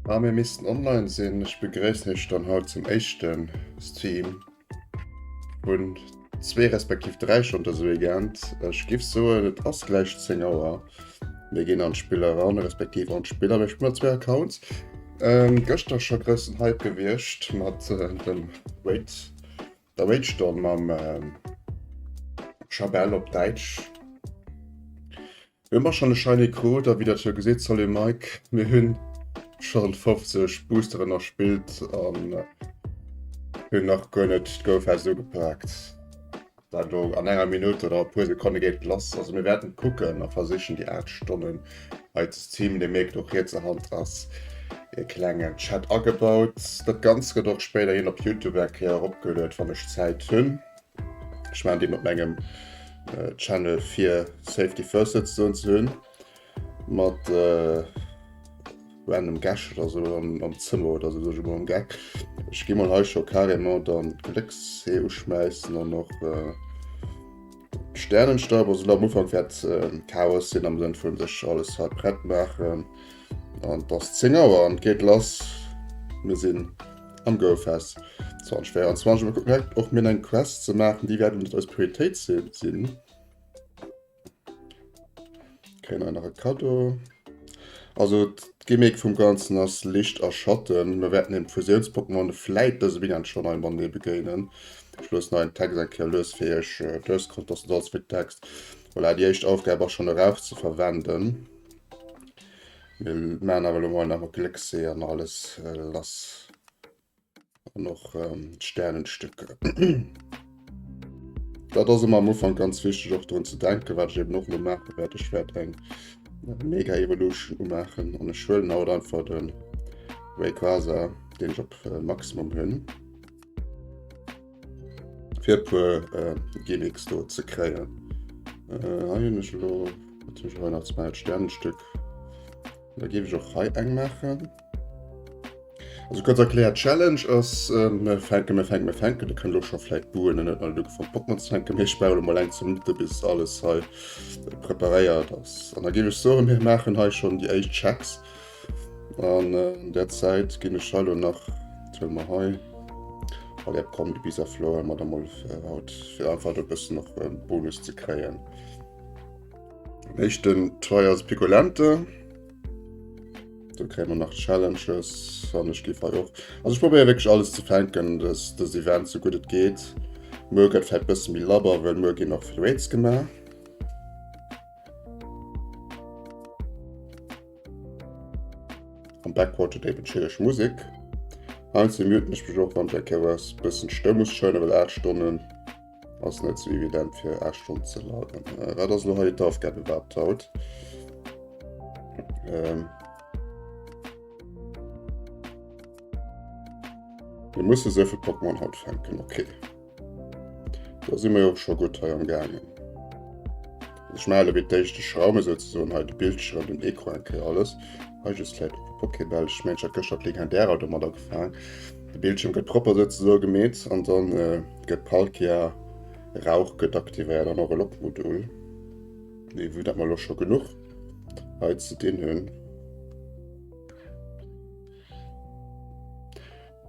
A mir missten online sinn. Ech begréissen iech dann haut zum éischte Stream vun zwee respektiv dräi schonn dëse Weekend. Ech giff soen, et ass gläich 10 Auer. Mir ginn an d'Spill eran, respektiv an d'Spiller. Mir spillen mat zwee Accounts. Ähm, gëschter scho groussen Hype gewiescht mat äh, dem Raid, der Raid-Stonn mam ähm, Chabelle op Däitsch. Mir hu mer schonn e Shiny krut a wéi der jo gesitt, salut Mike, mir hunn schonn 50 Boosteren erspillt an hunn nach guer net d'Go-Fest ugepaakt. Dat elo an enger Minutt oder e puer Sekonne geet lass. Also mir wäerten kucken a versichen déi 8 Stonnen hei ze streamen. Dir mierkt och rietser Hand ass e klengen Chat agebaut. Dat Ganzt gëtt och spéiderhin op Youtube eng Kéier eropgeluet, wann ech Zäit hunn. Ech maachen deen op mengem Channel fir Safety First souzesoen ze hunn. Mat random Gäscht oder sou am, am Zëmmer oder sou, sot ech emol am Geck. Ech gi mol hei scho carrément dann d'Gléckshee uschmäissen an och d'Sternenstaub. Also elo am Ufank wäert Chaos sinn am Sënn vun sech alles hei prett maachen. An et ass 10 Auer an et geet lass. Mir sinn am GoFest 2024. Mir kucken direkt och mir eng Quest ze maachen, déi wäert net eis Prioritéit sinn. Kréien hei nach e Cadeau. Also d'Gimmick vum Ganzen ass Licht a Schatten. Mir wäerten dem Fusiouns-Pokémon vläit dëse Weekend schonn hei matenee begéinen. Ech loossen hei den Text eng Kéier lues fir iech duerchscrollen, dass net allze vill Text. Voilà, déi éischt Aufgab ass schonn e Rauch ze verwenden. Mir maachen awer elo mol nach mat Gléckssee an alles lass. An och d'Sternenstücke. Dat ass ëmmer am Ufank ganz wichteg och drun ze denken, wat ech eben och elo maache wäert. Ech wäert eng Mega Evolution umaachen an ech huelen haut einfach de Rayquaza, deen ech op Maximum hunn, fir e puer Gimmicks do ze kréien. Hei hunn ech elo, wat hunn ech hei nach ze maachen, d'Sternenstück. Da géif ech och hei eng maachen. Also kurz erkläert, Challenge ass, mir fänken, mir fänken, mir fänken. Dir kënnt elo scho vläit buhen an net nach net ugefaangen Pokémon ze fänken. Mee ech brauch elo mol eng ze Minutte bis alles hei preparéiert ass. An da géif ech soen, mir maachen hei schonn déi éischt Checks. An an der Zäit ginn ech hei elo nach, wat huele mer hei? Allez, komm, déi Bisaflor huele mer da mol haut, fir einfach do e bëssen och Bonus ze kréien. Den éischten Try ass Picolente. Do kréie mer nach Challenges an ech géif hei och. Also ech probéiere wierklech alles ze fänken, dës, dës Event sou gutt et geet. Muer gëtt vläicht bësse méi labber, well muer ginn och vill Raids gemaach. Am Background huet eben chilleg Musek. Heiansdo muten ech mech och, wann ech eng Kéier was bëssen d'Stëmm muss schounen, well 8 Stonnen ass net sou evident fir 8 Stonnen ze liven. Wat ass elo hei d'Aufgab iwwerhaapt haut? Ähm. Wir musse sou vill Pokémon haut fänken, okay. Da si mer jo och scho gutt hei am gaangen. Ech male wéi d'éischt de Schraume souzesoen hei de Bildschirm, den Ecran eng Kéier alles. Hei just vläit och Pokéball. Ech mengen ech hat gëschter d'Legendärer domadder gefaang. De Bildschirm gëtt propper souzesoe gemeet an dann gëtt Palkia Rauch gëtt aktivéiert an och e Lockmodul. Mee vue dat mer elo scho genuch hei ze dinn hunn.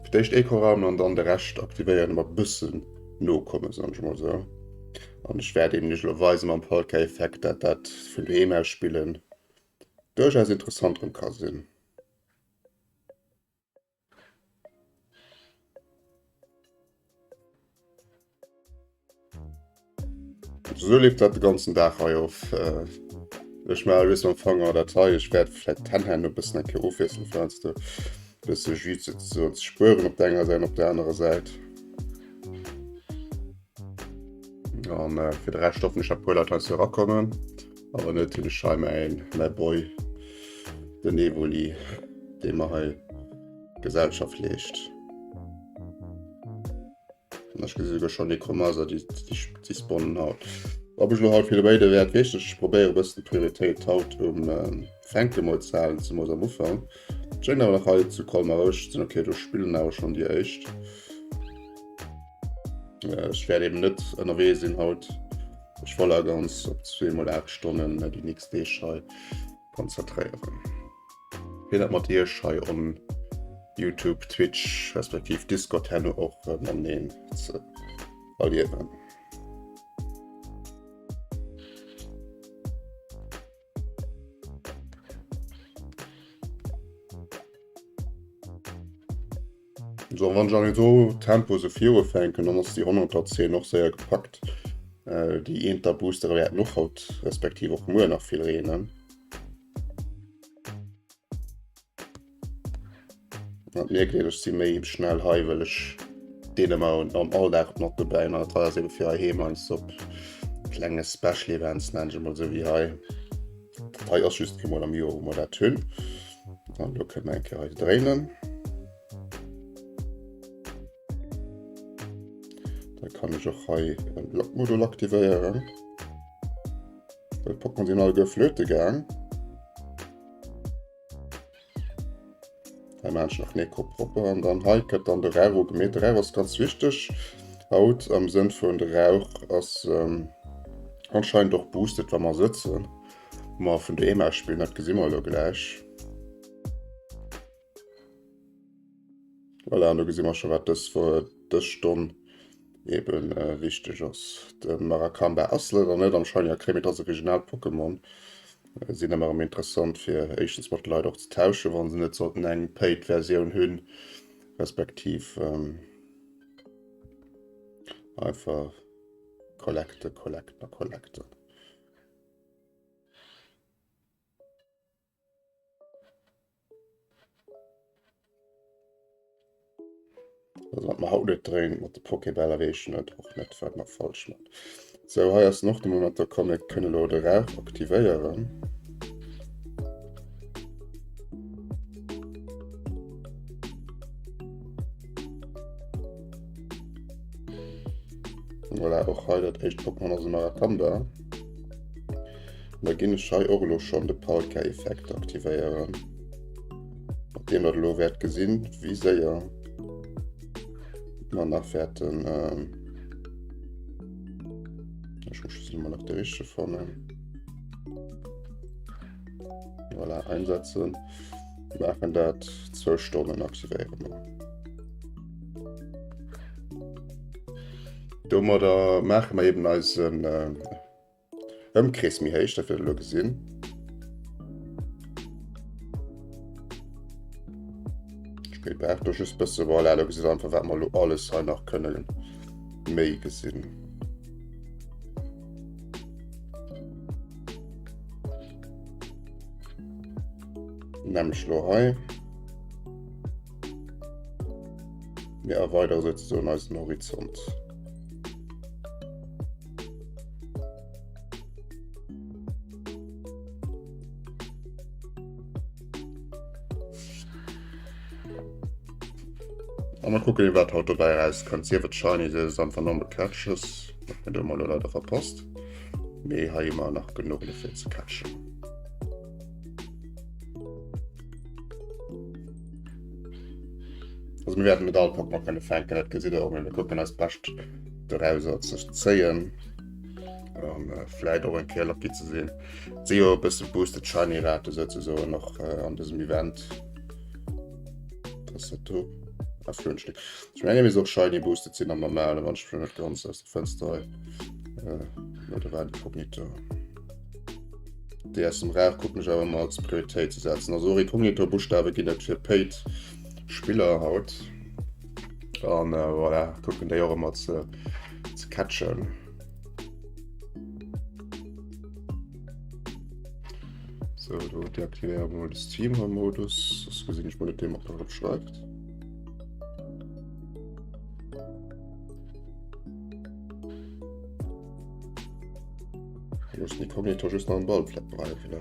Fir d'éischt Ecoraum an dann de Rescht aktivéieren, ëmmer bëssen nokommen, soen ech mol sou. An ech wäert eben iech elo weisen mam Polka-Effekt, dat dat vun doheem aus spillen duerchaus interessant erëm ka sinn. Sou leeft dat de ganzen Dag hei of. Ech maache just mam Fanger dat hei. Ech wäert vläit d'Hänn e bëssen eng Kéier ofwiesselen, fir heiansdo e bësse Jus ze ze spueren op der enger Säit an op der anerer Säit. An fir de Rescht hoffen ech, datt e puer Leit heiansdo erakommen. Awer net hunn ech hei mäin mäi Boy, den Evoli, dee mer hei Gesellschaft leescht. Ech gesi souguer schonn Necromaser, déi, déi, déi spawnen haut. Ob ech lo haut vill raide wäert, weess ech net. Ech probéiere e bëssen d'Prioritéit haut um ähm, Fänke mol ze halen, zemools am Ufank. Schéngt awer nach hei zu Colmar roueg ze sinn. Okay, do spillen awer schonn déi éischt. Äh, ech wäert eben net ënnerwee sinn haut. Ech woll a ganz op zweemol 8 Stonnen äh, déi nächst Deeg hei konzentréieren. Fir dat mat iech hei on Youtube, Twitch respektiv Discord herno och mateneen ze erliewen. So, wann ech an esou Tempo sou virufänken, dann ass déi 110 och séier gepackt. Äh, déi eenter Boostere wäerten och haut respektiv och muer nach vill reenen. Wat mir geet, ech si méi schnell hei, well ech deen ëmmer am Alldag mat dobäi an dat hei ass ebe fir heiheem heiansdo op klenge Special Events, nenn ech emol esou wéi hei. Dat hei ass just eemol am Joer, wou mer dat hunn. An do kënne mer eng Kéier hei dréinen. Da kann ech och hei en Blockmodul aktivéieren. Well d'Pokémon sinn alleguer flöte gaang. Hei maachen ech nach Neko propper an dann hei kënnt dann de Rauch ugemeet. De Rauch ass ganz wichteg haut am Sënn vun de Rauch ass ähm, anscheinend och boosted, wa mer sëtzen. Ma vun doheem aus spillen, dat gesi mer elo gläich. Voilà, an do gesi mer scho wat dës, dës Stonn eben äh, wichteg ass. De Marakamba ass leider net am Shiny Akre, mee dat ass original Pokémon. Äh, sinn ëmmer erëm interessant fir éischtens mat Leit och ze tauschen, wann se net sollten eng paid Versioun hunn, respektiv ähm, einfach collecte, collecten a collecten. Also wat mer haut net dréint mat de Pokébäller weess ech net och net wat mer falsch mat. Sou hei ass noch de Moment da komm, mir kënne lo de Rauch aktivéieren. Voilà, och hei dat éischt Pokémon ass e Marakanda. Da ginn ech hei och elo schonn de Palka-Effekt aktivéieren. Mat deem der elo wäert gesinn, wéi séier mer nach wäerten. Ähm, ech muss just ëmmer nach de richtege fannen. Voilà, einsetzen. Maachen dat zwou Stonnen aktivéiere mer. Domadder maache mer eben eisen äh, Ëmkrees méi héich, dat wäert elo gesinn. Spillt braucht do just bësse voilà, do gesitt einfach wat mer elo alles hei nach kënnen méi gesinn. Nämlech elo hei. Mir erweidere sozusagen eisen Horizont. A mal kucken, wat haut dobäi erauskënnt. Sief et Shiny, sief et einfach normal Catches. Dat mir do mol elo leider verpasst. Mee hei hu mer nach genuch fir ze catchen. Also mir werden net all Pokémon kënne fänken, dat gesitt der och, mee mir kucken eist Bescht dorauser ze zéien an äh, vläit och eng Kéier lucky ze sinn. Et si jo e bësse boosted Shiny Rate souzesoen och äh, an dësem Event. Dat ass dat do. Ah, Flönschlick. Ech menge mir och Shiny boosted sinn am normalen, wann ech net ganz aus der Fenster hei. Äh, oder war Inkognito. Déi aus dem Rauch kucken ech awer ëmmer als Prioritéit ze setzen. Also och Inkognito-Buschtawe ginn et fir paid Spiller haut. An äh, voilà, kucken déi och ëmmer ze, ze catchen. So, do deaktivéiere mer mol de Streamer-Modus. Soss gesinn ech mol net, wee mat drop schreift. Loossen die Kognito just nach am Ball flat bleiwen. Ne?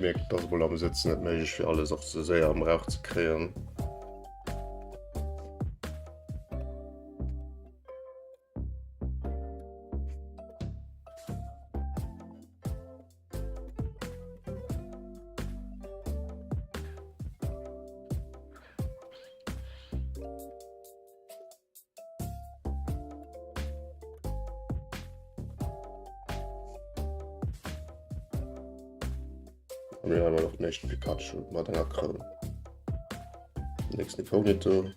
Dir mierkt, et ass emol am Sëtzen net méiglech fir alles och ze séier am Rauch ze kréien. An mir haben noch den nächsten Pikachu mat enger Kroun. Nächsten Inkognito.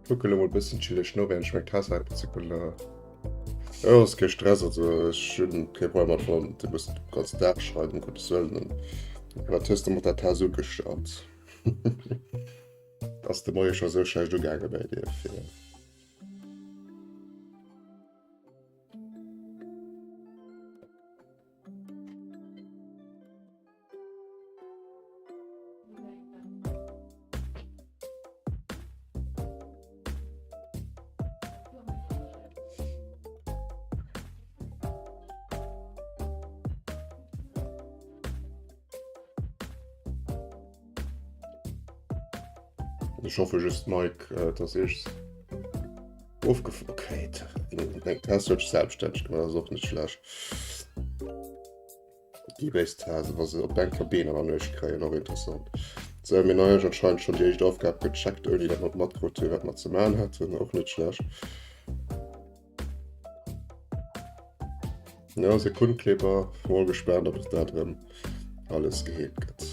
Kucke lo mol bëssen chilleg no, während ech meng Tass hei zekulle. Ja, ass kee Stress, also ech hunn kee Problem mat wann du muss den ganzen Dag schreiwen, um Gottes Wëllen. Wat hues de mat der Tass ugestallt? Ass de Moie scho sou schlecht ugaange bäi dir fir. Ech hoffe just Mike, äh, dass ich ofgef okay, deng Test huet selbststänneg gemaach, ass och net schlecht. Déi béis Hase, wa se op enker Been an der Nuecht kréien, och interessant. Sou, mir hunn anscheinend schonn déi éischt Aufgab gecheckt, ouni dat mer matkrut hunn, wat mer ze maachen haten. Och net schlecht. Ja, Sekundenkleber, mol gespaant, ob dat erëm alles geheelt gëtt.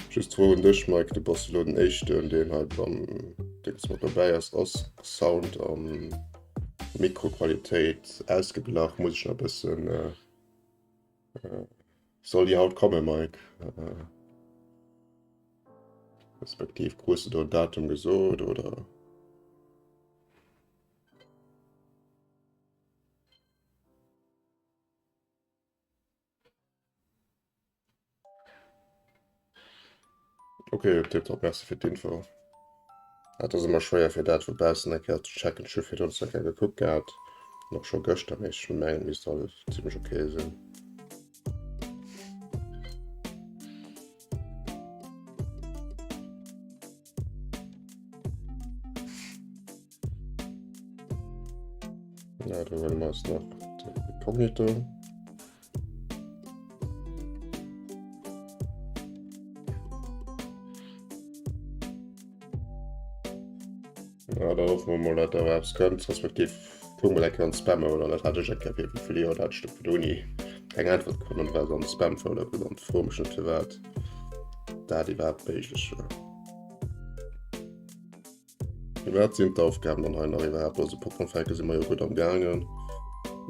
Just d'Fro un dech Mike, du bass elo den éischten deen hei beim Dings mat dobäi ass. Ass Sound an Mikroqualitéit ausgeglach? Muss ech nach e bëssen, soll déi haut komme Mike? Respektiv krus de do en Datum gesot oder? Okay, tiptop, merci fir d'Info. Dat ass ëmmer schwéier fir dat vu baussen eng Kéier ze checken. Ech hu virdrun eng Kéier gekuckt gehat, och scho gëschter, mee ech mengen, et misst alles zimmlech okay sinn. Ja, da huele mer eis nach den Inkognito. Ja, da hoffe mer mol, dat da eppes kënnt, respektiv kucke mol eng Kéier an Spam oder dat hat ech eng Kéier fir vill Joer, dat ech do vun der Uni keng Äntwert krut an war se am Spam-Folder gelant. Froe mech net firwat dat iwwerhaapt méiglech war. Wat sinn d'Aufgaben dann hei nach iwwerhaapt? Also Pokémon fänke si mer jo gutt am gaangen.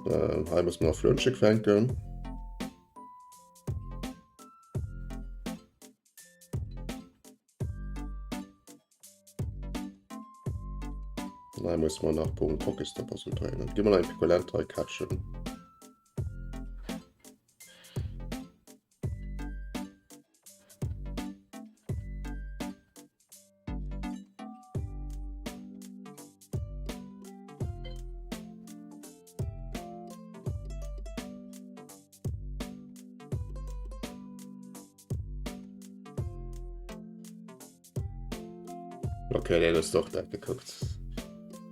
Äh, hei muss man nach Flönschek fänken. Hei muss man nach Punkt Pokestop also dréinen. Gi mal eng Picolente hei catchen. Okay, nee, das doch dat gekuckt.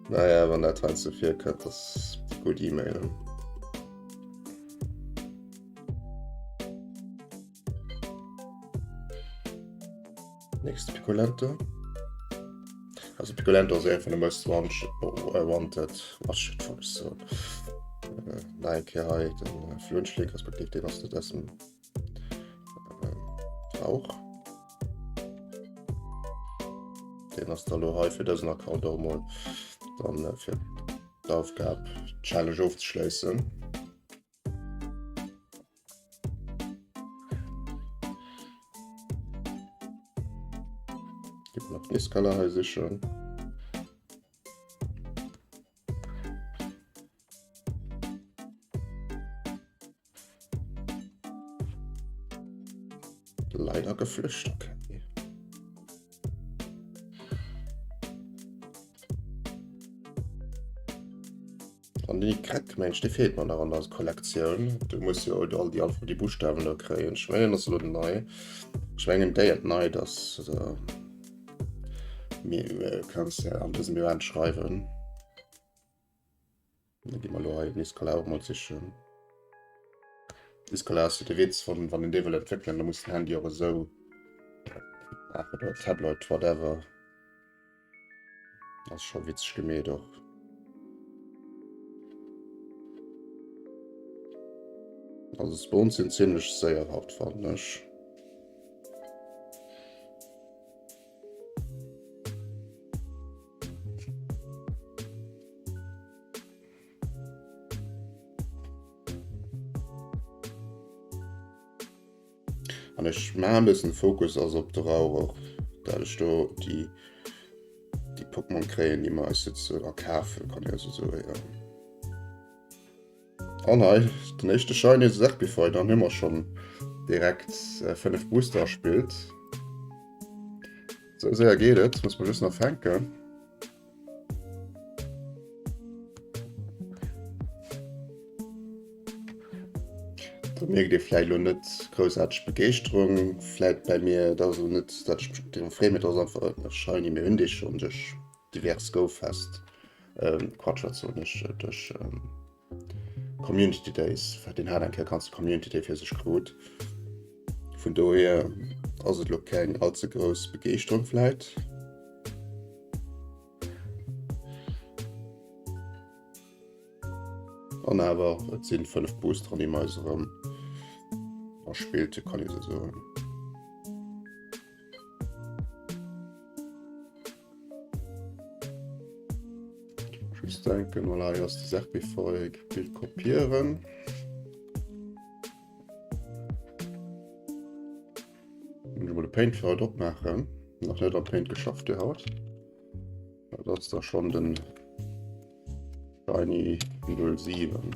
Naja, wann dat heiansdo virkënnt, das gutt E-Mailen. Nächste Picolento. Also Picolento ass ee vun de most wanted. Oh shit, wollt ech soen. Äh, nach eng Kéier hei den äh, Flunschlik, respektiv deen ass net aus dem äh, Rauch. Den ass da lo hei fir dësen Account och mol dann äh, fir d'Aufgab Challenge ofzeschléissen. Gib nach Niskaler hei sichern. Leider geflücht, okay. An déi Kreck, mensch, déi feelt mer nach an der Kollektioun. Du muss jo all déi all déi Buchstaben da kréien. Ech mengen, ass elo nei. Ech mengen déi et nei, dass äh, mir äh, kannst ja an dësem Event schreiwen. Da gi mer elo hei Niskala och mol sichen. Niskala ass jo de Witz von wann en dee wëll entwéckelen, da muss den Handy och esou maachen oder Tablet, whatever. Ass scho witzeg gemeet och. Also Spawns sinn ziemlech séier haut fannen ech. An ech maachen e bëssen Fokus ass op de Rauch och, dat ech do déi déi Pokémon kréien, déi mer eis jetzt erkafen, kann ee esou soen, jo. An hei den éischte Shiny Serpifeu, dann hu mer schonn direkt 5 Booster erspillt. Sou séier geet et, muss mer just nach fänken. Da mierkt ee vläicht elo net groussaarteg Begeeschterung vläicht bei mir. Dat ass elo net, dat ech mech driwwer freeë, mee dat ass einfach e Shiny. Mir hunn dee schonn duerch divers Go-Fest, Quatsch, wat soen ech, duerch Community Days, deen hat eng Kéier ganze Community Day fir sech krut. Vun dohier ass et elo keng all ze grouss Begeeschterung vläicht. An awer, et sinn 5 Boosteren, déi mer eis erëm erspillt hunn, kann ee sou soen. Just denken, voilà, hei ass de Serpifeu, Bild kopieren. Muss ech mol de Paint fir haut opmaachen. Nach net am Paint geschafft fir haut. Dat ass da schon den Shiny 07.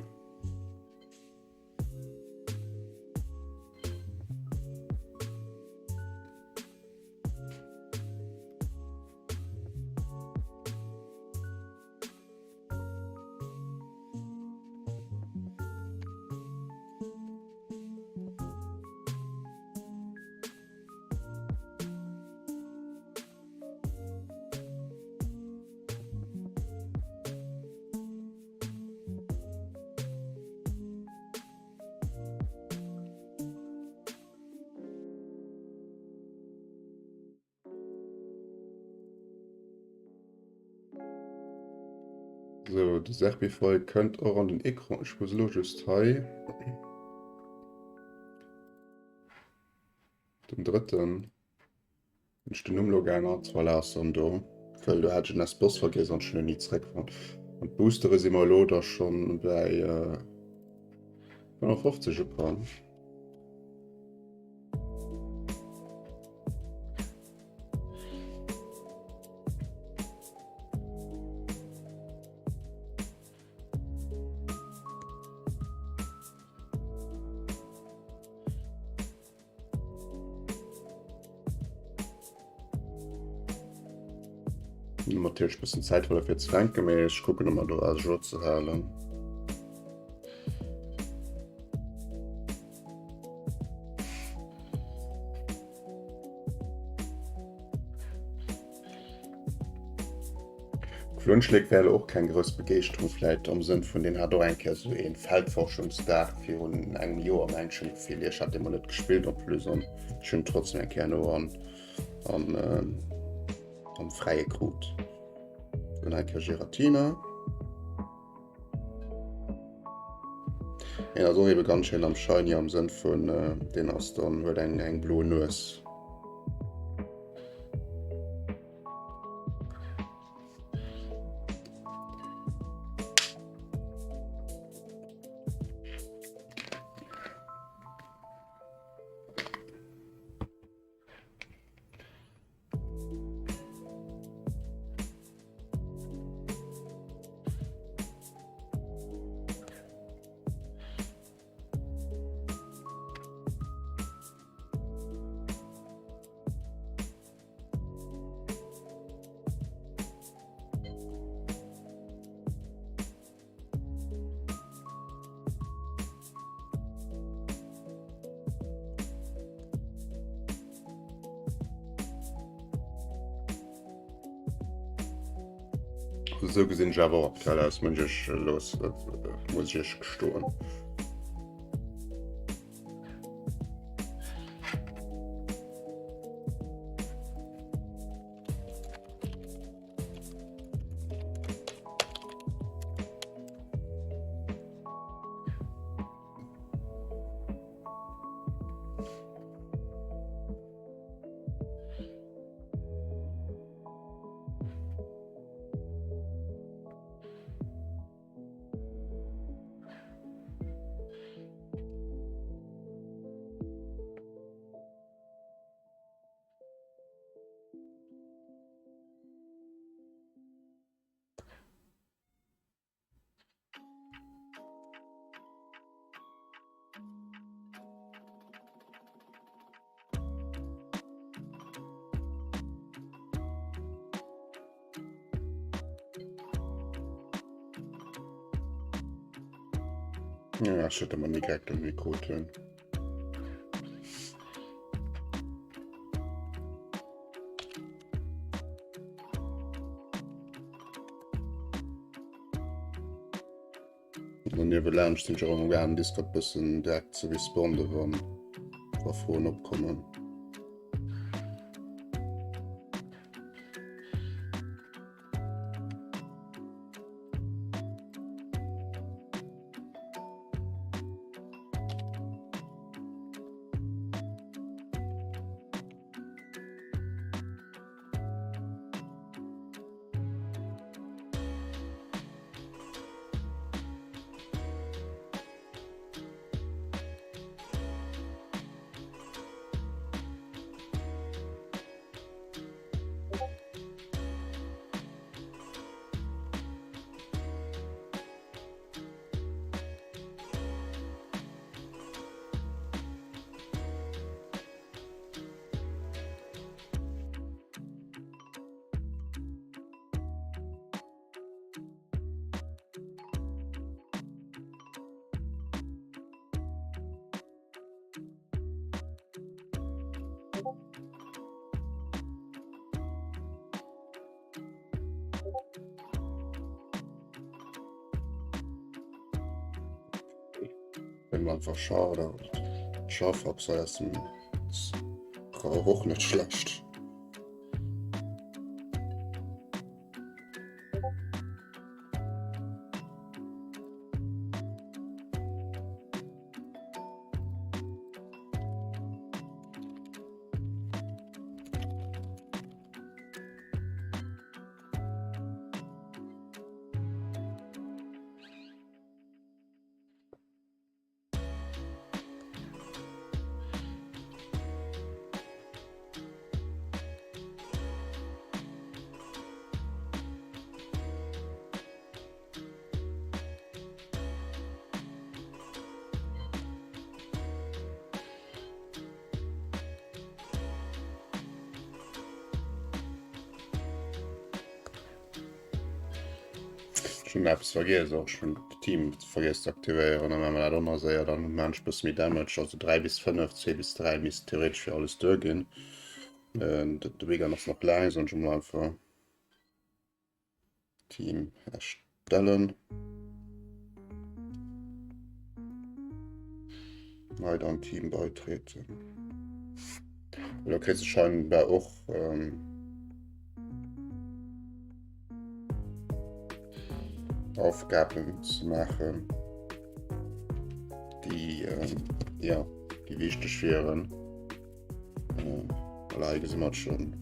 So, de Serpifeu kënnt och an den Ecran. Ech muss elo just hei den drëtten Hunn ech den Numm lo geännert, voilà ass dann do, well do hat ech en S-Boss vergiess an ech hunn en ni zeréckfonnt. An d'Boostere si mer elo da schonn bäi 55 ukomm. Natierlech bëssen Zäit huele fir ze fänken, mee ech kucken ëmmer do à jour ze halen. Klunschléck wär elo och keng grouss Begeeschterung, vläit am Sënn vun, deen hat och eng Kéier esou ee Feldforschungsdag virun engem Joer, mengen ech, hunn d'Gefill, ech hat dee mol net gespillt en plus an ech hunn trotzdem eng Kéier no an an am Fräie krut. Dann eng Kéier Giratina. Deen ass och ebe ganz schéin am Shiny am Sënn vun, deen ass dann, huet eng eng blo Nues. Esou gesinn ech awer och aktuell aus, muss ech los, muss ech iech gestoen. Ja, ech hätte man direkt den Mikro hunn. An niewelaanscht sinn ech och am gaangen Discord bëssen direkt ze responde wann wa Froen opkommen. Wenn man einfach Schaf oder Schaf absetzen, ist auch nicht schlecht. Ech hunn eppes vergiess, och ech hunn d'Team vergiess ze aktivéieren. Dann maache mer dat och nach séier, dann maan ech e bësse méi Damage, also 3 bis 5, 2 bis 3 misst theoretesch fir alles duerginn. De Weekend ass nach laang, soen ech emol einfach. Team erstellen. Nei dann Team beitreten. Oder kriegst du scheinbar och ähm, Aufgaben ze maachen, déi ähm, ja, déi wichteg wieren. Äh, voilà, hei gesi mer et schon.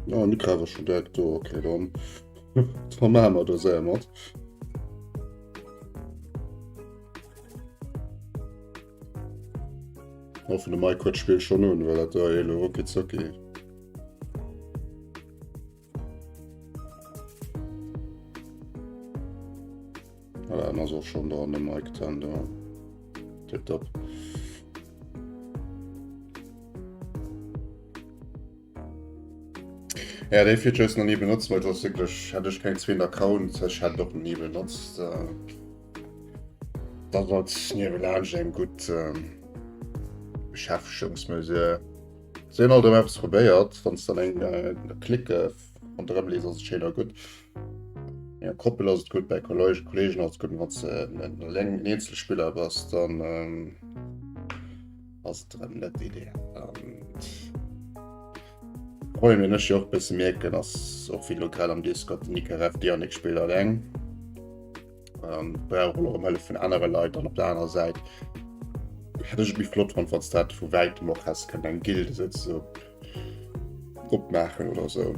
Oh, Mika war schon direkt do. Okay, dann, dann machen wir das séier mat. Hoffen de Mike huet d'Spill schon un, well dat do elo rucki zucki. Voilà, en ass och schon dran, de Mike Tender. Tipptopp. Ja, déi Feature hues nach ni benotzt, well soss wierklech hätt ech keng zweeten Account, ech hätt et och ni benotzt. Dat ass niewelaanscht eng gutt Beschäftegungsmesure. Se hunn alt erëm eppes probéiert, wann s dann eng Clique ronderëm lees, ass et schéin a gutt. Ja, Koppel ass et gutt, bei Kollegen ass et gutt, wann s de en eleng en Eenzelspiller bass, dann ass et erëm net ideal. Problem deen ech jo och bësse mierken ass och wéi lo grad am Discord den Nikaref Dianik spillt alleng. Ähm, brauch och erëm Hëllef vun anere Leit an op der anerer Säit hätt ech et méi flott fonnt, wann s dat vu wäitem och häss kënnen eng Gilde souzesoen opmaachen oder sou.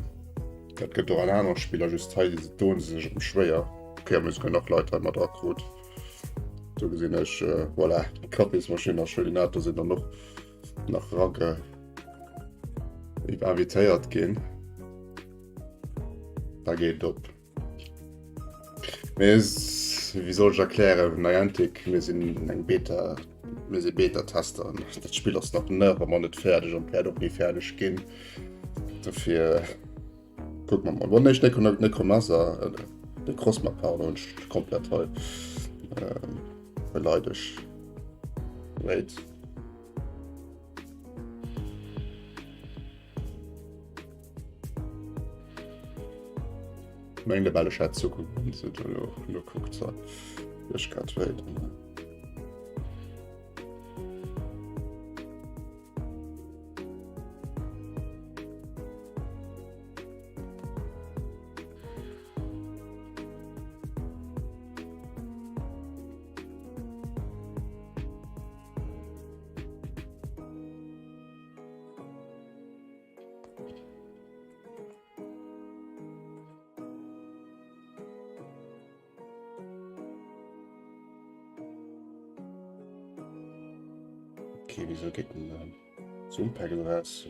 Dat gëtt och an anere Spiller, just hei doen se sech erëm schwéier. Okay, mir hu souguer nach Leit hei mat erakrut. Do gesinn ech, äh, voilà, d'Kaffismaschinn a Scholinator sinn dann och nach erage invitéiert ginn. Da geet op. Mee wéi soll ech erklären, Niantic, mir sinn eng Beta, mir si Beta-Tester an dat Spill ass nach nach ëmmer net fäerdeg an wäert och ni fäerdeg ginn. Dofir kucke mer mol. Bon, nee, Necromasa, Necrozma, pardon, hunn ech komplett hei beleidegt. Wait. Meng de Bälle hat zu gucken lo kuckt ech grad wéi. Okay, wieso geht denn äh, Zoompack raus?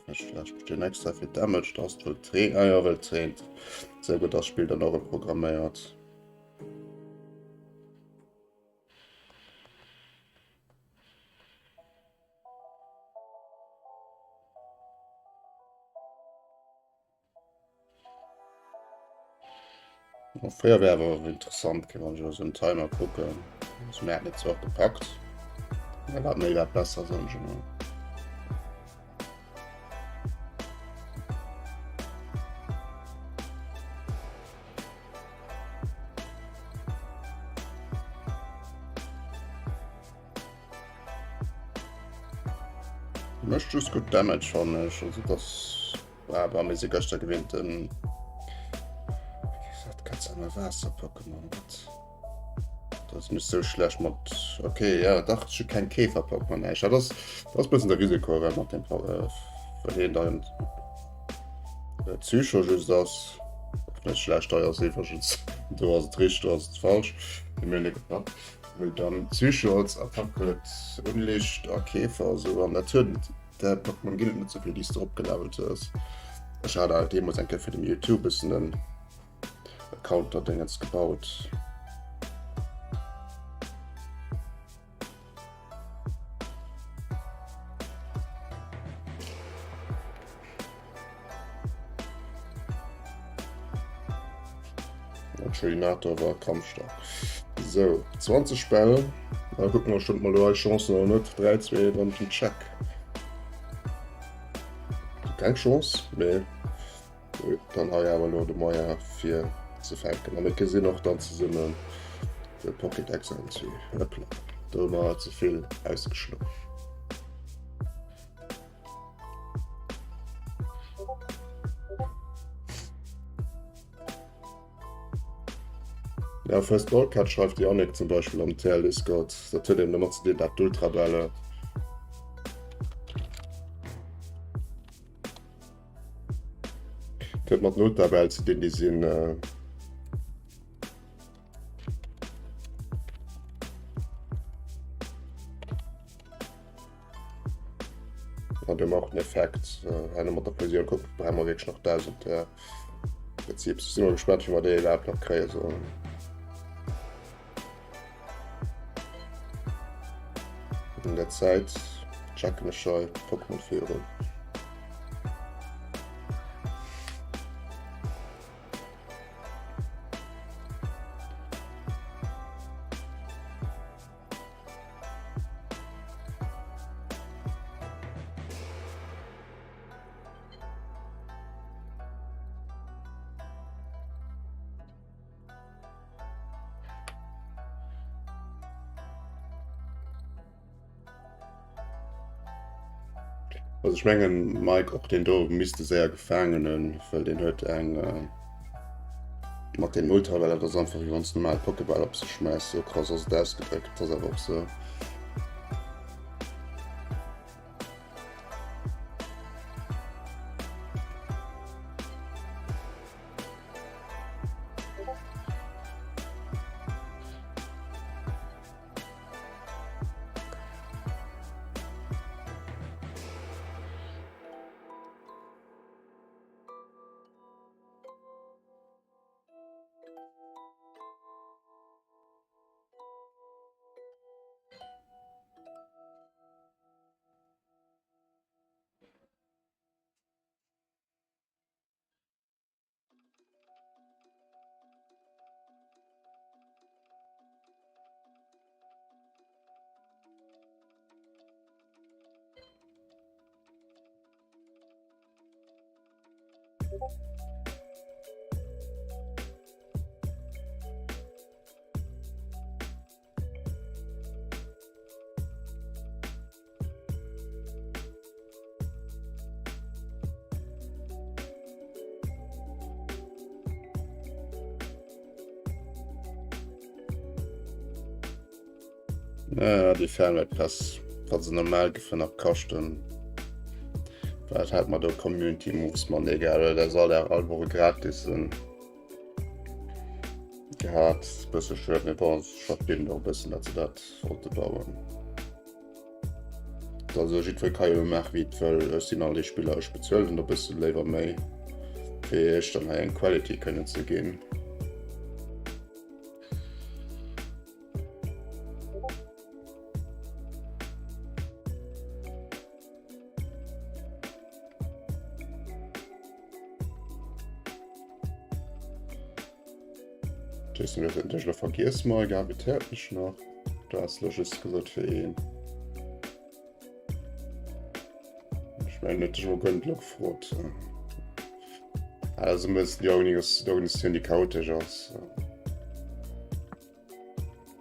Äh, vielleicht bestimmt extra fir Damage, das wëll traint. Ah ja, wëll traint. Sehr gut, das Spiel dann auch programméiert. Fréier wär awer interessant ginn, wann ech elo sou den Timer kucken. Also mir hätten et zwar och gepackt, mä wat méi wat besser, soen ech emol. Mécht just gutt Damage fannen ech, also dass awer mir si gëschter gewinnt den wat Katz an der Waasser Pokémon wat dat ass net sou schlecht mat okay ja dach ech hu keng Käfer Pokémon näischt dat ass dat ass bëssen de Risiko erëm mat dem well hien dann Psycho just ass och net schlecht hei ass iwwregens do ass et richteg do ass et falsch mir hunn e gepackt. Wou dann Psycho als Attack huet, Unlicht a Käfer a sou an dat huet der Pokémon ginn et net souvill déi s de opgelevelt hues. Ech hat alt deemools eng Kéier fir de Mewtwo bëssen en Counter-Dingens gebaut. Entschulinator war kampfstark. So, 20 Bäll. Da gucken wir schon mal eis Chancen oder net. 3, 2, dann den Check. Keng Chance, mee dann hei awer lo de Moyen fir ze fänken. An mir gesinn och dann zesummen de Pokédex Entry. Hoppla, do hu mer ze vill ausgeschloen. Ja, First Ball Catch schreift de Yannick zum Beispill am TL Discord. Dat huet eben domat ze dinn, dat d'Ultrabälle. Dat huet mat den Ultrabäll ze dinn, déi sinn. Äh, Hat jo och en Effekt hei mat der Fusioun. Kuck, brauche mer wierklech nach 1000 äh, Prinzip. Sinn mer gespannt, wéi mer déi iwwerhaapt nach kréie sollen. In der Zäit checken ech hei Pokémon virun. Also ech mengen Mike och deen do misst de séier gefaangen hunn, well deen huet eng mat den Ultrawelle, dat ass einfach wéi wann s normal Pokéball op sech schmäiss, sou krass ass et ausgedréckt, ass awer och sou. Naja, déi Fernwäitpäss, wat se normal giffen nach kaschten. Wat hat man do Community Moves man egal, dat soll ja all Woche gratis sinn. Gehat bësse schued, mee bon, ech verstinn och e bëssen, datt se dat wollte bauen. Also jiddwer ka jo maache wéi et wëll. Ech sinn all déi Spiller, ech bezuelen e bësse léiwer méi, fir iech dann hei eng Quality kënnen ze ginn. Jason huet endlech lo vergiess mei Gabi täert mech nach. Du has lo just gesot fir een. Ech mengen huet dech mol guer net lo gefrot. Also e bëssen déi Organisatioun déi chaotesch ass.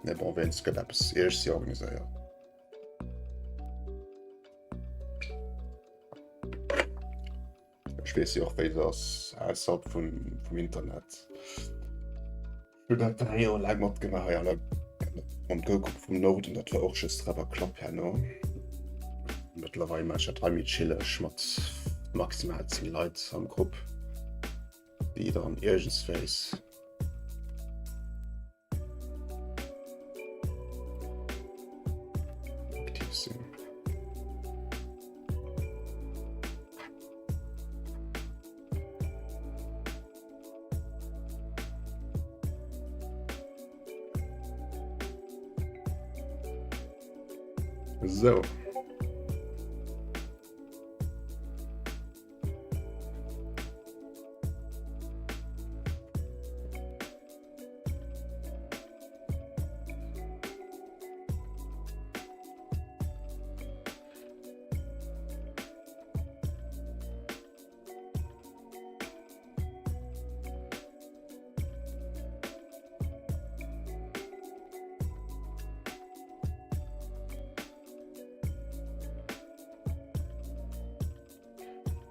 Mee bon wéinst gëtt eppes ier ech si organiséiert. Ech weess jo och wéi se ass ausserhalb vun vum Internet. Ech hunn dat 3 Joer laang matgemaach hei an der mam Go-Grupp vum Norden, dat war och just Rap a Klapp herno. Mëttlerweil maache ech dat hei méi chilleg mat maximal 10 Leit am Grupp, déi dann iergendswéis. Aktiv sinn. So.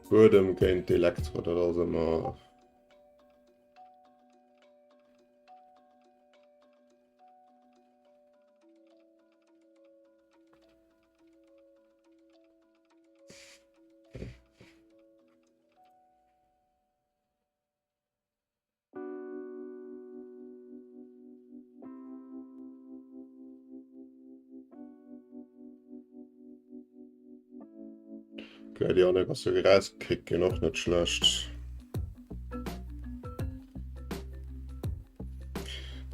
Buedem géint Elektro, dat ass ëmmer. Okay, déi aner ass jo erausgekickt ginn, och net schlecht.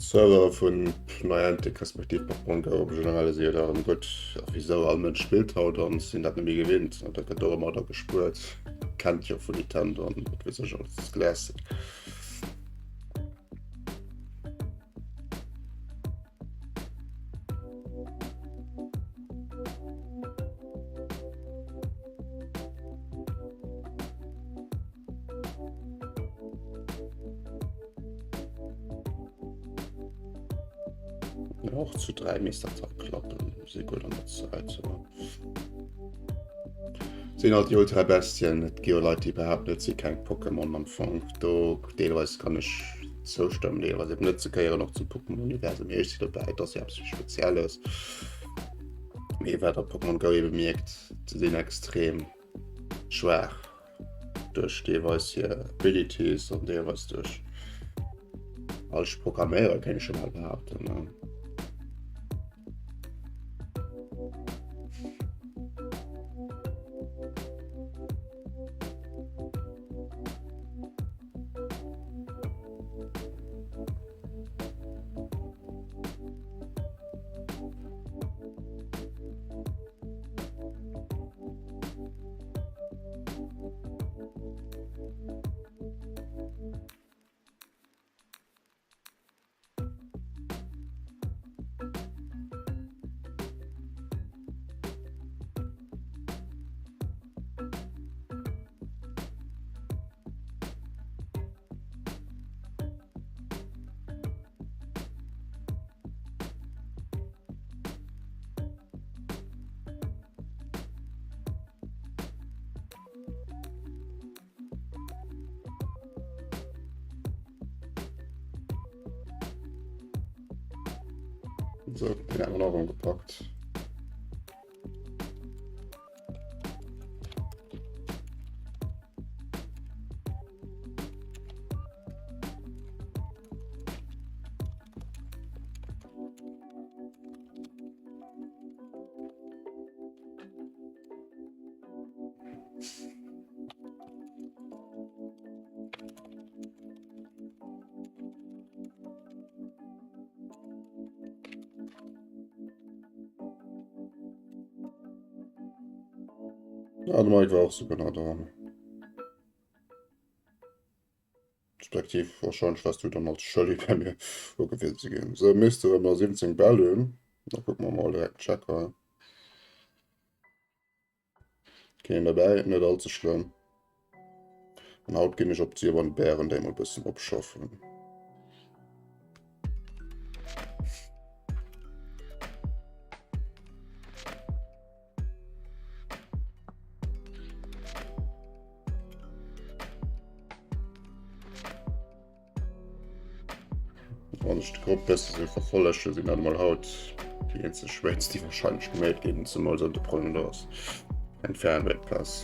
Server vun Niantic respektiv Pokémon Go am generelle si jo da erëm gutt. A wisou all Mënsch spillt haut an sinn dat net méi gewinnt. An dat gëtt och ëmmer da gespuert. Kennt jo vun Nintendo an wat weess ech alles, das Classic. Och zu 3 misst dat da klappen, si gutt an der Zäit. Sinn halt déi Ultra Bestien. Et gi jo Leit déi behaapten et si keng Pokémon am Fong. Do deelweis kann ech zoustëmmen, deelweis eben net. Se gehéieren och zum Pokémon Universum, mee ech si dobäi, et ass jo eppes Spezielles. Mee wat a Pokémon Go ebe mierkt, se sinn extrem schwaach duerch deelweis hir Abilities an deelweis duerch falsch Programméiere kéint ech scho bal behaapten. So, den haben wir noch umgepackt. Ja, de Mike war och super nah dran. Respektiv wahrscheinlich warst du dann als Shirley bei mir ugewielt ze ginn. So, misste ëmmer 17 Bäll hunn. Da kucke mer mol direkt Checker. Keen derbäi, net all ze schlëmm. An haut ginn ech op d'Sieb an d'Bären déi mol bëssen opschaffen. Wann ech de Grupp bësse sou verfollege, sinn dat emol haut déi eenzeg Raids, déi wahrscheinlech geméit ginn, zemools an de Problem do ass eng Fernraid-Plaz.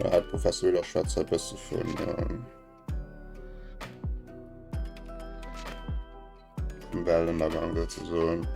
Ja, Professor Müller schwätzt e bësse vun ähm, vum Wellennergang sozusagen.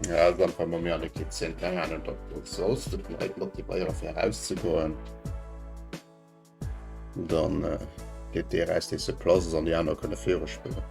Ja, dann fangen wir mir an Ekipp 10 keng Ahnung, dat solls de d'Leit motivéieren fir erauszegoen. Dann äh, geet dee eraus, dee sur place ass an déi aner kënne viru spillen.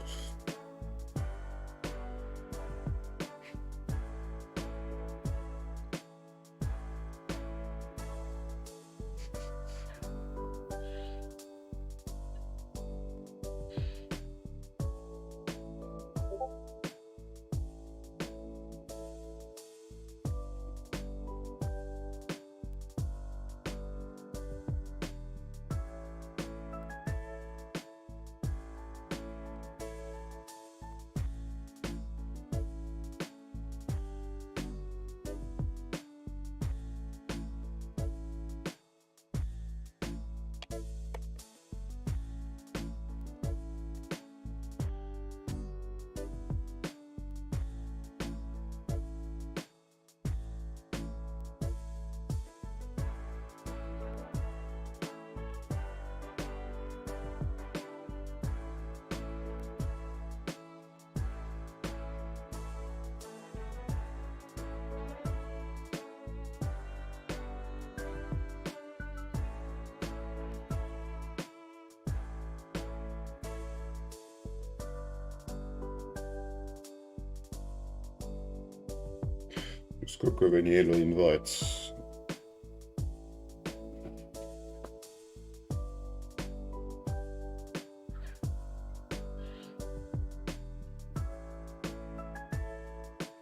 Muss kucken, wéini hie lo invite.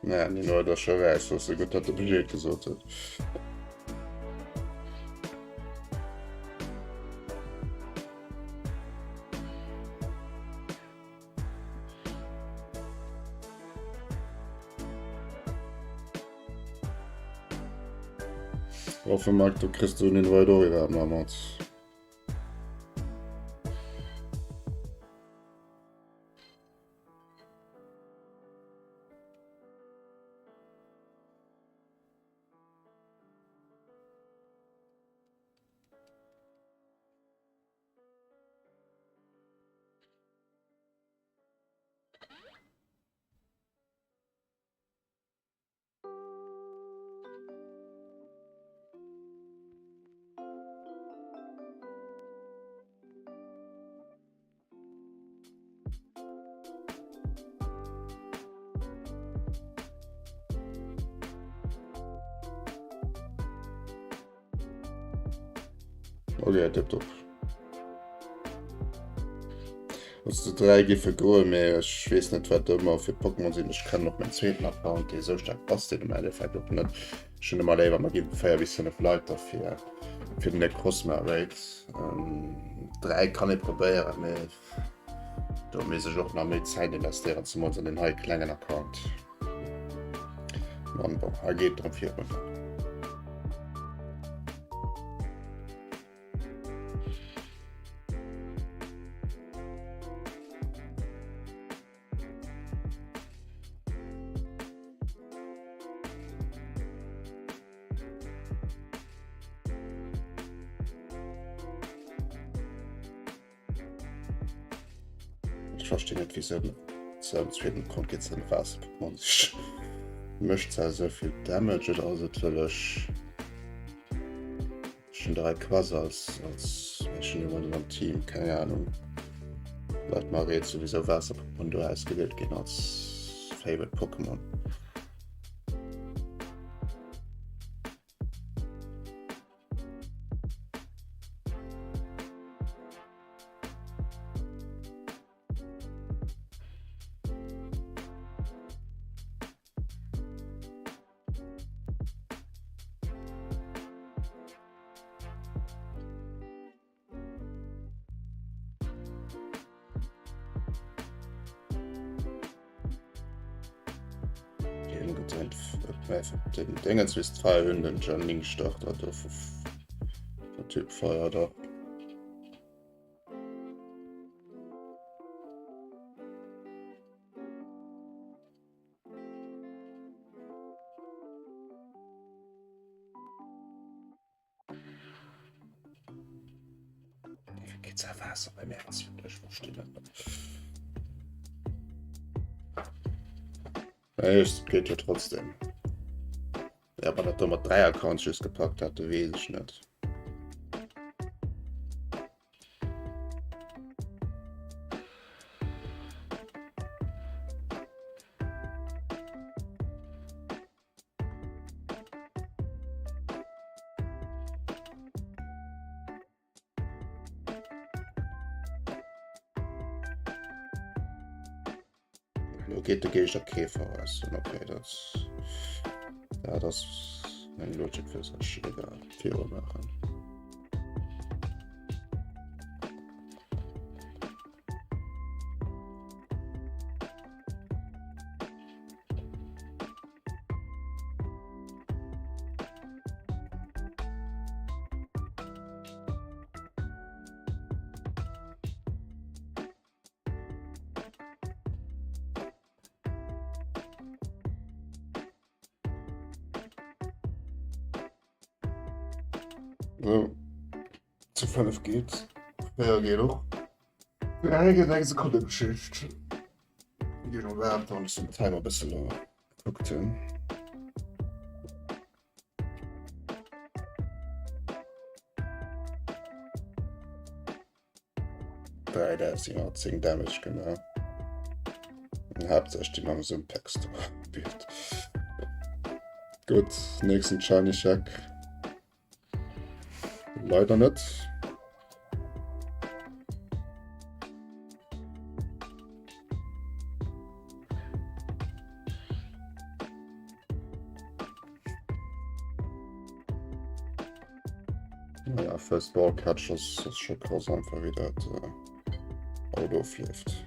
Naja, Nino huet ass scho raus, ass gutt, datt de Bescheed gesot huet. Hoffe Marc, du kriss du den Invite och iwwerhaapt nach mat. Okay, tipptopp. Also de 3 giffe goen, mee ech weess net wat ëmmer fir Pokémon sinn. Ech kennen och mäin zweeten Account, dee sou staark ass deen am Endeffekt och net. Ech hunn ëmmer léiwer mer gi 4 bis 5 Leit da fir fir den Necrozma Raid. 3 kann ee probéieren, mee do misst ech och nach méi Zäit investéieren, zemools an deen hei klengen Account. An bon, hei geet drëm virun. Ech verstinn net wieso zu zweeten Grund geht's den Waasser Pokémon sich mécht zwar esouvill Damage oder ass et wëll ech ech hunn 3 Quass als als ech hunn jemanden am Team keng Ahnung Leit mar Rätsel wieso Waasser Pokémon do ausgewielt ginn als Favorite Pokémon. Den Dingens wis d'Feier hunn den Gen 9 Starter do vu Typ Feier da. Waasser bei mir ass, ech verstinn dat net. Mee et geet jo trotzdem. Ja, ob mer dat do mat 3 Accounts just gepackt hätte, weess ech net. Lo geet de Geescht op Käfer essen. Okay, dat, ja, dat ass eng Logik fir sech. Egal, viru maachen. So. Zu 5 geht's. 4 geht och. 3 geet eng Sekonnegeschicht. Déi ech erwaart an ech den Timer e bëssen gekuckt hunn. 3710 Damage gemaach. Haaptsächlech déi mam esou Text Bild. Gutt, nächsten Shiny Check. Leider net. Naja, First Ball Catch ass, ass scho krass einfach wéi dat äh, Auto ofleeft.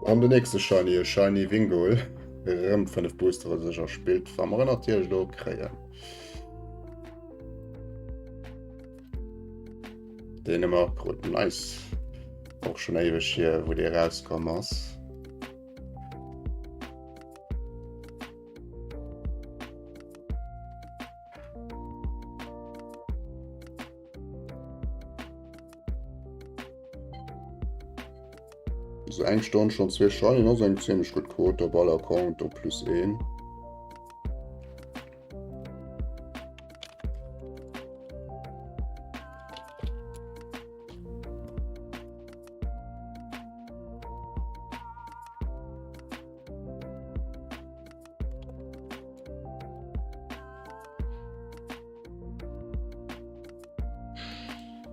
An de nächste Shiny, e Shiny Wingull. Rëm 5 Boostere sech erspillt, wa mer en natierlech elo kréien. Deen hu mer och krut. Nice. Och schon éiweg hier, wou dee rauskomm ass. So eng Stonn schon zwee Scheinen ass eng ziemlech gutt Quote op aller Konto plus een.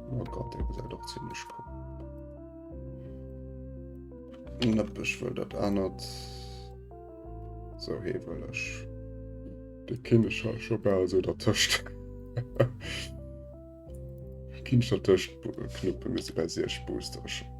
Oh Gott, der gesäit och ziemlech cool. Nëpp, ech wëll dat anert. So, hee wëll ech. De kinn ech hei scho bal esou dertëscht. Kinn ech dertëscht knuppen, mir si bei 6 Booster schon.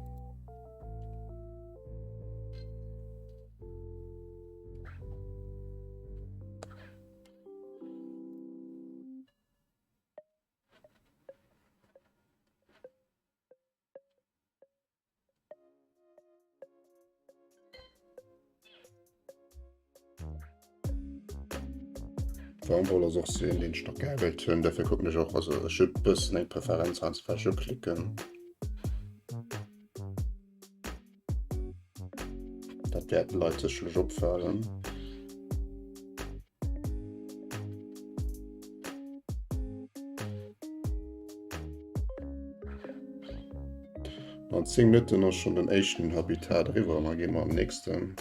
Farmball ass och sou een, deen ech nach gär wéilt hunn. Dofir kucken ech och, also ech hu bëssen eng Preferenz heiansdo wat ech uklicken. Dat wäert de Leit sécherlech opfalen. An 10 Minutten ass schon den éischten Habitat eriwwer an da gi mer am nächsten.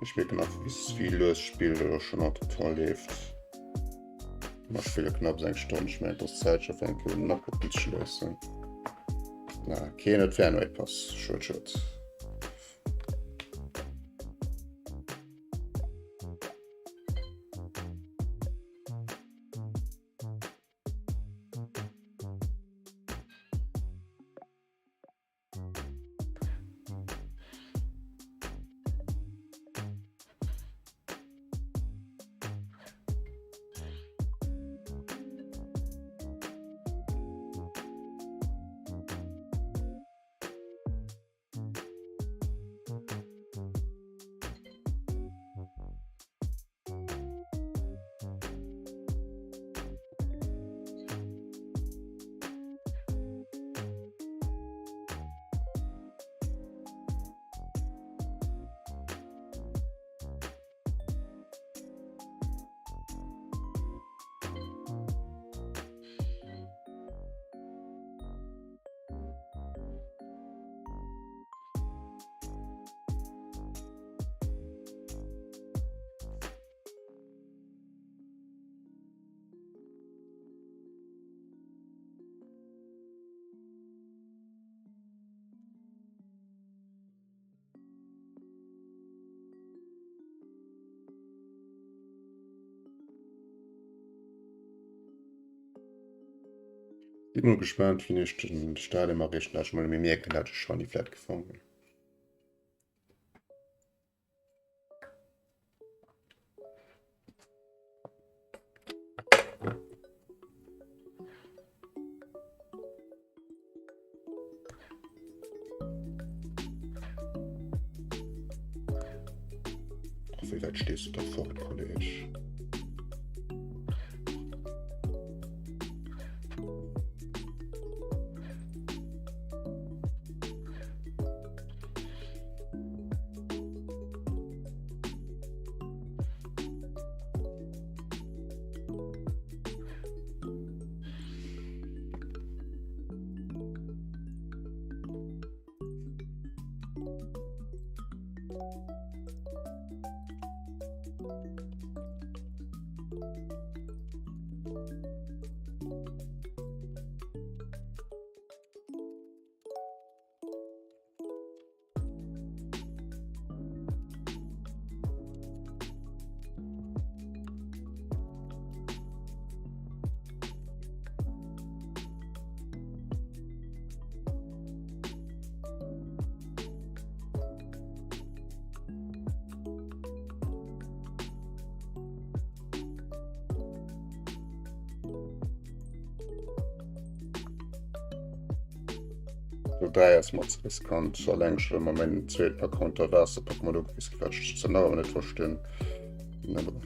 Ech mierken nach wéi lues d'Spill elo schonn an total leeft. Mer spille knapps eng Stonn, ech mengen et ass Zäit scho fir eng Kéier den Akku opzeschléissen. Na, keen huet Fernwéi-Pass, schued schued. Sinn mol gespaant wien ech den Stadion erreechen, dat ech mol méi mierken dat ech Shiny Flat gefonnt hunn. Wéi wäit stees du da fort, Kolleg? Do 3 ass mer ze riskant, alleng scho mat mengem zweeten Account da Waasser-Pokémon do gequetscht ze nach awer net verstinn. Mä bon.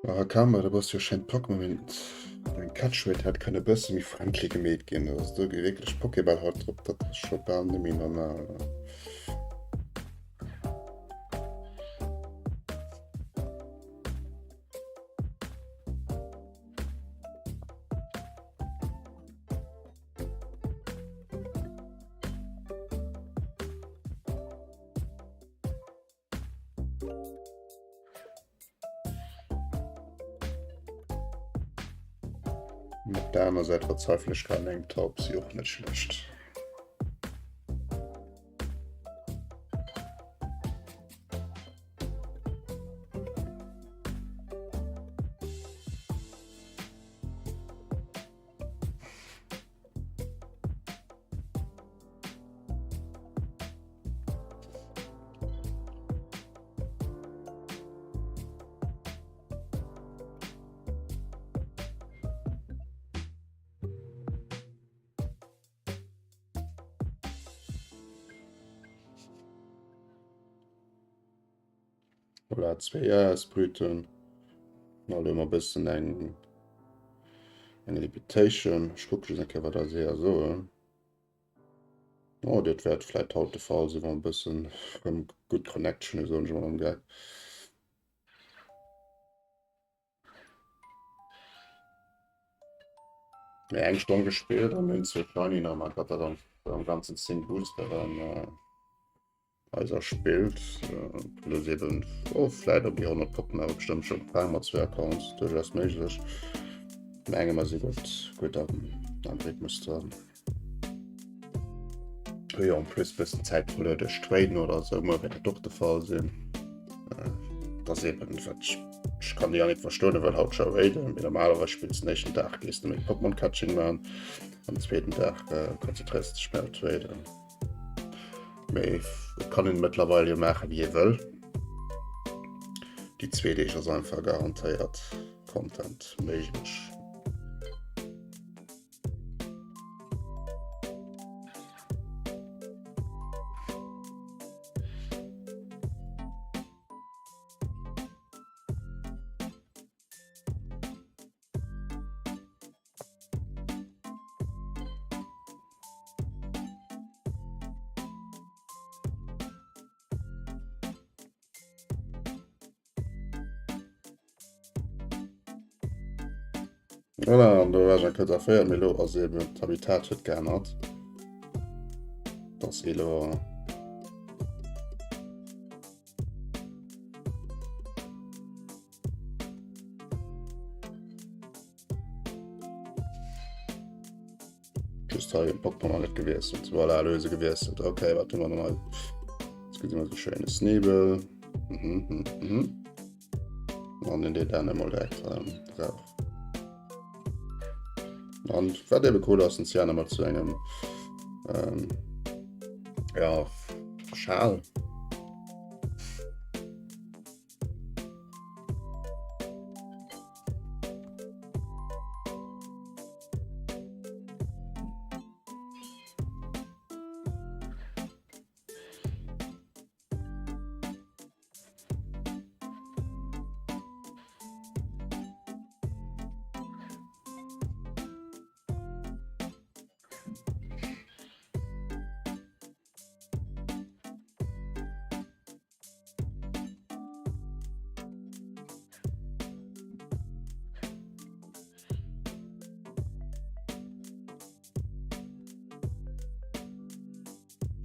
Rakamba, du bass jo schéin Pokémon, mee deng Catchrate hätt kënne bësse méi friendly gemeet ginn. Also do gi wierklech Pokéball haut drop, dat ass scho bal net méi normal. Op der aner Säit verzweifel ech grad an engem Taubsi och net schlecht. Voilà, zwee Jahresblüten. Mal elo e bëssen eng eng Reputation. Ech kucke just eng Kéier, wat eis Eeër soen. Oh, dat wäert vläit haut de Fall sinn, wa mer e bëssen rëm gutt Connection hu, soen ech emol am Geck. Mee eng Stonn gespillt an hunn zwou Shiny nach, mein Gott, dat am, am ganzen 10 Boosteren äh, eiser spillt. Äh, plus eben, oh, vläit op déi 100 Poppen awer bestimmt schon gefaangen mat zwee Accounts, durchaus méiglech. Menge mer si gutt, gutt am, am Rhythmus dran. Hu jo en plus bëssen Zäit verluer duerch Traden oder esou, muer wäert dat och de Fall sinn. Äh, dat ass eben wat ech, ech kann déi ja net verstoen, well haut scho raiden, mee normalerweis spills den éischten Dag gees du méi Pokémon Catching man, am zweeten Dag äh, konzentréiers du dech méi op Traden. Mee et kann een mëttlerweil jo maachen wéi ee wëll. Déi zwee Deeg ass einfach garantéiert Content méiglech. Voilà, an do war ech eng Kéier erféiert, mee elo ass eben d'Habitat huet geännert. Dass elo Just hei den Pokémon net gewiesselt. Voilà, elo hu se gewiesselt. Okay, wat hu mer dann hei? Jetzt gesi mer so schéine Sneebel. Mhm, mhm, mhm. An den deet dann emol direkt ähm, Rauch. An wat eben cool ass, den Cyan mat zu engem ähm, ja, Schal.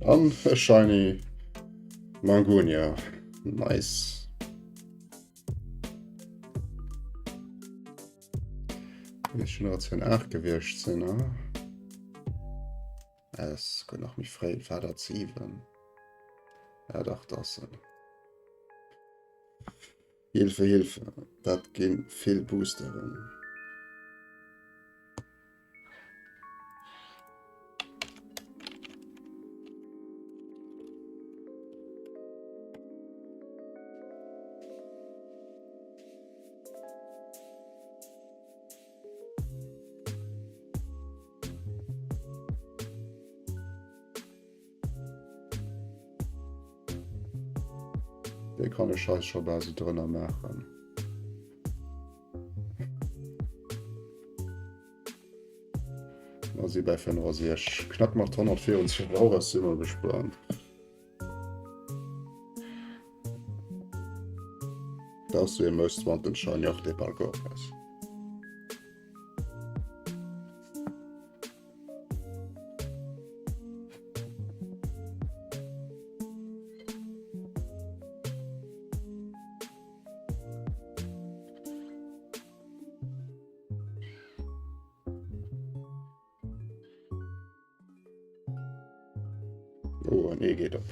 An e shiny Mangunia. Nice. Generatioun 8 gewiescht sinn, ne? Es gouf nach méi fréi, war dat 7? Ja dach, dat ass en. Hilfe, Hilfe, dat gi vill Boosteren. Dee kann ech hei scho bal sou drënner maachen. Mer si bei 65, knapp mat 124 Auer si mer gespaant. Dat ass wéi Most Wanted Shiny och de Parkour ass. Oh, en E geet op.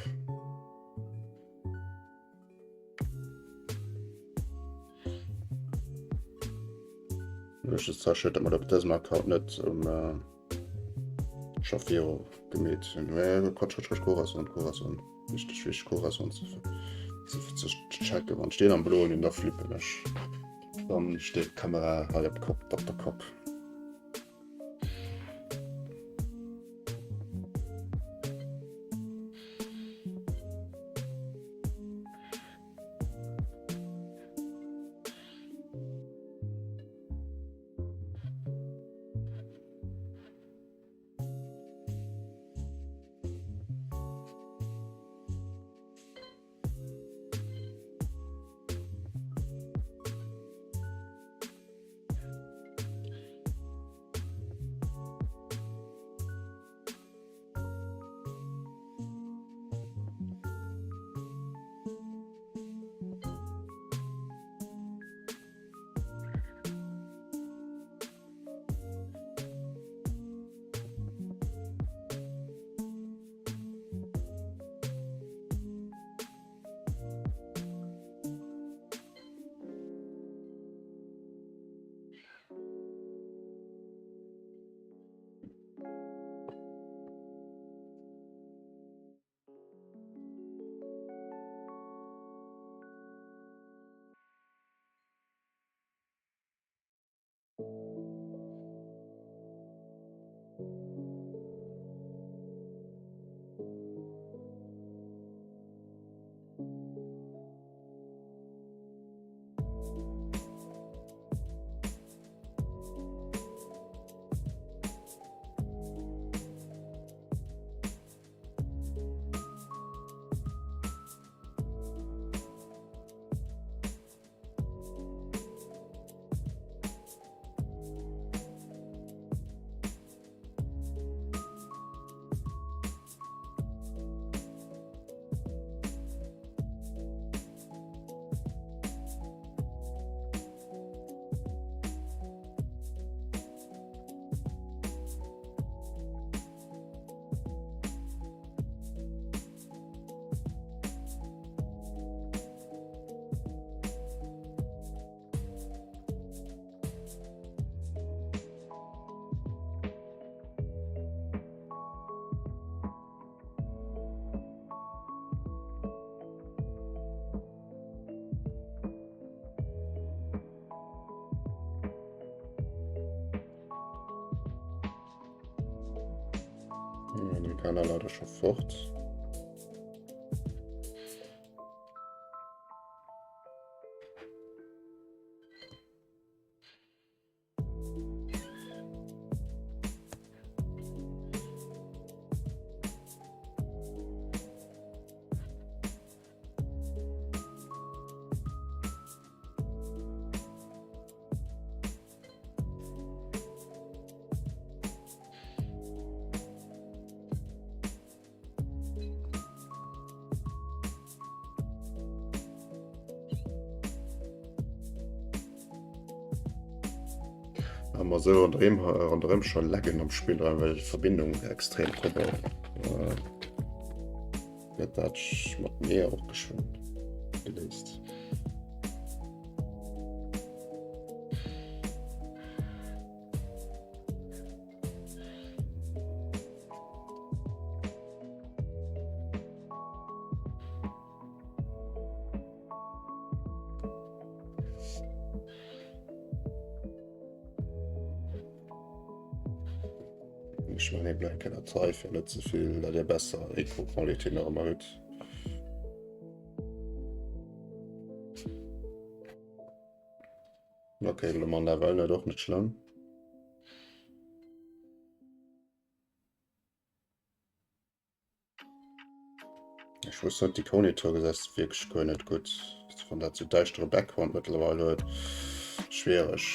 Ech ist zwar schön, dass op dësem Account net um äh, scho viru gemeet hunn. Äh, Quatsch, Quatsch, Quatsch, Corazon, Corazon. Wichteg, wichteg, Corazon ze, ze, ze checken. Wann steet am Bloen, da flippen ech. Dann steet d'Kamera hei op Kopp, op der Kopp. Den Kanal leider schon fort. A mer sou ronderëm ronderëm scho laggen am Spill dran, well d'Verbindung extrem top ass. Gëtt dat mat mir och geschwënn geléist. Ech man eben eng Kéier Datei fir net ze vill, dat Dir besser Eco-Qualité nach ëmmer hutt. Okay, lo man der well net och net schlëmm. Ech muss soen, d'Ikonitour gesäis de wierklech guer net gutt. Wann dat sou däischtere Background mëttlerweil huet, schwiereg.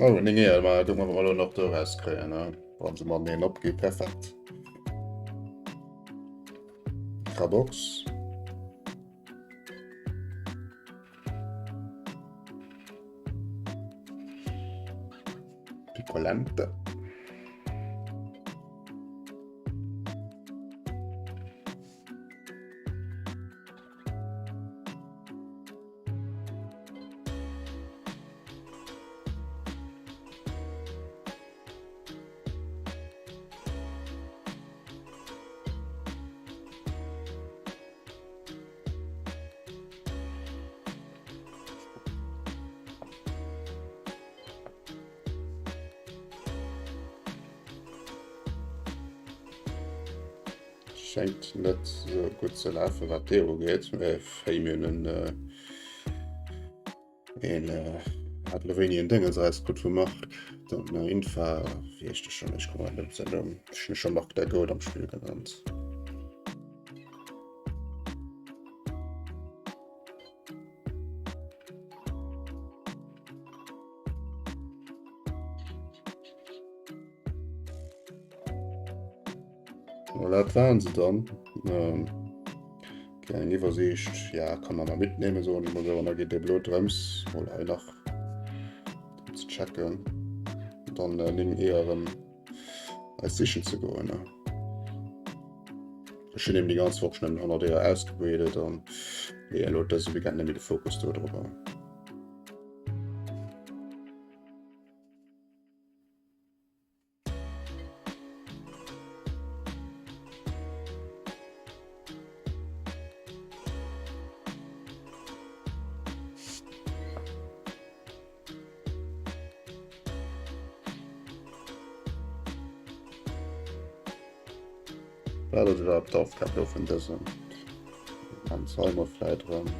Oh, nee, nee, ma du mer elo nach do rauskréien, ne? Wann se mateneen opgi, perfekt. Krabox. Picolente. Schengt net sou gutt ze lafen wat dee ugeet, mee hey mir hunn en een hat elo wéini en Déngens erauskritt vum Marc, den Infa, wéi heescht de schonn, ech komme net op säin Numm, ech hunn e scho Marc der Goat am Spill genannt. Voilà, dat waren se dann. Ähm, eng Iwwersiicht, ja, kann man mal mitnehmen, so, und so, und da geht der Blut drëms, mal hei nach ze checken. Und dann äh, nimm eher erëm eis sichen ze goen. Ne? Ech hunn eben déi ganz Woch schon 100 Eeër ausgebredet an leeën elo dëse Weekend net méi de Fokus do drop. Wat ass iwwerhaapt d'Aufgab do vun dësem? Ganz hei mol vläit erëm.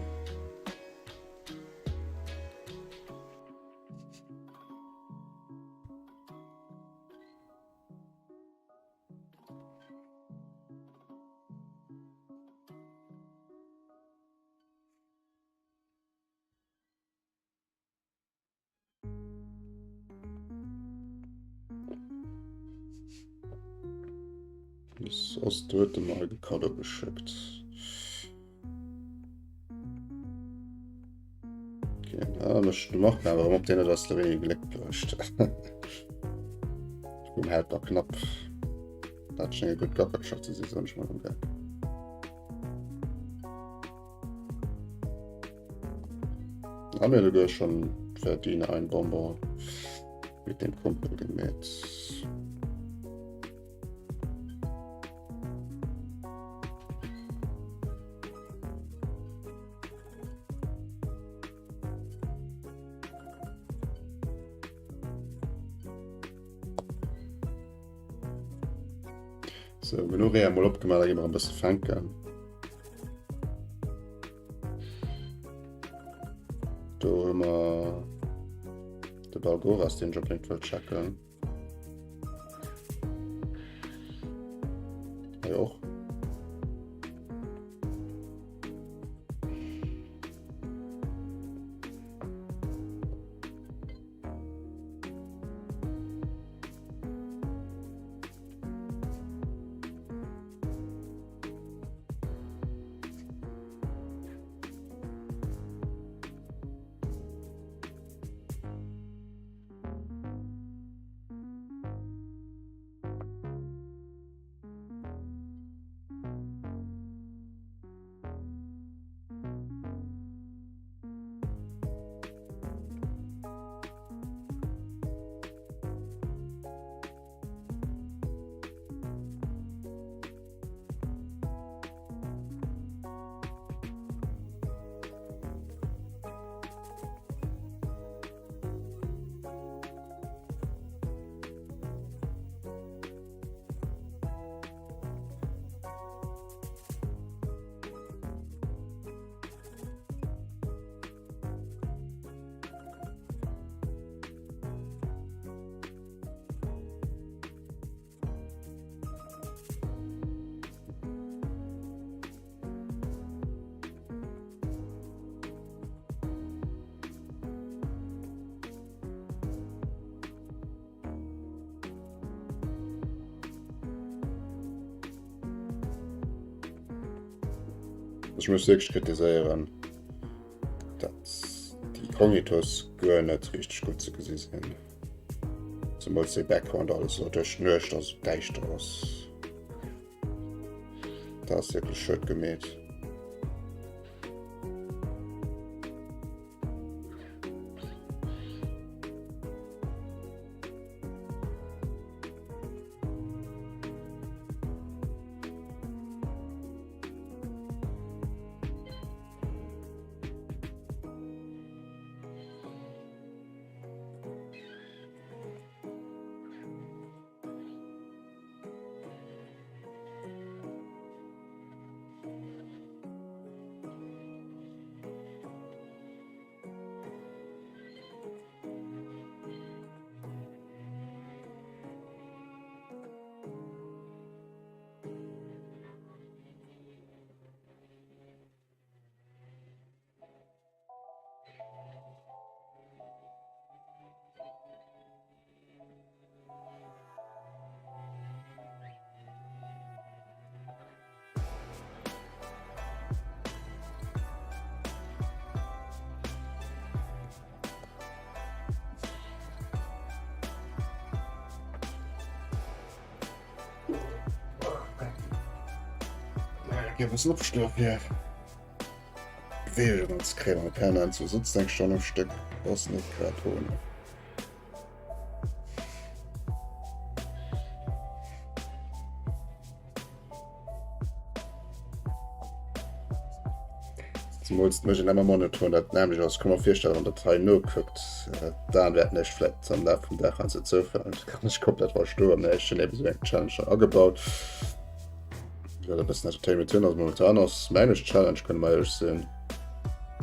Das ass do huet e mer e Cadeau geschéckt. Okay, ah, mech de Marc awer op den ass Slowenien Gléck bruecht. Vum hält da knapp. Dat schénge gutt Gackercher ze si soen ech mol am Geck. Haben wir sogar schon verdient ein Bonbon mit dem Kumpel gemäht. So, genuch Eeër mol opgemaach, da gi mer e bësse fänken. Do hu mer de Balgoras, deen ech unbedéngt wëll checken. Hei och. Ech muss wierklech kritiséieren, dat déi Kognitos guer net richteg gutt ze gesi sinn. Zemools dee Background alles elo duerch d'Nuecht ass et däischter ass. Dat ass wierklech schued gemeet. Gi bëssen opschlof hier. Bewegung ze kréien an permanent sou sëtzt eng Stonn um Stéck ass net grad ohne. Zemools mécht een ëmmer monoton dat nämmlecht ass. Ech ka mer virstellen, wann der hei nokuckt, d'Aen wäerten iech vläit am Laf vum Dag heiansdo zoufalen. Dat kann ech komplett verstoen, mä ech hunn eben esou eng Challenge hei agebaut. Fir e bëssen Entertainment hunn. Also momentan ass meng ech Challenge, kënne mer éierlech sinn,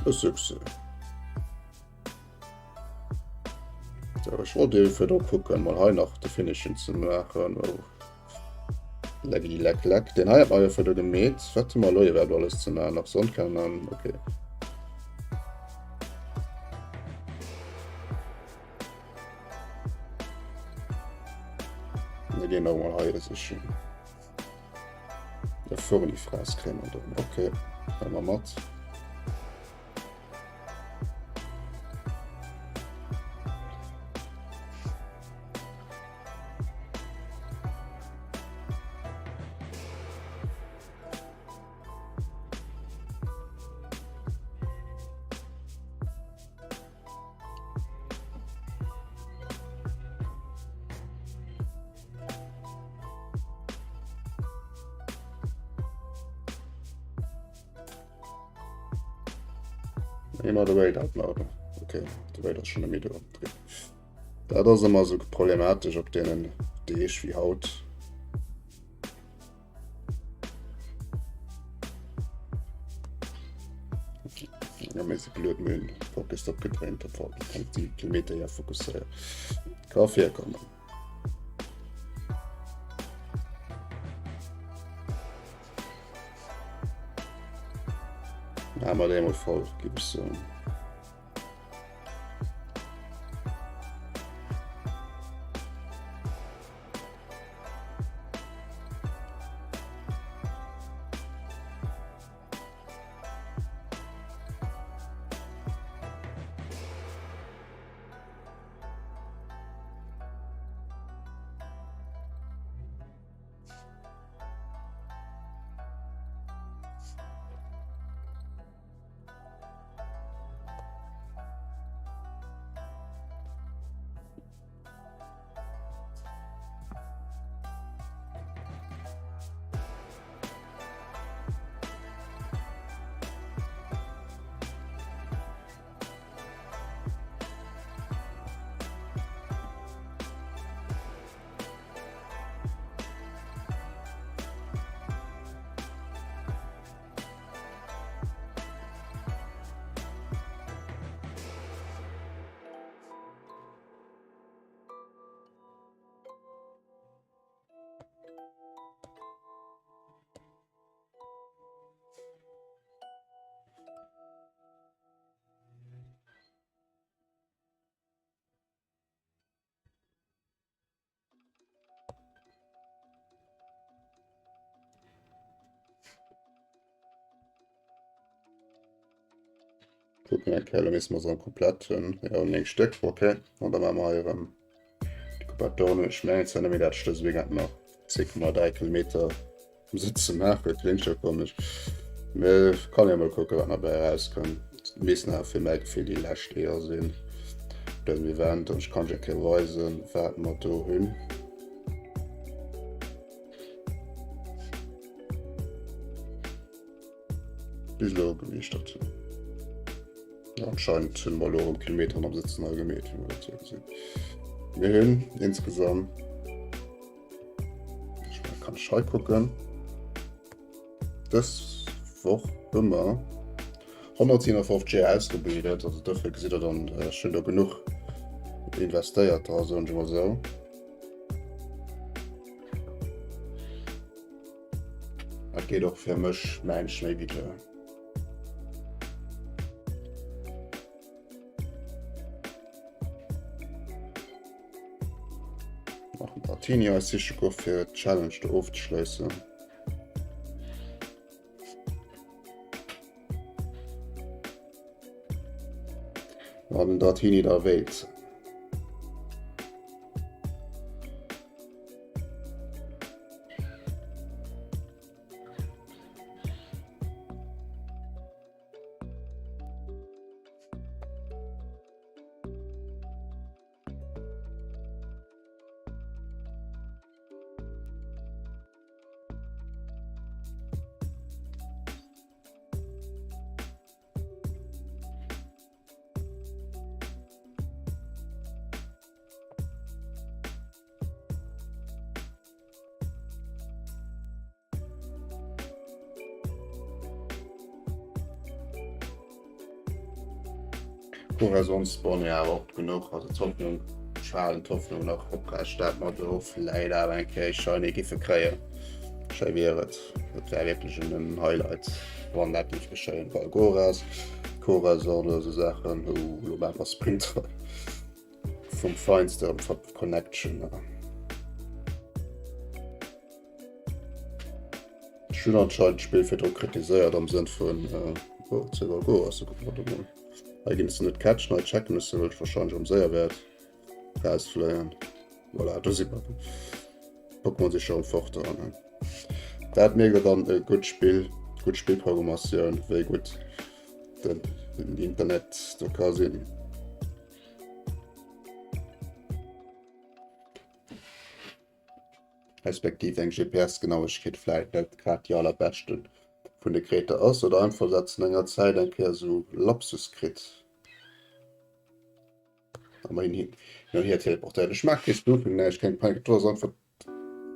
e Succès. So, ech wollt eben virdru kucken, mol hei nach de Finishing ze maachen. Oh. Leckeli leck leck. Den hei hat mer jo virdru gemeet. Wat hu mer elo iwwerhaapt alles ze maachen? Nach Sonnenkannan, okay. Mir gehen auch mal hei sichen. Der Furni-Fraß kréie mer do. Okay, hale mer mat. Immer de Raid uploaden. Okay, de Raid ass schon méi do. Dat ass ëmmer sou problematesch op deenen Deeg wéi haut. Ja, mir si blöd, mir hunn Focus opgedréint, obwohl kann die Kilometer ja fokusséieren. Ka virkommen. Ja, mal emol voll, gib ich so. Kucken eng Kéier, elo misste mer se erëm komplett hunn. Jo, 9 Stéck, ok. An da maache mer hei erëm déi komplett Tournée. Ech mengen zwar net méi, dat ech dëse Weekend nach 10,3 Kilometer am Sëtze maache, kléngt jo komesch. Mä kann jo mol kucken, wat nach bäi erauskënnt. Et missten awer fir mäi Gefill déi lescht Eeër sinn op dësem Event. An ech kann iech eng Kéier weisen, wat mer do hunn. Bis elo gemeeschtert hunn. Ja, anscheinend hunn mer elo erëm Kilometeren am Sëtzen hei gemeet, wéi mer dat hier gesinn. Mir hunn insgesamt, ech mein, kann ech hei kucken, dës Woch hu mer 157 Eeër ausgebildet, also dofir gesitt der dann, ech hunn do genuch investéiert dra, soen ech emol esou. Dat geet och fir mech mengen ech méi wéi duer. Nach en Dratini eis siche goe fir d'Challenge do ofzeschléissen. Wann den Dratini da wéilt. Corazon spawnen ja awer oft genuch, also d'Hoffnung, ech halen d'Hoffnung nach oprecht, dat mer do vläit awer eng Kéier Shiny giffe kréien. Schéi wier et, dat wär wierklech en Highlight, wann dat géif geschéien. Valgoras, Corazon oder esou Saachen, oh lo maache mer Sprint vum Feinste am Connection. Ech hunn anscheinend d'Spill virdru kritiséiert am Sënn vun oh, Silver Go ass kucke mer do mol. Hei ginn se net catchen, hei checken ech se, well ech wahrscheinlech erëm séier wäert rausfléien. Voilà, do si mer. Pokémon si scho erëm fort dran. Dat mierkt der dann e gutt Spill, gutt Spillprogrammatioun, wéi gutt den Internet do ka sinn. Respektiv eng GPS-Genauegkeet vläit net grad déi allerbeschte vun de Geräter ass oder einfach dat se no enger Zäit eng Kéier esou Lapsus kritt a mer hin an hier teleportéiert. Ech mag kee Spoofing, näischt, keng Panik, do ass einfach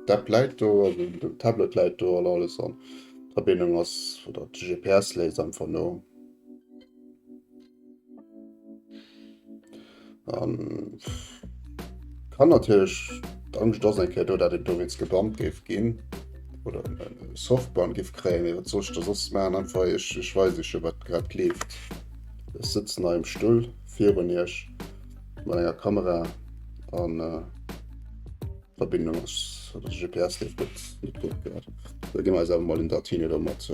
d'App läit do, also den Tablet läit do an alles an d'Verbindung ass oder de GPS léisst einfach no. An kann natierlech d'Angscht ass eng Kéier do, dat een dowéinst gebannt géif ginn oder e Softban géif kréien. Mee wat soll ech da soss maachen? Einfach ech, ech weis iech jo wat grad leeft. Ech sëtzen hei um Stull virun iech mat enger Kamera an Verbindung ass oder GPS leeft net, net gutt grad. Da gi mer eis awer mol den Dratini do mat.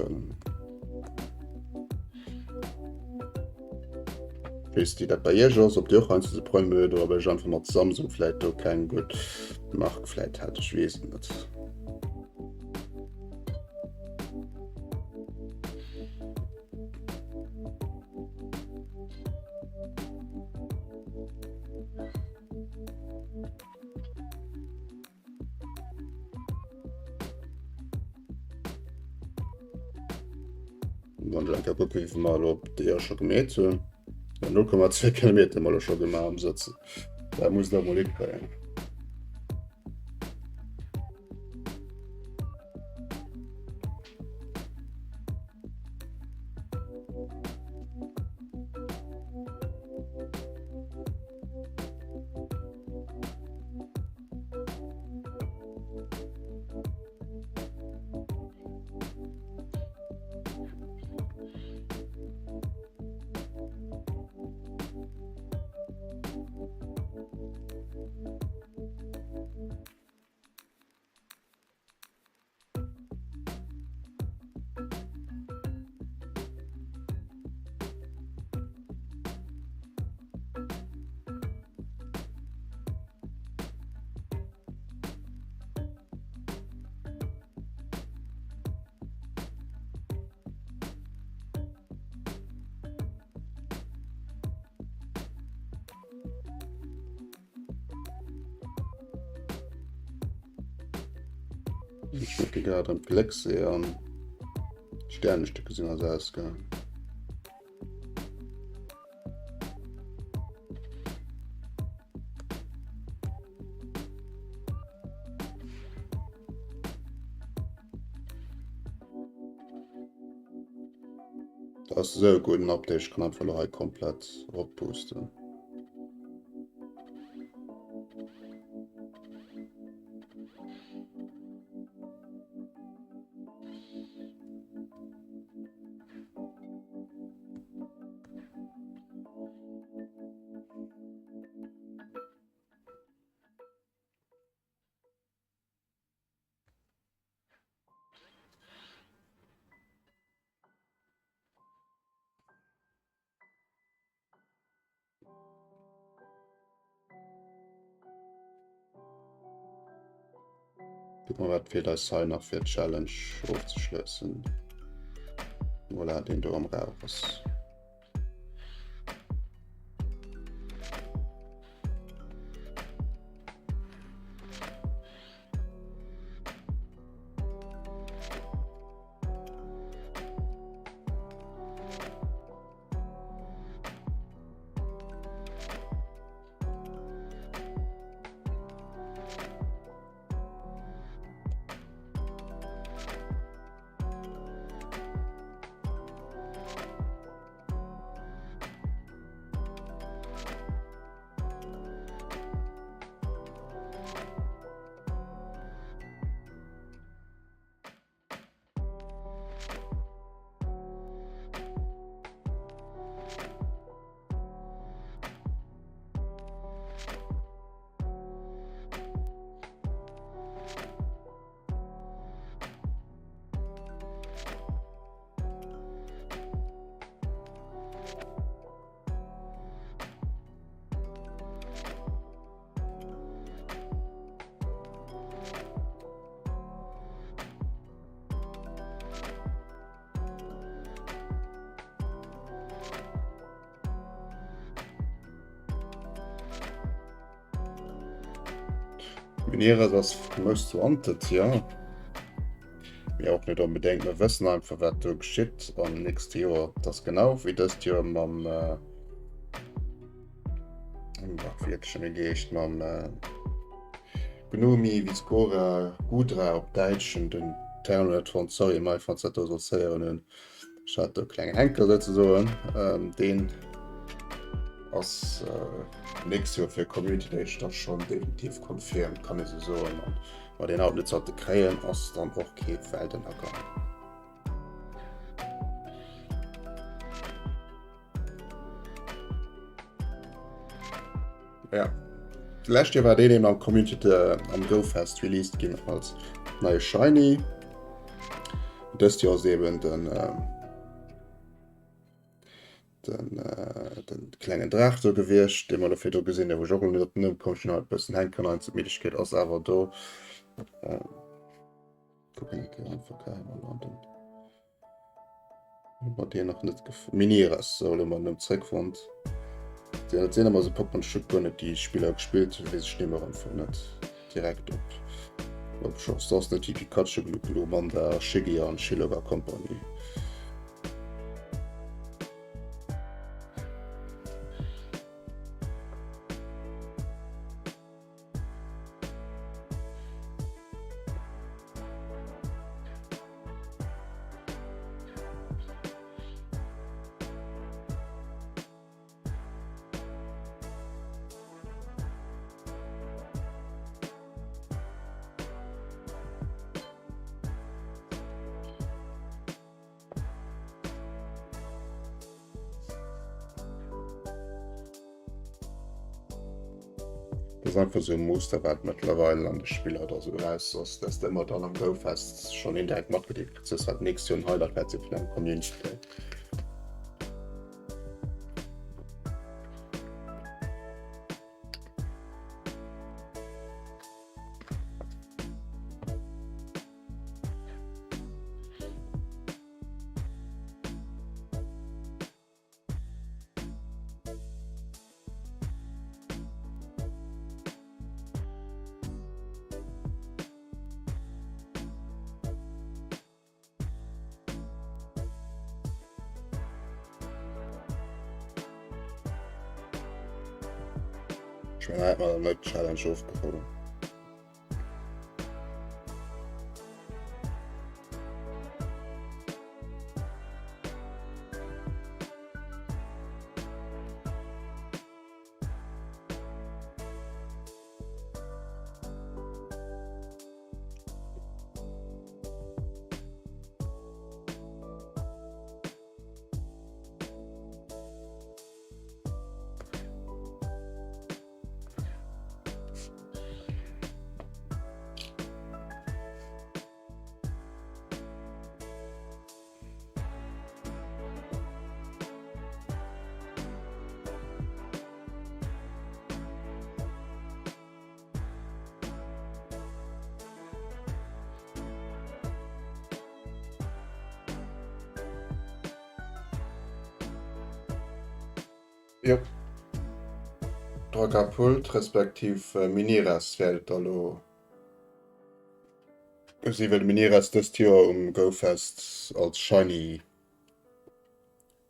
Weess déi dat bei Iech ass, ob Dir och heiansdo esou Problemer huet oder ob ech einfach mat Samsung vläit do keng gutt Mark vläit hat, ech weess et net. Wann ech eng Kéier kucken, wéi vill mer elo op déi scho gemeet hunn. 0,2 Kilometer hu mer elo scho gemaach am Sëtzen. Dat muss der emol hikréien. Ech mecke grad an d'Glécksee an d'Sternestücke sinn eis ausgaang. Dat ass esou e gudden Update, ech kann einfach elo hei komplett eropboosten. Guck mal, wat feelt eis hei nach fir d'Challenge ofzeschlëssen. Voilà, deen do am Rauch ass. Mineres ass most wanted, ja. Mee och net onbedéngt. Mir wëssen einfach, wat do geschitt am nächste Joer. Dat ass genau wéi dëst Joer mam äh, wat wéi huet schon geheescht, mam äh, Gnomi Viscora Gudra op Däitsch hun den Term net fonnt, sorry Mike, falls dat do solls héieren hunn. Ech hat do e klengen Henkel souzesoen. Ähm, deen ass äh, nächst Joer fir Community Day da schon definitiv confirmed, kann ee sou soen. An wa deen haut net sollte kréien, ass dann och kee Weltennergang. Ja. D'lescht Joer war deen eben am Community äh, am GoFest released ginn als neie Shiny. Dëst Joer ass eben den, äh, den, äh, den klengen Draach do gewiescht, dee mer do virdru gesinn hunn, wou ech och elo net op den Numm komm. Ech hunn haut e bëssen hänken, hei d'Middegkeet ass awer do. Äh, kucken eng Kéier einfach geheim an den. Mat deen nach net Minieres sou elo mer Numm zréckfonnt. Dat sinn ëmmer sou Pokémon ech hu guer net déi Spiller gespillt, weess ech Numm einfach net direkt op op Chance. Dat ass net déi Pikachu, Glumanda, Shiggy an Shillock a Company. Das ist einfach so ein Muster, wat mittlerweile an de Spiller da so raus ass, dass du immer dann am GoFest schon indirekt matgedeelt kriss, dass wat nächst Joer ein Highlight wäert si vun engem Community Day. Ech mengen, hei hätt mer dann net d'Challenge ofgeholl. Jo. Dragapult respektiv Miniras wäert et da lo sinn, well de Miniras dëst Joer um Goufest als Shiny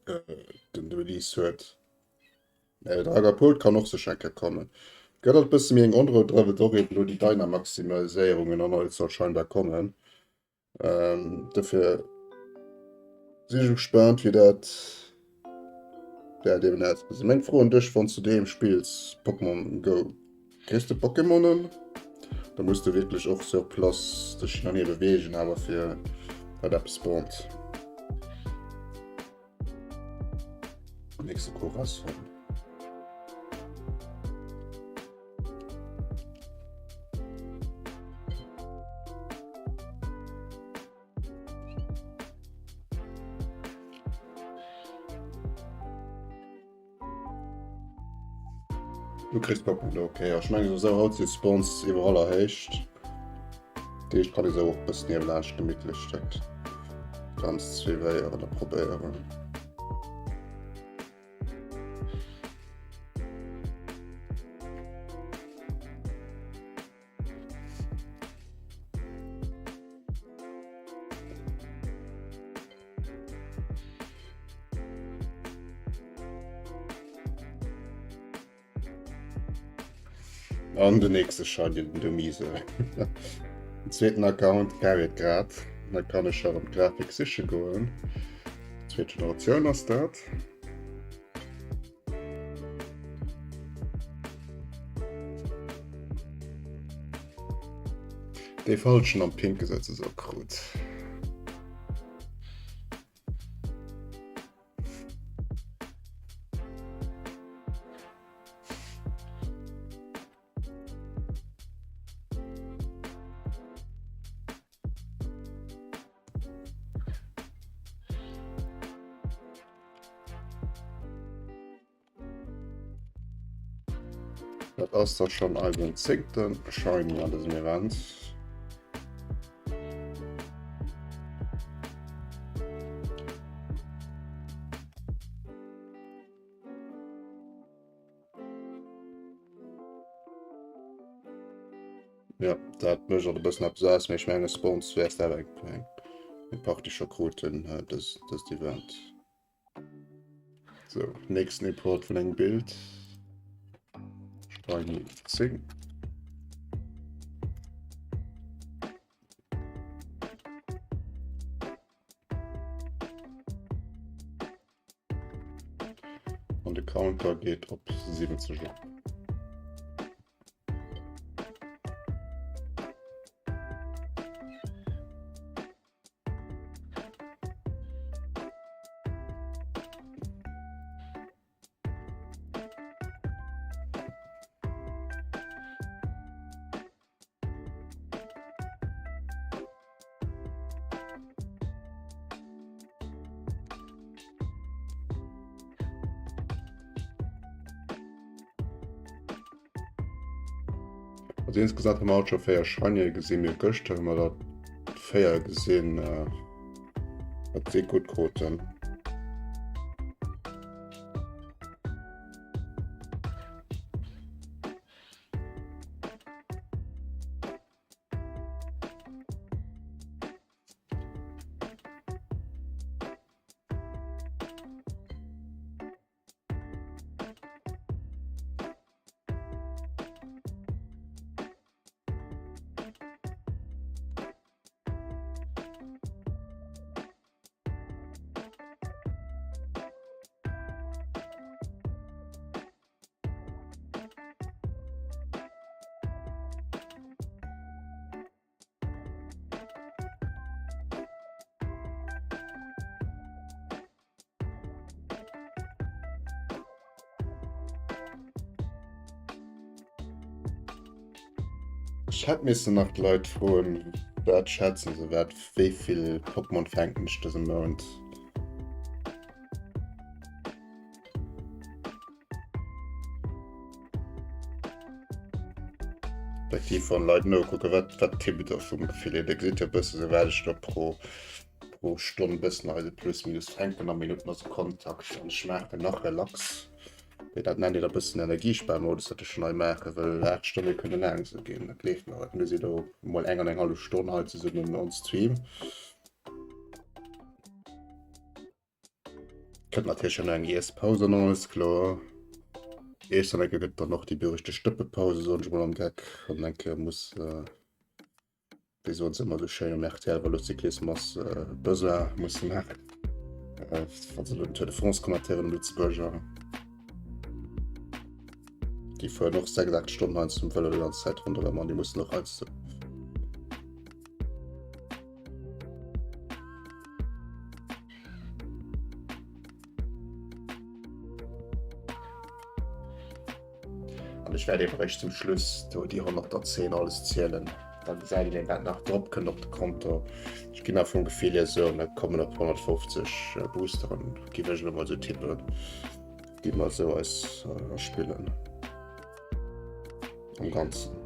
den Release huet. Mä Dragapult kann och sécher eng Kéier kommen. Gëtt alt bësse méi eng Onrou dra, well och eben elo déi Dynamaximaliséierungen an alles soll scheinbar kommen. Ähm, dofir sinn ech gespaant, wéi dat wäert eben ausgesinn. Meng Fro un dech, wann s du doheem spills Pokémon Go, kriss de Pokémonen? Da muss du wierklech och sur place dech hin an hier beweegen, awer fir datt eppes spawnt. Nächste Corazon. Du kriss Pokémon, okay. Ech mengen sowieso haut si Spawns iwwerall erhéicht. Dat heescht kann ee sou och e bëssen niewelaanscht gemittlech dat Ganzt suivéieren a probéieren. An den nächste Shiny, den Domise. Den zweeten Account carryt grad. Da kann ech erëm d'Grafik siche goen. Zweet Generatioun ass dat. Dee falschen am pinke souzesoe krut. Dat ass da schon eisen zéngte Shiny an dësem Event. Ja, dat mécht alt e bëssen eppes aus, mee ech mengen Spawns wäers de awer eng eng Partie scho kruten dës dëst Event. So, nächsten Import vun engem Bild. Shiny 10. An de Counter geet op 70 op. Also insgesamt hu mer haut scho 4 Shiny gesinn. Mir gëschter hu mer der 4 gesinn. Äh, dat si gutt Quoten. Ech hätt missen nach d'Leit froen, wat schätzen se, wat wéi vill Pokémon fänken ech dëse Mount? Respektiv wann Leit nokucken, wat wat tippt der vum Gefill hier? Dir gesitt jo e bësse sou wat ech do pro pro Stonn bëssen eise plus minus fänken a Minutten a Sekonntakt an ech maachen nach relax. Mee dat nennt een e bëssen Energiesparmodus, wat ech schonn hei maachen, well 8 Stonne kënne laang sou ginn. Dat gleeft mer. Mir si do mol eng an eng hallef Stonn hei zesummen on Stream. Kënnt natierlech och nach eng Iesspaus an alles, kloer. Iech dann eng Kéier gëtt dann och déi berüchtegt Stëppepause, soen ech mol am Geck, wann eng Kéier muss. Äh, Wéi soen se ëmmer sou schéin um rtl Vëlocyclismus Besoin musse maachen, wa se elo den Tour de France kommentéieren um Lëtzebuerger. Déi fueren och 6, 8 Stonnen heiansdo um Vëlo déi ganz Zäit ronderëm an déi mussen och heiansdo. An ech wäert eben eréischt zum Schluss do déi 110 alles zielen. Da gesäit een, wat nach drop kënnt op de Konto. Ech ginn awer vum Gefill hier esou, mir kommen op 150 Boosteren, géif ech elo mol esou tippen, déi mer esou eis erspillen. Am Ganzen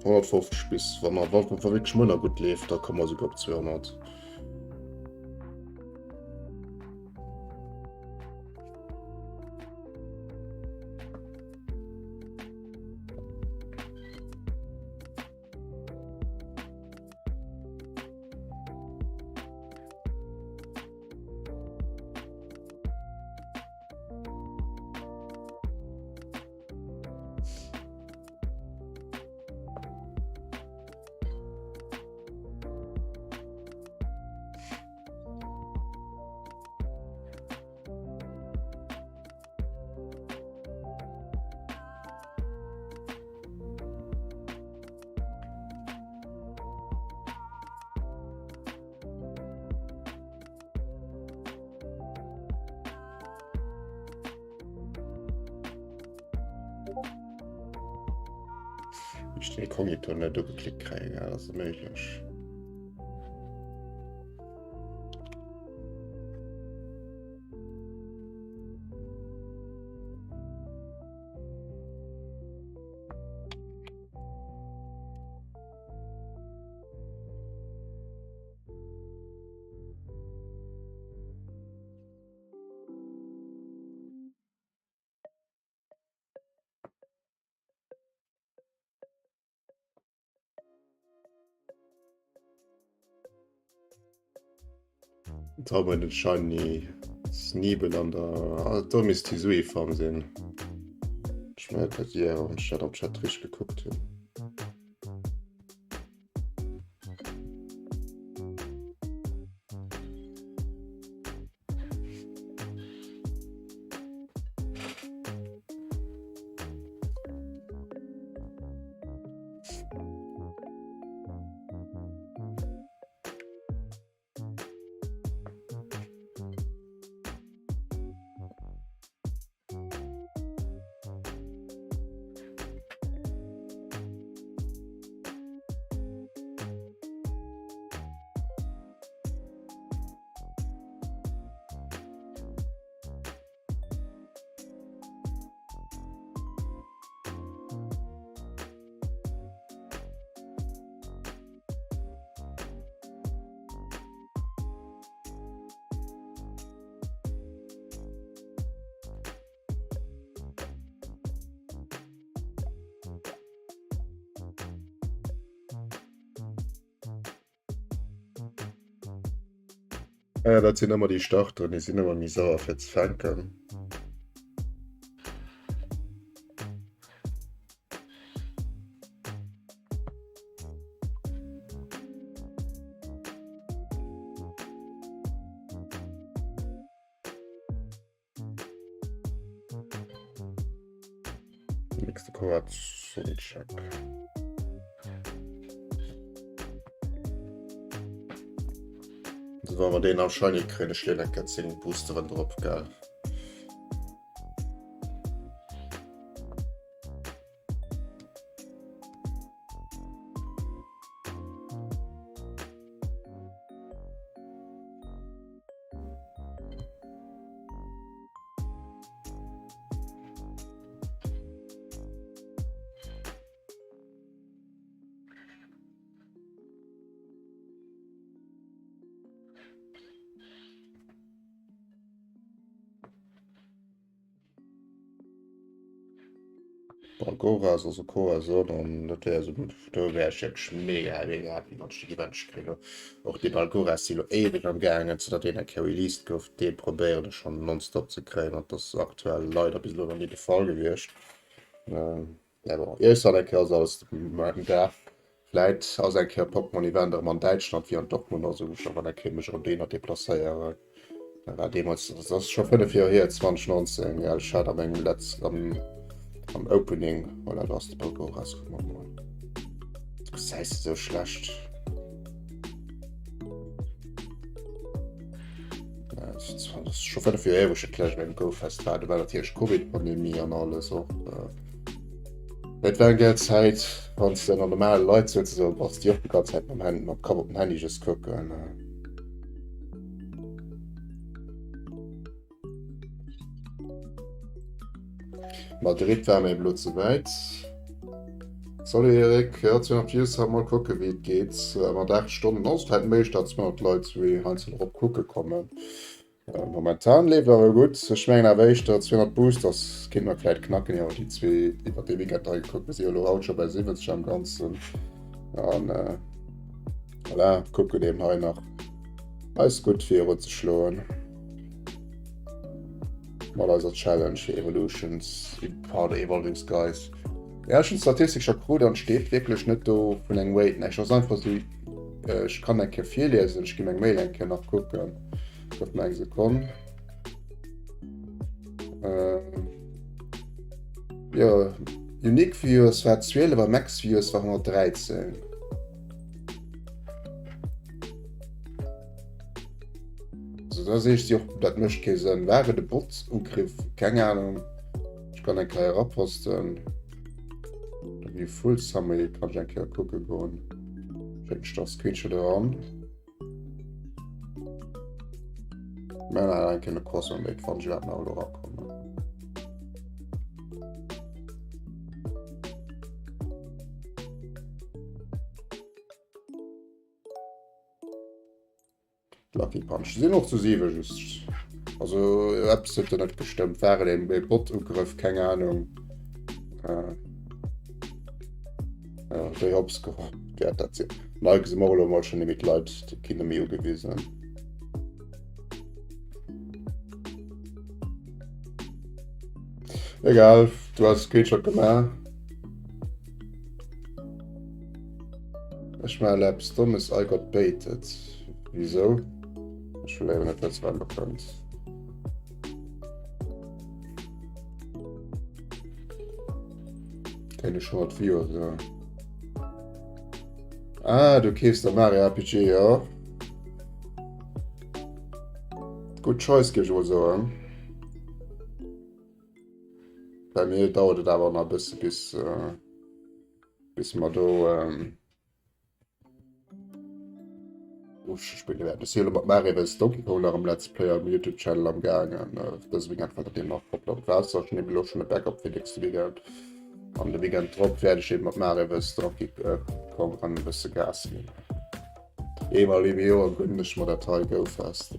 150 bis, wa mer, wa wierklech manner gutt leeft, da komme mer esouguer op 200. Ech den Inkognito net ugeklickt kréien, ja, dat ass méiglech. Jetzt haben wir den Shiny Sneebel an der ah, da misst die Sui Farm sinn. Ich meine, dat hier, wann ich dat am Chat richtig geguckt hunn. Ah ja, dat sinn ëmmer déi Starteren, déi sinn ëmmer méi sauer fir ze fänken. Nächste Check. Also wann wir den am Shiny kriegen, ich lege lecker 10 Boosteren drauf, geil. Balgoras, also Corazon, an dat wär esou, do wär ech wierklech mega, mega happy, wann ech déi Event kréien. Och dee Balgoras si lo éiweg am gaangen, zanter deen eng Kéier released gouf, dee probéieren ech schonn nonstop ze kréien, an dat ass aktuell leider bis elo nach ni de Fall gewiescht. Mä bon, iergendwann eng Kéier ass alles am Dag. Vläit ass eng Kéier Pokémon Event erëm an Däitschland wéi an Dortmund oder sou, wou ech dann eng Kéier mech erëm dohinner deplacéieren. Dat war deemools, dat ass scho 5 Joer hier, 2019, gell, ech hat a mengem letz am, am Opening, voilà, do ass de Pokémon erauskomm op emol. Gesäis de sou schlecht. Ja, dat ass scho 5 Joer hier, wou ech dat d'lescht beim Go-Fest war. Do war natierlech Covid-Pandemie an alles och. Et war eng gäil Zäit, wann s de ënner normale Leit souzesoen bass, déi och déi ganz Zäit mam Handy, mam Kapp op den Handy just kucken. Madrid war mir elo ze wäit. Salut Eric, jo 200 Views, mol kucke wéi et geet. Mat 8 Stonnen ass et vläit méiglech, datt 200 Leit heiansdo drop kucke kommen. Momentan leeft awer gutt. Ech mengen awer éischter 200 Boosters kéint mer vläit knacken. Jo, déi zwee iwwer dee Weekend hei gekuckt, mir si jo elo haut scho bei 70 am Ganzen. An äh, voilà, kucken eben hei nach eis gutt virun ze schloen. Mat eiser Challenge fir Evolutions, pardon, Evolving Skies. Ja, ech hunn d'Statistik scho krut an steet wierklech net do vun engem Wait. Ech ass einfach esou, ech kann eng Kéier virliesen, ech gi meng Mail eng Kéier nach kucken. Gëff mer eng Sekonn. Äh, jo, Unique Viewers war 12 a Max Viewers war 113. Also da sehe ich sie och, dat mécht kee Sënn. War et e Bot-Ugriff? Keng Ahnung. Ech kann eng Kéier eraposten. Wie Full Summary kann ich eng Kéier kucke goen. Schécken ech das Screenshot eran. Mä eng Kéier Cross an wann ech iwwerhaapt nach elo erakommen. Lucky Punch sinn och zu 7 just. Also eppes huet do net gestëmmt. War et een Bot-Ugrëff? Keng Ahnung. Äh, ja, déi hops geholl. Wäert dat sinn. Nei gesi mer elo mol schon méi d'Leit, déi ginn méi ugewisen. Egal, du hast Screenshot gemaach. Ech maachen eppes Dommes, I got baited. Wisou? Ech wëll awer net wëssen, wat elo kënnt. Kréien ech 100 Viewer, ja. Ah, du keefs der Mario RPG, ja. Good choice, géif ech mol soen. Bei mir dauert et awer nach e bësse bis, äh, bis mer do ähm, spille werden. Ech si elo mat Mario vs Donkey Kong nach am Let's Play am YouTube Channel am gaangen. Äh, dëse Weekend fält dat eben nach komplett an d'Waasser. Ech nehmen elo schon e Backup fir nächste Weekend. An de Weekend drop wäert ech eben mat Mario vs Donkey äh, Kong an e bësse Gas ginn. Eemol im Joer gönnen ech mer dat hei Go-Fest.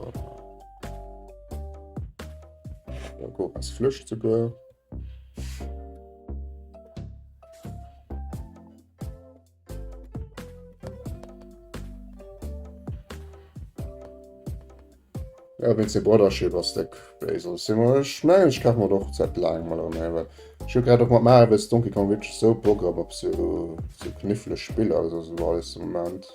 Go ass flëscht souguer. Ja, wéinst dem Brothership ass déck béis. Also, si mer, ech mengen, ech kaf mer och zäit laang mol erëm eng, well ech hu grad och mat Mario vs Donkey Kong wierklech esou Bock erëm op sou, sou kniffleg Spiller, also sou alles de Moment.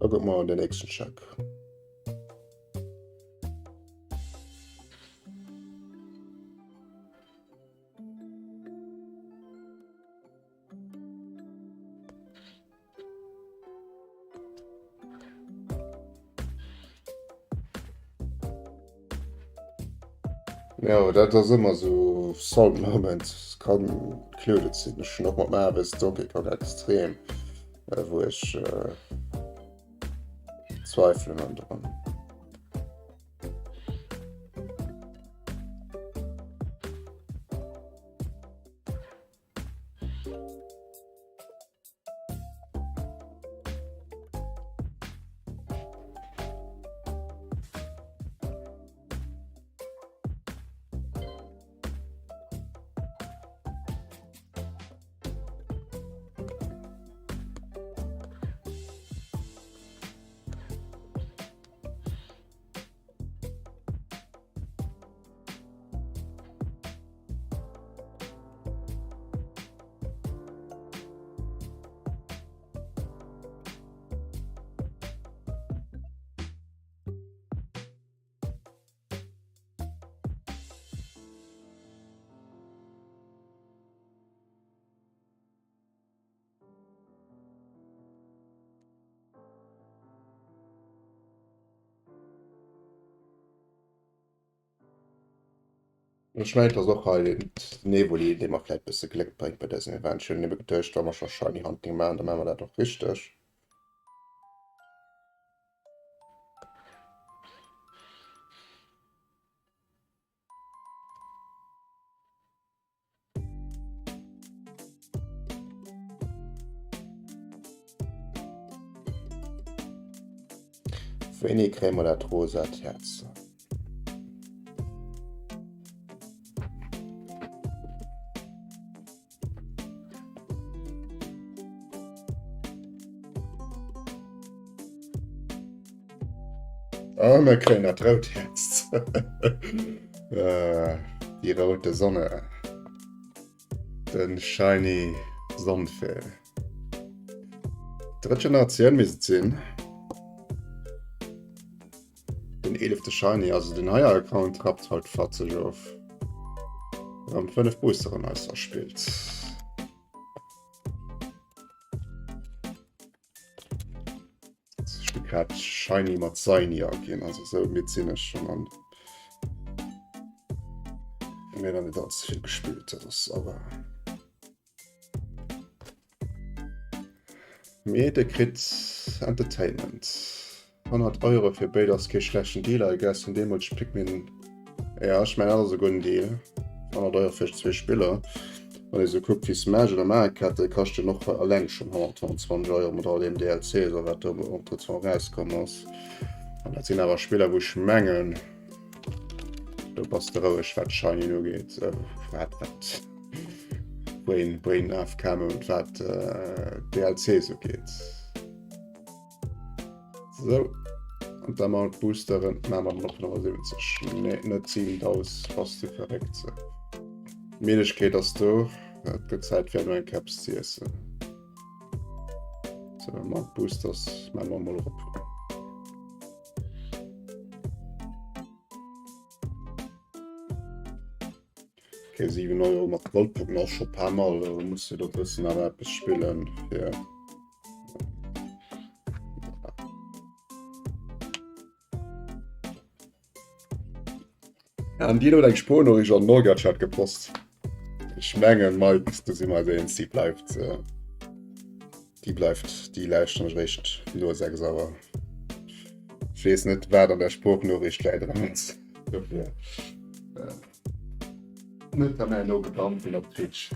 Da gucke mer den nächsten Check. Jo, dat ass ëmmer sou Salt Moment, kann included sinn. Ech hunn och mat Marvel's Donkey Kong extrem. Wou ech Zweifelen hunn drun. Ech mengen et ass och hei den Evoli dee mer vläit bësse Gléck bréngt bei dësem Event. Ech hunn ebe geduecht wa mer scho Shiny Hunting maachen, da maache mer dat och richteg. Wéini kréie mer dat rosat Häerz? Ah, mir kréien dat rout Häerz. äh, die rote Sonne. Den shiny Sonnfee. Drëtt Generatioun misst et sinn. Den 11. Shiny, also den heier Account rappt haut fatzeg of. Am 5 Boosteren eis verspillt. Ech hu grad Shiny mat Seini aginn, also sou midd sinn ech schon an mir dann net allze vill gespillt, dat ass awer. Mee de kritt Entertainment. 100 Euro fir béid ass kee schlechten Deal, I guess, vun deemools Pikmin. Ja, ech mengen dat ass e gudden Deal. 100 Euro fir zwee Spiller. Wann ee sou kuckt wéi Smash oder Mario Kart, déi kaschten och eleng schonn 125 Euro mat all deem DLCs a wat do entretemps erauskomm ass. An dat sinn awer Spiller, wou ech mengen, do bass de roueg wat Shining ugeet, wat wat Brain Brain AFK und wat DLCs ugeet. So. An da mal Boosteren machen wir noch 75. Nee, net 7000. Bass du verréckt. So. D'Middegkeet ass do. Et gëtt Zäit fir eng Caps ze iessen. So, mat Boosters machen wir mal op. Okay, 7 Euro mat Goldpunkten ass scho paar Mal. Da muss du do bëssen awer eppes spillen fir. An Dir huet eng Sproochnooriicht an den Orga-Chat gepost. Ech mengen, Mike, du si mer eis eens, déi bleift, äh, déi bleift, déi lauschteren ech eréischt no 6 Auer. Ech weess net, wat an der Sproochnooriicht läit dran ass. Dofir äh, net dann herno gebannt ginn op Twitch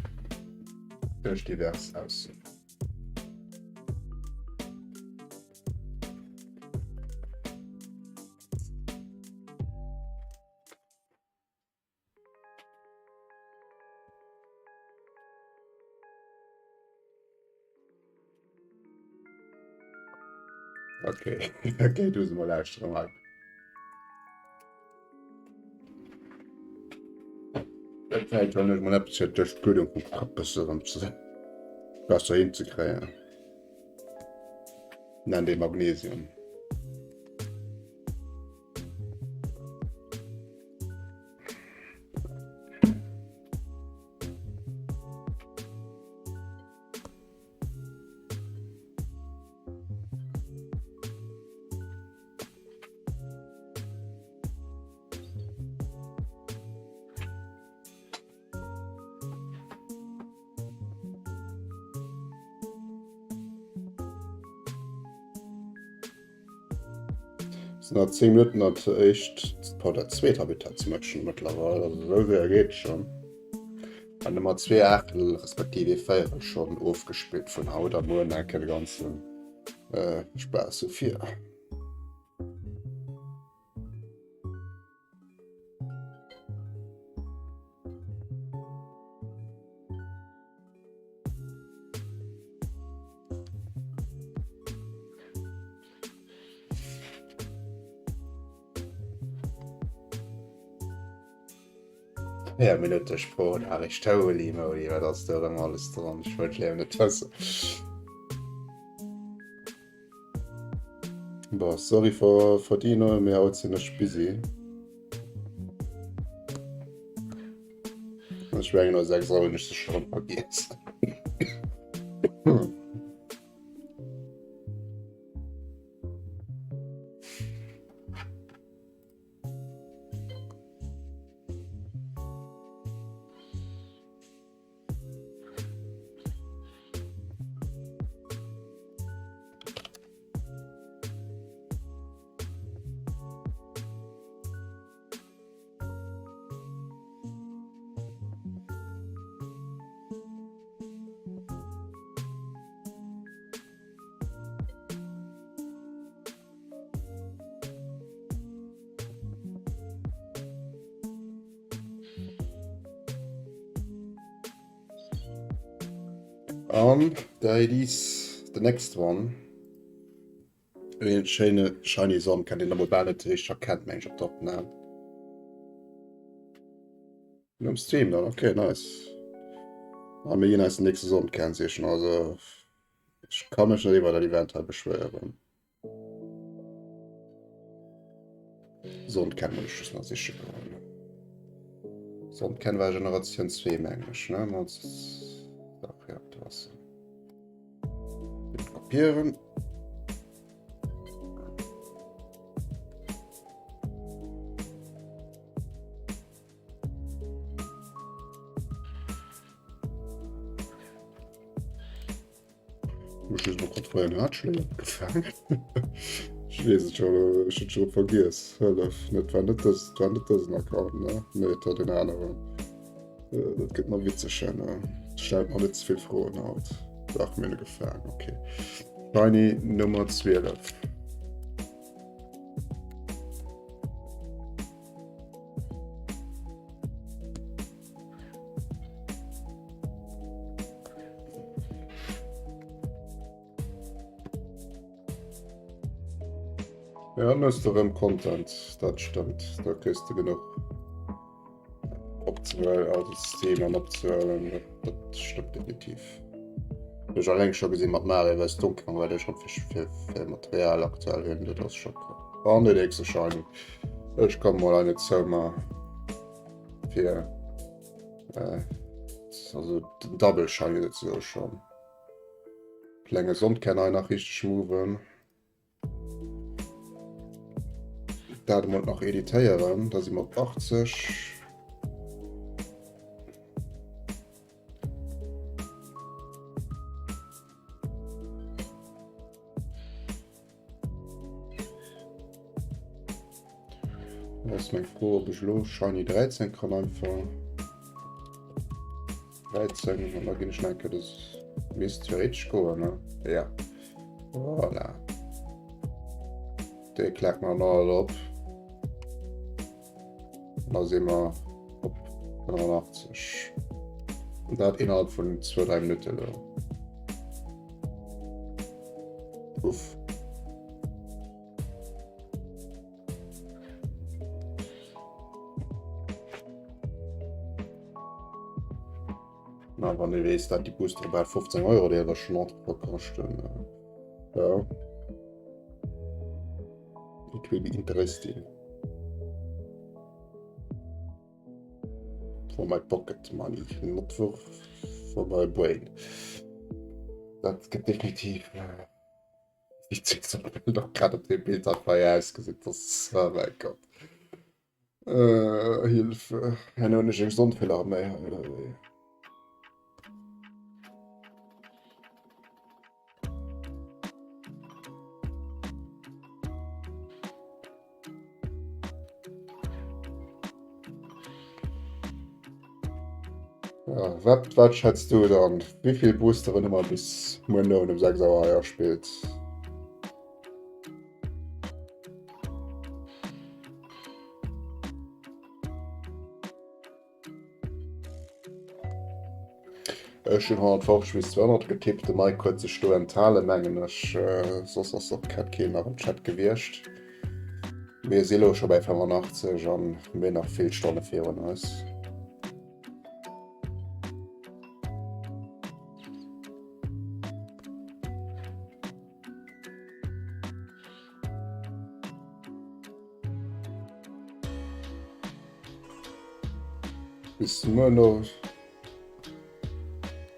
duerch divers Aussoen. Okay, okay, du mal lauschteren hei. Vläicht hunn ech mol eppes fir duerch d'Bluddung vum Kapp bësse rëm ze besser hinzekréien. Nennt ee Magnesium. Sinn nach 10 Minutten an dat éischt, oh, dat zweet Habitat ze matchen mëttlerweil, also esou séier geet schonn. An hu mer zwee Aachtel respektiv ee Véierel schonn ofgespillt vun haut a muer nach de ganzen äh, Spaass sou vir. Ja, Minutte Sprachnachricht, holy moly, wat ass do erëm alles dran? Ech wëllt léiwer net wëssen. Bon, sorry for, for Dino, mee haut sinn ech busy. Ech mengen no 6 Auer hunn ech se schon vergiess. An there it is, the next one. Een schéine shiny Sonn kann een emol bal net richteg erkennt meng ech op der Opnam. Am Stream dann, okay, nice. A mir ginn eis den nächste Sonnkern sichen, also ech kann mech net iwwer dat Event hei beschwéieren. Sonnkern muss ech just nach siche goen. Sonnkern war Generatioun 2 meng ech, ne? Dach, ja, do ass se. Kopieren. Muss ich mal kontrollieren, hat schon gefangen. Ich weess et schon, ech hunn schon vergiess. Hëllef, net war net dës, war net dësen Account, ne? Nee, et war den aneren. Äh, dat gëtt nach witzeg, ne? Stellt mer net ze vill Froen haut. Dach, mir hunn e gefaangen, okay. Shiny Nummer 12. Ja, dann hues du erëm Content, dat stëmmt. Da kriss du genuch opzehuelen, also Steam an opzehuelen, dat, dat stëmmt definitiv. Ech alleng scho gesinn mat Mario vs Donkey Kong, wat ech scho fir, fir, fir Material aktuell hunn, dat ass scho krass. An de nächste Shiny. Ech komme mol hei net zou, ma fir äh, also den Double Shiny sozusagen schon. Klenge Sonnkern hei nach richtig moven. Dat emol nach editéieren, da si mer op 80. Ass meng Fro, ob ech elo Shiny 13 kann einfach 13 an da ginn ech nach eng Kéier das misst theoretisch goen, ne? Ja. Voilà. Dee klackt mer nach all op. Da si mer op 85. Und dat innerhalb vun 2, 3 Minutten elo. Uff. Na, wann du wees, dat die Booster bal 15 Euro déi awer schon entre kaschten. Ja. It will be interesting. For my pocket money, not for, for my brain. Dat gëtt definitiv äh, doch grad op dem Bild dat war ja ausgesinn, das oh mein Gott. Äh, Hilfe. Herno hunn ech eng Sonnefehler méi hei oder wéi? Ja, wat, wat schätz du dann? Wéi vill Boosteren hu mer bis muer no um 6 Auer hei erspillt? Ech hunn 150 bis 200 getippt. De Mike huet sech do enthalen, mengen ech. Soss ass och grad keen nach am Chat gewiescht. Mir si lo scho bei 85 an mir nach vill Stonne virun eis. Bis muer no.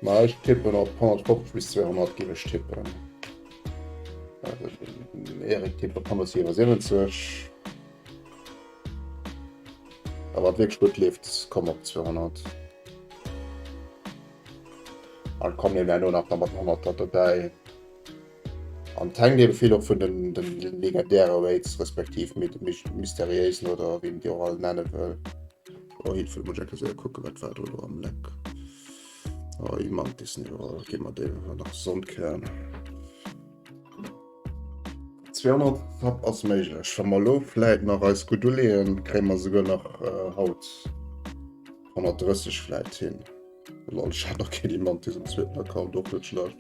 Ma ech tippen op 150 bis 200 géif ech tippen. Den Erik tippt op 177. A wat wierklech gutt leeft, komm op 200. An kommen eben herno nach da mat den 100er dobäi. An et hänkt eben vill och vun den, den legendäre Raids respektiv mit mysteriéisen oder wéi een déi och all nenne wëll. Oh, hier muss ich séier kucken, wat war do elo am Leck. Oh, Imantis, ne, oh, gi mer deen nach Sonnkern. 200 Sub ass méiglech. Wa mer elo vläit nach eis gutt uleeën, kréie mer souguer nach äh, haut 130 vläit hin. Lol, ich hat noch keen Imantis um zweeten Account, och net schlecht.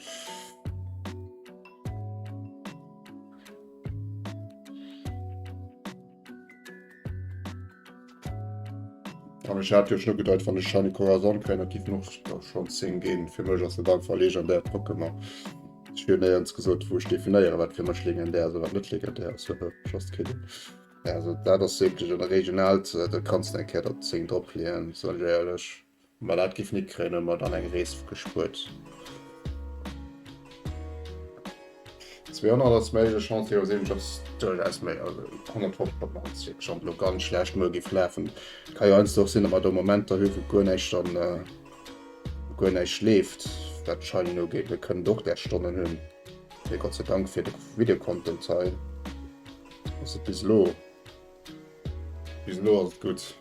An ech hat jo schon ugedeit, wann ech Shiny Corazon kréien, dat giffen och da schon 10 ginn. Fir mech ass dat einfach legendär Pokémon. Ech hunn néierens gesot, wou ech definéieren, wat fir mech legendär ass a wat net legendär ass. Just kidding. Ja, also dat ass wierklech en regionaalt, da kanns de eng Kéier der 10 dropleeën, soen ech éierlech. Wa mer dat giffen hikréien, hu mer dann eng Rees gespuert. 200 ass méiglech, 174 ass duerchaus méi, also 150 op d'mannst wierklech wann et elo ganz schlecht muer géif lafen. Et ka jo heiansdo och sinn, datt mer do Momenter hu wou guer näischt dann, wou guer näischt leeft, wat d'Shiny ugeet. Mir kënnen och där Stonnen hunn, mee Gott sei Dank fir de Videocontent hei ass et bis elo, bis elo ass et gutt.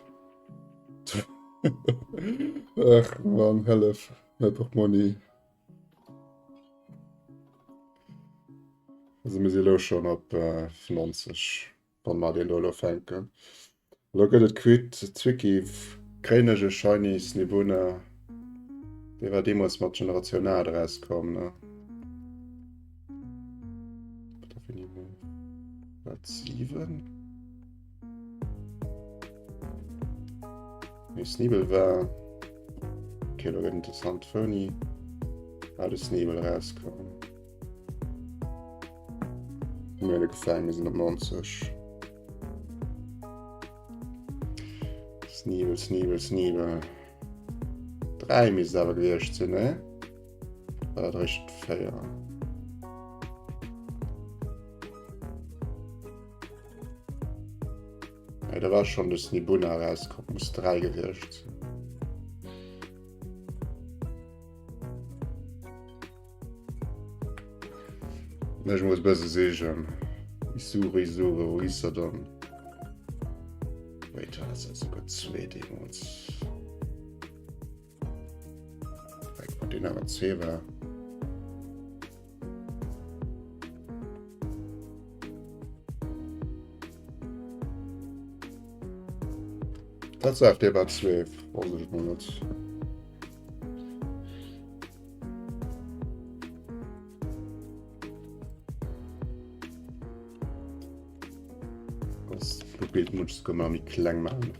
Ach Mann, hëllef, mäi Portmonni. Also mir si elo schonn op 90, wann mer deen do elo fänken. Elo gëtt et quitt, Zwicky, kréien ech e Shiny Snibunna? Dee war deemools mat Generatioun 8 erauskomm, ne? Wat 7? Nee, Sneebel war. Okay, lo gëtt interessant. Wounie war de Sneebel rauskomm? Mir huet gefallen, mir sinn op 90. Sneebel, Sneebel, Sneebel. 3 misst awer gewiescht sinn, ne? War dat réischt 4? Ja, da war schon das Nibuna rauskommt, muss 3 gewiescht sinn. Ech muss bësse sichen. Ich suche, ich suche, wo ist er dann? Wait, das ist sogar zwei deemools. Den awer 2 war. Dat sagt der war 12 weiß ich noch net. Das Bild muss ich sogar mal méi kleng machen.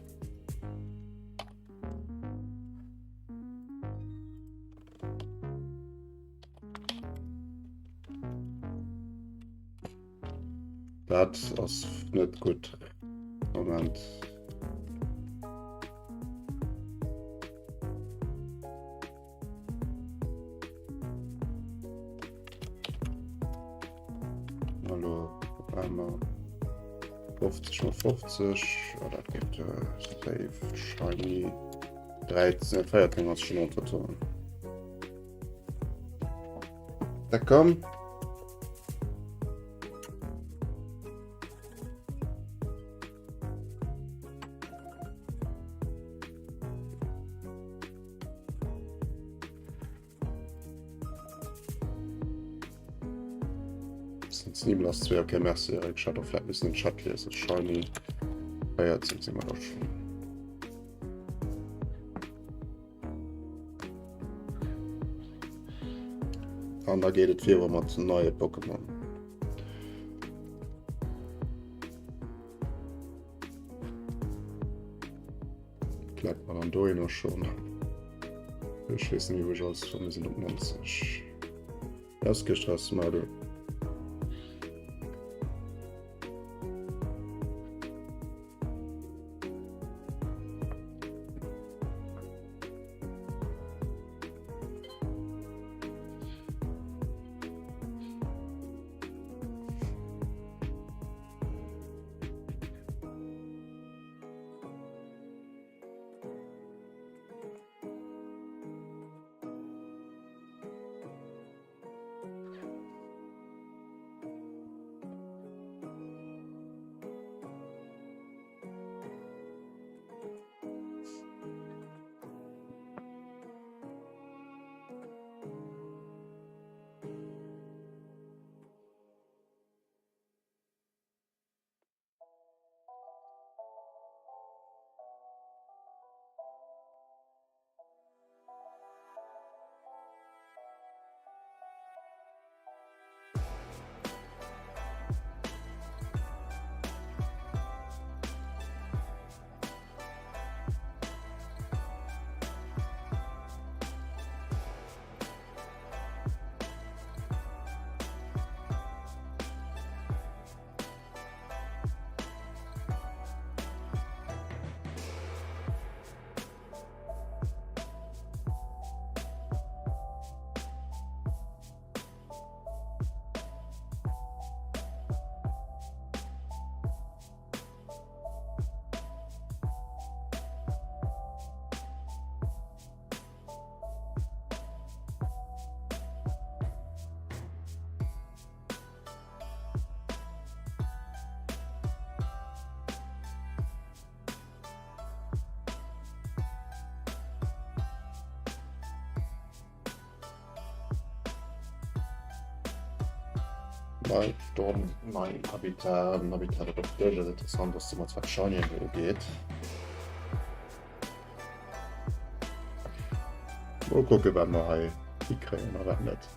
Dat ass net gutt. Moment. Hallo, op einmal 50 mal 50. Oh, dat gibt äh, safe shiny 13, 14 ass schon untertan. Da komm. Den Sneebel ass 2, okay, merci Eric, ech hätt och vläit missen den Chat liesen. Shiny 14 si mer da schonn. An da geet et viru mat neie Pokémon. Kleckt man dann dohinner schon. Ech weess net méi wou ech alles war, mir sinn op 90. Ausgestress, Mado. Nei Storm, nei Habitat, en Habitat dat och duerchaus interessant ass, zemools wat Shinyen ugeet. Mol kucke wat mer hei hikréien a wat net.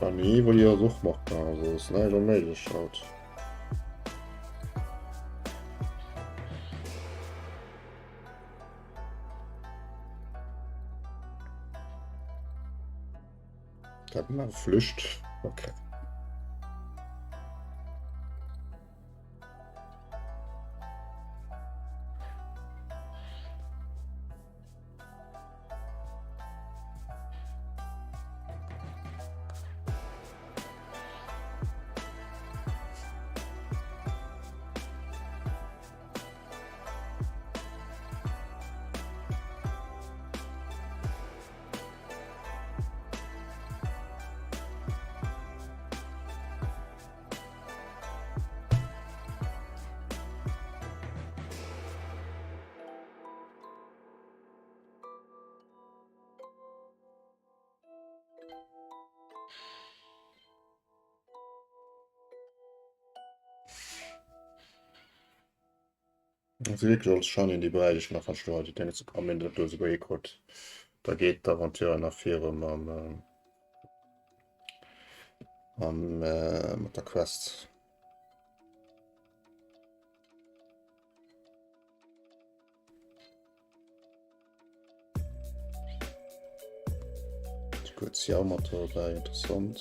Fanny wollt jo och machbar, also ass näischt onméiglech haut. Dat war Flücht. Okay. Also wierklech alles Shiny, déi bräicht ech nach, wann ech do hei déi Dénge ze am Ende dat do esouguer hikrutt. Da geet d'Aventure nach viru mam, mam, mat der Quest. Kuerz Jaumer dobäi, interessant.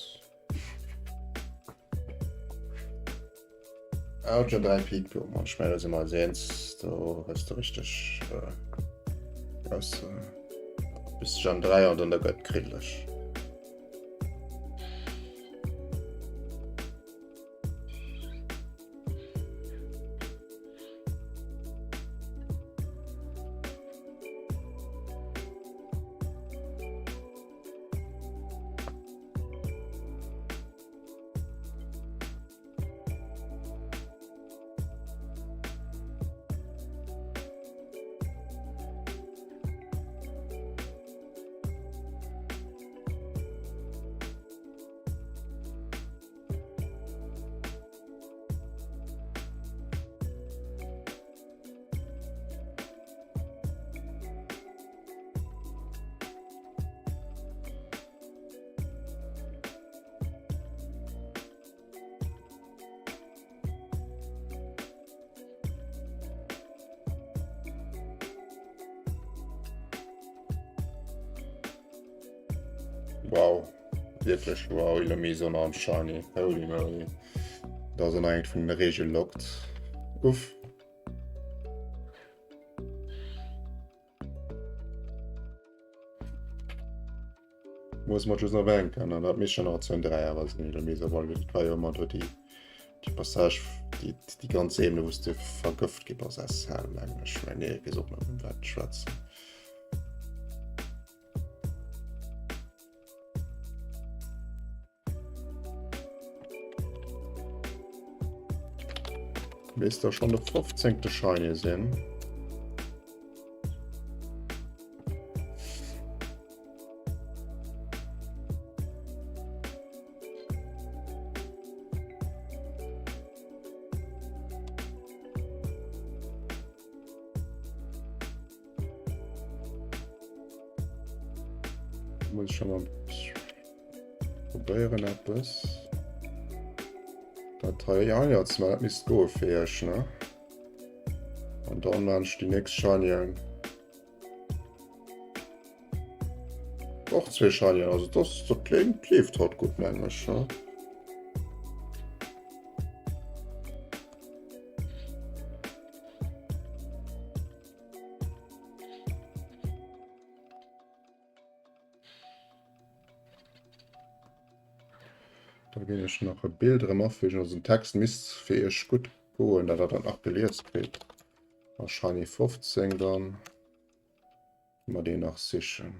Out 3 Peak Pokémon, ich meine, da sind wir als eins, da hast du richtig äh, aus, äh, bis Gen 3 und dann da gëtt kriddlech. Wow, wierklech wow, Illumise an Shiny, holy moly. Da ass en vun de Reegel lockt. Uff. Muss man just nach denken, an dat misst schon nach zu 3 awer sinn, Illumise, weil dat war jo ëmmer do déi, déi Passage, déi, déi ganz Ebene, wou s de vergëft gi bass, aus Hell, mengen ech. Mä nee, weess och net, vun wat ech schwätzen. Misst da schon de 15. Shiny sinn. Muss ich schon mal probéieren eppes. Dat hei, ja, ja, das dat misst goe fir iech, ne? An dann maan ech déi nächst Shinyen. Och zwee Shinyen, also das, dat kléngt, leeft haut gutt, mengen ech, ne? Da ginn ech nach e Bild erëm afügen. Also den Text misst fir iech gutt goen, dat der dat nach gelies kritt. A Shiny 15 dann mer deen nach sichen.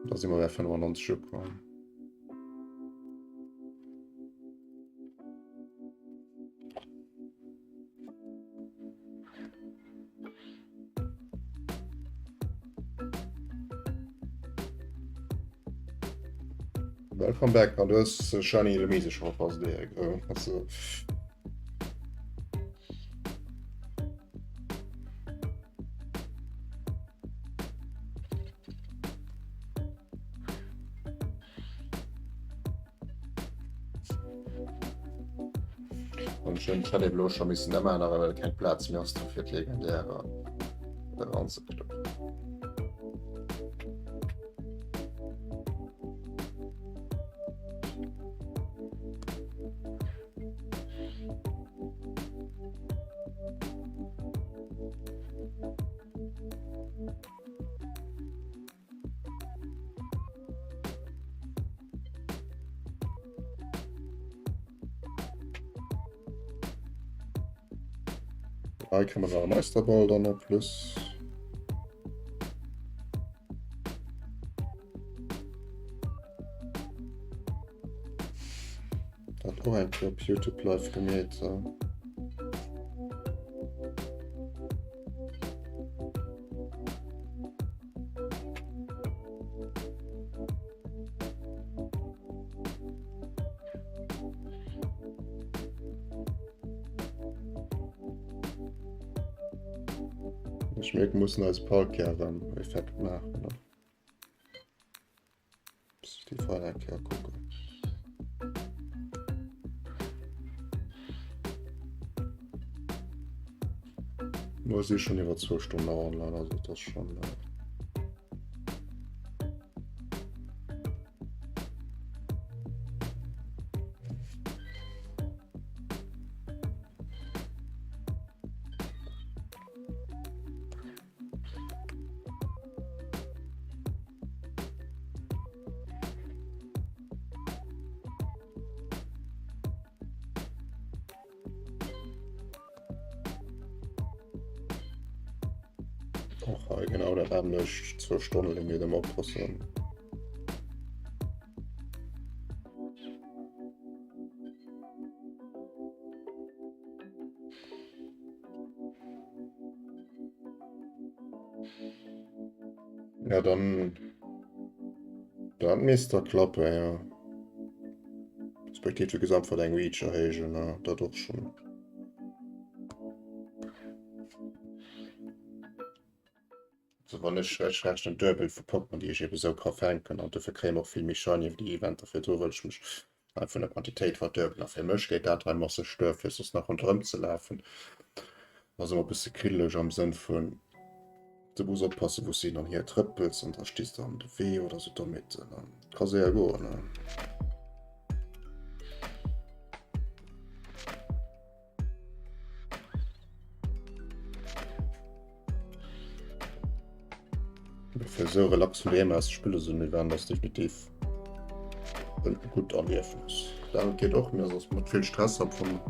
Da si mer bei 95 ukomm. Welcome back. An du hues Shiny Illumise scho verpasst, Erik. Also. An ech hunn d'Chat elo scho missen ëmänneren, well keng Plaz méi ass do fir d'Legendärer eranzekloppen. Hei kann man nach Meisterball dann noch plus. Dat och eng Kéier op Youtube live gemeet. Ech mierken, mussen eise Palkia erëm Effekt maachen. Déi Fall eng Kéier kucken. Mer si schon iwwer zwou Stonnen online, also dat ass schon. Äh Och hei genau dat nämmlecht, zwou Stonne Limit ëmmer oppassen. Ja, dann dat misst da klappen, ja. Respektiv de Gesamtwert eng Reach erhéijen, ja, dat och schon. Also wann ech ech rechnen duebel vu Pokémon, déi ech eben esou ka fänken an dofir kréie mer och vill méi Shiny iwwer déi Eventer virdru, wëll ech mech vun der Quantitéit verduebelen. A fir mech geet dat hei masseg duer, fir soss nach ronderëm ze lafen. Ass ëmmer e bësse kriddeleg am Sënn vun, du muss oppassen, wou s de hin an hier trëppels an da stees de an de Wee oder sou Dommheeten an ka séier goen. Fir esou relax vun doheem aus ze spillen, esou en Event ass definitiv en gutt Erliefnis. Dat geet och, mee ass mat vill Stress am Fong.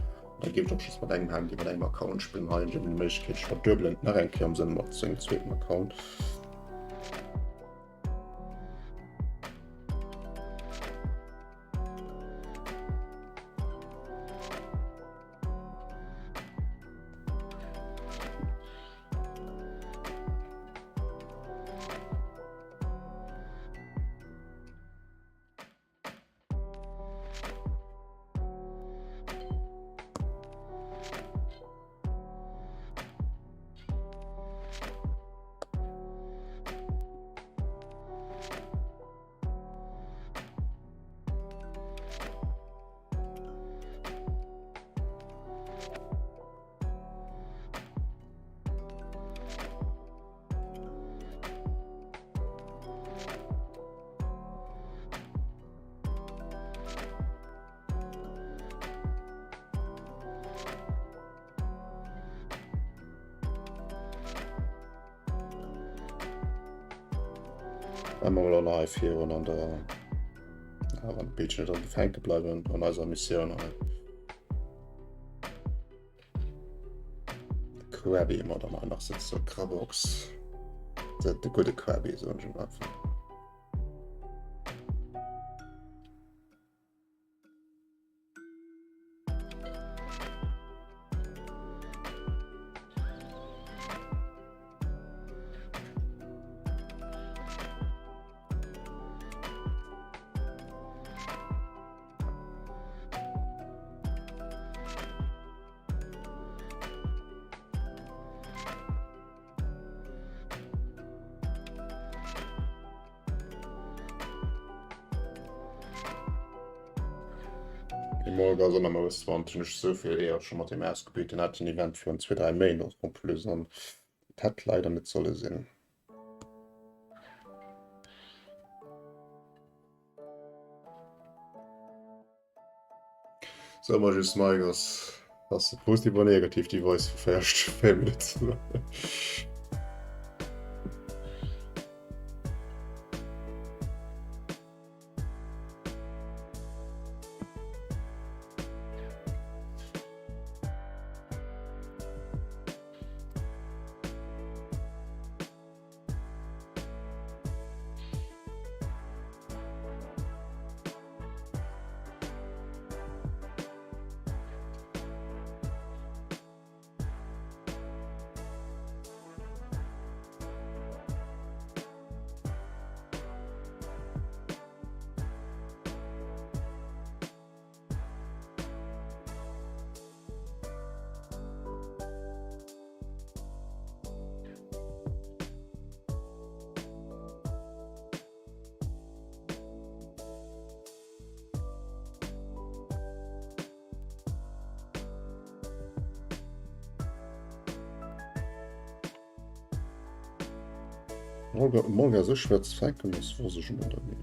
Da géif ech och just mat engem Handy, mat engem Account spillen. Hei hunn ech eben déi Méiglechkeet, ech verduebelen et nach eng Kéier am Sënn mat sengem zweeten Account. Emmer mol hei virun an der ja, wann d'Bildchen net an de Fänke bleiwen an eiser Missioun hei. Krabby immer dann nach sitzt Krabbox. De, de gute Krabby so einfach. Emol ass ëmmer mous wann hunn ech souvill Eeër scho mat deem ausgebilt. Den hat den Event virun 2, 3 Méint en plus an et hätt leider net solle sinn. So mal just Mike ass ass positiv oder negativ déi Voice vu 4 Minutten. Molga sou schwéier ze fänken ass, wosst ech emol net méi.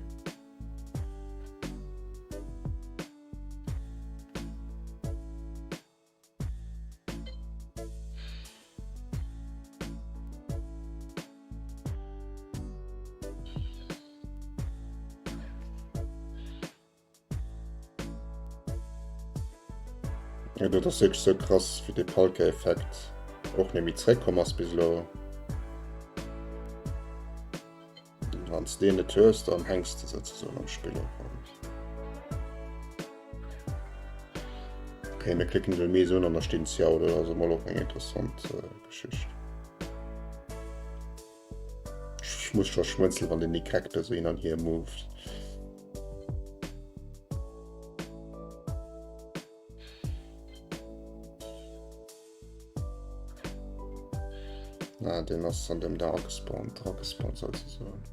Ja, dat ass wierklech sou krass, wéi de Palkia-Effekt och net méi zréckkomm ass bis elo. Wann s deen net hues, dann hänks de souzesoen am Spill och. Okay, mir klicken den Mees un an da stinn Ciao, dat ass emol och eng interessant äh, Geschicht. Ech muss scho schmunzeln, wann den Nick Hector so hin an hier moved. Na, den ass an dem da gespawnt, dra gespawnt sozusagen.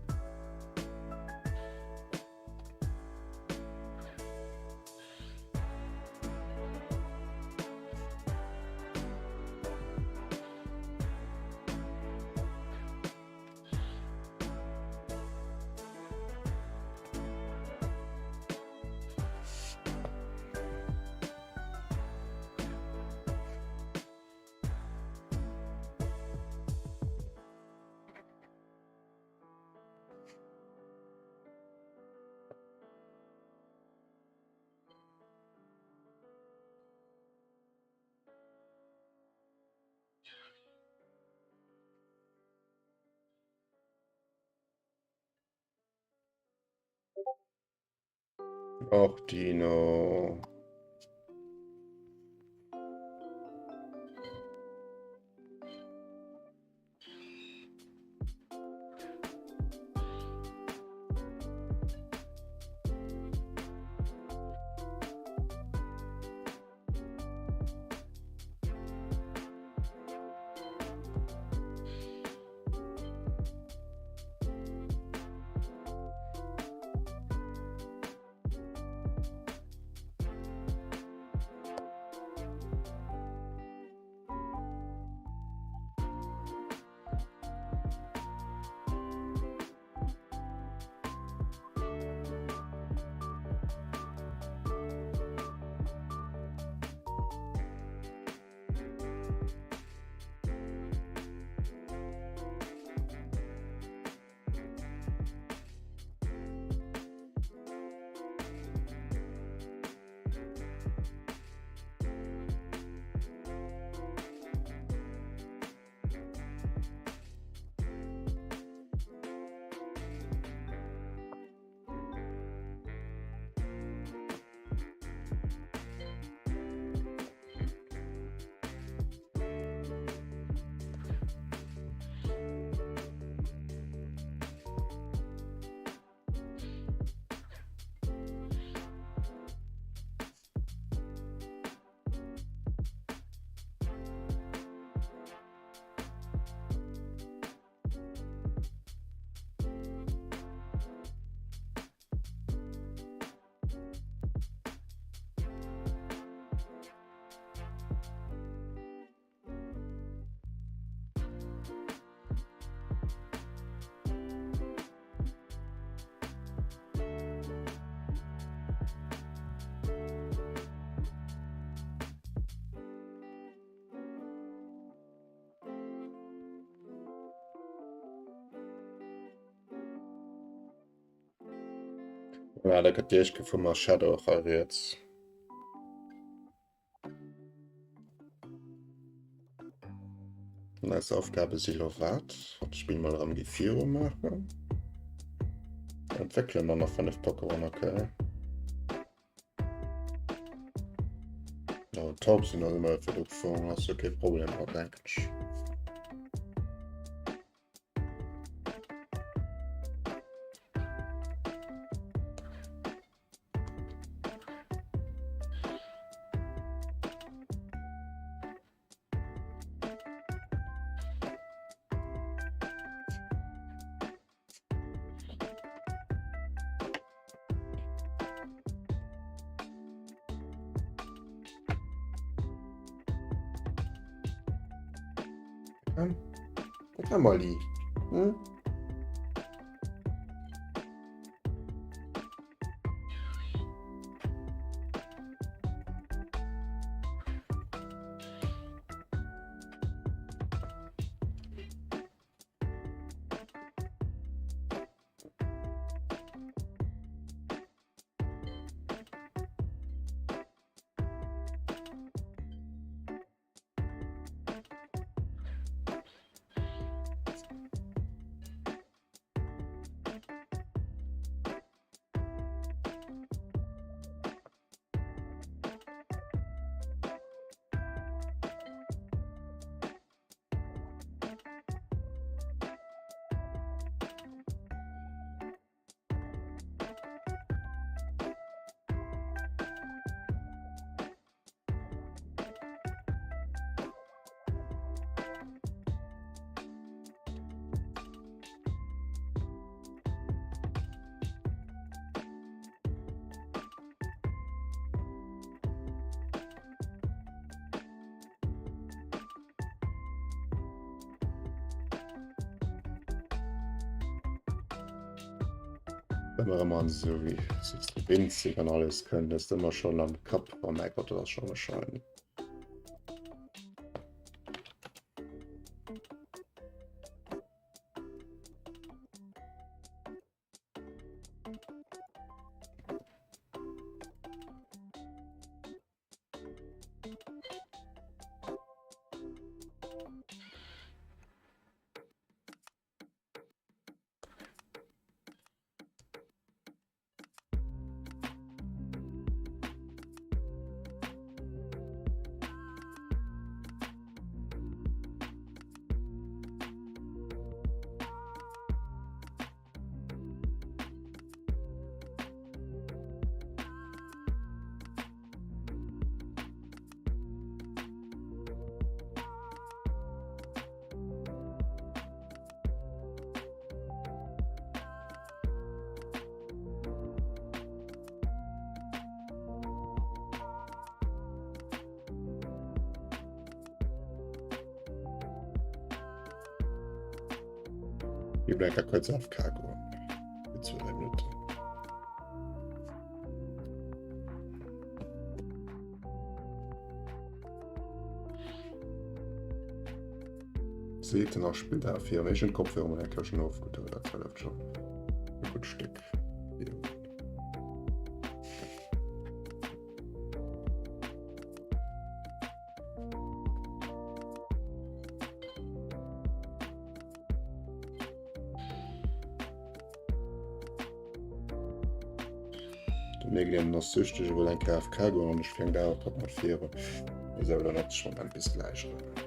Och Dino. Ja, da gëtt Iech vum Shadow och hei riets. An eis Aufgabe si lo wat? Wat d'Spill mol erëm gi viru maachen. Entwéckele mer nach 5 Pokémon, okay. No, taub sinn ass ëmmer fir d'Opfong, ass jo kee Problem, denken ech. Hm? Guck mal, Molly. Hm? Ëmmer erëm an esou wéi sou winzig an alles kënnt, ass ëmmer schonn am Kapp, oh mäi Gott, dat ass scho wahrscheinlech. Mir bleiwen kurz AFK goen. Fir 2, 3 Minutten. Seet nach spillt awer fir an ech hunn d'Kopfhörer mol eng Kéier schon ofgedoen, dat hëlleft schon e gutt Stéck. De Meglien ass süchteg, e wëll eng Kéier AFK goen an ech fänkt awer grad mat virun. Esou, dann op de Moment bis gläich erëm.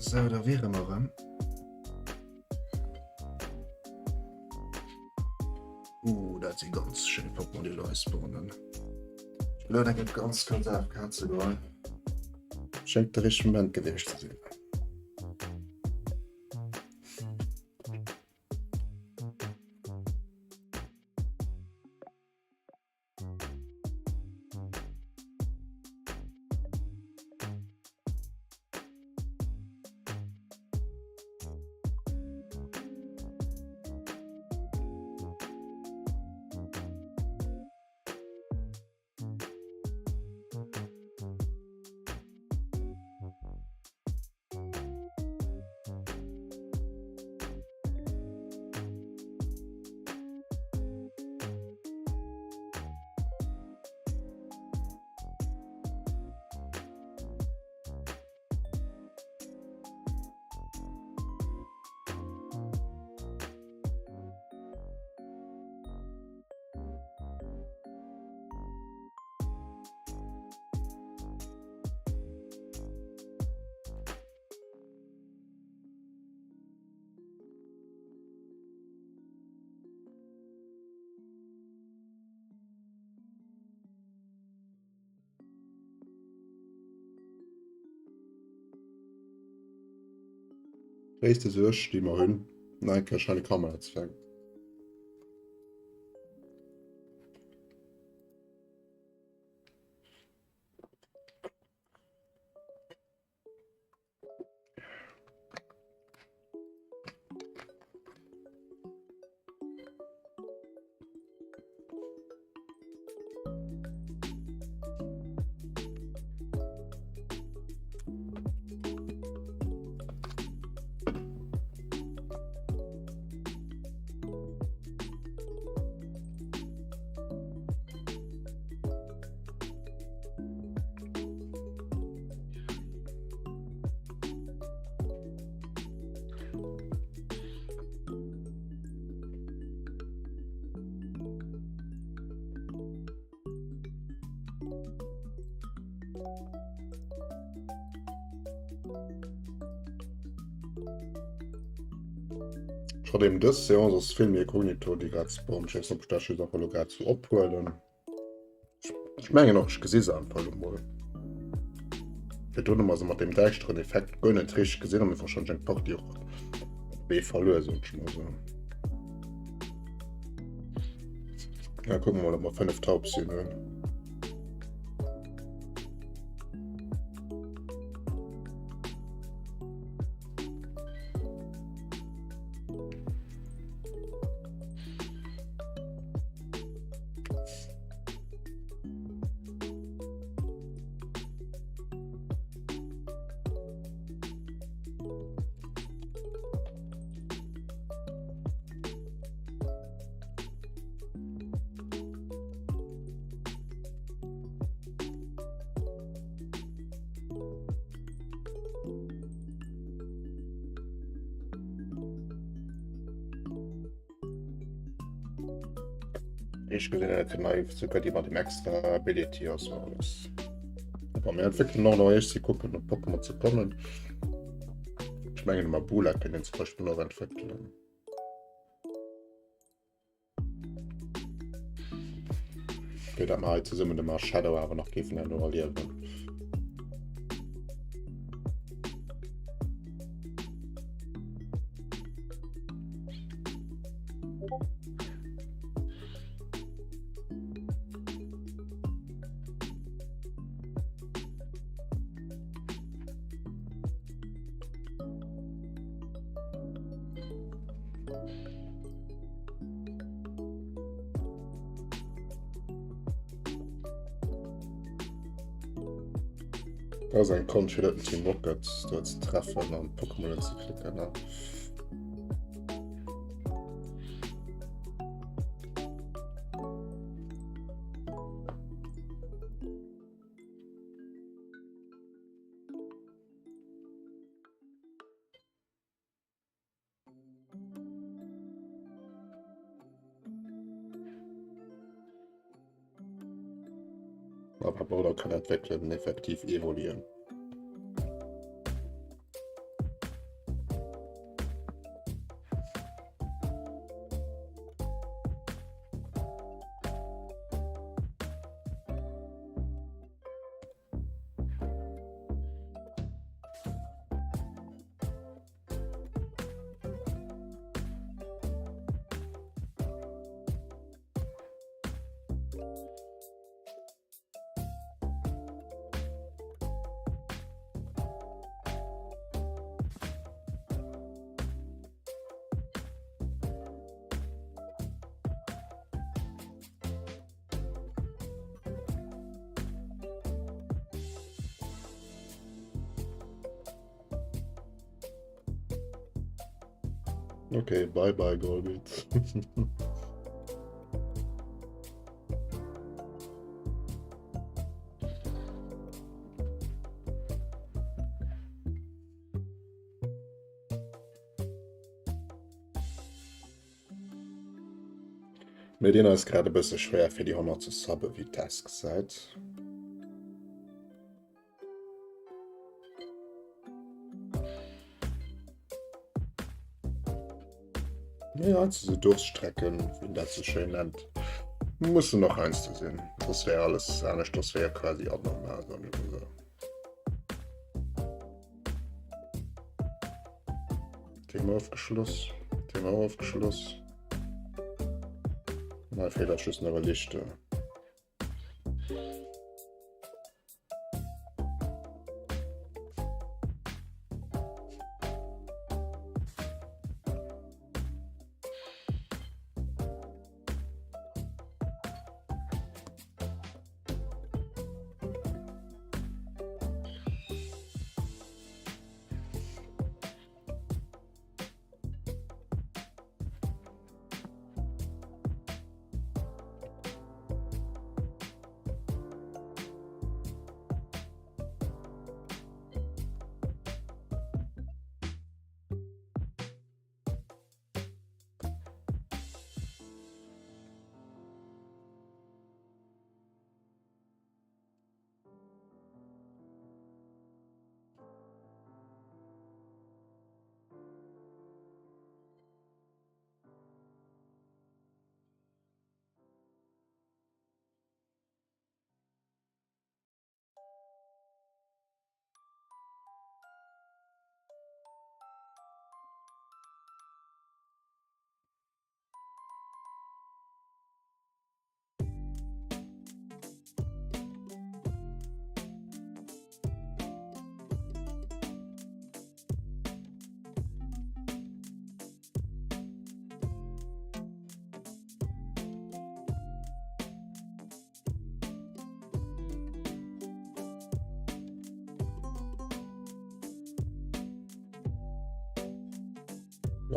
Sou, da wiere mer erëm. Uh, dat si ganz schéin Pokémon, déi do hei spawnen. Ech elo denken ganz ganz AFK ze goen. Schéngt de richtege Moment gewiescht ze sinn. Gréisste Suerg déi mer hunn, nach eng Kéier Shiny Kamera ze fänken. Trotzdem dës Seance ass vill méi inkognito déi grad spawnt. Ech weess net, ob ech dat just einfach elo grad sou ophuelen. Ech mengen och, ech gesi se einfach elo mol. Virdrun hu mer se mat deem däischteren Effekt guer net richteg gesinn a mir wahrscheinlech eng Partie och op Wee verluer, soen ech mol sou. Ja, kucken wir mal, ob wir 5 Taubsinn hunn. Ech gesinn net naiv sogar déi mat dem extra Ability ass alles. Wa mir entwéckelen och nach eescht ze kucken op Pokémon ze kommen. Ech mengen Mabula kënnen zum Beispill och entwéckelen. Fir dat mer hei zesummen de Marshadow awer nach géifen herno erliewen. Dat ass eng Konscht fir net den Team Rocket do ze treffen an Pokémonen ze klicken. Ne? Aber Border kann entwéckelen effektiv evoluieren. Okay, bye bye Golbit. Mir dinn eis grad e bësse schwéier fir déi 100 ze subbe wéi d'Task seet. Ja, also so Durststrecken, wie dat so schön nennt, mussen noch eins zu sinn. Das wäre alles anescht, das wäre quasi abnormal. Sagen wir so. Thema ofgeschloss. Thema och ofgeschloss. Nei feelt eis just nach e Lichter.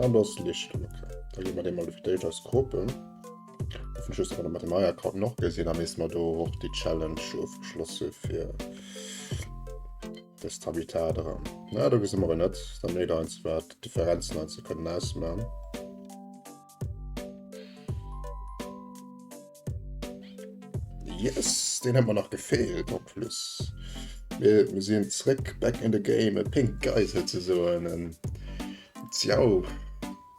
An do ass Licht. Okay. Da gi mer dee mol fir d'éischt eis Kropen. Hoffentlech hues du mat dem Eierkraut noch gesinn, da misst mer do och déi Challenge ofgeschloss hu fir dëst Habitat erëm. Na, do gesi mer en net. Da méi da eins wat d'Differenzen eins ze kënnen ausmachen. Yes, den hat mir nach gefehlt en plus. Mir, mir sinn zréck, back in the game, e Pink Guy souzesoen. En Ciao.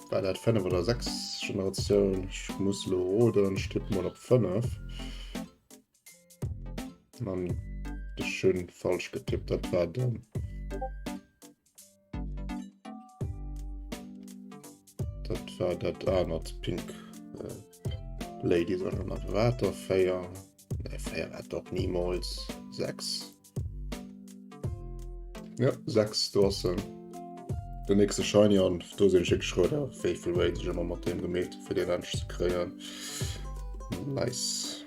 War dat 5 oder 6 Generatioun? Ech muss lo roden, ech tippen mol op 5. Mann, ech hunn falsch getippt, dat war den. Dat war dat anert Pink äh, Lady, sondern nach Water 4. Ne, 4 war doch niemals. 6. Ja, 6, do ass en. Den nächste Shiny an do sinn ech wierklech frou, da wéi vill Raids ech ëmmer mat deem gemeet hu fir deen endlech ze kréien. Nice.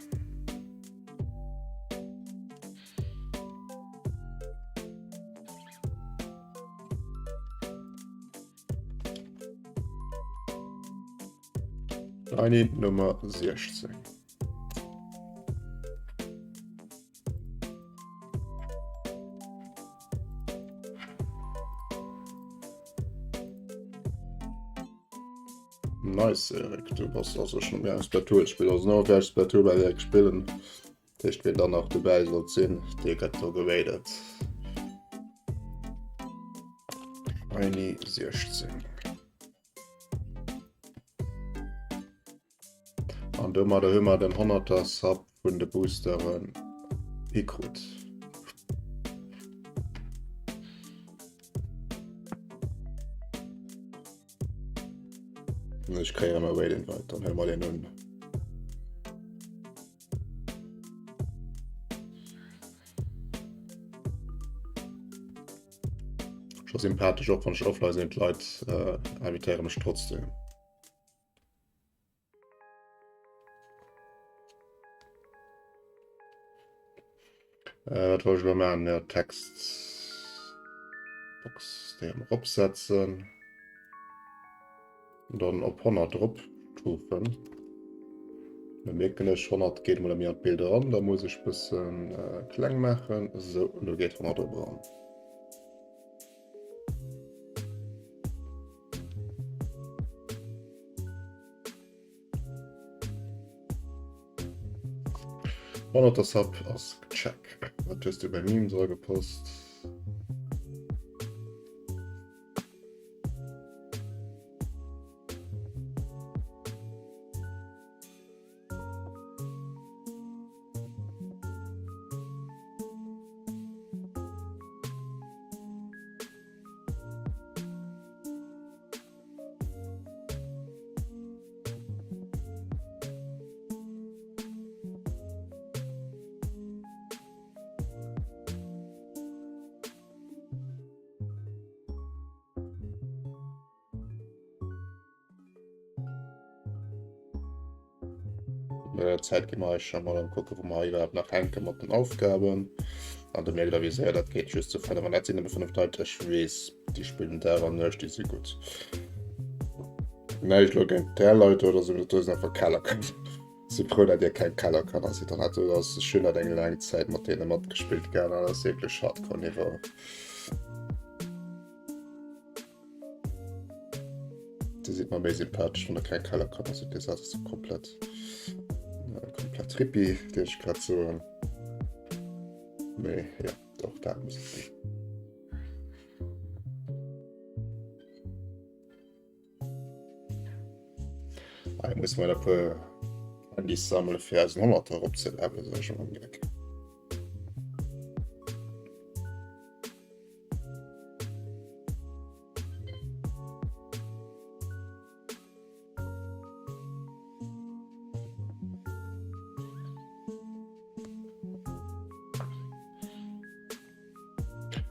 Shiny Nummer 16. Nice, Erik. Du bass also schon méi Splatoon spillen. Also no wär Splatoon bei Erik spillen. Tëscht wien dann nach dobäi sollt sinn, dee gëtt do geradet. Shiny 16. An domadder hu mer den 100er Sub vun de Boosteren hikrut. Ech kréie rëm e Raid Invite, dann huele mer deen un. Scho sympathesch, och wann ech offline sinn, d'Leit äh, invitéiere mech trotzdem. Äh, wat wollt ech elo maachen? Ja, Text. Box, déi am eropsetzen. Und dann op 100 drop stufen. Da mierken ech 100 geet mol méi an d'Bild eran, da muss ech bëssen äh, kleng maachen. Sou, lo geet 100 op eran. Honnerter Sub ass check. Wat hues du bei Memes eragepost? No der Zäit gi mer eis scho mol an kucke wou mer hei iwwerhaapt nach hänke mat den Aufgaben. An do mierkt der wéi séier dat geet, just zu 5 an dat sinn nëmme 5 Leit. Ech weess, déi spillen Dag an Nuecht, déi si gutt. Näischt elo géint där Leit oder sou, dat do sinn einfach Kellerkanner. Si frou, dat dir keng Kellerkanner sidd an dat do ass ech hunn dat eng laang Zäit mat deene matgespillt gell, dat ass wierklech Hardcore-Niveau. Dir sidd mer méi sympathesch, wann der keng Kellerkanner sidd. Dir sat ass komplett äh, komplett Rippi, dee ech grad soen. Mee ja, doch dat muss et sinn. Ah, ich muss mal e puer Handys sammele fir eisen 100er erop ze levelen, sag ich mal direkt.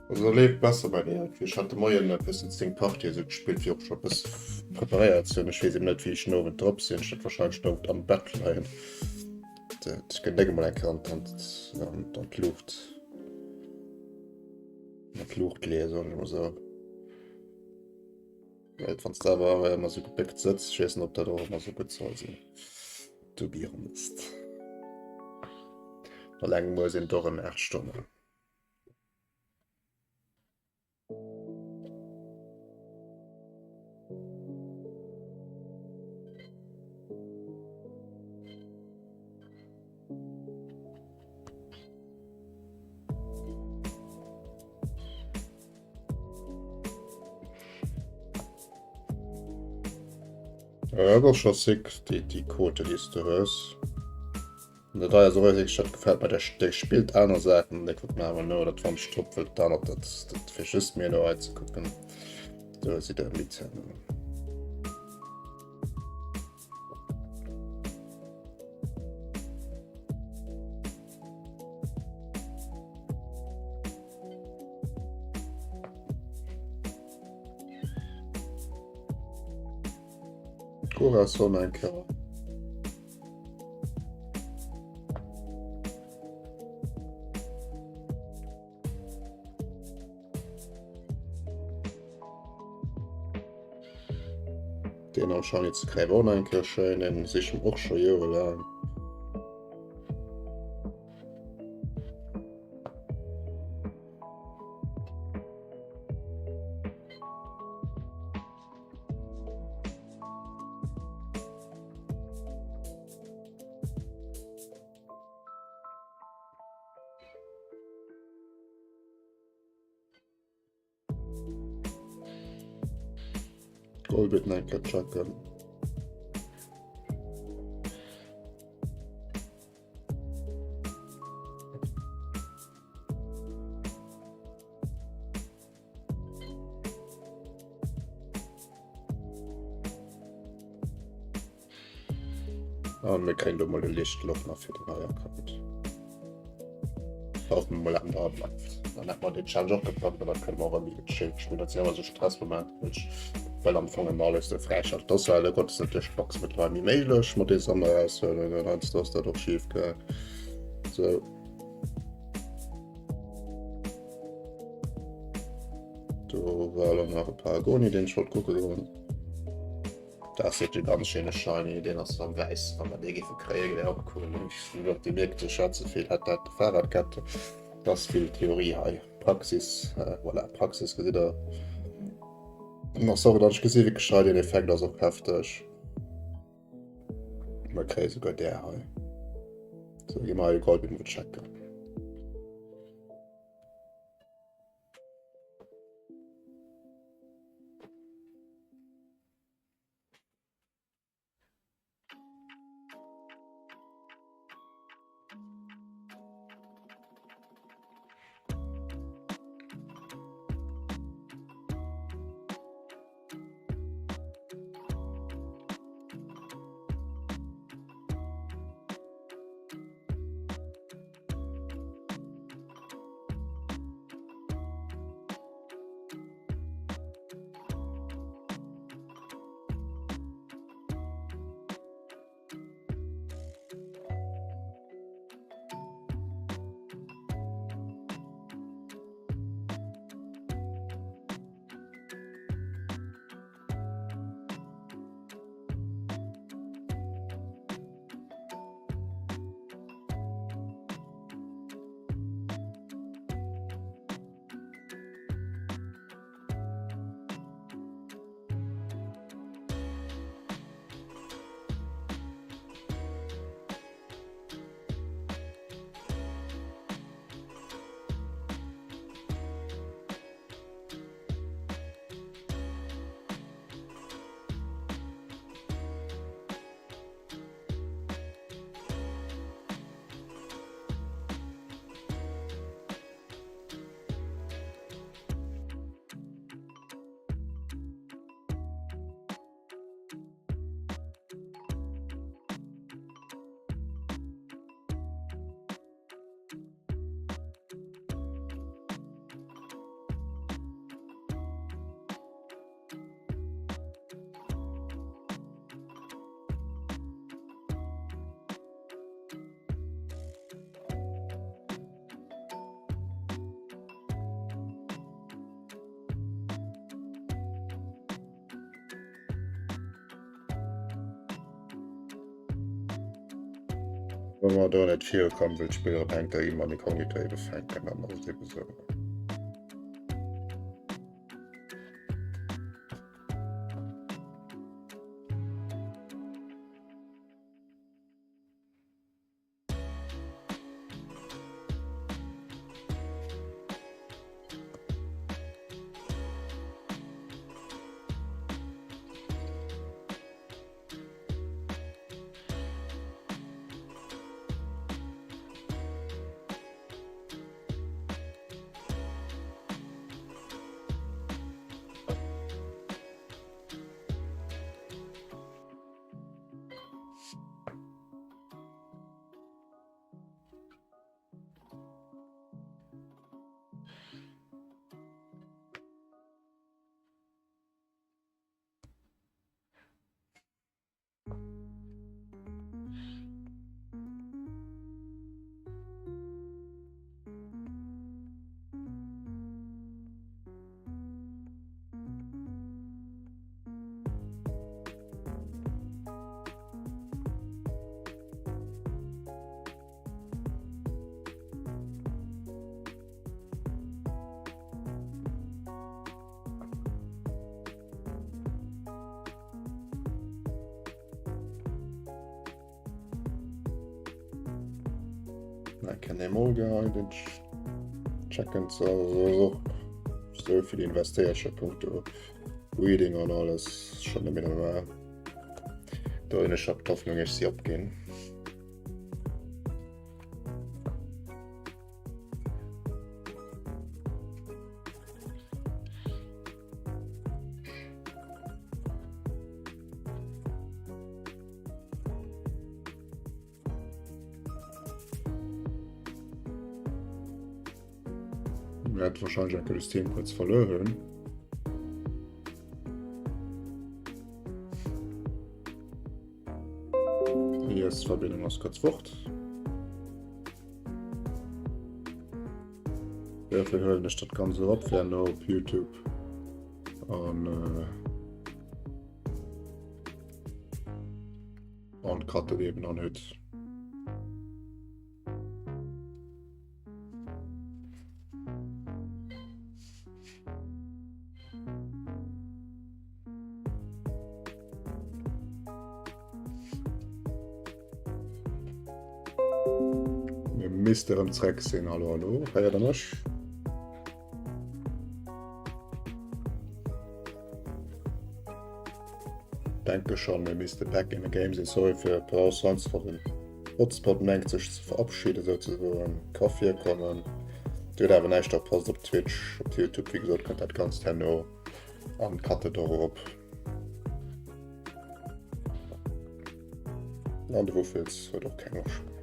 Also leeft besser bei mir. Ech hat de Moien e bëssen 10 Partie esou gespillt, fir och scho bësse preparéiert ze hunn. Ech weess eben net, wéi ech den Owend drop sinn. Ech wäert wahrscheinlech den Owend am Bett leien. Dat gëtt net emol eng Kéier an an d'Luucht an d'Luucht leeën, soen ech emol esou. Well wann s de awer ëmmer esou gebéckt sëtz, ech weess net, ob dat och ëmmer esou gutt soll sinn, to be honest. Alleng muer sinn et och erëm 8 Stonnen. Ja, dat ass scho sick, déi, déi Quote, déi s du hues. An dat hei ass och wierklech, dat gefält mer, der, der spillt aner Saachen, der kuckt mer awer no, dat fannt ech top, well dat anert, dat, dat fir just mir no hei ze kucken, do sidd der midd. Corazon eng Kéier. Deen am Shiny ze kréien war och nach eng Kéier schéin, deen sichen och scho jorelaang. Golbit nach eng Kéier checken. An mir kréien do mol e Liichtloch nach fir den hei Account. Hoffen wir mol, dat en dra bleift. Dann hätt mer dee Challenge och gepackt an da kënne mer och erëm méi gechillt spillen. Dat sinn ëmmer esou Stressmomenter, wou ech well am Fong ëmmer alles esou fräischalten. Dat ass leider Gottes net duerch d'Box mëttlerweil méi méiglech mat deem Sammler eraushuelen. Heiansdo ass dat och schif gaang. Sou. Do war elo nach e Paragoni, deen ech wollt kucke goen. Dat ass wierklech e ganz schéine Shiny, deen ass am wäissen, wann mer dee géife kréien, wär och cool. Ech iwwer déi mierkt ech schwätze vill, hätt dat de Fahrradkette. Dat ass vill Theorie hei, Praxis, voilà, Praxis gesitt der. An sorry, datt ech gesi wierklech hei, deen Effekt ass och hefteg. Mer kréie souguer där hei. Sou, gi mer hei de Goldbit mol checken. Wa mer do net virukommen, wëll d'Spill erëm enk da gi mer Inkognito ebe fänken, dann ass et ebe sou. Eng Kéier emol geheien, den checken ze also och sou vill investéiert scho punkto Breeding an alles schon net méi normal. Do hunn ech scho d'Hoffnung ech si opginn. Wäert wahrscheinlich enke de Stream kurz verluer hunn. Yes, d'Verbindung ass kurz fort. Dafür huelen ech dat Ganze op fir no op YouTube an äh, an cutten eben an huet. Mir misste erëm zréck sinn. Hallo, hallo, héiert der mech? Denke schon, mir misste back in the game sinn. Sorry fir Paus, sonst war den Hotspot mengt sech ze verabschieden souzesoen. Ka virkommen. Dir hutt awer näischt verpasst op Twitch, op Youtube, wéi gesot, kënnt dat Ganzt herno an cutte do erop. An de Wuffels huet och keng Loscht méi.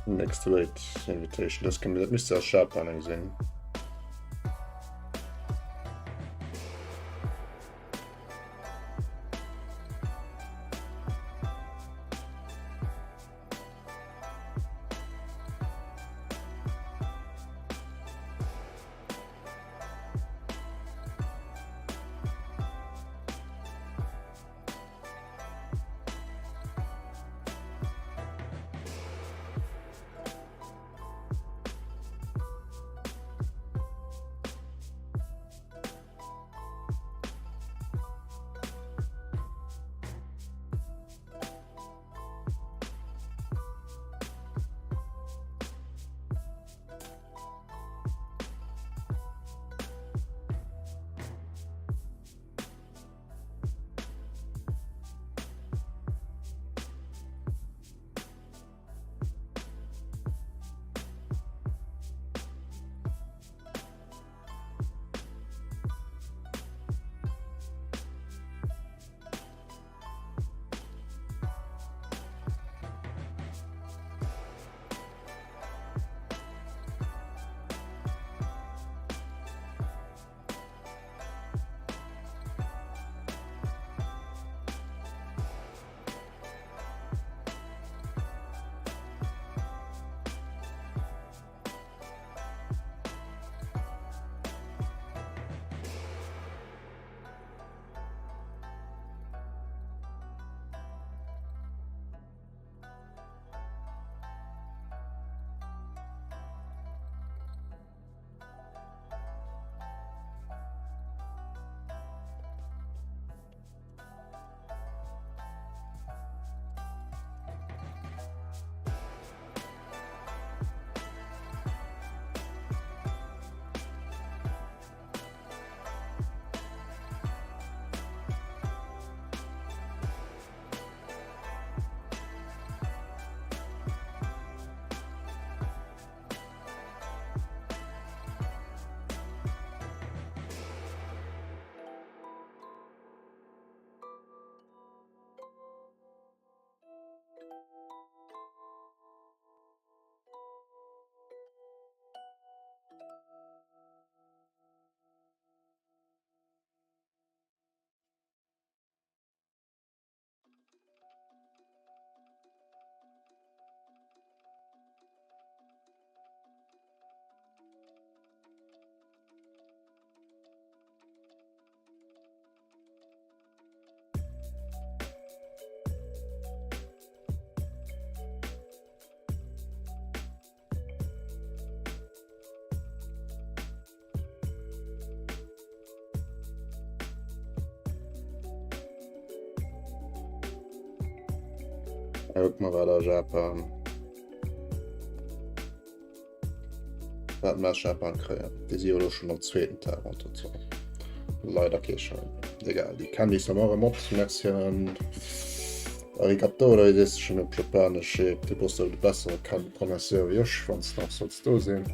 Next Raid Invitation, das kann, dat misst aus Japan eng sinn. Kuck mal wat a Japan wat mer aus Japan kréien. Déi si jo elo schonn am zweeten Tag entre-temps. Leider kee Schein. Egal, déi Candies am och mat. Merci an Arigato oder wéi sees de schonn op Japanesch? Du bass do de bessere Connaisseur wéi ech, wann s de nach solls do sinn.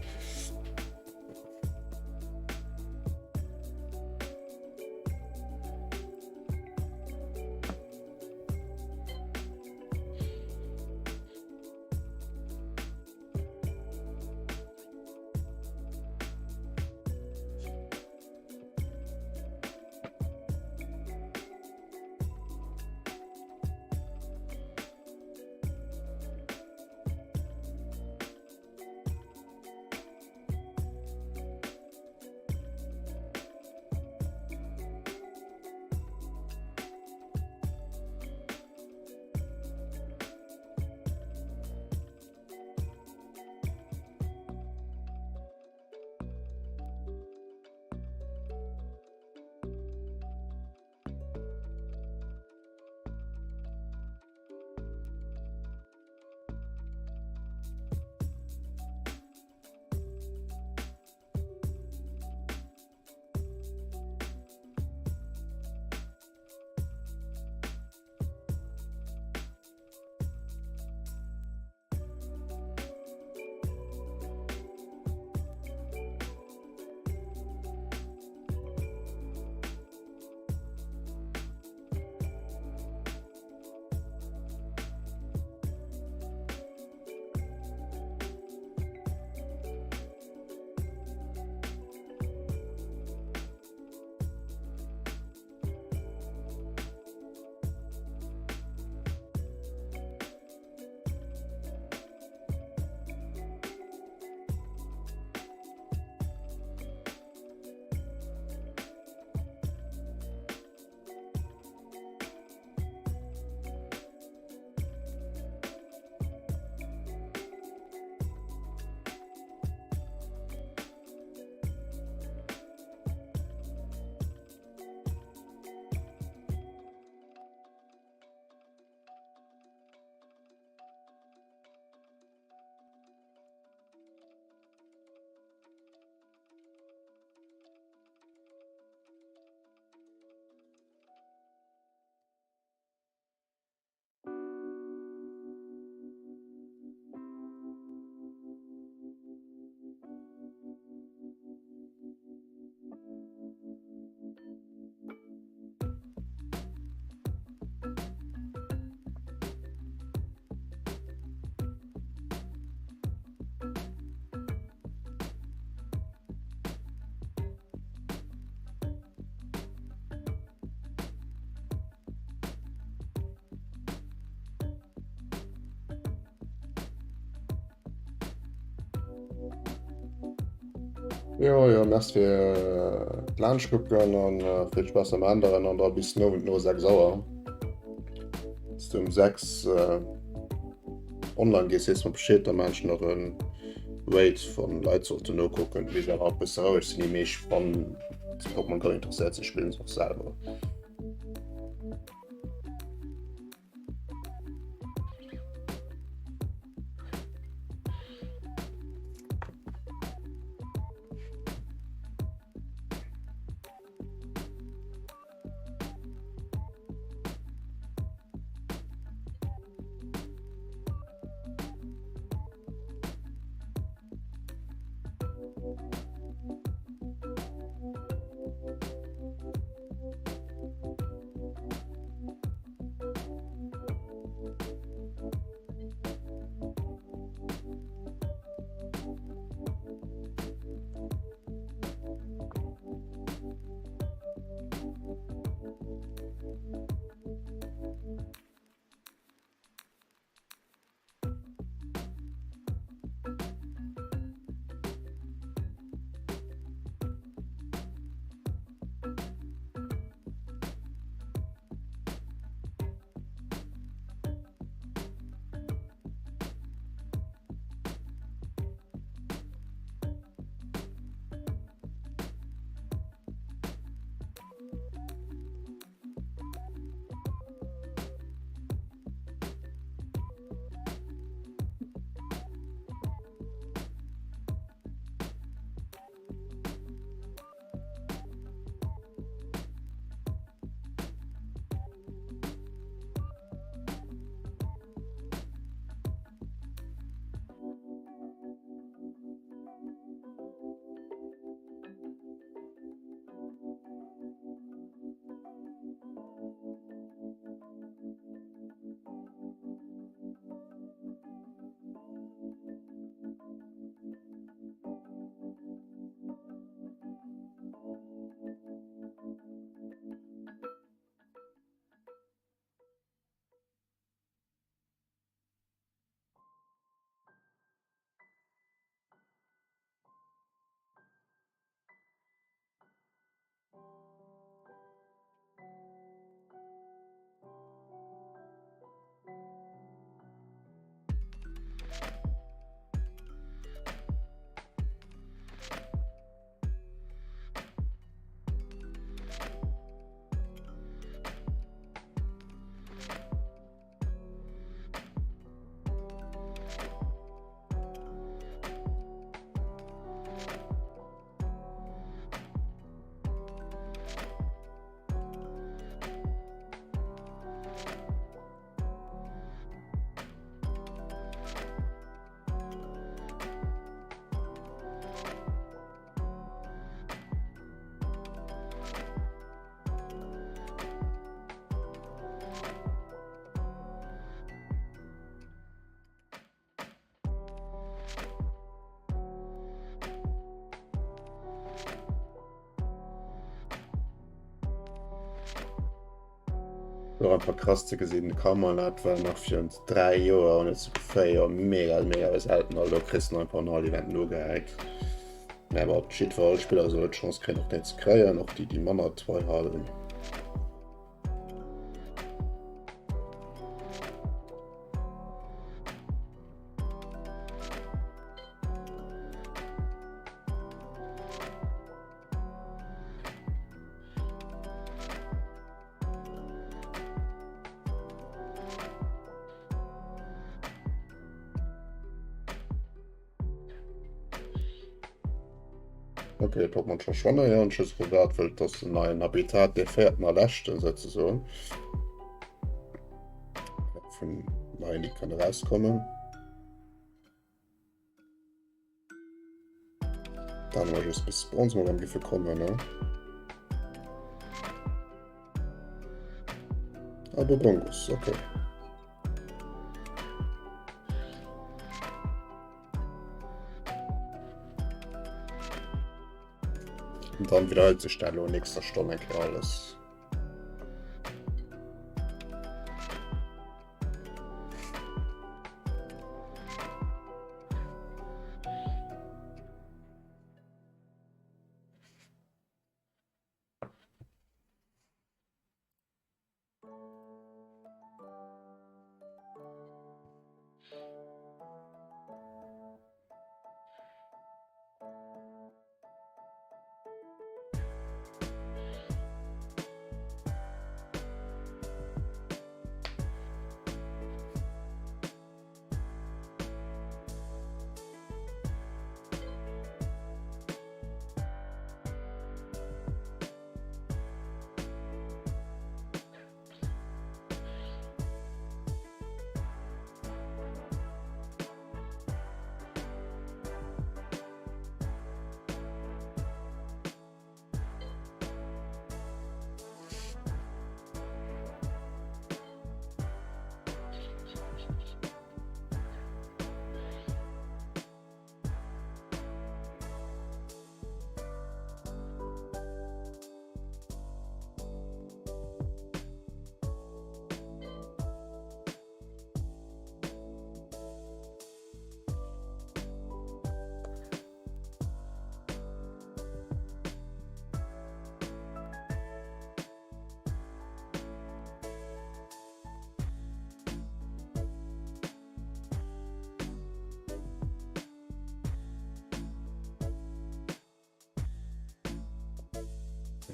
Jo, jo, merci fir d'Laanschtkucken an vill Spaass am Änneren an da bis den Owend no 6 Auer. Wanns du um 6 online gees, sees mer Bescheed, da maan ech nach en Raid wann Leit sollten nokucken. Mee se awer e bësse roueg sinn, déi meescht wann se Pokémon Go interesséiert sinn, spillen se och selwer. Och einfach krass ze gesinn, de Kamal dat war nach virun 3 Joer an net sou 4 Joer mega mega selten a lo kriss de einfach en all Event nogehäit. Mä awer op jiddwer all Spiller soll d'Chance kréien och deen ze kréien, och déi déi manner tryharden. Okay, Pokémon verschwannen ja, und tschüss, privat, weil das ist ein neuen Habitat, der fährt mal leschten sozusagen. Vun neien, die kann rauskommen. Dann war just bis bei uns mal am Giffe kommen, ne? Aber Bongus, okay. Und dann wiederholt sich da lo nächster Stonne alles.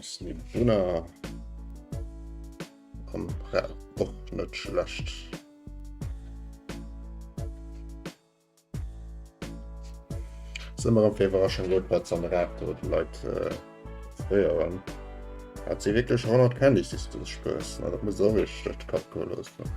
Snibunna am och net schlecht. Ass ëmmer erëm fir Iwwerraschung gutt, wat se an der App do de Leit äh, fréieren. Hat si wierklech 100 Candies, déi s du spuers. Na, dat muss och iech duerch de Kapp goe loossen.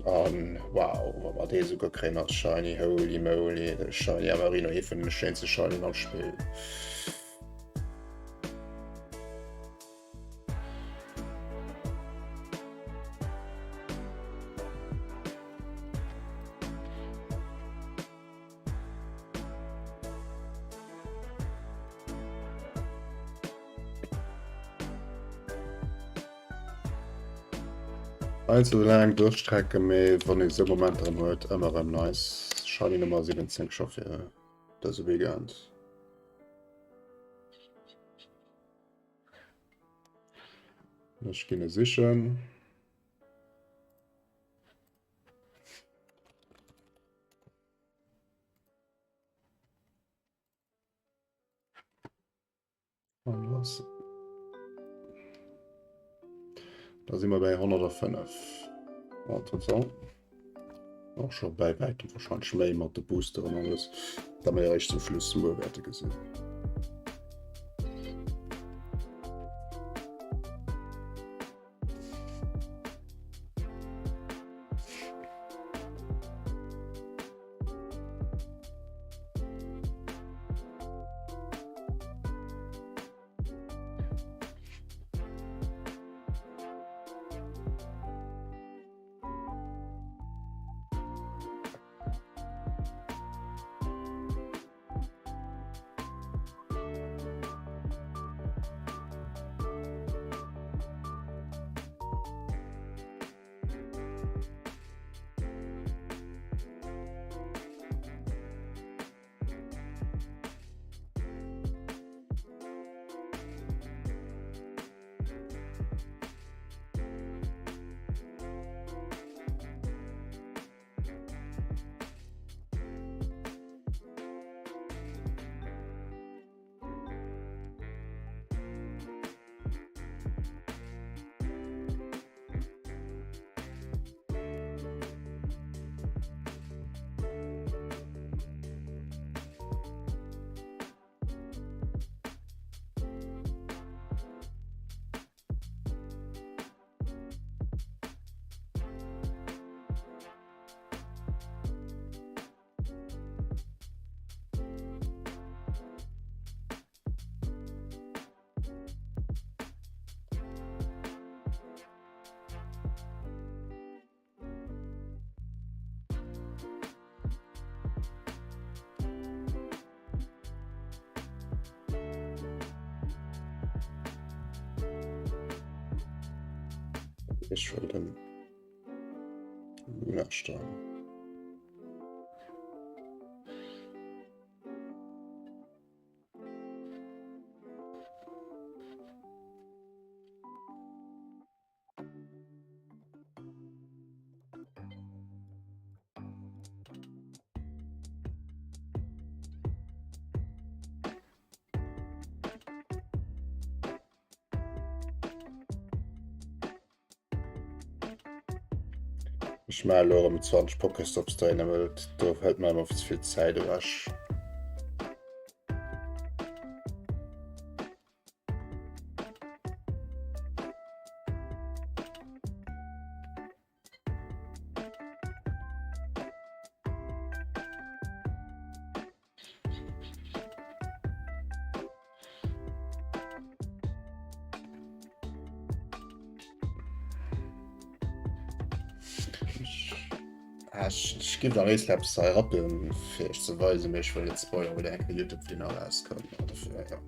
An wow, wa mer dee souguer kréien als Shiny, holy moly, de Shiny Amarino, ee vun de schéinste Shinyen am Spill. Einzel laang Durststrecke, mee wann ee sou Momenter erëm huet, ëmmer erëm nice. Shiny Nummer 17 scho fir dëse Weekend. Ech ginn e sichen. An los. Da si mer bei 105. An total. Och scho bei wäitem wahrscheinlech méi mat de Boosteren alles. Dat mer eréischt zum Schluss muer wäerte gesinn. Ech wëll den Lunastein. Ech maache elo erëm 20 Pokéstops dréinen, well do hëlt mer ëmmer ze vill Zäit ewech. Ech ginn nach eis eppes hei rappen fir iech ze weisen, mee ech wëll net spoilern, well enke Youtube-Video nach rauskënnt. Dofir, ja.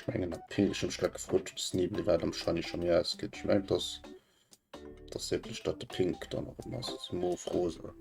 Ech mengen dat Pink, ech hu mech grad gefrot, ob Sneebly wat am Shiny scho méi ausgeet. Ech mengen dass dass wierklech dat de Pink dann och ass, also mauve-rosa.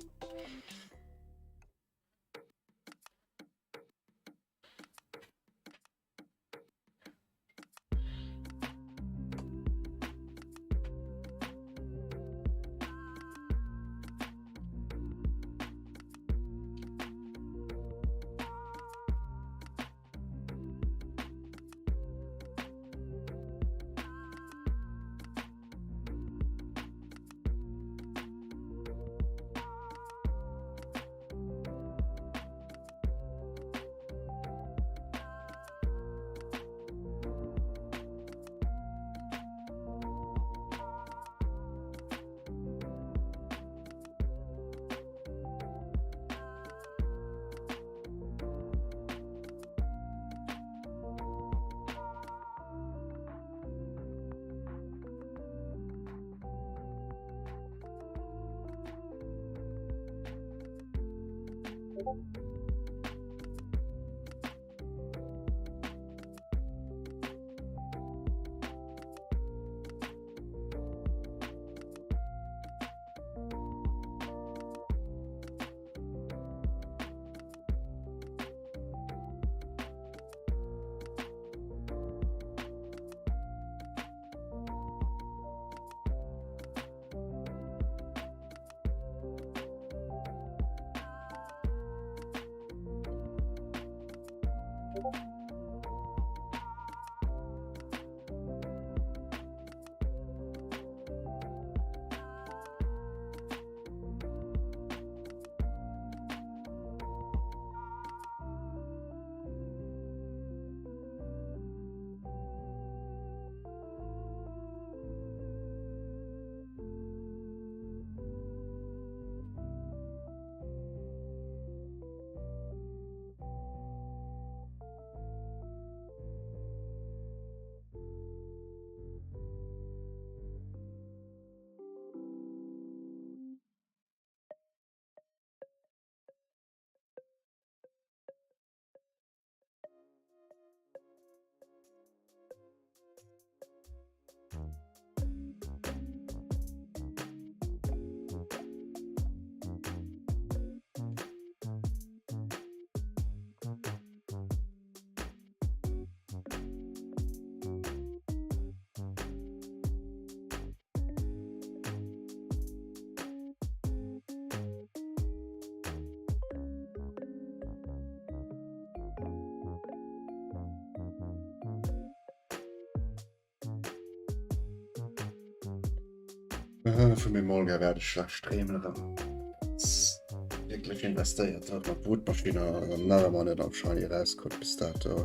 Vu mir morgen werde ich schlecht streamen erëm. Wierklech investéiert hat mat Brutmaschine an nach ëmmer net am Shiny erauskomm bis dato.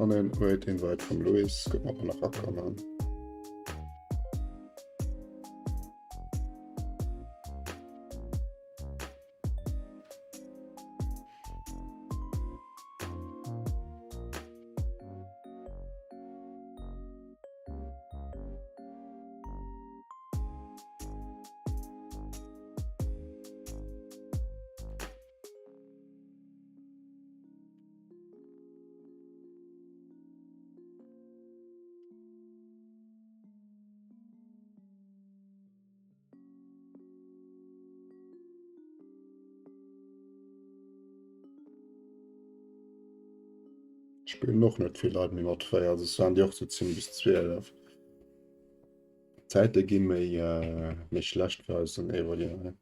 An en Wait Invite vum Louis, kucken ob mer nach rakommen. Spillen och net vill Leit méi mat 4, soss waren déi och sou 10 bis 12. D'Zäite gi méi méi schlecht fir eis den Evoli hei.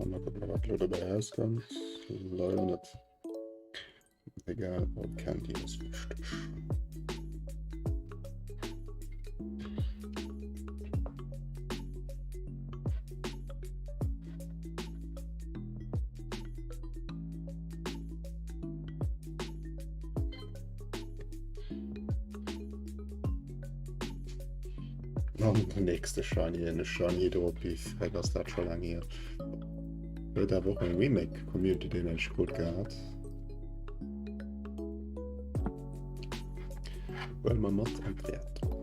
Mal gucken, wat lo dobäi rauskënnt. Leider net. Egal, Old Candy ass wichteg. An den nächste Shiny, en Shiny Drop, wie frech ass dat scho laang hier. Huet awer och eng Remake Community Day mensch krut gehat. Huele mer mat an d'Wäertung.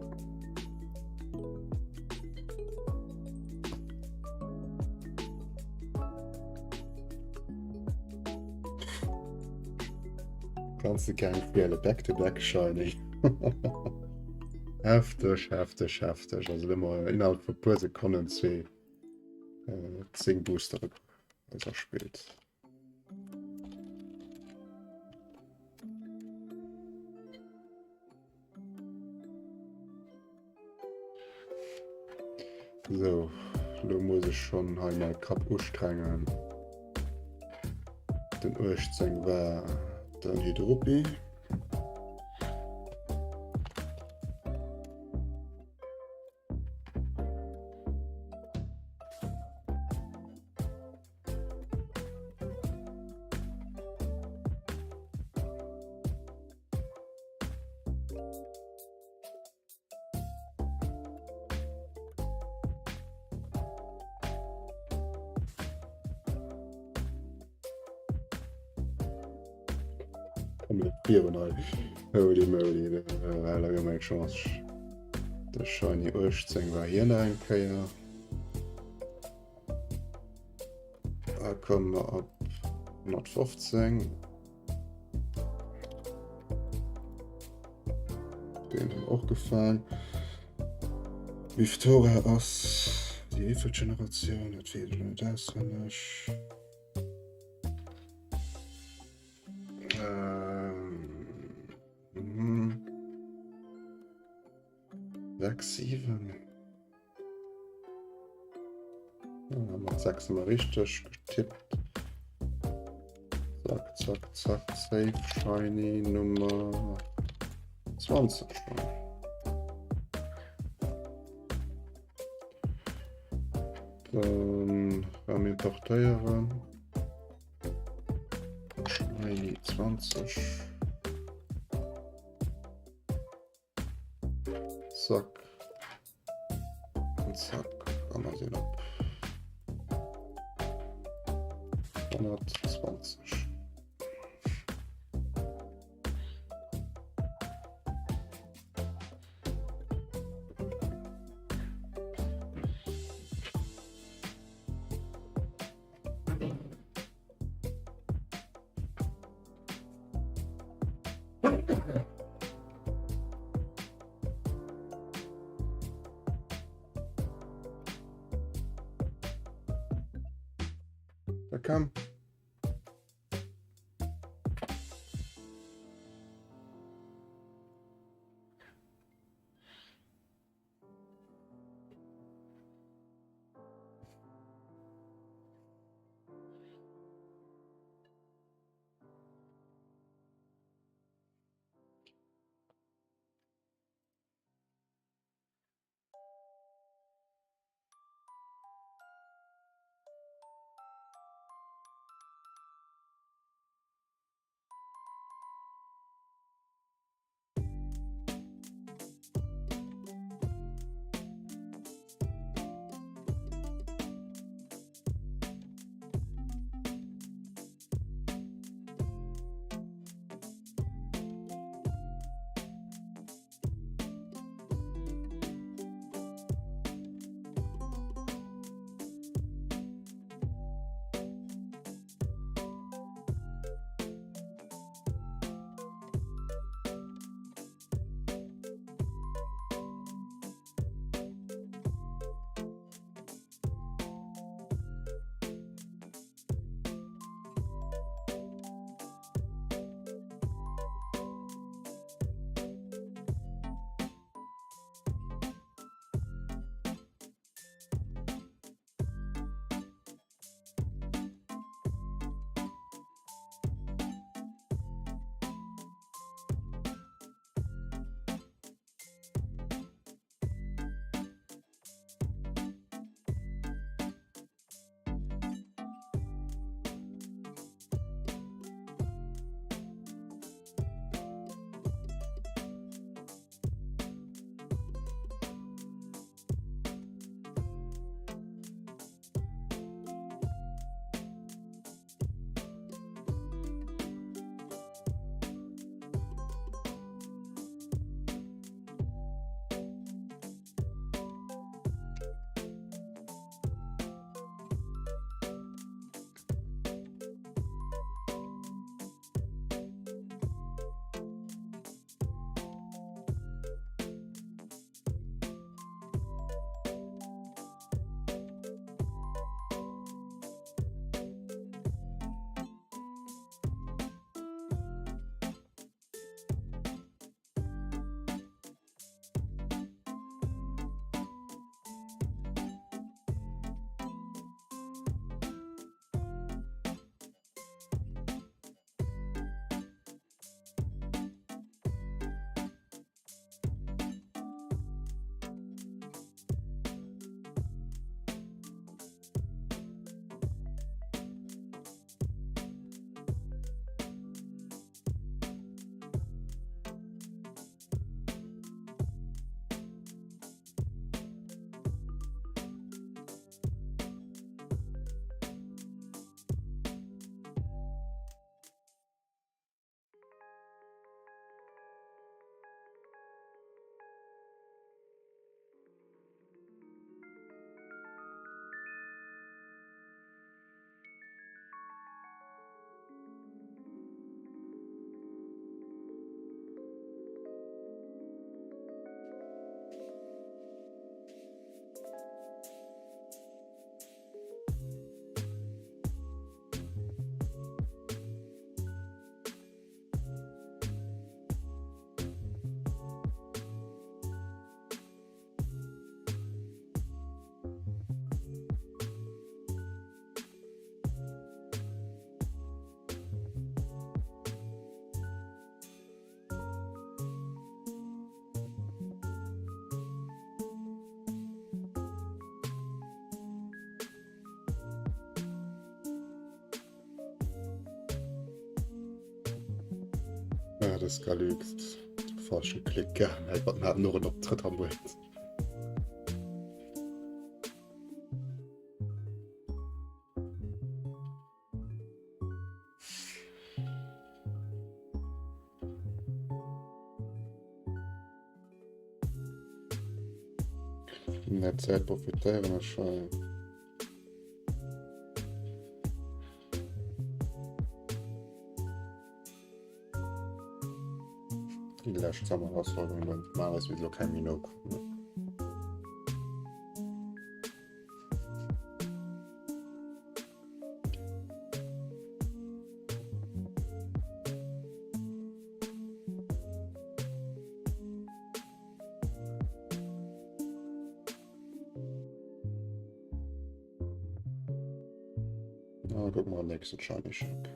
Kannst du keng fehle back to back shiny. Hefteg, hefteg, hefteg. Also immer innerhalb vu puer Sekonnen zwee äh, 10 Booster spillt. So, lo muss ech schon hei mäi Kapp ustrengen. Den 18 war den Hydropi. Virun hei. Holy moly, da war eng Chance. De Shiny 18 war hier nach eng Kéier. Da kommen wir op 115. Den hun och gefallen. Wiftora ass déi wéivill Generatioun? Dat weess ech net auswenneg. Ähm, mhm. 6, 7. Ja, mat 6 hu mer richteg getippt. Zack, zack, zack, safe, shiny, Nummer 20. Dann rem importéieren. 120. Zack. An zack. An da sinn op 120. Da komm. ass Galyx. Falschen Klick gehabt. Wat hat noch en Optrëtt am Moment. Vun der Zäit profitéieren ech hei. Déi lescht Summer-Herausforderung, dann normalerweis wéi elo keng méi nokommen. Na, guck mal, nächsten Shiny Shop.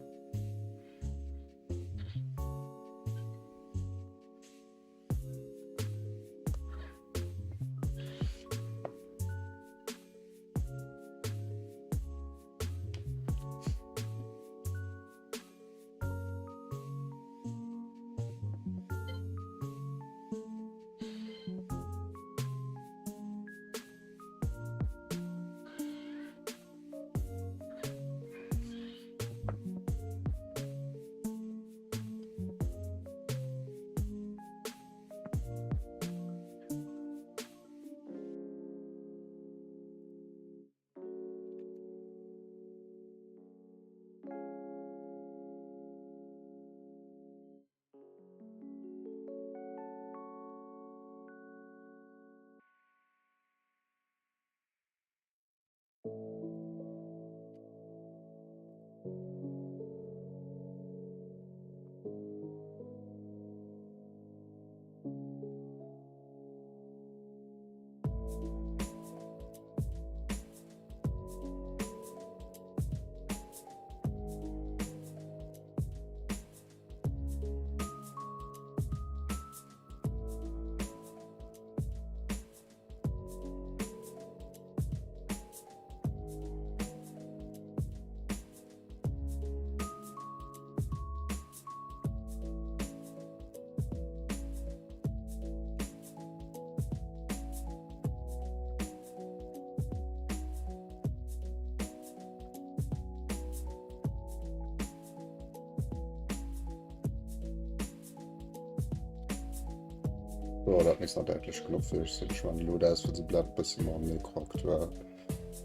So, dat misst nach däitlech genuch sinn. Ech meine, elo dat se bleibt bësse mam Mikro aktuell.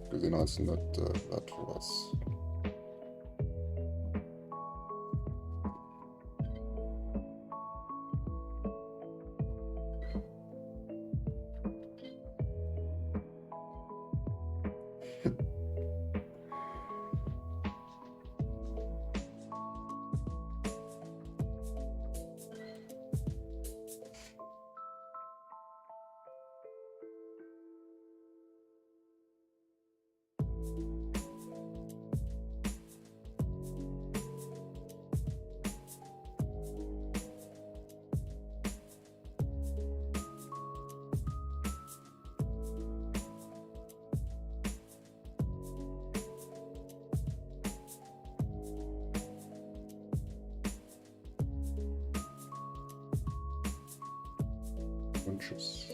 Gesinn eis net äh, wat wou ass. Und tschüss.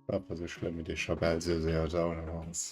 Wat war sou schlëmm, wéi dee Chabel sou séier down ass?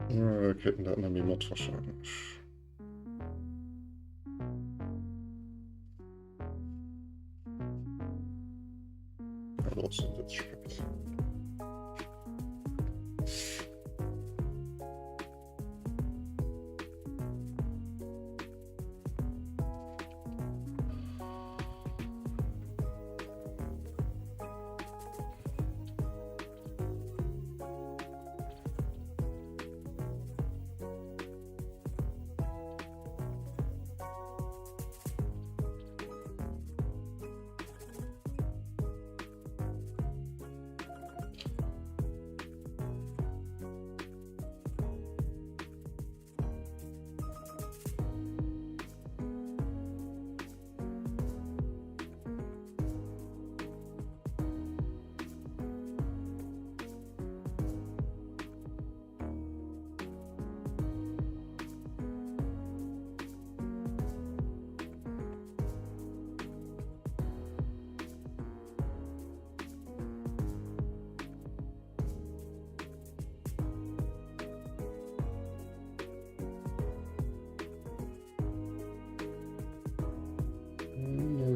Ja, wir kriegen dat net méi mat wahrscheinlech. Ja, trotzdem witzeg.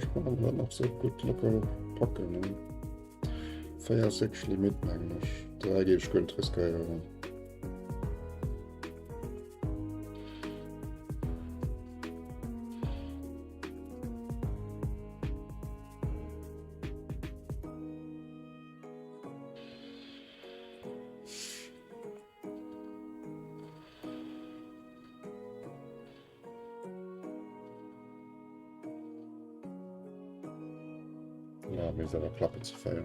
Ech kann awer dat nach sou gutt locker packen. Ne? 4 ass wierklech Limit, mengen ech. 3 géif ech guer net riskéieren. Ja, misst awer klappen zu 4.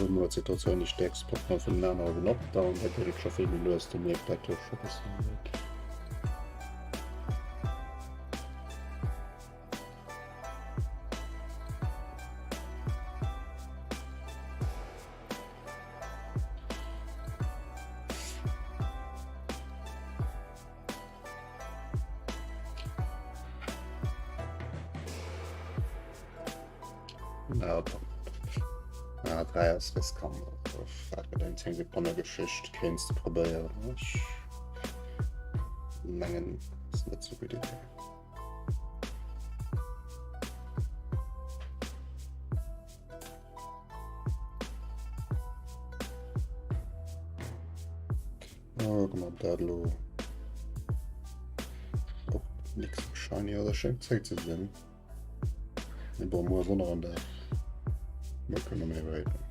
Dono huet se dozou déi stäerkst Pokémon vun den anere genoppt an da geet et scho vill méi lues, do mierkt dat jo scho bëssen méi. Na dann. Ah, 3 ass riskant. Dat gëtt eng 10 Sekonne Geschicht. Kéints de probéieren. Ech mengen, ass net sou gutt Idee. Oh, guck mal, dat lo och nix shiny oder schéngt zréck ze sinn. Mee bon, muer ass och nach en Dag. Muer kënne mer méi iwwerréipen.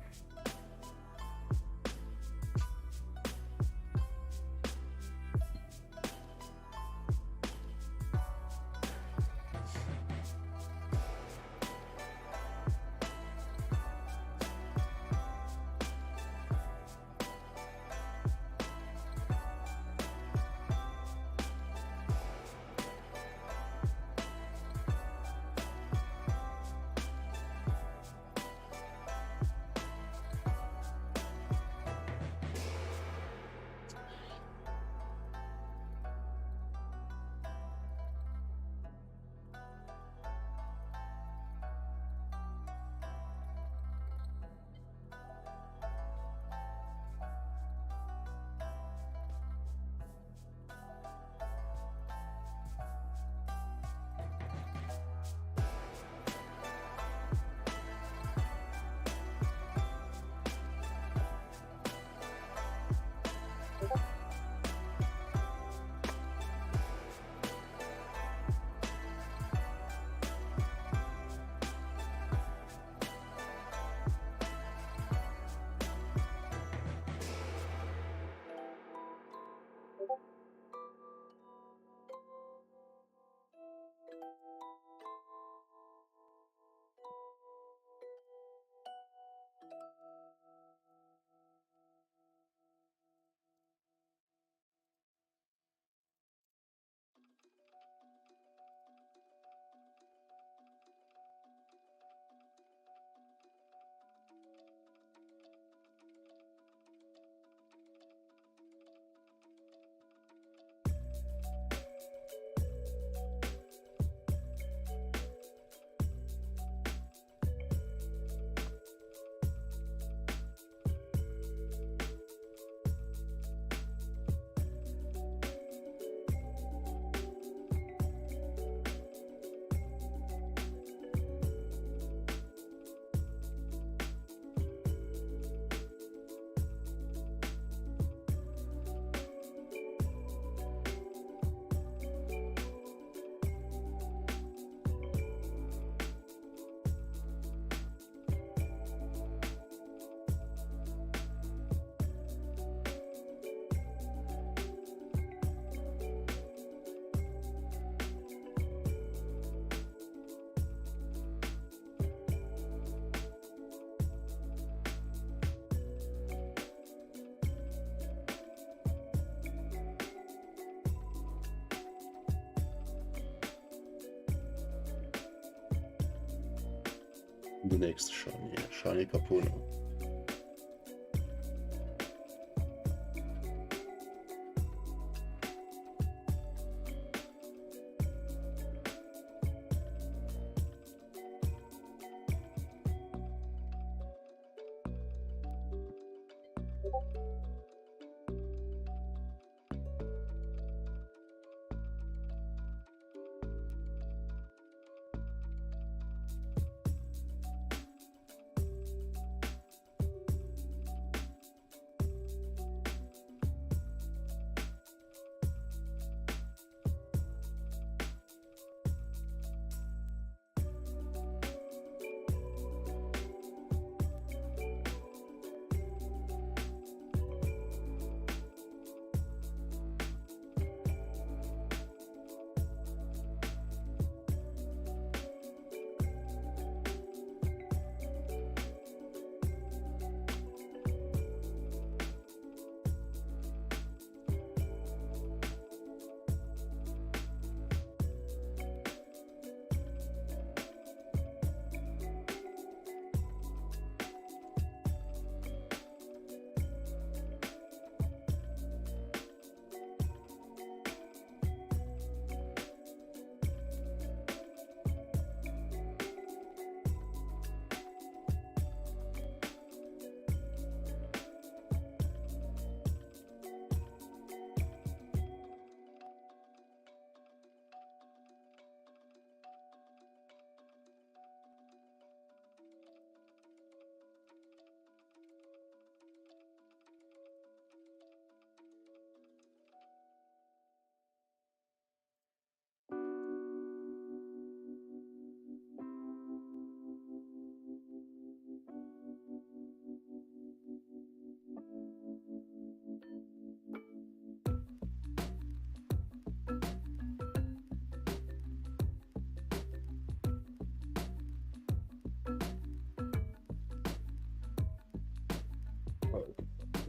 Den nächste Shiny, Shiny Kapuno.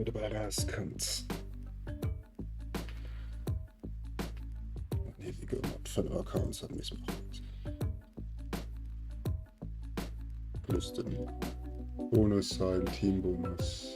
Wéi dobäi erauskënnt. Nee, wéi gouf mat 5 Accounts, dat misst man Plus den Bonus hei, den Teambonus.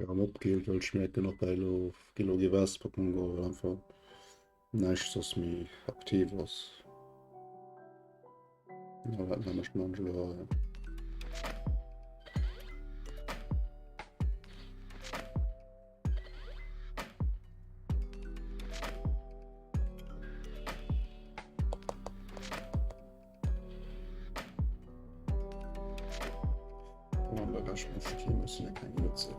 Erëm opgeheelt, well ech mierken och bei elo gi elo gi was Pokémon Go well einfach näischt soss méi aktiv ass. Ja, dat nenne ech den Angelo hei. An der Rescht vum Team ass ja keng Witze.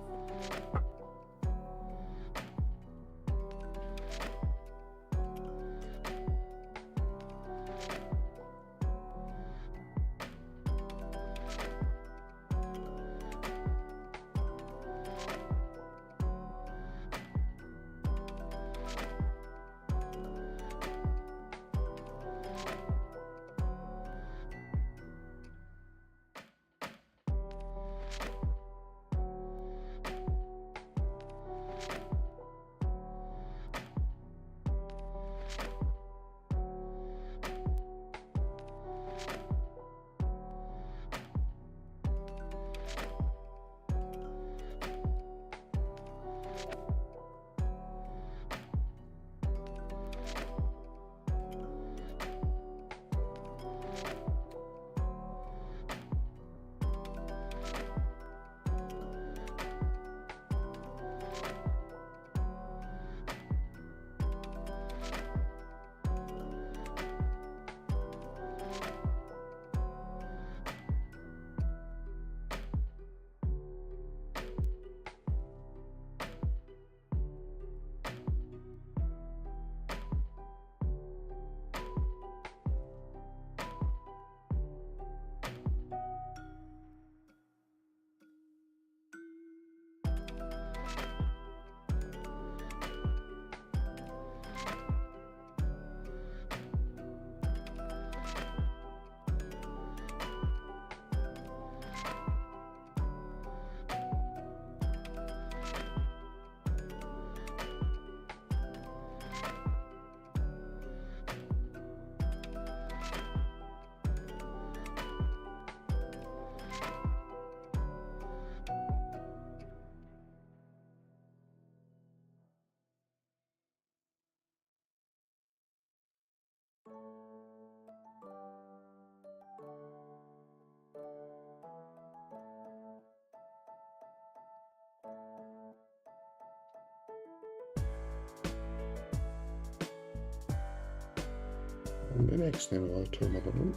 An den nächsten Emerald hole mer dann un.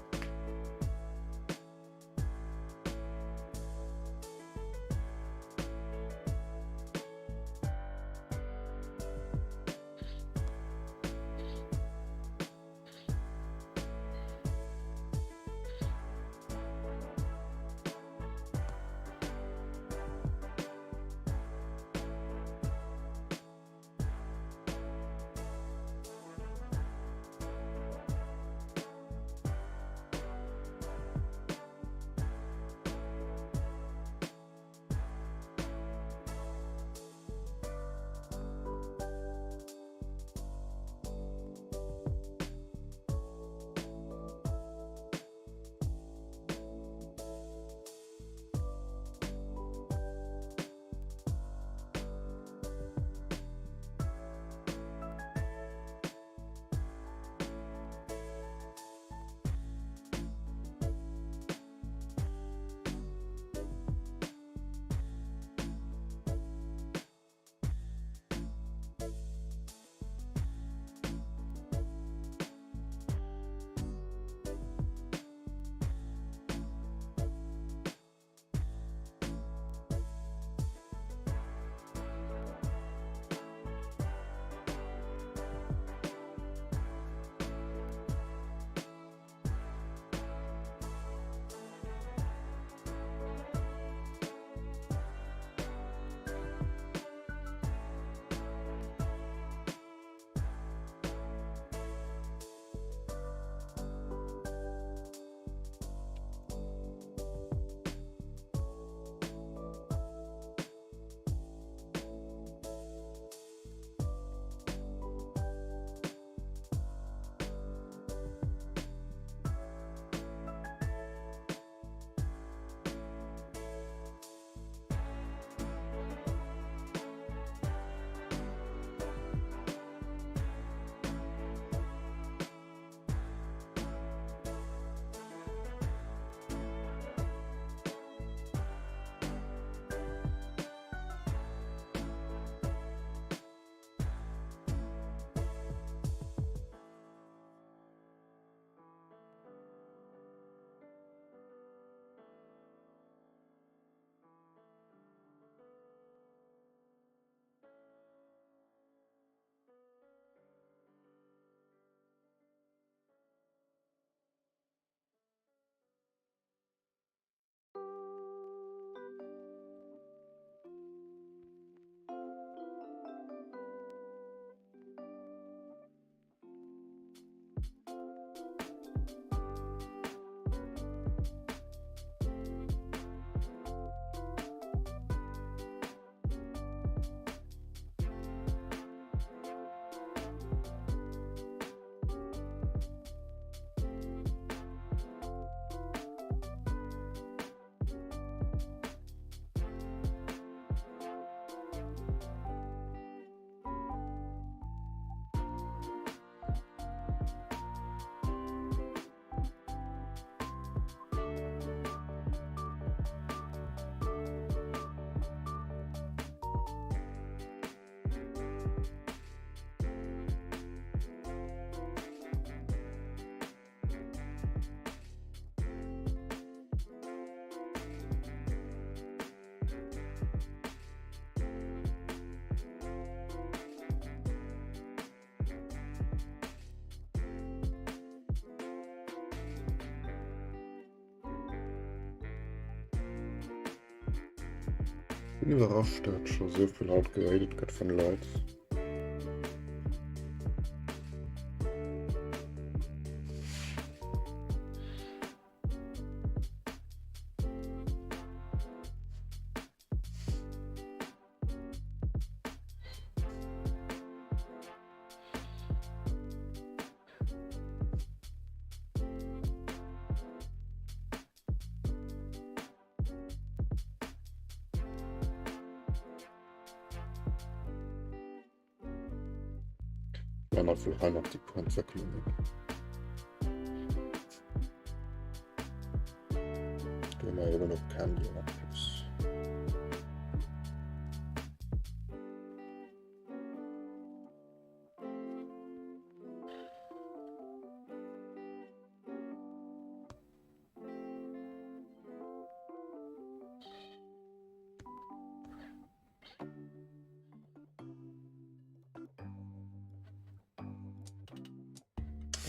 Sinn iwwerrascht dat scho sou vill haut geradet gëtt vun Leit. Dann nach hei nach die Entwicklungen. Do mal eben noch Candy und etwas.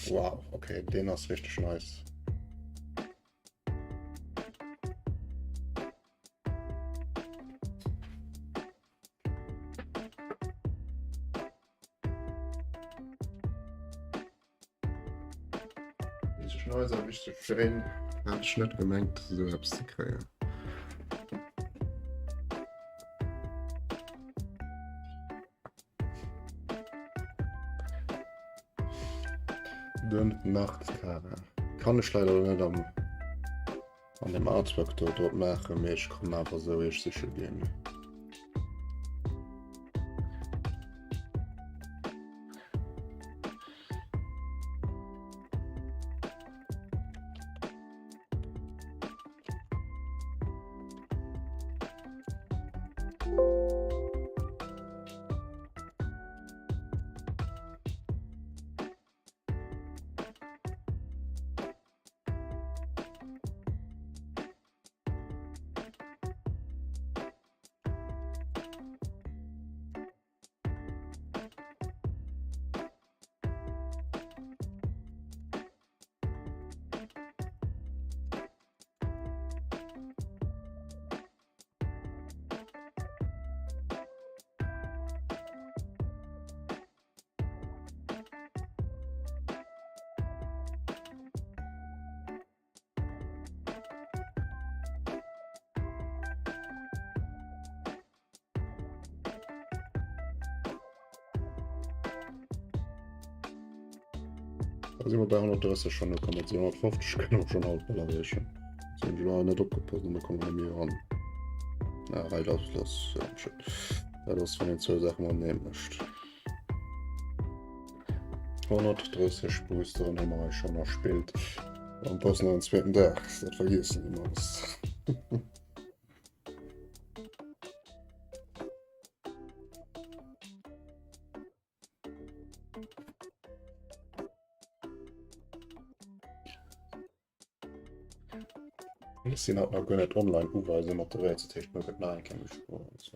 Wow, okay, den ass richtig nice. Richteg nice a richteg schéin. Hat ech net gemengt esou eppes ze kréien. Den Nachtkader kann ech leider net am an dem Artwork do drop maachen, mee ech kann awer sou iech siche ginn. Da si mer bei 130 schon, da kann man 250 kënne mer schon haut bal erreechen. So, hunn ech elo net opgepasst an da komme mer méi eran. Ah, hei, dat ass, ja, schön. Dat ass wann een zwou Saachen matenee mécht. 130 Boosteren hu mer eis schonn erspillt. An et ass nach en zweeten Dag, dat vergiessen déi mannst. Ech sinn haut nach guer net online uweisen mat de Rätsel, dat heescht mir gëtt nach eng Kéier gespuert.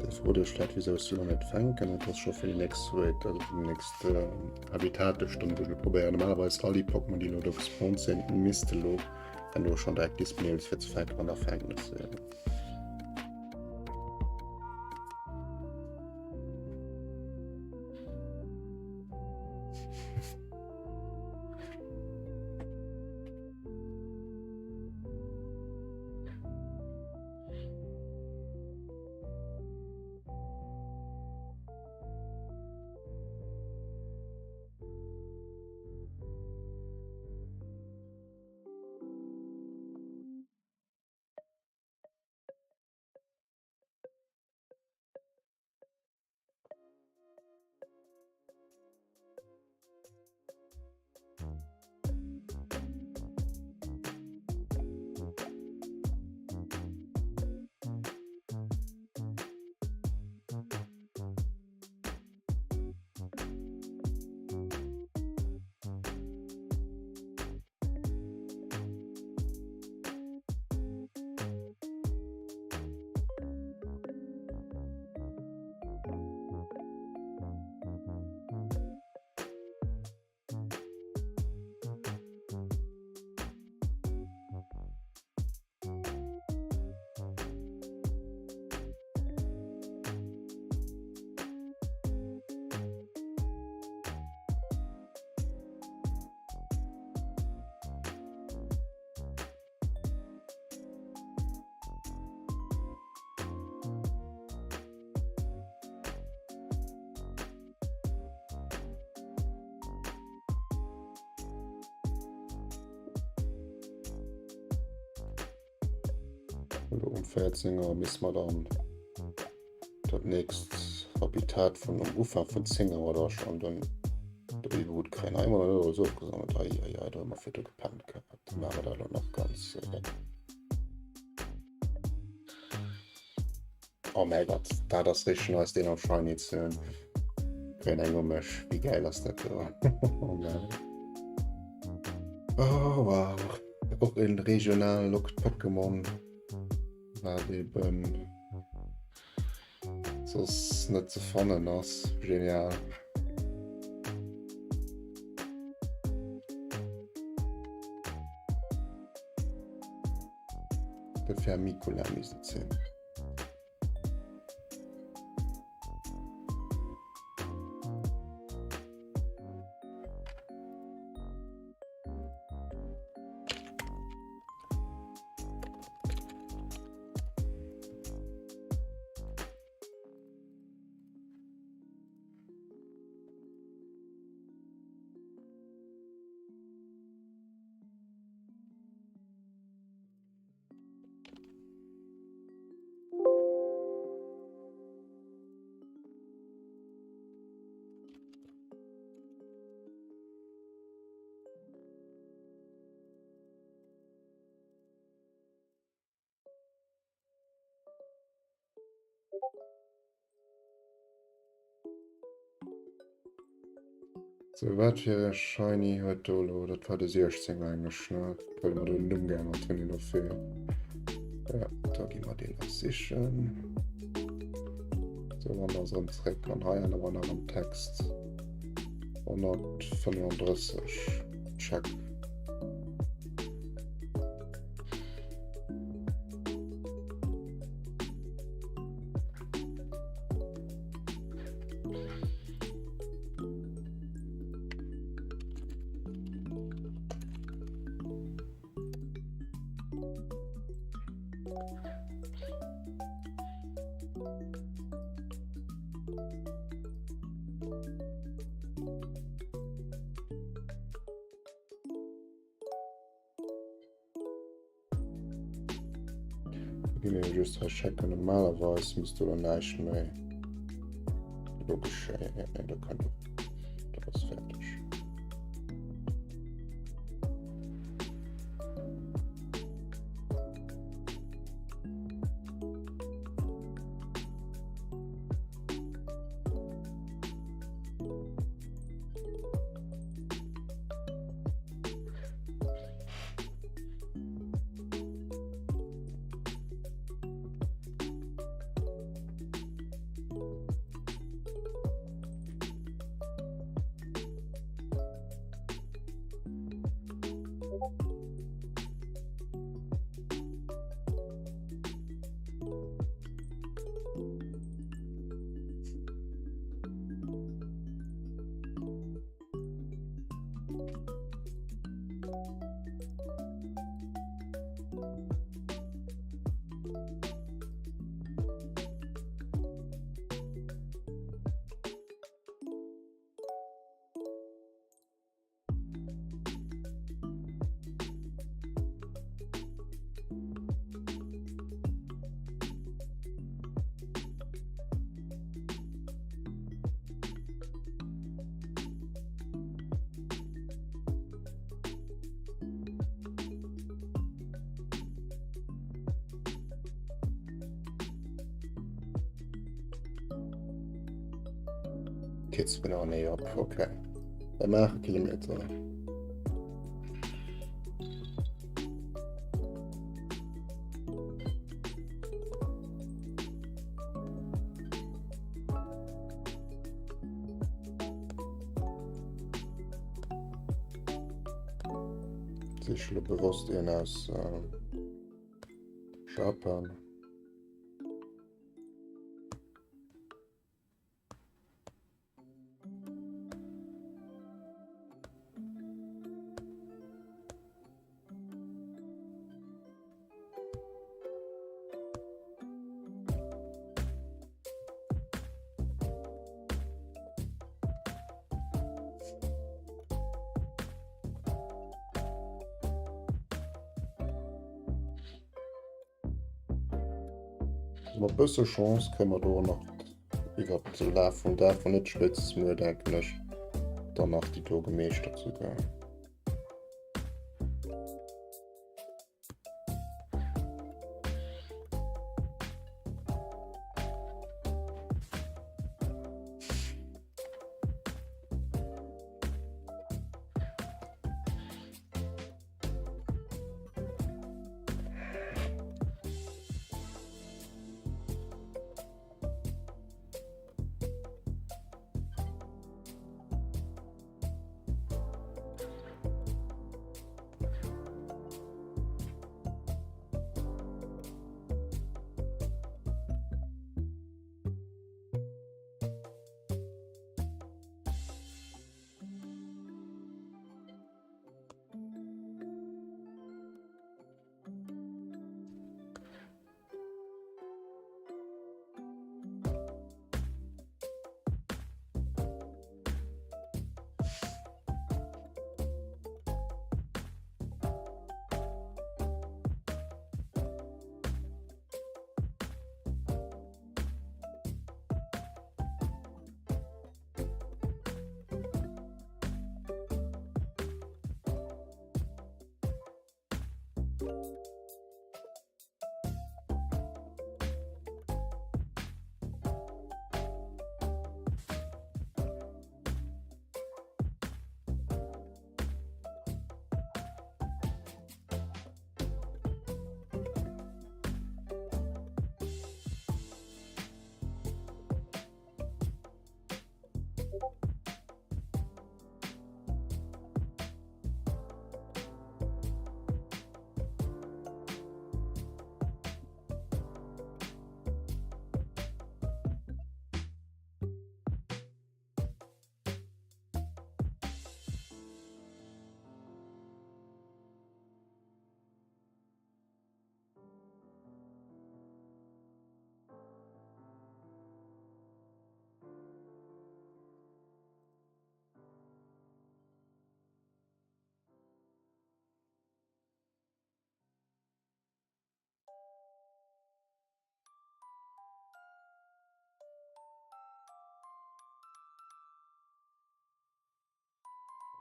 Dir frot iech vläit wisou ech se elo net fänken. Et ass scho fir déi nächst Raid, also fir déi nächst Habitatestonn, wou ech elo probéieren. Normalerweis all déi Pokémon déi elo do gespawnt sinn, misste elo elo schonn direkt disponibel si fir ze fänken an da fänken ech se. Elo um 14 Auer misste mer dann dat nächst Habitat vun um Ufank vun 10 Auer da schon dann de Babyhut kréien. Hei hu mer dat alles ofgesammelt. Ei, ei, ei, do hu mer virdu gepennt gehat. Da maache mer dat elo nach ganz. Oh mäi Gott, dat ass richteg nice, deen am Shiny ze hunn. Kréien eng um mech. Wéi gäil ass dat do? Oh Mann. Oh wow. Och en regional lockt Pokémon, wat eben soss net ze fannen ass. Genial. De Vermicula misst et sinn. So, wat fir e Shiny huet do elo? Dat war de 16 eigentlech, ne? Well mer do den Numm geännert hunn dofir. Ja, da gi mer deen nach sichen. So, an da erëm zréck an hei ännere mer nach am Text. 135. Check. Gi mir just hei checken. Normalerweis misst do dann näischt méi do geschéien. Ja, nee, da kann dat ass fertig. Kids genau nee op okay. Da maache Kilometer. Sich lo bewosst een aus äh, Japan. Mat bësse Chance kënne mer do nach iwwer de Laf vum Dag, wann net spéitstens muer, denken ech, dann nach déi do gemeeschtert souguer.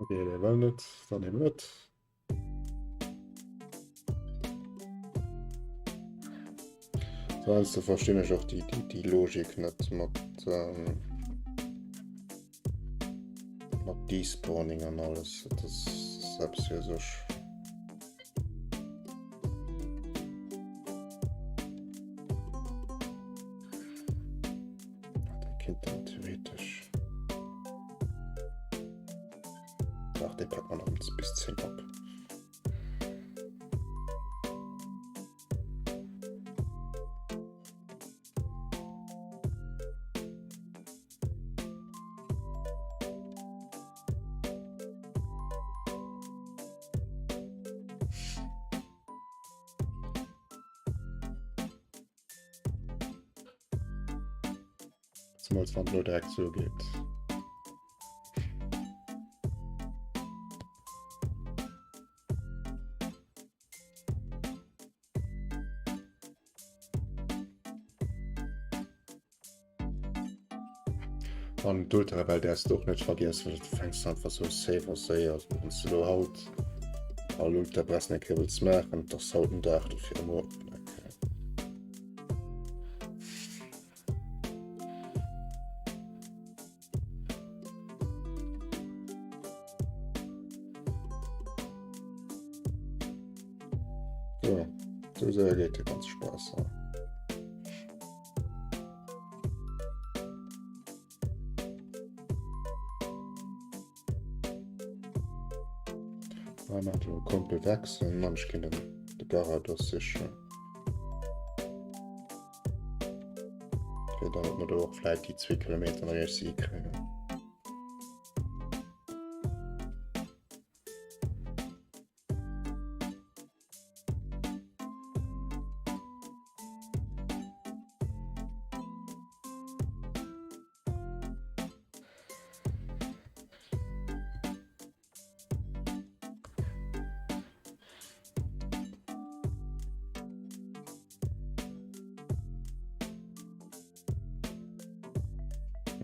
Okay, der will net, dann eben net. Sonst verstehe ich auch die, die, die Logik net mat ähm, mat Despawning an alles. Das ist selbst für sich. Kinnt dann theoretisch. Ach, den packt man noch bis 10 ab. Zemools wann et elo direkt zougeet. An d'Ultrawelt däerfs de och net vergiessen, well du fänks einfach sou safe a séier. Also wann s de lo haut all Ultrapressen eng Kéier wëlls maachen, et ass haut den Dag dofir, muer eng Kéier. So, sou séier geet de ganze Spaass. Ah, mat dem Kumpel wechseln, an ech ginn den de Garados sichen. Fir damit mer do och vläit déi zwee Kilometer nach iergendwéi hikréien.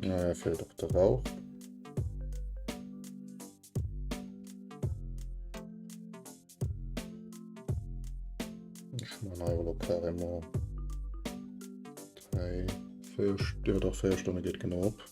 Naja, fehlt auch der Rauch. Ech man hei elo carrément 3, 4, jo dach 4 Stonne geet genau op.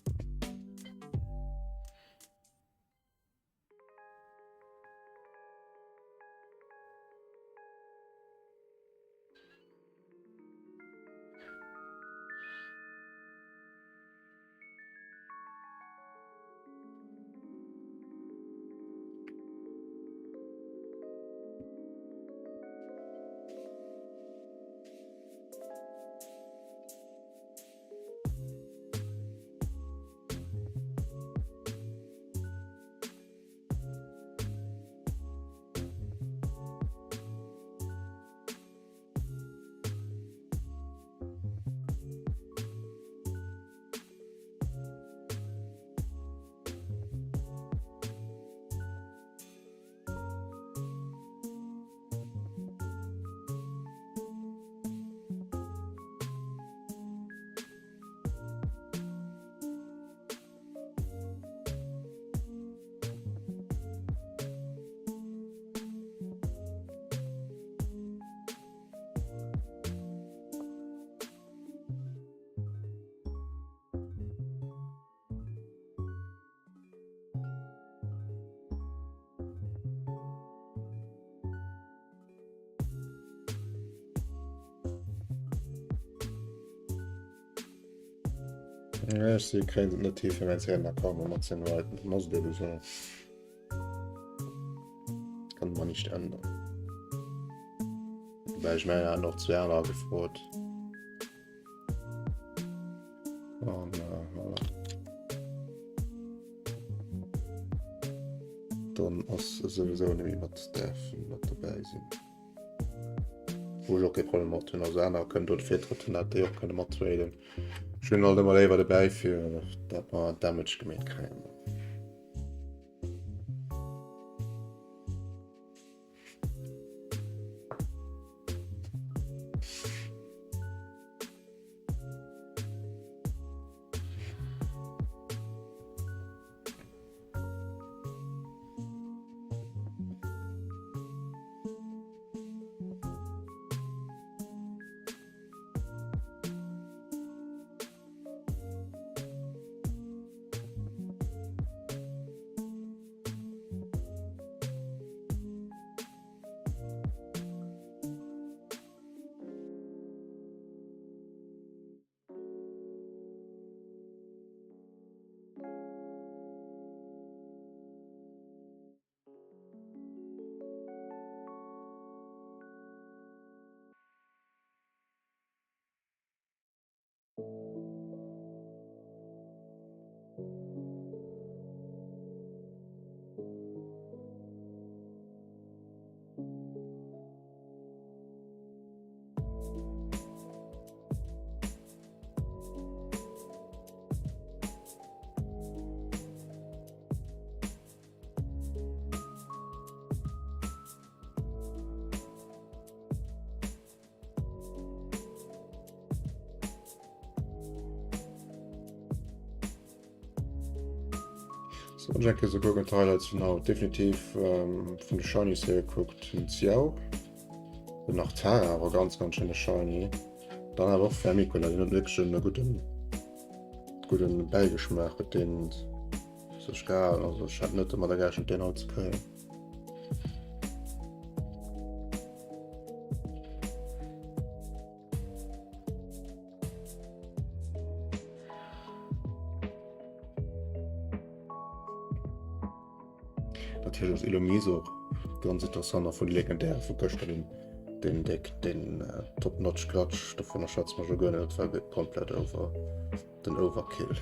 Ja, ech si kréien et net hi fir mäin Zähn da kaum mat sinn Leit muss et eben so. Kann man nicht ändern. Wobei ich meine, er hat noch zwei andere gefrot. Und, äh, voilà. Dann ass sowieso net méi mat däerfen mat dobäi sinn. Wou ech och kee Problem mat hunn. Also aner kënnen do de Virtrëtt hunn, dat déi och kënne mattraden. Ech hunn halt ëmmer léiwer dobäi fir dat mer Damage gemeet kréien. So, ech enke sou kucken d'Highlights vun haut. Definitiv ähm, vun de Shinies hier gekuckt den Xiao. Den Nachtara war ganz ganz schöne Shiny. Dann awer och Vermicula, den huet wierklech en gudden gudden Bäigeschmaach huet deen sech gehalen. Also ech hätt net domadder gerechent deen haut ze kréien. Natierlech ass Illumise och ganz interessant a vun de Legendäre vu gëschter den den Deck den äh, Top Notch Klatsch, dovunner schwätze mer jo guer net, dat war komplett over den Overkill.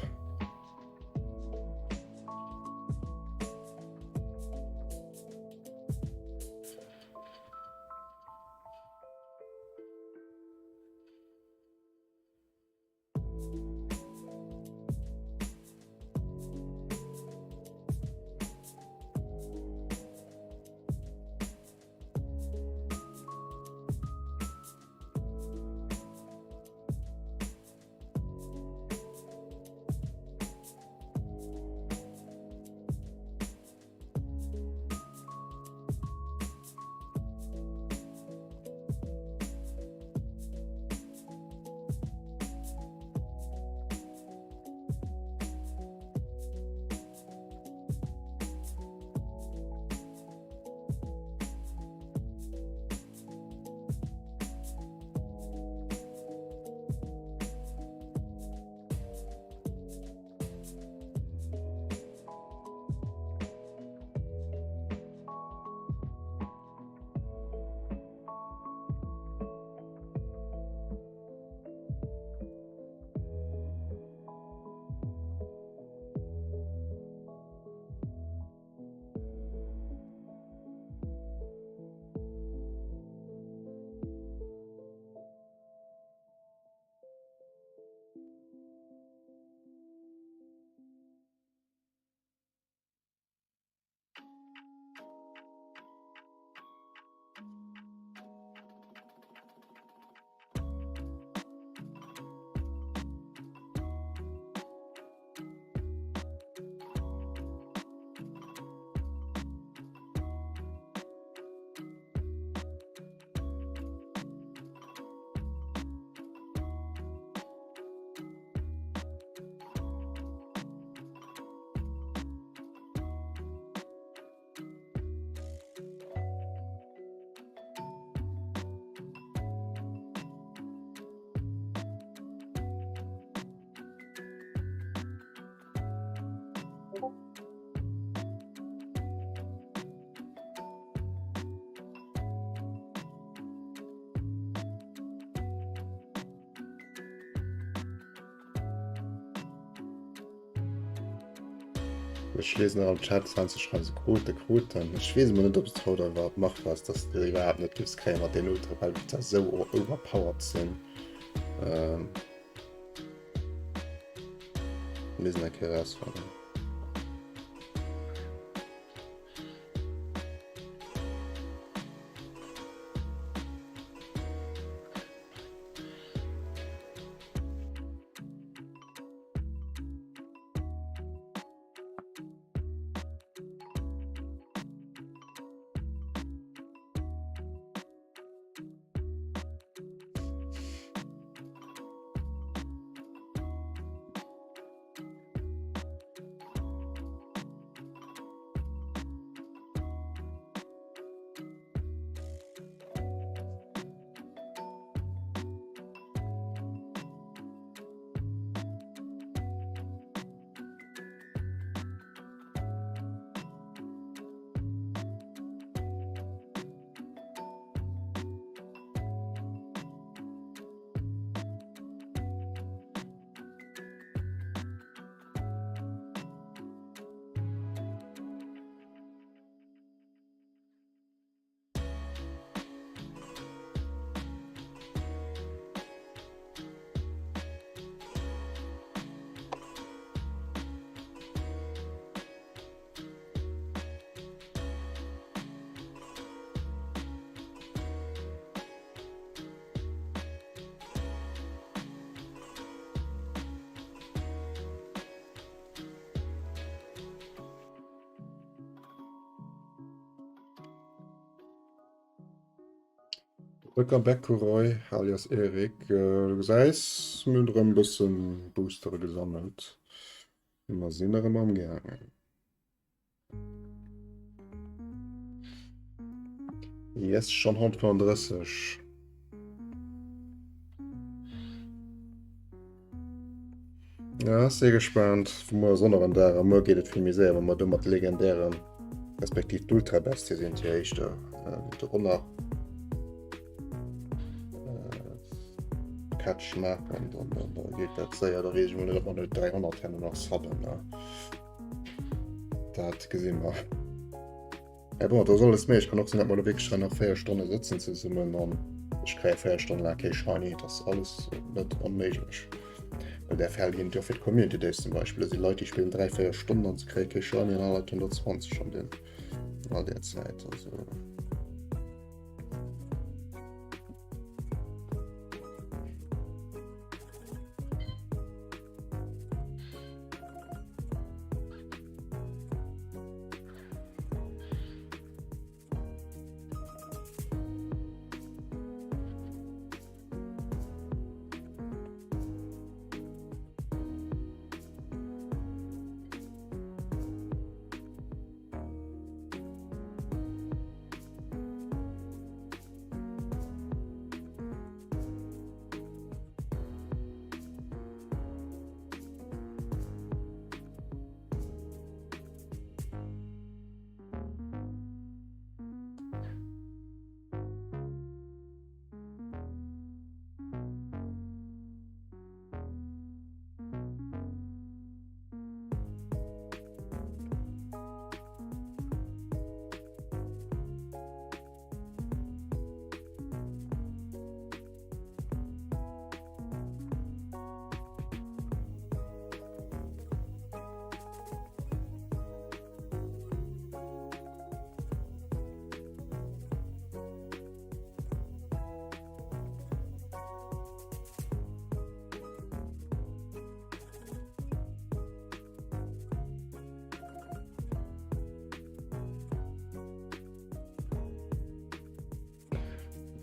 Ech lesen nach am Chat 20 schreiben se Quote, Quoten. Ech weess emol net, ob et haut iwwerhaupt machbar ass, dass de iwwerhaupt net giffs kréien mat den Ultra, well déi esou overpowered sinn. Ähm, Missen eng Kéier rausfannen. Welcome back Roy alias Erik. Äh, du gesäis, mir hunn erëm e bëssen Boostere gesammelt. Mer sinn erëm am gaangen. Yes, schon 135. Ja, sehr gespannt. Muer ass och nach en Dag a muer geet et vill méi séier, wa mer do mat legendären. Respektiv d'Ultrabestie sinn et jo éischter dorënner. Catch maachen, dann, dann, dann geet dat séier. Da weess ech mol net, ob mer net 300 herno nach subben. Ne? Dat gesi mer. Ja, bon, dat ass alles méi. Ech kann och sinn, dat mer do wierklech hei nach 4 Stonne sëtzen zesummen an ech kréie 4 Stonne laang kee Shiny. Dat ass alles net onméiglech. Well där Fäll ginn et jo fir d'Community Days zum Beispill. Da si Leit, déi spillen 3, 4 Stonnen an se kréie kee Shiny an all Leit hunn der 20 an den, all där Zäit. Also.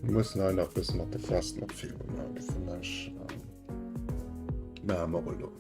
Wir müssen hei nach bësse mat de Questen op virun maachen, ech. Maache mer elo.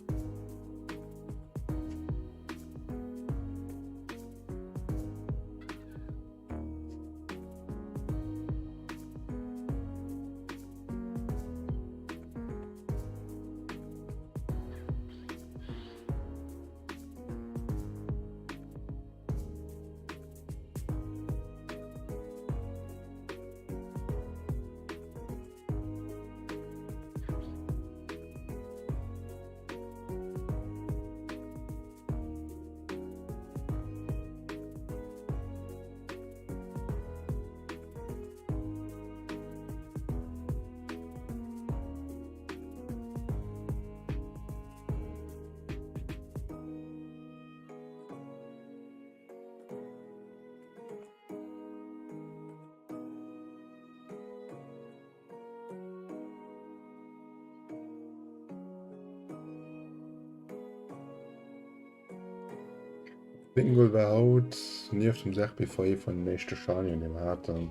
Bingo war haut nieft dem Serpi-Foyer ee vun den éischte Shinyen, déi mer haten.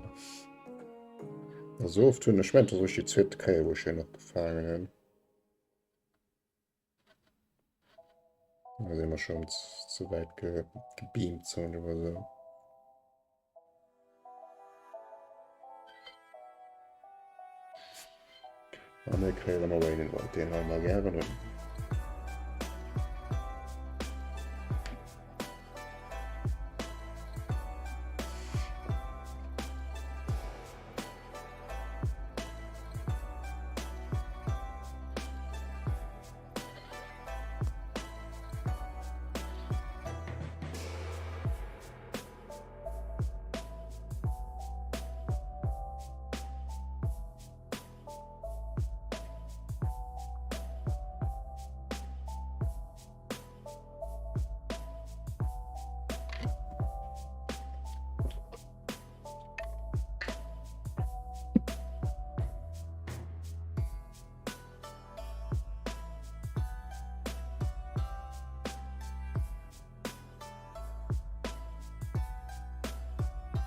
Esou oft hunn ech mengt, dat ass eréischt déi zweet Kéier, wou ech hien och gefaangen hunn. Da si mer schonn ze wäit gebeamt, soen ech emol esou. A mir kréien ëmmer Wayne White, deen hei mer gären hunn.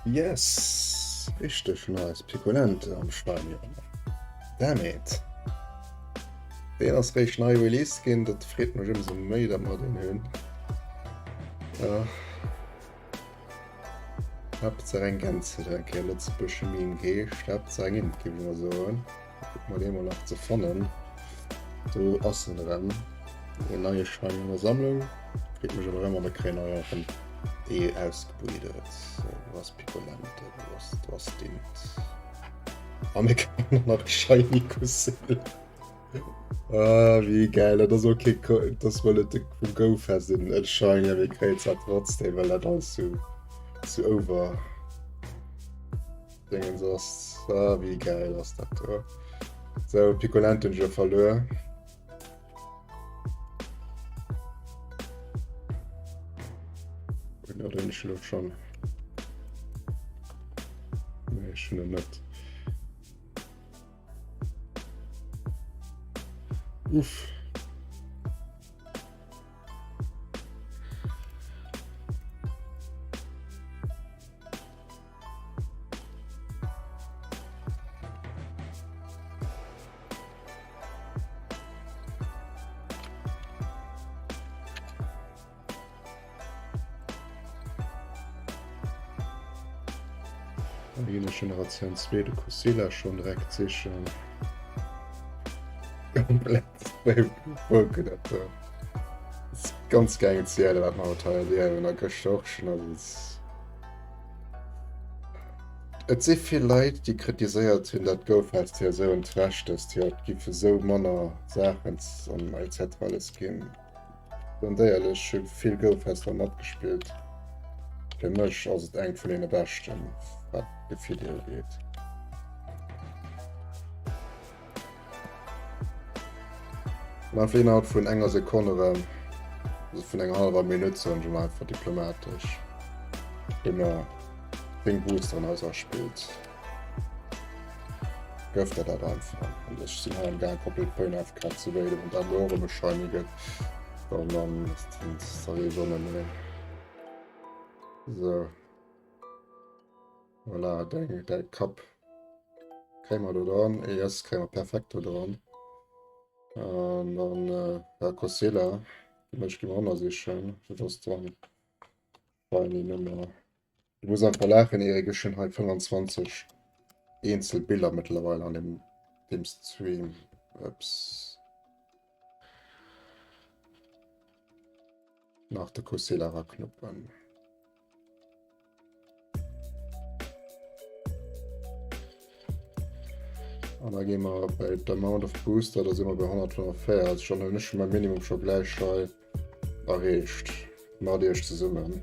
Yes! Richteg nice. Picolente am Stein. Damn it. Deen ass réischt nei released ginn, dat freet mech ëmsou méi, dat mer deen hunn. Ja. Haaptsaach eng Gänz huet eng Kéier Lëtzebuergesche Meme geheescht. Haaptsaach eng Int, géif ech mol soen. Kucke mer dee mol nach ze fannen. Do ass en erëm. En neie Schein an der Sammlung. Freet mech awer ëmmer, mer kréien hei och en. Ee ausgebredet. Wo ass Picolente? Wo ass, wo ass Dint? A mir kënnen nach Shiny Kussil. Ah, wéi geil. Dat ass okay, das war net vum Go-Fest en en Shiny, awer mir kréien zwar trotzdem, well dat alles zu, zu over Dingens ass. Ah, wéi geil ass dat do. So, Picolente hunn ech jo verluer. Oder hunn ech elo schonn? Nee, ech hunn en net. Uff. Dann ginn ech Generatioun 2 de Cosilla schon direkt sichen. Komplett broken dat do. Das ist ganz gänge Ziele, wat mer haut hei erliewen, a gëschter och schon. Also, es Et si vill Leit, déi kritiséiert hunn, dat GoFest wier esou en Trash dëst Joer, et géife sou manner Saachen an etc. Alles ginn. Ganz éierlech, ech hu vill GoFester matgespillt, fir mech ass et eng vun deene beschten, wat d'Gefill ugeet. An einfach innerhalb vun enger Sekonn erëm, also vun enger halwer Minutt soen ech emol einfach diplomatesch, hu mer 10 Boosteren eis erspillt. Gouf der dat einfach. An ech sinn hei am Gaang komplett Point AFK ze waiden, wann dat elo och erëm e Shiny gëtt, dann dann da weess ech och net méi. Sou. Voilà, däi, däi Kapp kréie mer do dran. Yes, kréie mer perfekt do dran. An dann äh, ja, Cosela, déi mech gi mer och nach sichen. Dat ass dann shiny Nummer. Du muss einfach laachen, Erik, ech hunn hei 25 eenzel Biller mëttlerweile an dem, dem Stream. Ups. Nach de Cosela raknuppen. An da gi mer bei the Amount of Booster, da si mer bei 145. Dann hunn ech schon mein Minimum scho gläich hei erreecht. Mat iech zesummen.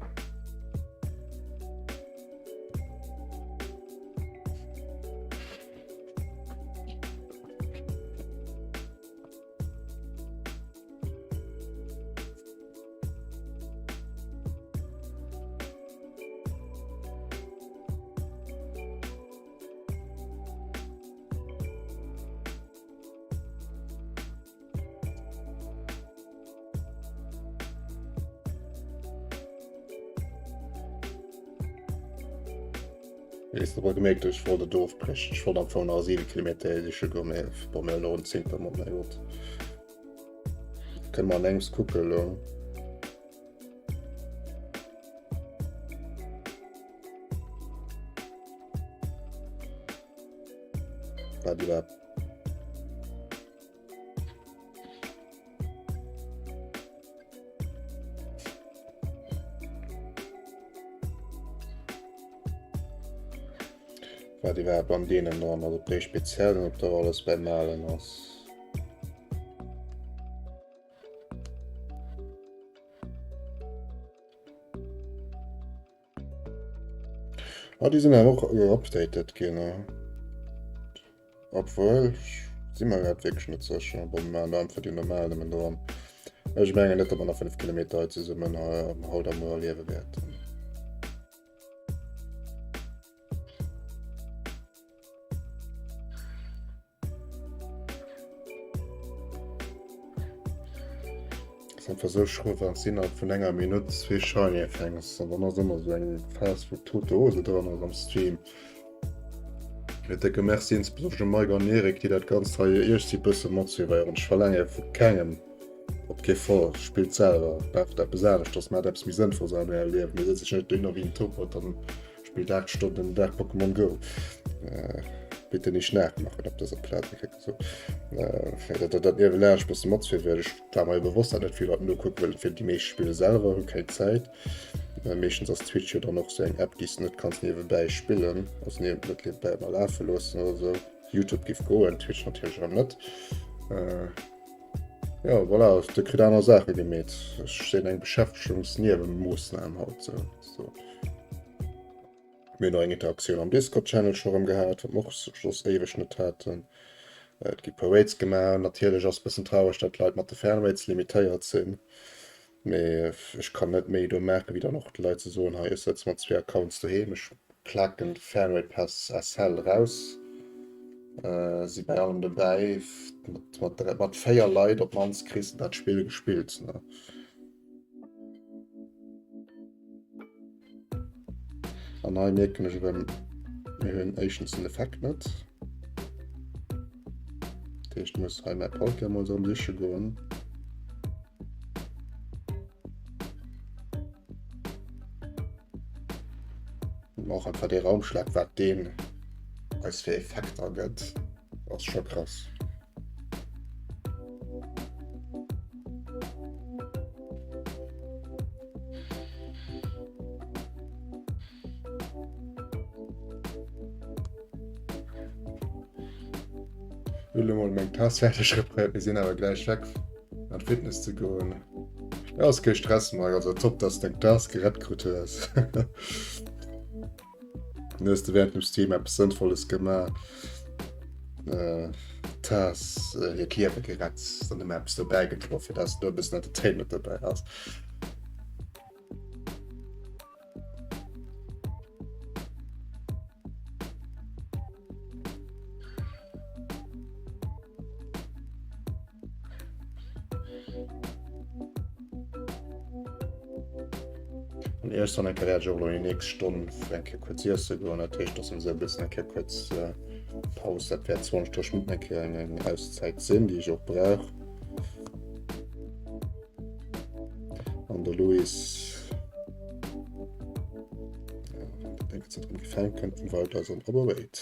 Wees aber gemerkt, ech wollt et ofbrechen. Ech wollt am Fong nach 7 Kilometer siche goen, mee bon, mir hunn och en Zéngter mat, mäi Gott. Kënne mer an engems kucke elo. Wat iwwerhaapt Wat iwwerhaapt an deenen dran ass, ob déi speziell sinn, ob dat alles beim Alen ass. Ah, déi sinn awer och geupdatet ginn. Obwuel, si mer grad wierklech net sécher. Bon, mir maachen einfach déi normal nëmmen dran. Ech mengen net, datt mer nach 5 Kilometer hei zesummen haut a muer erliewe wäerten. Ass einfach sou schro wann s innerhalb vun enger Minutt zwee Shiny fänks an dann ass ëmmer sou eng Phas wou tote Hose dran ass am Stream. Mee décke Merci insbesonnesch dem Mike an Erik déi dat Ganzt hei iergsi bësse matsuivéieren. Ech verlaange vu kengem op kee Fall, spillt selwer, maacht eppes aneschters, maacht eppes méi Sënnvolles an ärem Liewen, mee sëtzt iech net dohinner wéi en Topert an spillt 8 Stonnen den Dag Pokémon Go. Bitte nicht nachmachen op dëser Plaz. So, äh, dat, dat, dat niewelaanscht bësse matzefir, well ech war mer jo bewosst, dat net vill Leit nokucken, well fir déi meescht spille selwer, hu keng Zäit. Meeschtens ass Twitch jo dann och sou eng App, déi s de net kanns niewebäi spillen, also net niewebäi ëmmer lafe loossen oder sou. Youtube giff goen, Twitch natierlech erëm net. Jo, voilà, de kritt aner Saache gemeet. Ech sinn eng Beschäftegungsniewemoossnam haut sou. Mir hunn och eng Interaktioun am Discord-Channel scho rëm gehat, wat mer och soss éiweg net haten. Et gi puer Raids gemaach. Natierlech ass e bëssen traureg, datt d'Leit mat de Fernraids limitéiert sinn. Mee ech kann net méi do maachen, wéi dann och de Leit ze soen, hei ech sëtze mat zwee Accounts doheem, ech klaken de Fernraid Pass SL raus, si bäi allem dobäi, mat mat 4 Leit op d'mannst kriss de dat Spill gespillt. An hei mierken ech erëm, mir hunn éischtens den Effekt net. Dat heescht, ech muss hei mäi Palkia mol erëm siche goen. Und och einfach dee Raumschlag, wat deen eis fir Effekter gëtt, ass scho krass. Hu lo mol meng Tass fäerdeg reparéiert, mir sinn awer gläich weg an d'Fitness ze goen. Ja, ass kee Stress Mike, also top dass du deng Tass gerett krut hues. Dann hues de während dem Stream eppes Sënnvolles gemaach. Äh, Tass äh, hiert Liewe gerett, dann ëmmer eppes dobäi gedroen, fir dass do e bëssen Entertainment dobäi ass. An iech dann eng Kéier wäert ech och elo déi nächst Stonn fir eng Kéier kuerz iesse goen. Dat heescht, dass esou e bëssen eng Kéier kuerz äh, Paus, dat wäert 20, 30 Minutten eng Kéier eng, eng Auszäit sinn, déi ech och brauch. An der Louis ja, denkt se dran gefällt könnten weiter sind aber wait.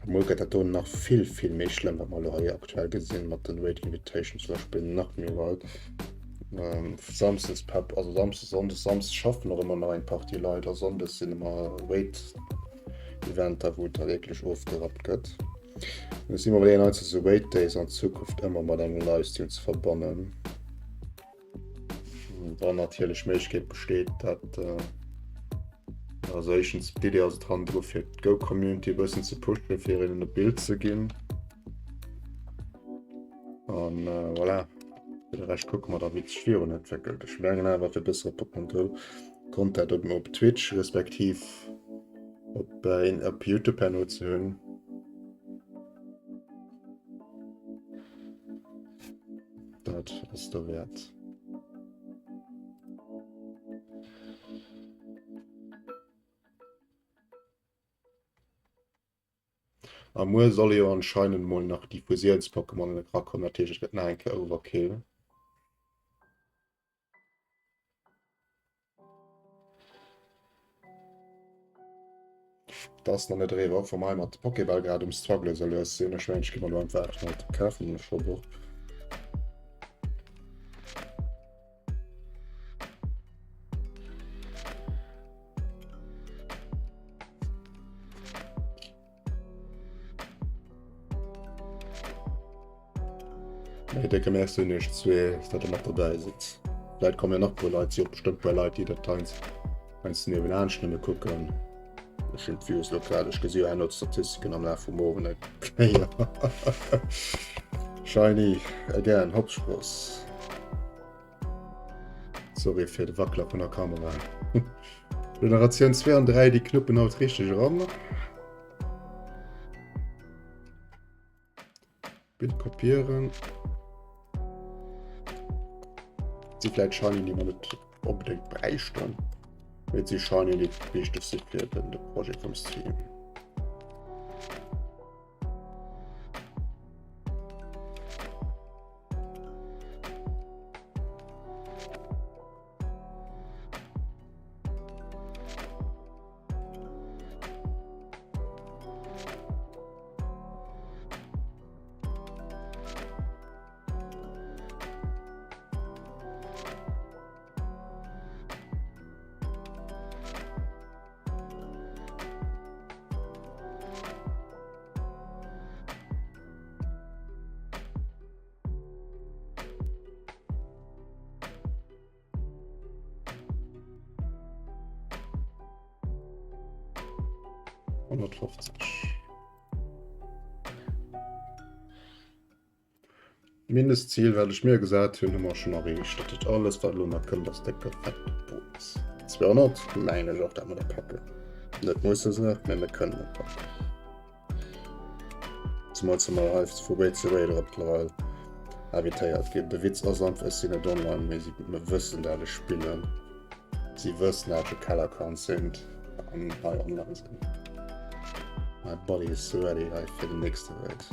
Muer gëtt dat do nach vill vill méi schlëmm, wat mer elo hei aktuell gesinn mat den Raid Invitations zum Beispill nach méi weit. Ähm, Samsdes Pep, also Samsdes, Sonndes, Samsdes schaffen och ëmmer nach eng Partie Leit a Sonndes sinn ëmmer Raid Eventer, wou et da wierklech ofgerappt gëtt. Ech si mer iwwerleeën eis esou Raid Days an Zukunft ëmmer mat engem Livestream ze verbannen. Wann natierlech Méiglechkeet besteet, dat äh, also éischtens d'Idee ass et hannendru fir d'Go-Community e bëssen ze pushen, fir hinnen e Bild ze ginn. An äh, voilà. Fir de Rescht kucke mer da wéi et sech virun entwéckelt. Ech mengen awer fir bessere Pokémon Go Content op, op Twitch respektiv op, äh, op YouTube herno ze hunn. Dat ass derwäert. A muer solle jo anscheinend mol nach déi Fusiouns-Pokémonen erakommen, dat heescht et gëtt nach eng Kéier Overkill. Dat ass nach net eriwwer, och wa mer hei mat de Pokéball grad um Struggle esou lues sinn. Ech mengen, ech gi mer elo einfach 800 kafen, ech hoff och. Hey, décke Merci un iech zwee, datt der mat dobäi sidd. Vläit kommen jo nach puer Leit, si och bestëmmt puer Leit, déi dat hei heiansdo niewenaanscht nëmme kucken. Ech hunn d'Views lo grad, ech gesi jo herno d'Statistiken am Laf vum Owend eng Kéier. Shiny again, Hopspross. Sorry fir de Wackler vun der Kamera. Generatioun 2 an 3, déi knuppen haut richteg eran. Bild kopieren. Si vläit Shiny, déi mer net onbedéngt bräichten. Mee et si Shiny, déi wichteg si fir den de Projet vum Stream. 150. Mindestzil, wat ech mir gesat hunn, hu mer schonn erreecht. Dat heescht, alles, wat elo nach kënnt, ass de perfekte Bonus. 200 mengen ech och, dat mer dat packen. Net musse se, mä mir kënnen et packen. Zemools wa mer hei vu Raid zu Raid mëttlerweil invitéiert ginn. De Witz ass einfach, ech sinn net online, mee si mir wëssen, dat ech spillen. Si wëssen, dat ech e Keller-Account sinn an hei online sinn. My body is ready hei fir den nächste Raid.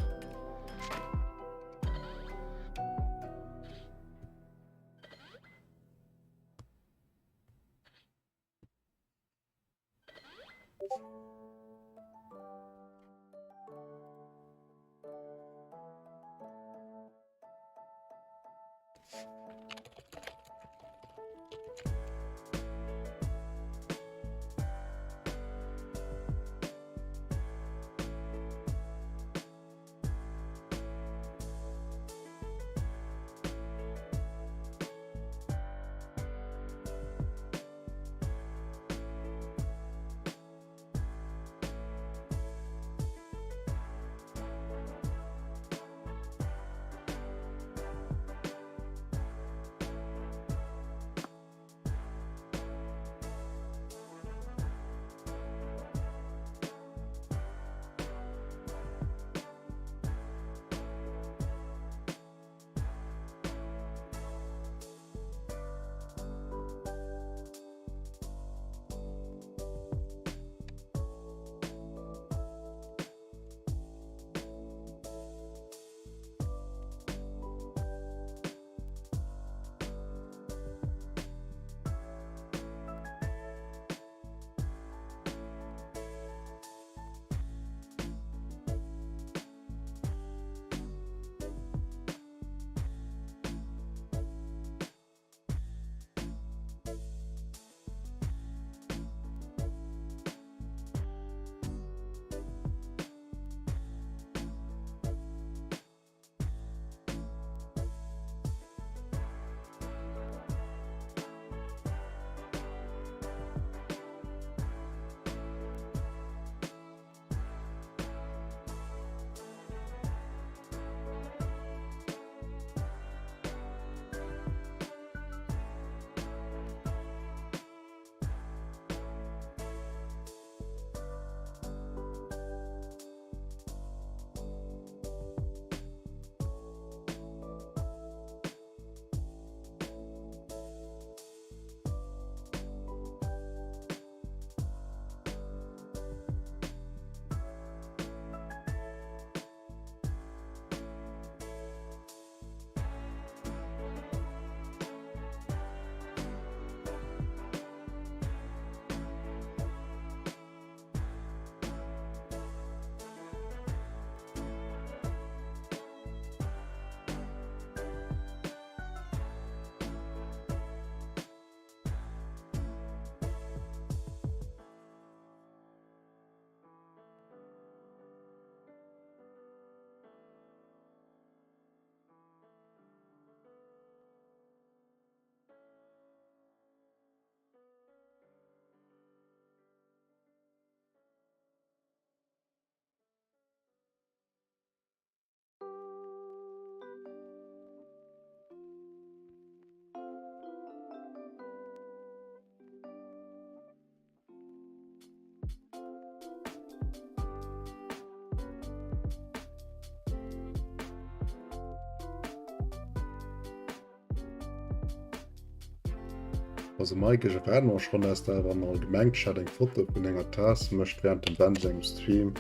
Also Mike, ech erwaarden och schonn, dass de awer am Allgemengchat eng Foto vun enger Taass mécht während dem Ben sengem Stream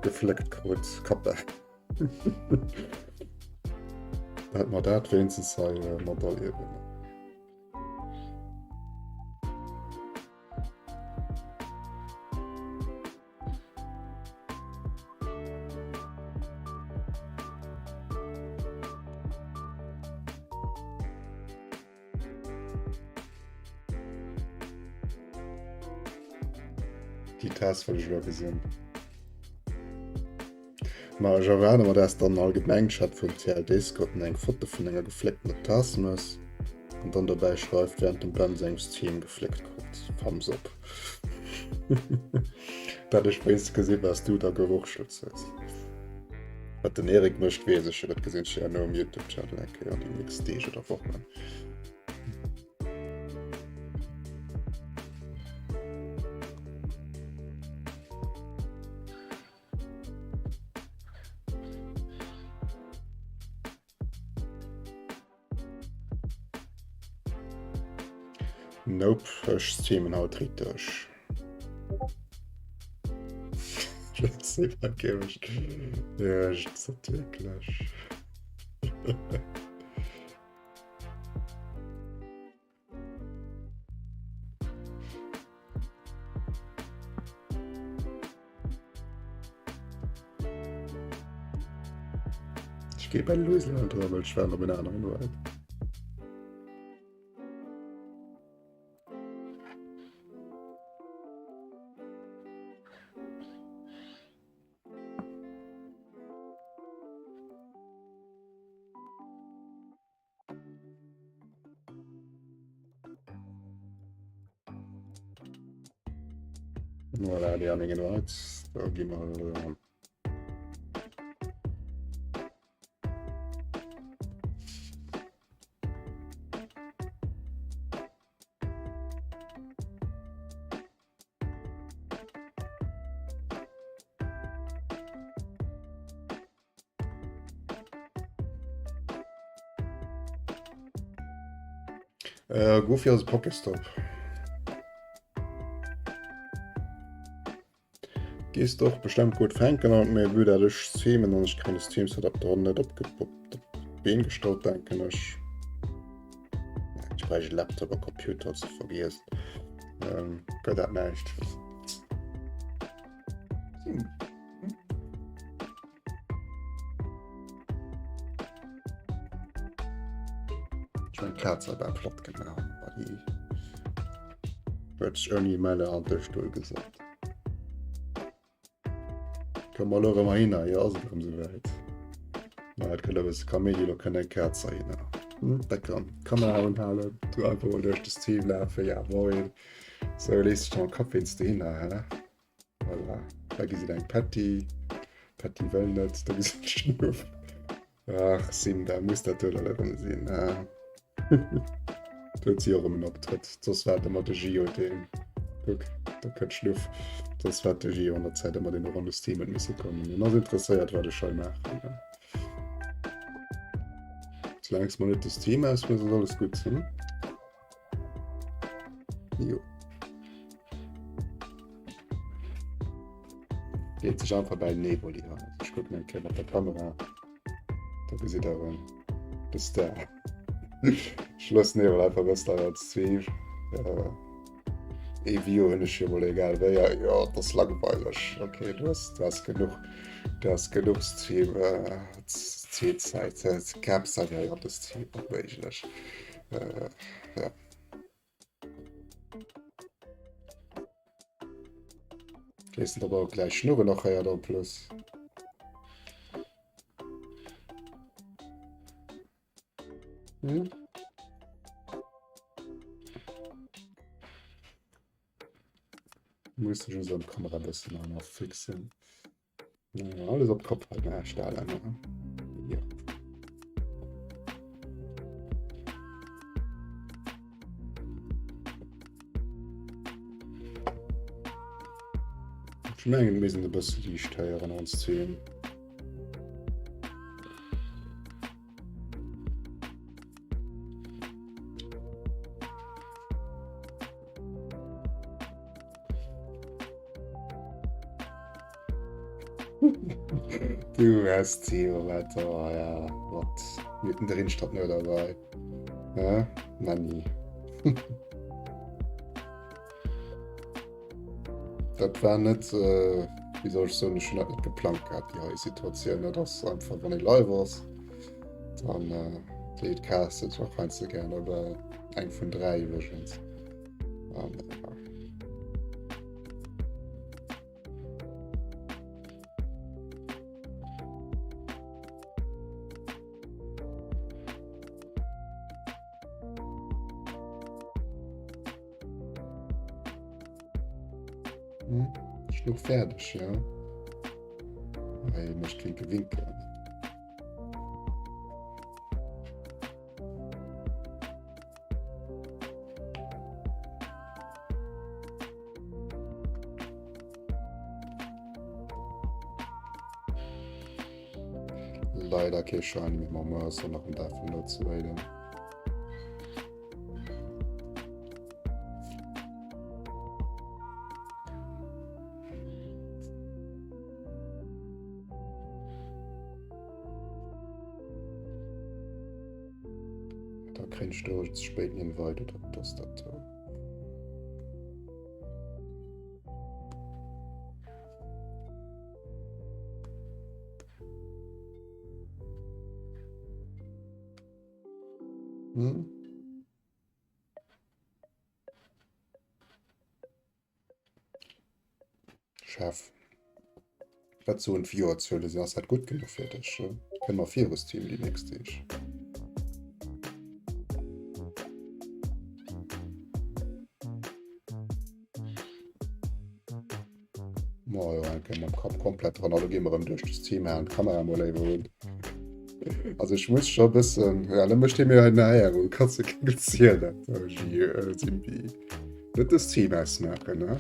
gefléckt krut. Kappa. Dat mer dat wéinstens hei mat erliewen. Déi Taass wëll ech elo gesinn. Ma ech erwaarde mer, dass dann allgemeng Chat vum TL Discord eng Foto vun enger geflécktener Taass mëss an dann dobäi schreift, während dem Ben sengem Stream gefléckt krut. Thumbs up. Dat ech wéinst gesinn, was du da gewurschtelt hues. Wat den Erik mécht, weess ech jo, dat gesinn ech jo herno um Youtube-Channel eng Kéier an déi nächst Deeg oder Wochen. Nope, ech streamen haut richteg. Ja, ech zat wierklech. Ech gehe bei Louisville dran, well ech war op en aneren Ride. Voilà, déi aner ginn Leit. Da gi mer elo. Äh, Goofy ass e Pokéstop. Gees de och bestemmt gutt fänken an méi vue dat ech streamen an ech kréien de Stream Setup do net op d'Been gestallt denken ech. Ech bräicht e Laptop a Computer ze vergiessen. Ähm, gëtt dat näischt. Ech mein d'Kaz hat bal platt gemaach, ma déi huet sech ouni Melle an de Stull gesat. Komm mer elo erëm heihinner, jo ass et erëm souwäit. Ma et gëtt e bësse Kaméidi, elo kënnt eng Kaz heihinner. Hm, dat kann d'Kamera unhalen, du einfach mol duerch de Stream lafen, ja moin. Sou, lees dech da mam Kapp wéinst dohinner, hä? Voilà. Da gi se eng Patty. Patty wëll net, da gi se Schnuff. Ach, Simba, muss dat do erëm sinn? Do huet si och erëm en Optrëtt. Soss war et ëmmer de Gio, deen. Kuck, da kënnt Schnuff. Soss war et de Gio an der Zäit ëmmer, deen och an de Stream huet misse kommen. En ass interesséiert, wat ech hei maachen. Soulaang s mer net de Stream ausmooss, ass alles gutt, hm? Jo. Leet sech einfach bei Neboli an. Ich gucken eng Kéier mat der Kamera. Da gesitt der en de Star. Ich loossen Nebel einfach bëssen hei als Stream. Äh, ee View hunn ech jo mol egal wéi. Ja, jo, dat ass langweileg. Okay, du hast, du hast genuch, du hast genuch Stream, äh, Streamzeit. Capside hei an de Stream onméiglech. Äh, ja. Gehst du aber auch gleich schnurren noch her da plus. Hm? Muss ich unsere Kamera ein bisschen noch fixen. Ja, alles op Kopf halt nach stellen. Ne? Ja. Ich mengen mir sind e bësse liicht héieren ons Team. Du hast Theo Wetter, oh ja, wat mittendrin statt nur dabei. Ja, Nanni. Dat war net, äh, wéi soll ech soen, ech hunn dat net geplangt gehabt, déi hei Situatioun. Dat ass einfach, wann ee live ass, dann äh, leet d'Kaz sech och heiansdo gär dobäi. Eng vun 3 iwwregens. An, äh, ja. Hm? Schluch fäerdeg, ja. Hei mécht Winke Winke. Leider kee Shiny, mee mam ass och nach en Dag vun elo ze wéilen. Da kréien ech do ze spéit en Invite oder wat ass dat do? Hm? Chef. Wat soen d'Viewerzuele sinn? Ass dat gutt genuch fir dech? Kënne mer virustreamen déi nächst Deeg? Ma jo, eng Kéier mam Kapp komplett dran. Elo gi mer erëm duerch de Stream an d'Kamera mol léiwer un. Also ech muss scho bëssen, ja, da mécht hie mir hei nach Ärer un. Kanns de keng zielen, Simbi. Net de Stream ausmaachen, ne?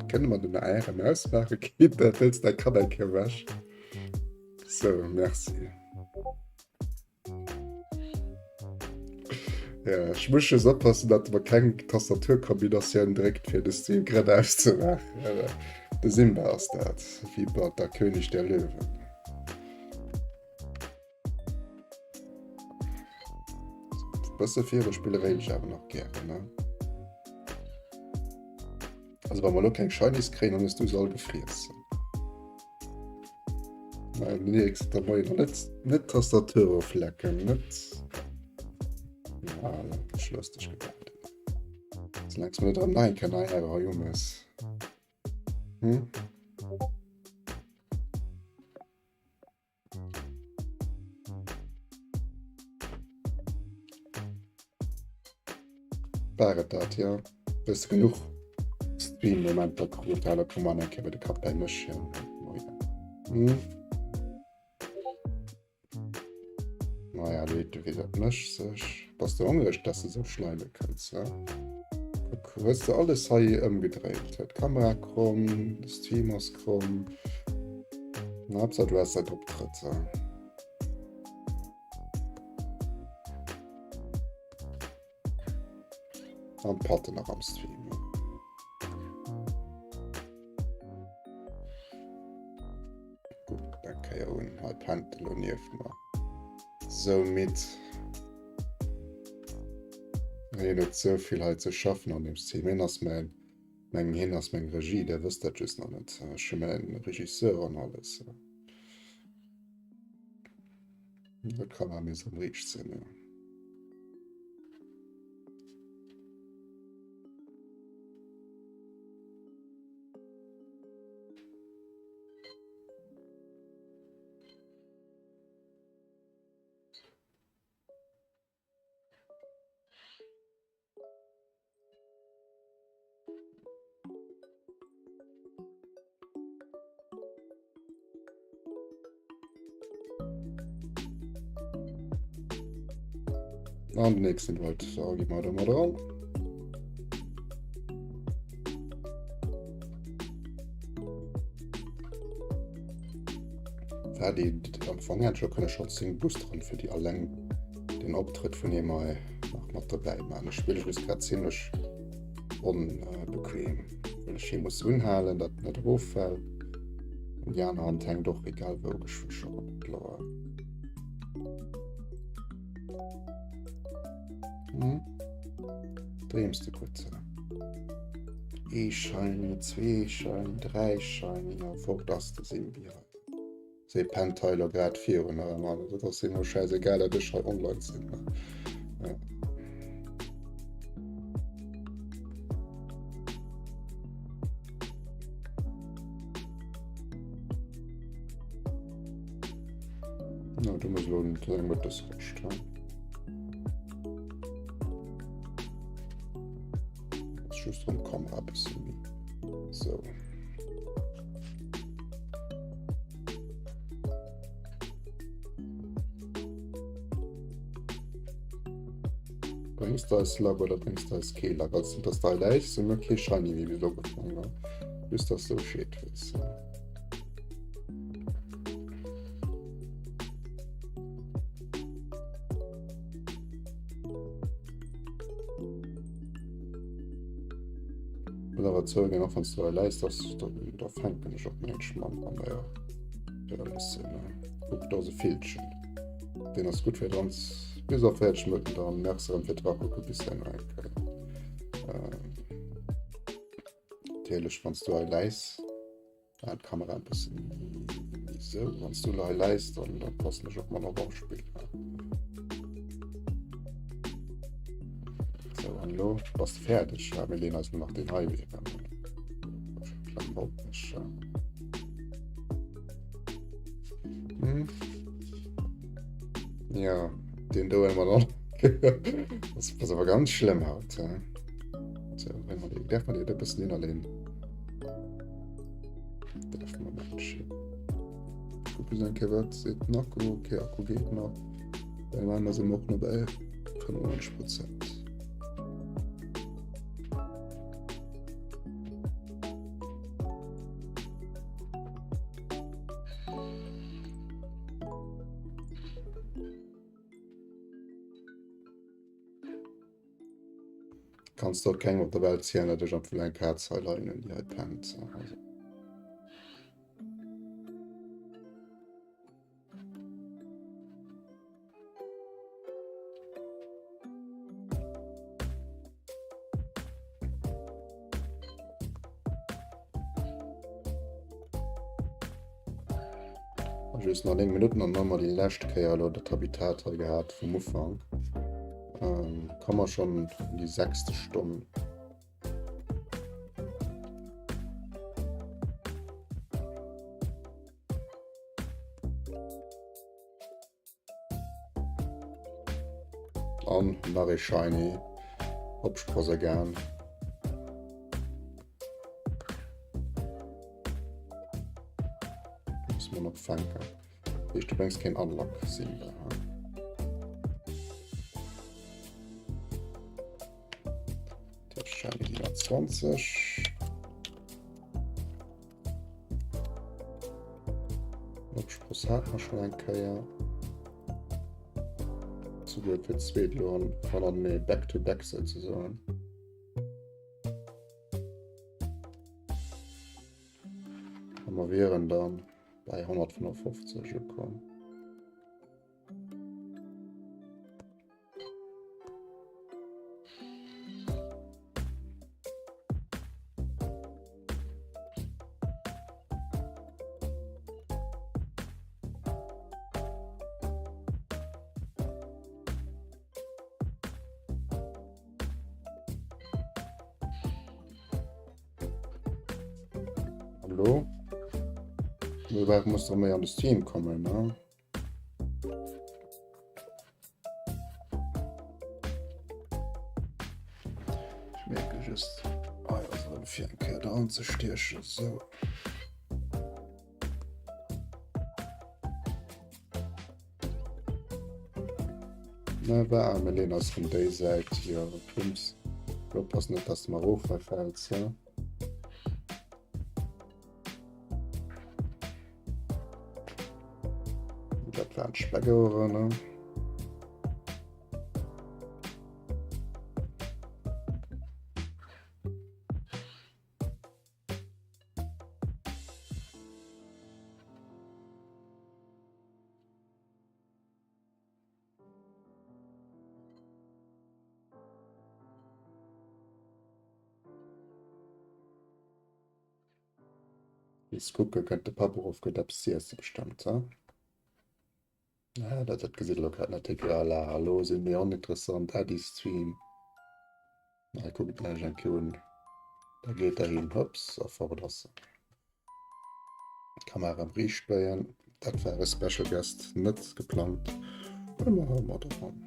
Kënne mer den ARM ausmaachen? Geet dat? Wëlls däi Kapp eng Kéier ewech? So, merci. Ja, ech muss just oppassen, datt mer keng Tastaturkombinatioun dréckt, fir de Stream grad auszemaachen. De Simba ass dat, wéi bei der König der Löwen. Bësse viru spille wéilt ech awer nach gären, ne? Also wa mer elo keng Shinies kréien, dann hues du se all gefriess. Nein, den Erik seet der Moien an net, net d'Tastatur oflecken, net. Ja, ech looss dech gewaarden. Soulaangs mer net erëm nei kennen, nei Error hei um ass. Hm? War et dat, ja. Hues de genuch Stream-Momenter krut? Ja, da komm an eng Kéier bei de Kapp bäi mech. Ja. Moien. Hm? Naja, Leute, wéi dat mécht sech. Bass de hongreg, dass de sou schleime kënns, ja? Kuck, hues de alles hei ëmgedréit. D'Kamera kromm, de Stream ass kromm. Na, Haaptsaach du has dat Optrëtt. An d'Patten nach am Stream. Guck, eng Kéier un. Hei pennt elo nieft mer. Sou midd. Hien huet sou vill hei ze schaffen an deem Stream. Hien ass mäin Meng hien ass meng Regie, der wësst dat just nach net. Ech hu mäin Regisseur an alles. Dat kann awer nees am Riicht sinn. Ja. An den nächsten Wald, da gi mer da mal dran. War déi am Fong hätt ech jo kënne schonn 10 boosteren fir déi alleng den Optrëtt vun him hei nach mat dobäi man. Ech spille just grad zimmlech onbequem, well ech hie muss unhalen, datt en net eroffält. An déi aner Hand hänkt och egal wou geschwë scho op d'Loer. Hm? Dreems de gutt? Ee Shiny, zwee Shiny, dräi Shiny, a fort ass de Simbi hei. Se pennt hei lo grad virun erëm an. Dat ass him lo schäisegal, dat ech hei online sinn. Ja. Na, du muss lo en kleng Mëttesrascht han. Just rëm d'Kamera e bësse méi. Sou. Bréngs de eis Lack oder bréngs de eis kee Lack? Also, dass dei Läich sinn, mir kee Shiny méi bis elo gefaangen, ne? Just dass du Bescheed weess. Muss awer zouginn, och wann s du hei läis, dass da, da fänken ech och näischt mam an der ja, e bëssen, äh, Kuck, do ass e Villchen. Deen ass gutt fir dran bis a 40 Minutten dann. Merci erëm fir d'Rakucke bis dann eng Kéier. Ähm, natierlech, wann s du hei läis, ah, d'Kamera e bëssen esou, wann s du hei läis, dann, dann passen ech och manner op am Spill. So, an elo bass de fäerdeg. Ja, mir leeën eis nur nach deen hei wee. Klammen op mech. Ja. Hm. Ja, den do immer noch. Das ist aber ganz schlimm haut. Ja. So, wenn man die, darf man die da ein bisschen hinterlehnen? Darf man nicht. Schön. Gucken wir ein was sieht den Akku. Okay, Akku geht noch. Dann waren wir sind auch noch bei 95 Prozent. Kanns de och kengem op der Welt zielen, datt ech am Fong eng Kaz hei leien hunn, déi hei pennt. Also. Just nach 9 Minutten an dann hu mer déi lescht Kéier elo dat Habitat hei gehat vum Ufank. Ähm, kann man schon in die sechste Stonn. An nach ee Shiny. Op Sprosegan. Muss man noch fänken. Ich du bringst kein Unlock sinn da. Der Shiny 27. Opspross hat man schon eng Kéier. Souguer fir d'zweet elo an hannertenee back to back souzesoen. A mer wieren dann bei 155 ukomm. Hallo? Wobei muss doch méi an de Stream kommen, ne? Ech mierke just, ah ja, so fir eng Kéier dran ze stiechen, sou. Na, war mir leen ass vun déi Säit, jo, bums. Lo pass net, dass du mar erofäls, ja. Dat waren d'Speckohren, ne? Bis kucke kënnt de Papp erof, gëtt eppes z'iesse bestemmt, he? Ja, dat dat gesit elo grad net egal. Ah, elo si mir oninteressant, Äddi Stream. Na, kuckt et lech eng Kéier un. Da geet der hin, hopps, a fort ass se. Kamera erëm riicht bléien. Dat war e Special Guest, net geplangt. Ëmmer mat eran.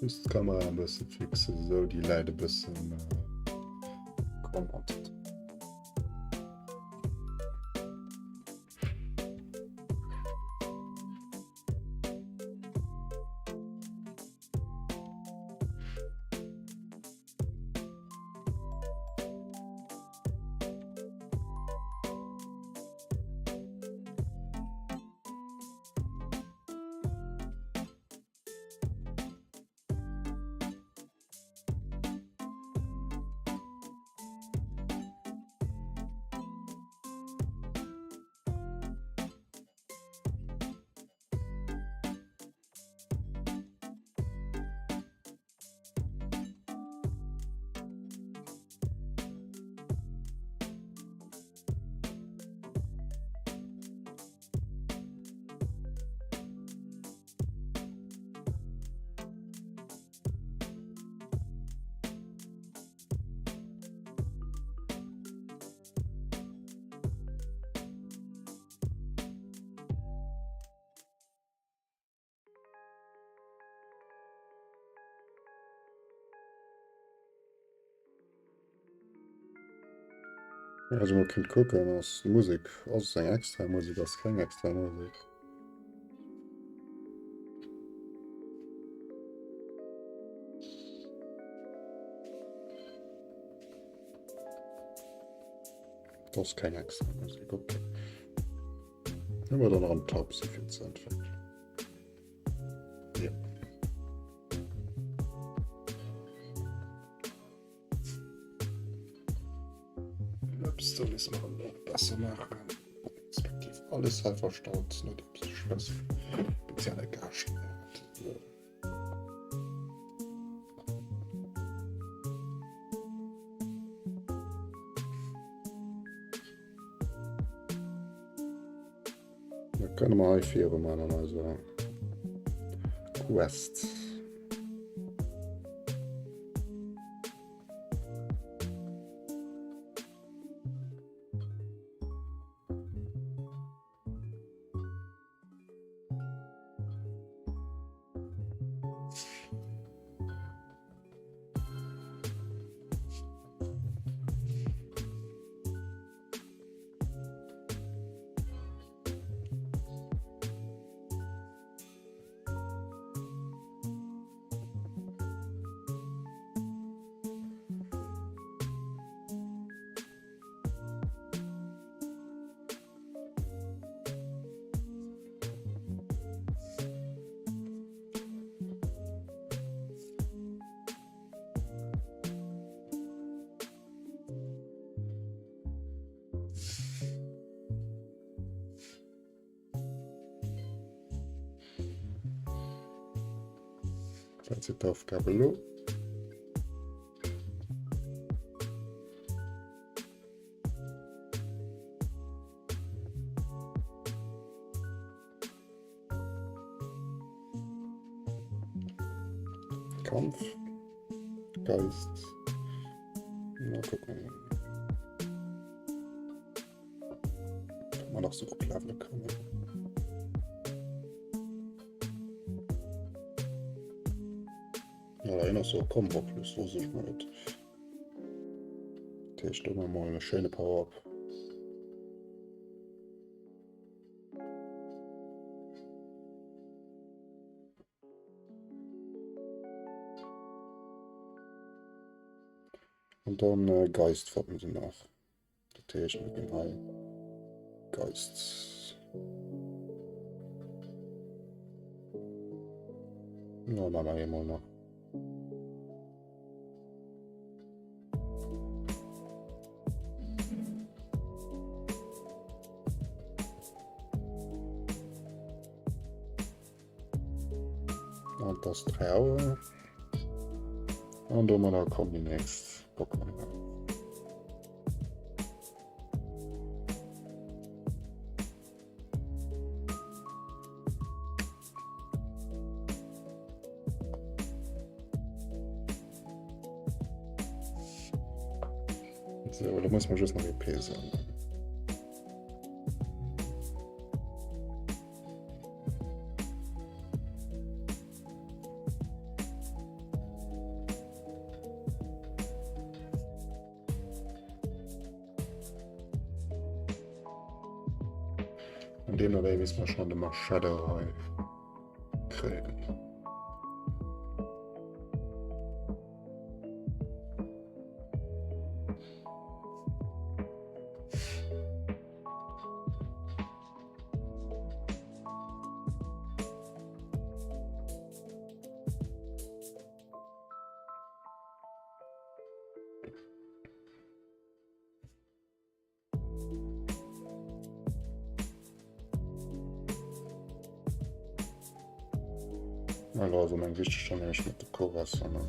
Muss d'Kamera e bësse fixen, esou déi läit e bëssen komm. Also man kënnt kucken, ass d'Musek, ass et eng extra Musek, ass keng extra Musek. Das ist keng extra Musek, okay. Hu mer dann nach en Tab si fir ze entwéckelen. Ja. Ups, da müssen wir noch besser machen. Respektiv alles hei verstaut, nodeems ech e spezielle Gaascht hat. Da kënne mer hei viru man an eiser Quest. Wat sinn d'Aufgabe elo? Kampf, Geist. Mal gucken. Ob man noch so uplevele kann. Ja, da so Combo plus, wosst ich mal net. Dat heescht, do mol e schéine Power-Up. An dann äh, Geist fannen se nach. Dat heescht, mir ginn hei Geist. Ja, machen wir eemol nach. An et ass 3 Auer. An domadder kommen déi nächst Pokémon. So, da muss man just noch EP sammeln. An deemno wéi misst mer schon de Marshadow hei kréien. Elo ass eng wichteg Stonn nämlech mat de Kovasonnen.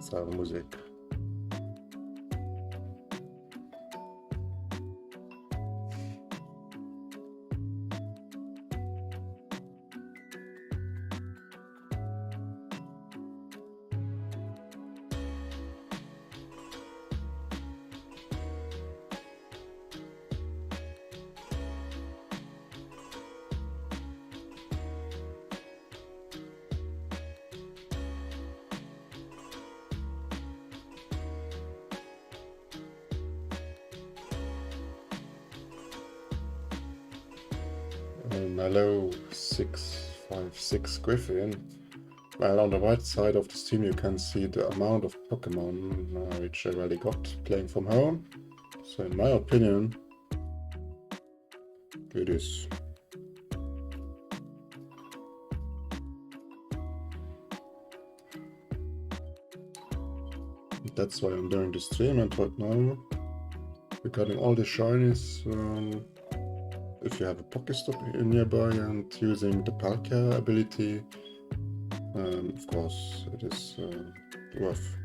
Selwer Musek. Hello 656 Griffin. Well, on the right side of the stream you can see the amount of Pokemon uh, which I really got playing from home. So in my opinion, it is That's why I'm doing this stream and right now regarding all the shinies um, if you have a Pokestop nearby and using the Palkia ability um, of course it is uh, worth.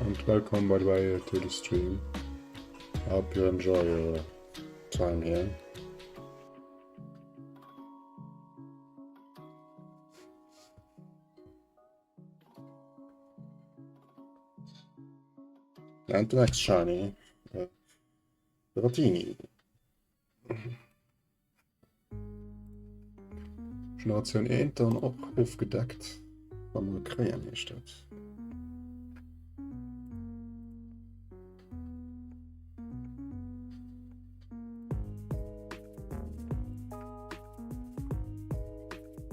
And welcome by the way to the stream. I hope you enjoy your time here. And the next shiny, uh, Dratini. Generatioun 1 dann och ofgedeckt, wa mer kréien, heescht dat.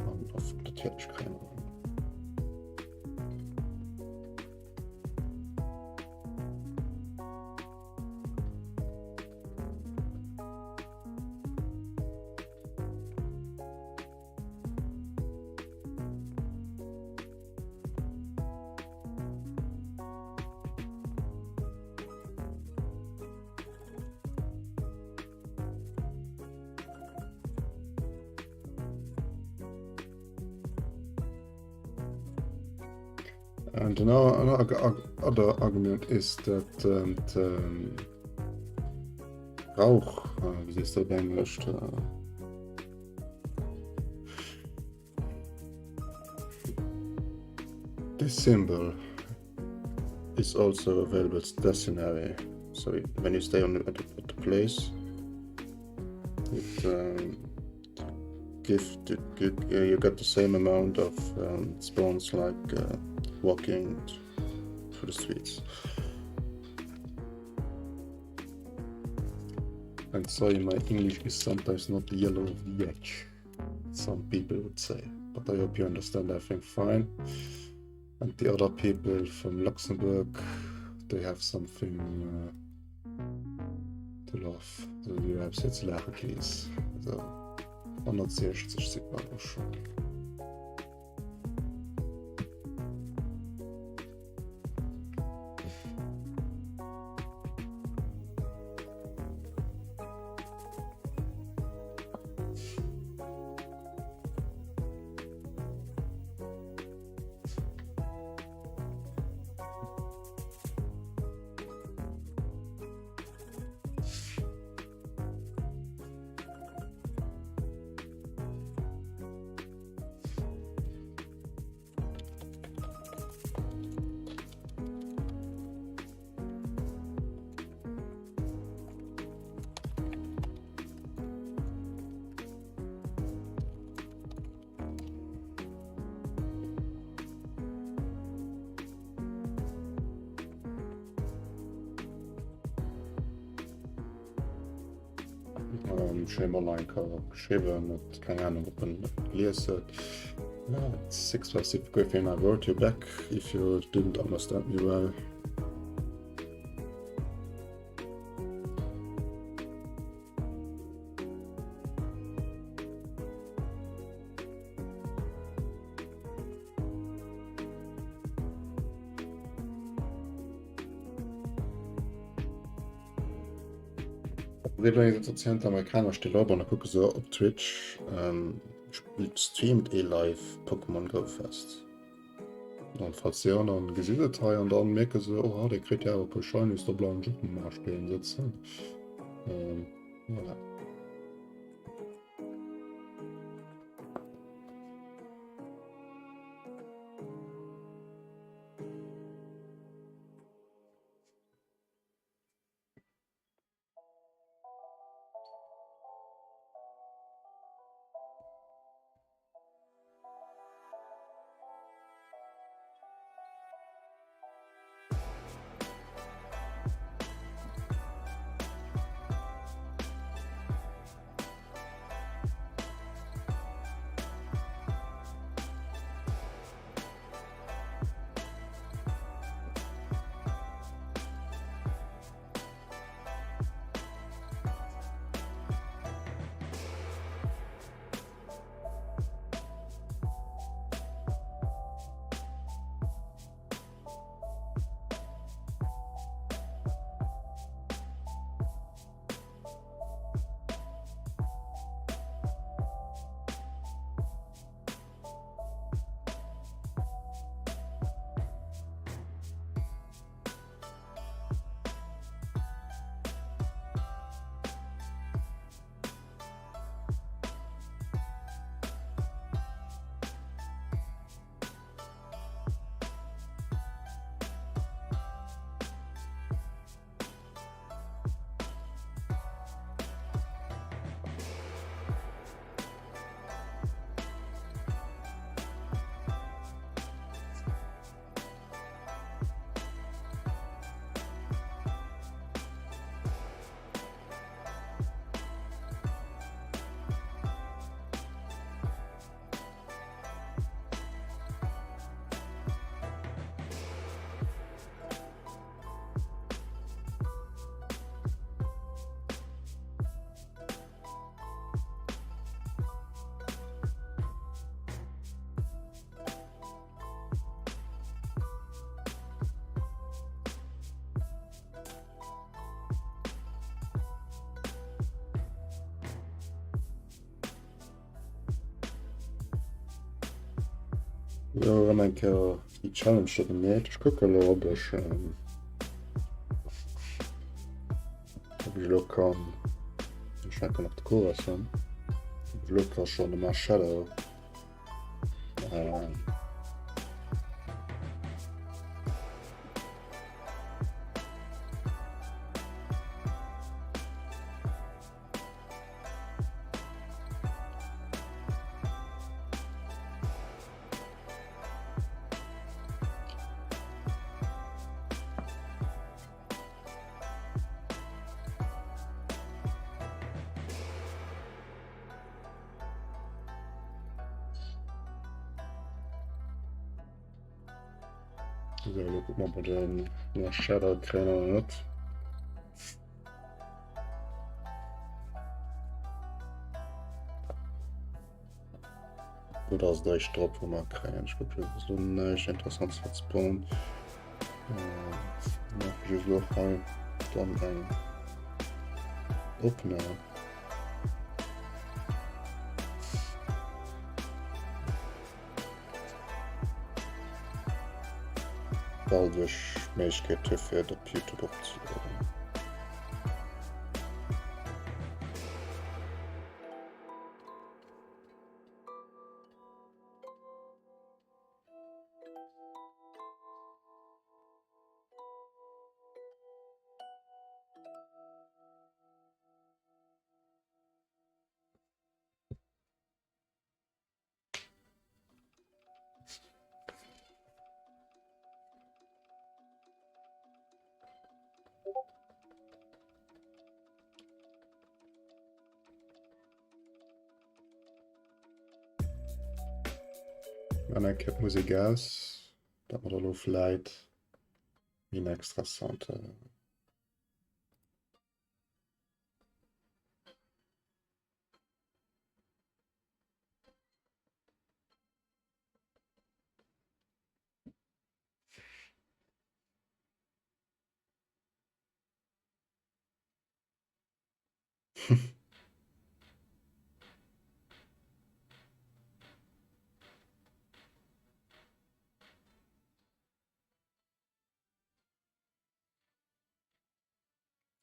An ass natierlech kréien. And another other argument is that um, the, um, Rauch, äh, wéi sees du op Englesch? Äh, this symbol is also available stationary. So when you stay on the, at, the, at the place, it um, give the, you, you get the same amount of um, spawns like uh, walking through the streets. And sorry, my English is sometimes not the yellow of the egg, some people would say. But I hope you understand everything fine. And the other people from Luxembourg, they have something uh, to laugh. Also, déi hu eppes fir ze laache, please. Also, 160 si mer och schon. Ech hunn him online geschriwwen, et keng Ahnung op en et gelies huet. It's 656 Griffin, I wrote you back if you didn't understand me well. Amerikaner stille op an da kucke se op Twitch ähm, streamt ee live Pokémon Go Fest. An falls jo, dann gesi se et hei an dann mierke se, oh dee kritt jo awer e puer Shinies do blauen Jump'n'Marsch sëtzen. Ähm, voilà. Jo, erëm eng Kéier déi Challenge do gemeet. Ech kucke elo, ob ech ob ech elo kann, ech fänken nach de Chorus un, ob ech elo ka schonn de Marshadow äh, So, elo kucke mer, ob mer den Shadow kréien oder net. Oder ass et eréischt drop, wou mer kréien? Ech kucke just elo näischt Interessantes wat spawnt. Äh, maache just elo hei dann eng Opnam. Well ech d'Méiglechkeet hu fir et op Youtube eropzelueden. An eng Kéier d'Musek aus, dat mer da lo vläit méi en extra Sound héieren.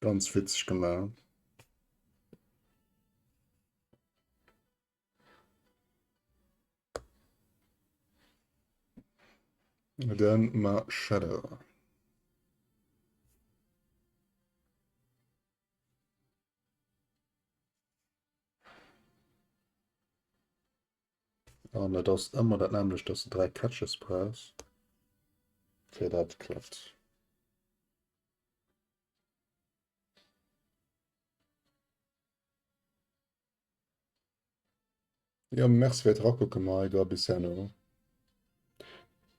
Ganz witzeg gemaach. Den Marshadow. An et ass ëmmer dat nämmlecht, dass de 3 Catches brauchs, fir dat klappt. Jo, merci fir d'Rakucke Mike a bis herno.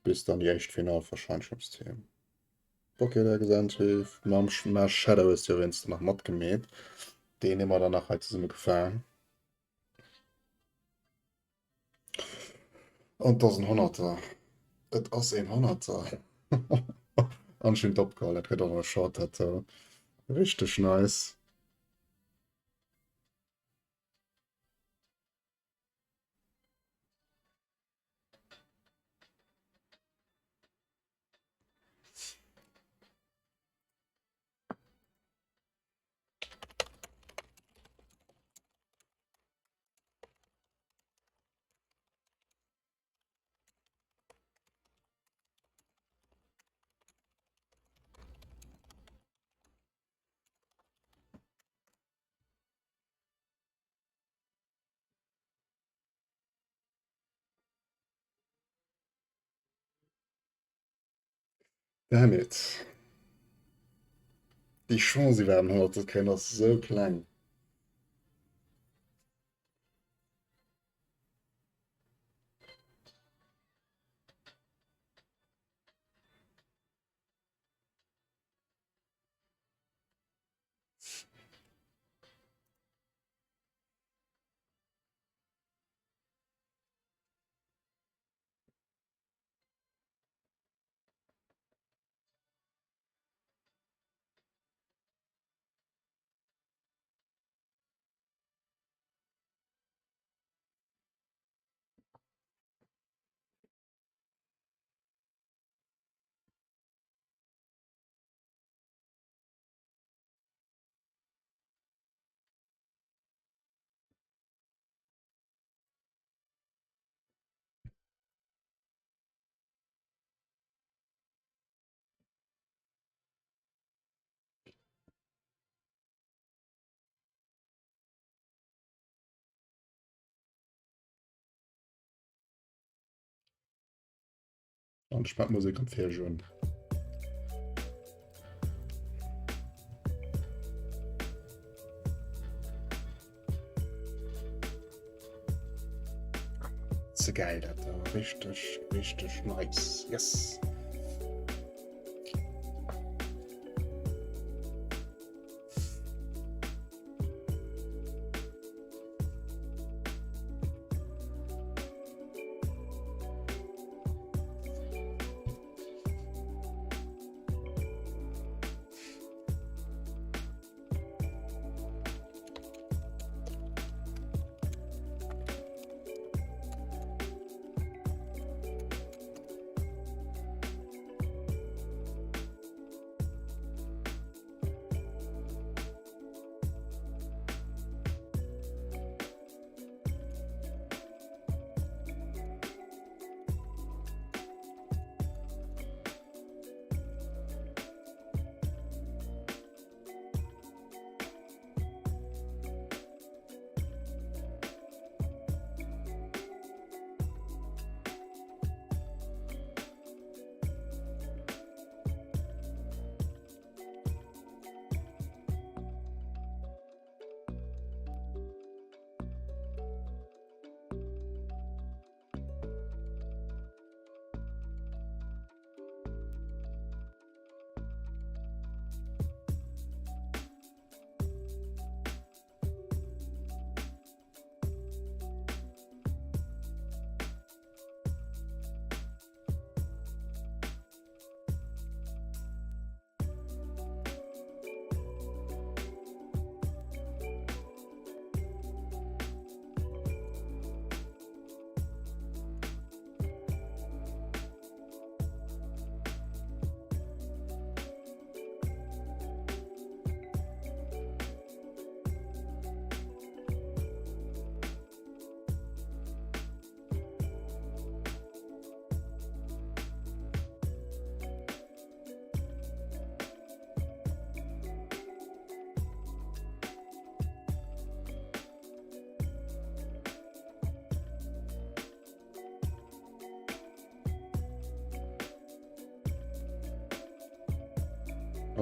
Bis dann déi éischt Final wahrscheinlech vum Stream. Ok, da gesäit mam Shadow hues du wéinst nach matgemeet. Deen hu mer dann nach hei zesumme gefaang. An et ass en Honnerter. Et ass een Honnerter. An ech hunn et opgeholl. Dat gëtt och nach e Short Tattoo. Richteg nice. Damn it. Déi Chance iwwer en 100 ze kréien ass esou kleng. An ech mat Musek an d'Fäerg un. Ze geil dat da richteg richteg nice yes.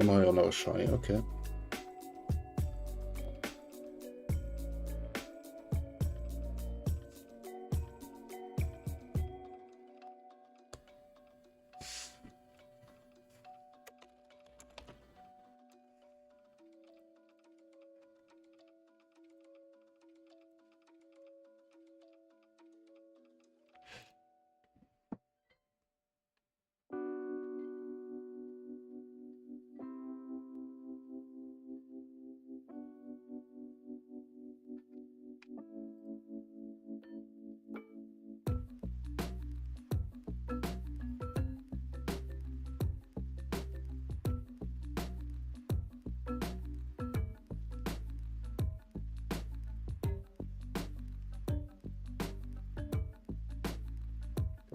An hei an der Schei, okay.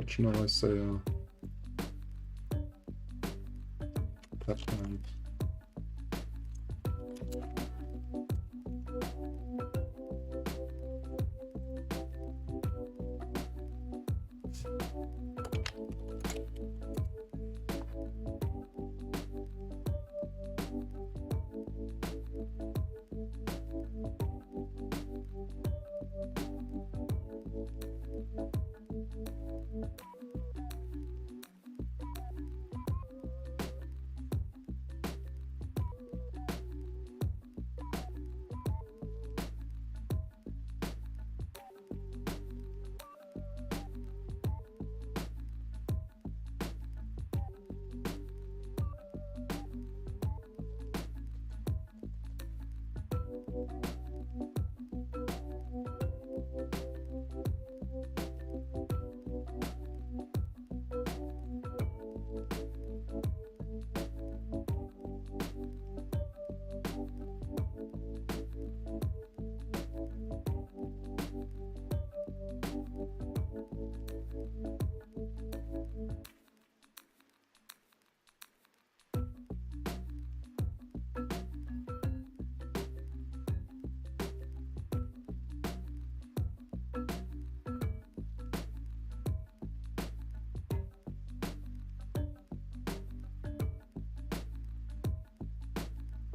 Quatschen nach eis séier. Plattform.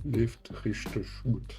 Leeft richteg gutt.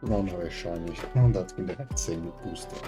Manner wahrscheinlich. An dat ginn direkt 10 Booster.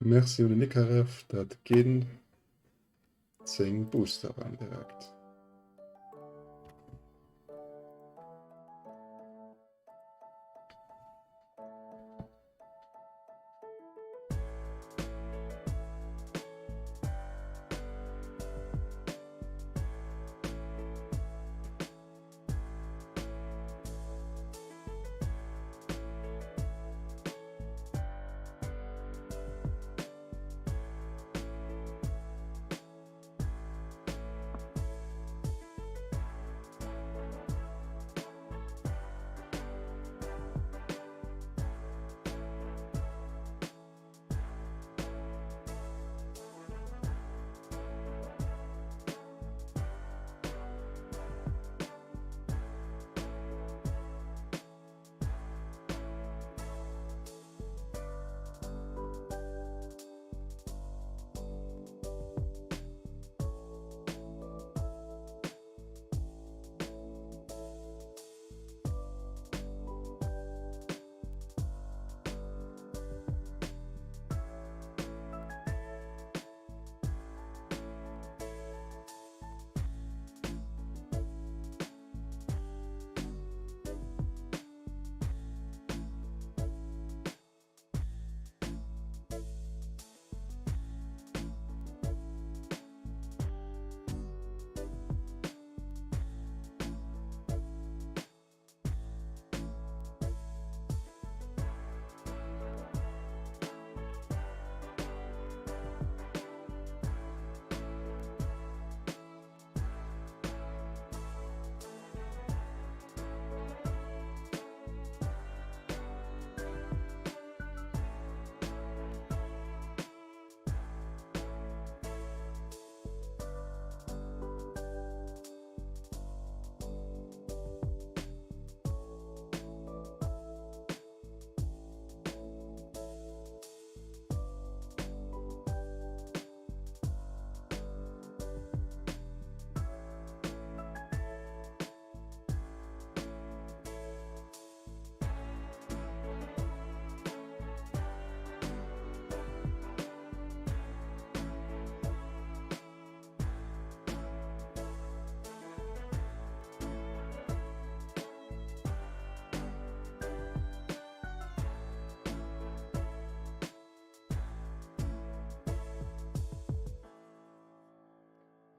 Merci un den Nikaref, dat ginn 10 Boosteren direkt.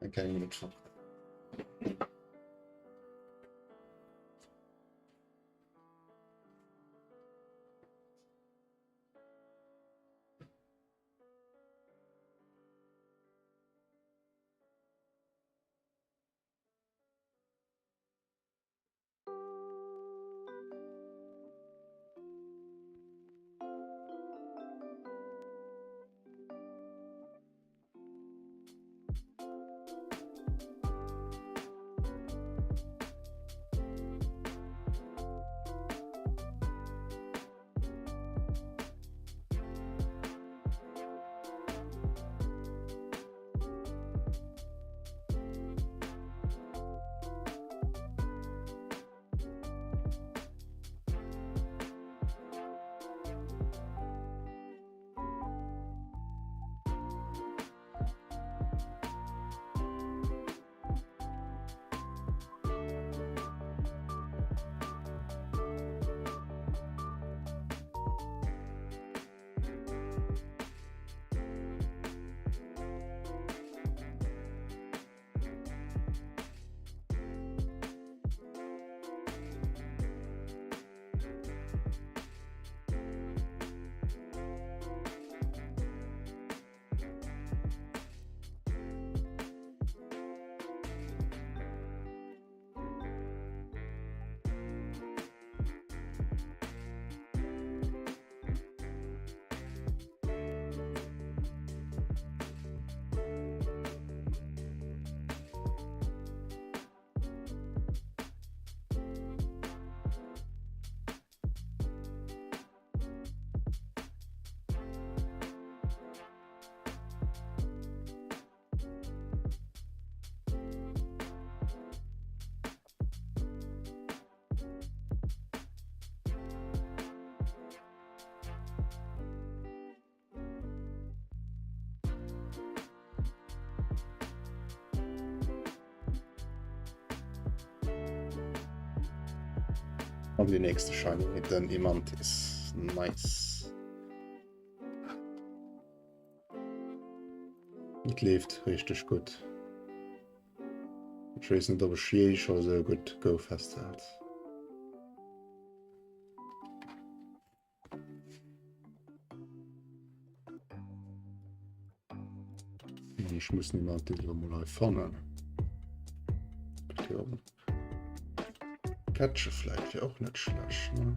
Eng kleng Minutt fort. An déi nächste Shiny, den Imantis. Nice. Et leeft richteg gutt. Ech weess net, ob ech jee scho sou gutt Go Fest hat. Ech muss niemand déi elo mol hei fannen. Catche vläit wier och net schlecht, ne?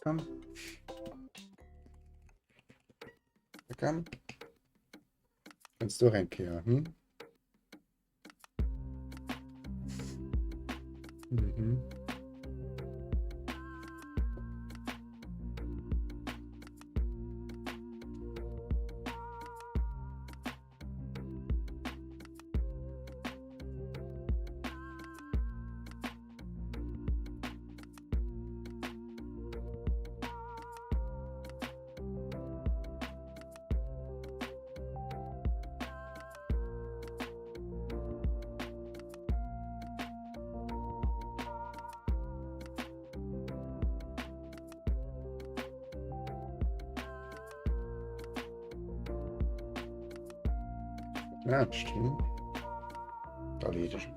Komm. Komm. Kannst du och eng Kéier, hm? Mhm. Laanscht, hm? Erleedegen.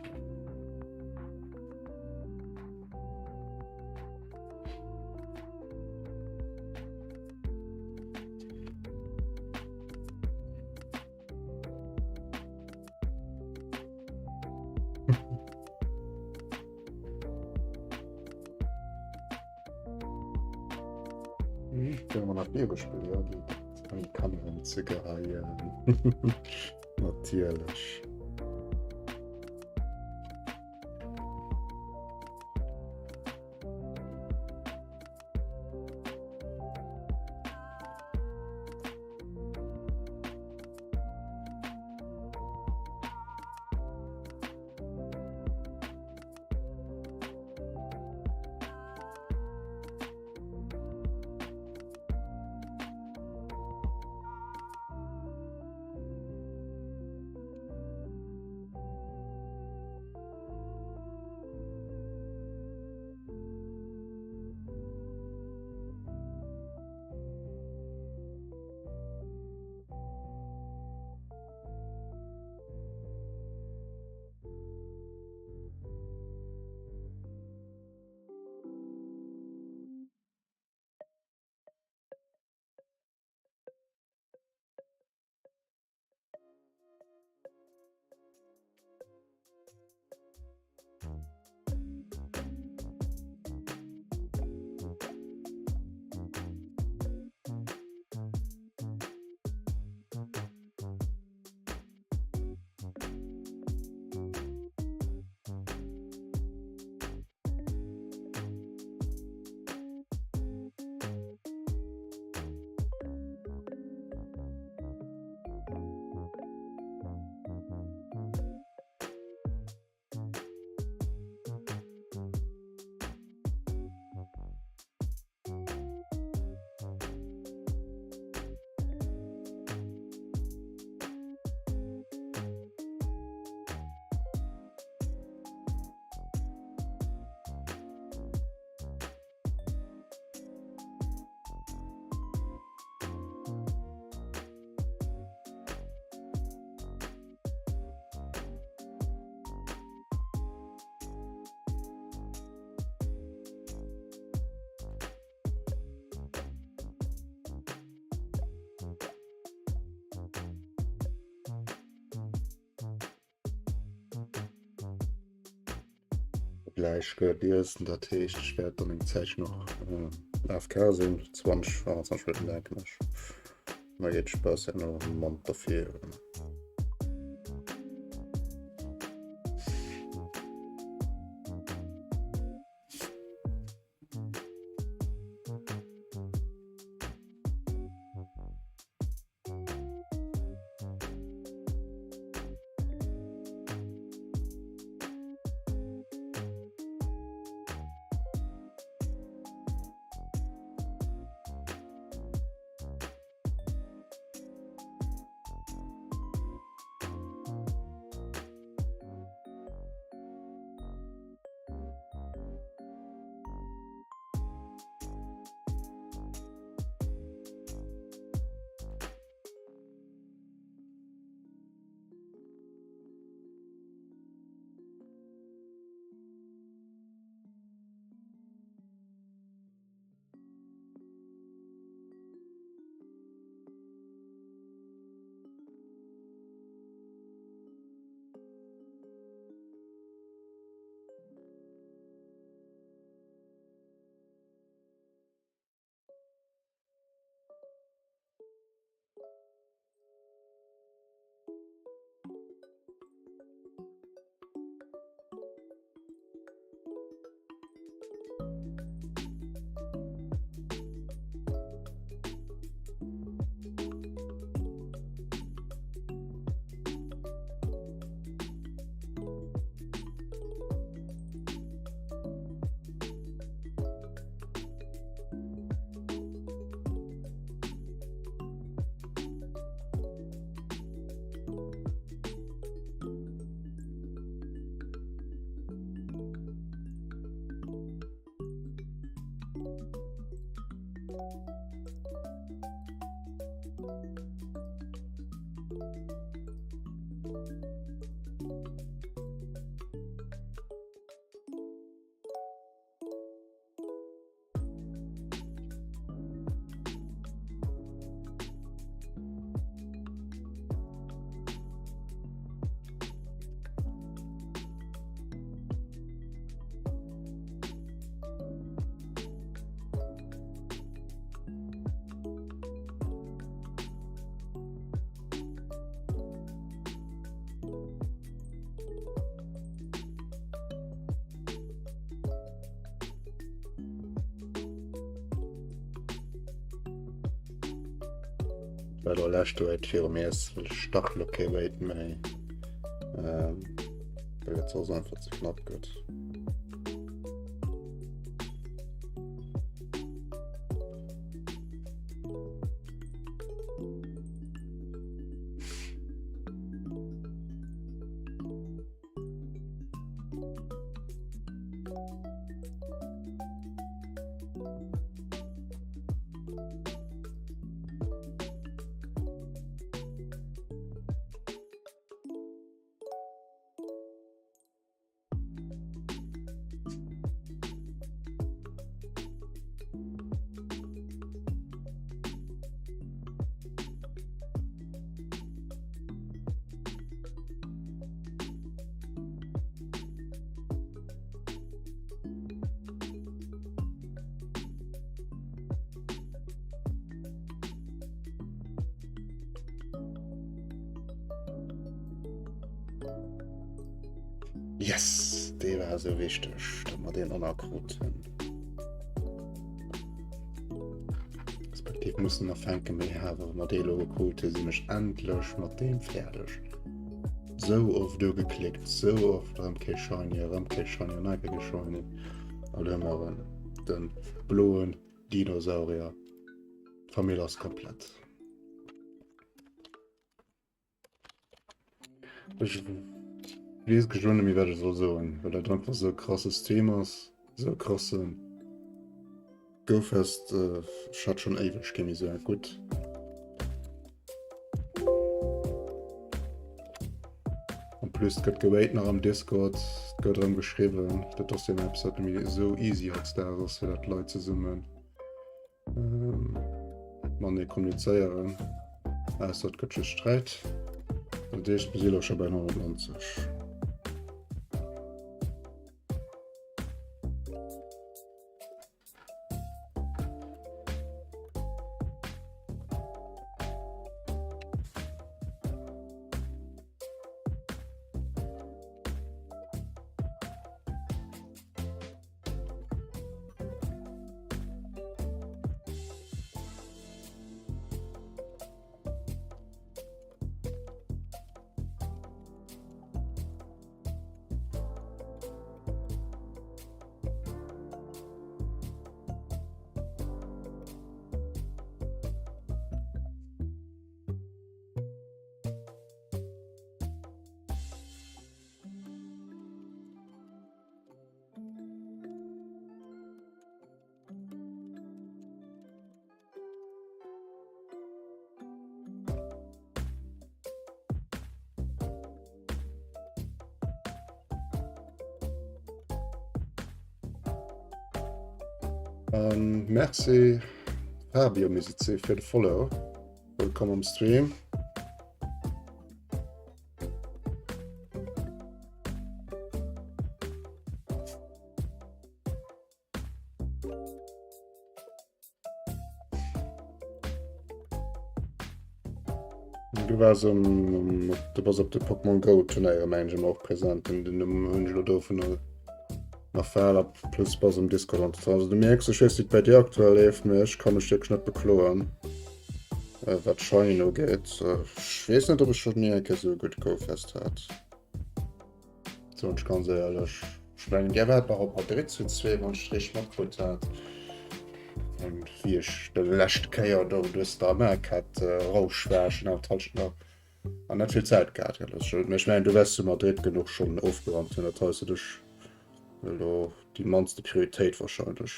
Kënne mer nach Biere spillen? Jo, geet. An d'Kanner ze geheien. Natierlech. Gläich gëtt Iessen, dat heescht ech wäert dann eng Zäitchen och AFK sinn, 20, 25 Minutten denken ech. Da geet Spaass herno monter virun. Well elo lescht Raid viru mir ass, well ech dach elo kee Raid méi. Ähm, well et soss einfach ze knapp gëtt. Yes, dee war esou wichteg, datt mer deen och nach kruten. Respektiv mussen nach fänke méi awer mat dee lo gekrut hu sinn ech endlech mat deem fäerdeg. Sou oft ugeklickt, sou oft erëm kee Shiny, erëm kee Shiny an nach kee Shiny. An elo hu mer en, den bloen Dinosaurier. D'Famill ass komplett. Ech weess geschwënn net méi wat ech soll soen, well dat einfach esou e krasse Stream ass, esou e krasse Goufest. Ech hat schonn éiweg kee méi esou eng gutt. En plus gëtt gewéit nach am Discord, et gëtt erëm geschriwwen, dat ass jo eppes wat net méi esou easy hautdesdaags ass, fir dat d'Leit zesummen Matenee kommunizéieren, ausser et gëtt just Sträit. Dat heescht, mir si lo scho bei 190. Ähm, merci Fabio Musici fir de Follow. Wëllkomm am Stream. Du wars um, du bass op de Pokémon Go Turnéier mengen ech och präsent den den Numm hunn ech elo dovun nach fal ab plus bass um Discord an also du mierks ech weess wéi et bei dir aktuell leeft mee ech ka mech wierklech net bekloen äh, wat Shiny ugeet. Ech weess net ob ech schonn ni eng Kéier esou e gutt Go-Fest hat. Soen ech ganz éierlech. Ech mengen Dir waart nach op Madrid zu zwee, wann ech et richteg matkritt hat. An wéi ech de lescht Kéier do duerch d'Amaak hat Rausch war, ech hunn awer d'Halschent nach an net vill Zäit gehat. Mee ech mengen du wäers zu Madrid genuch schonn ofgerannt hunn, dat heist fir dech elo déi mannste Prioritéit wahrscheinlech.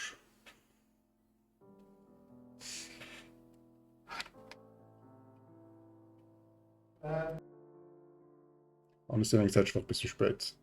An ech sinn eng Zäit schwach bis ze spéit.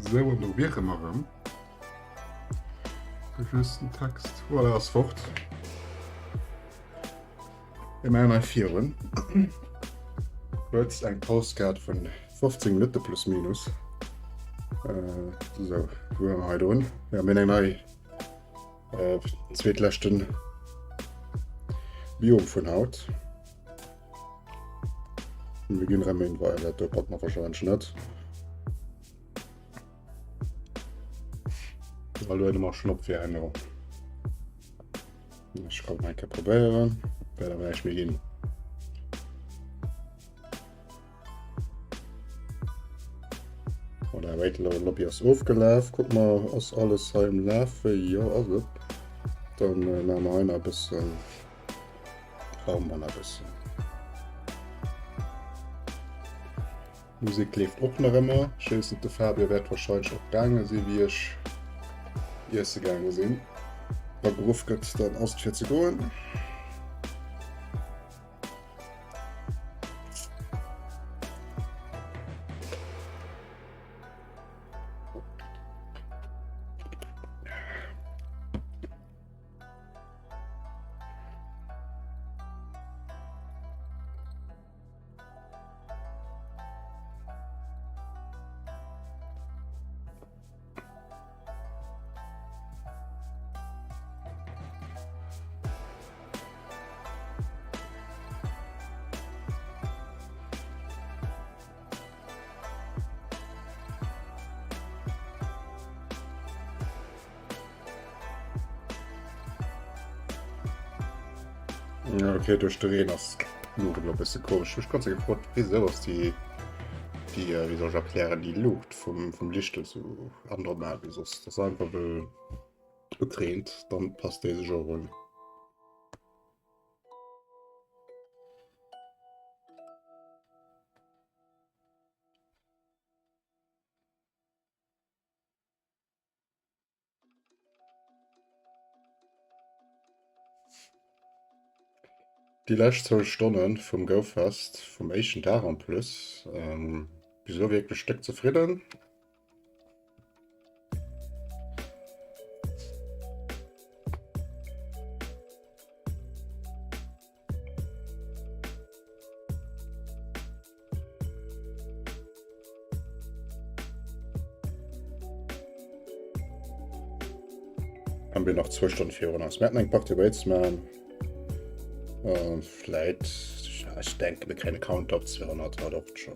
Sou, an do wiere mer erëm. Just den Text. Voilà, ass fort. Mir maachen hei virun. Kuerz eng Paus gehat vun 15 Minutte plus minus. Äh, sou, wou waren mer hei drun? Ja, mir hunn eng nei äh, zweetleschten Biom vun haut. Mir ginn erëm een, well dat do packt mer wahrscheinlech net. Da luede mer schon op fir herno. Ech kann eng Kéier probéieren. Wäert awer näischt méi ginn. Voilà, wait, lo Lobby ass ofgelaf. Guck mal, ass alles hei um Lafe? Jo, ass et. Dann äh, maache mer hei nach e bëssen. Brauche mer nach e bëssen. Musek leeft och nach ëmmer. Ech weess net, de Fabio wäert wahrscheinlech och gaange sinn, wéi ech iesse gaange sinn. Wa geruff gëtt, dann ass et fir ze goen. Ja, okay, duerch de Reen ass d'Luucht elo e bësse komesch. Ech ganz gefrot, wieso ass déi, déi, äh, wéi soll ech erklären, déi Luucht vum, vum Licht esou anormal wéi soss. Dat ass einfach well et reent, dann passt déi sech och un. Déi lescht zwou Stonne vum GoFest, vum éischten Dag en plus, bis elo wierklech déck zefridden. Haben wir noch zwei Stunden virun eis. Mir hatten eng Partie Raids man. Äh, vielleicht, ja, ich denke, wir kriegen Count op 200 hat oft schon.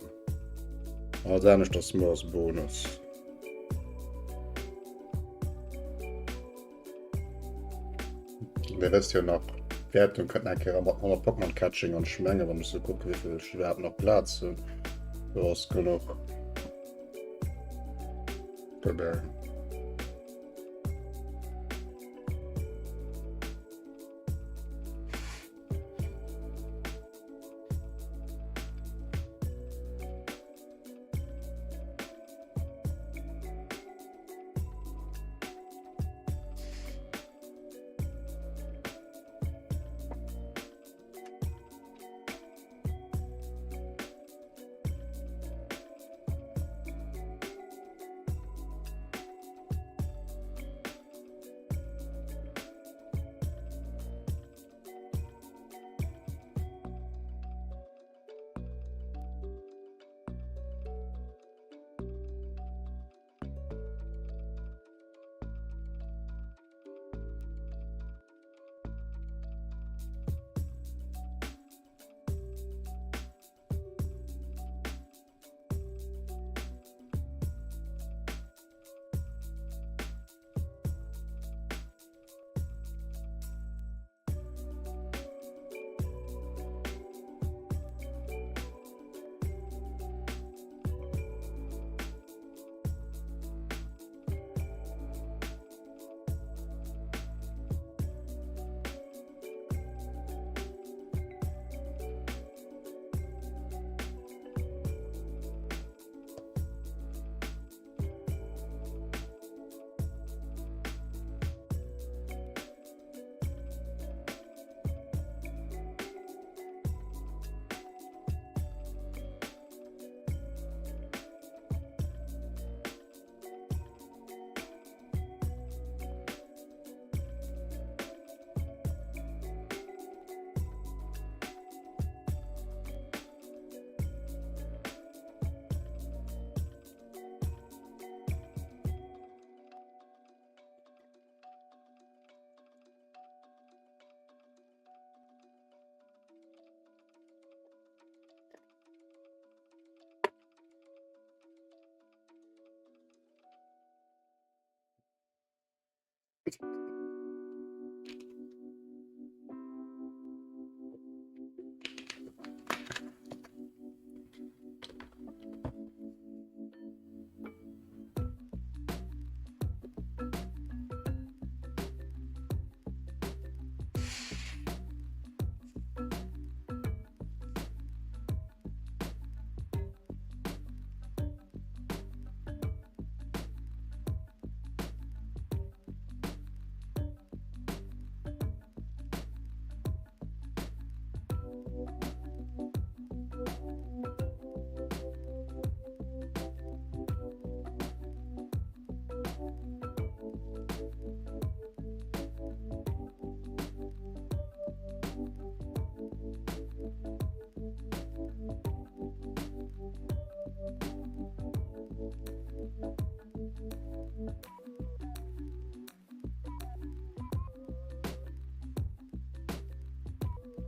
Alles anescht ass nur als Bonus. Dir wësst jo nach, d'Wäertung kënnt nach eng Kéier mat 100 Pokémon Catching an ech menge wann ech sou kucke wéivill ech iwwerhaapt nach Plaz hunn, do ass genuch dobäi.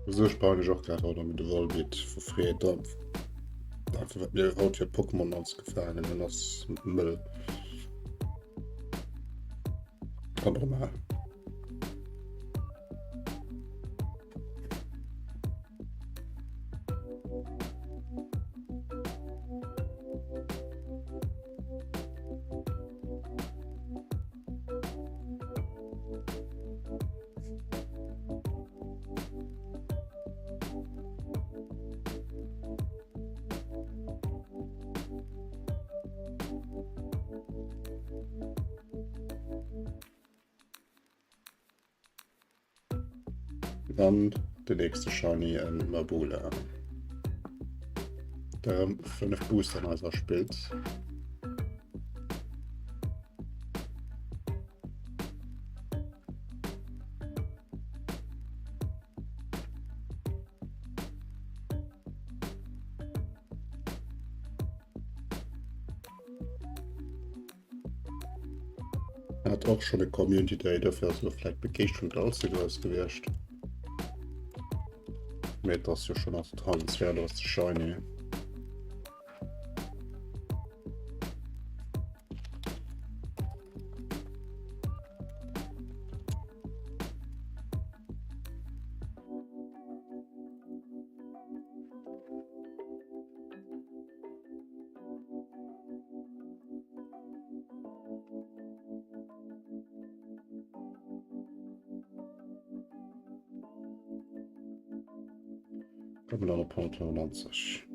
Esou sprangen ech och grad haut an de Volbeat vu Freed op. Einfach wat mir haut fir Pokémon alles gefaangen hunn ass mëll. An normal. Dann de nächste Shiny en Mabula. Der 5 Booster an eiser spillt. Hat och schon e Community Day, dofir ass lo vläicht d'Begeeschterung net allze grouss gewiescht. Mee et ass jo schon als Transfer, ass de Shiny. Kommen dann op 195.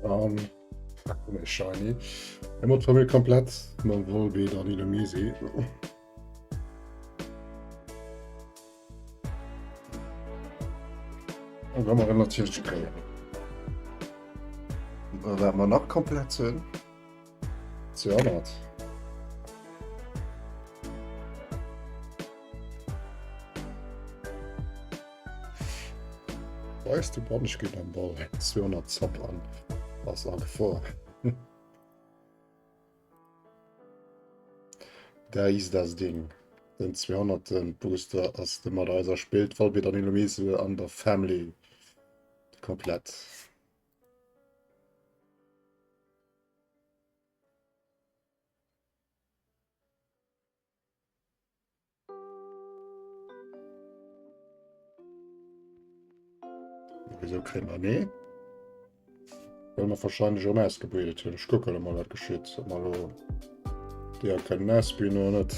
An méi shiny. Emmer d'Famill komplett mam Volbeat an Illumise. An da mer natierlech kréien. Wat mer nach komplett hunn. 200. Weißt du, wann ich geht am Ball 200 Zapp an ass a Gefor. Da is das Ding. Den 200. Booster ass de mat eiser spillt Volbeat an Illumise an der Family komplett. Wieso kréie mer nee? Well mer wahrscheinlech erëm ausgebildet hunn. Ech kucke elo mol wat geschitt. Ob mer elo déi kënnen ausbilden oder net.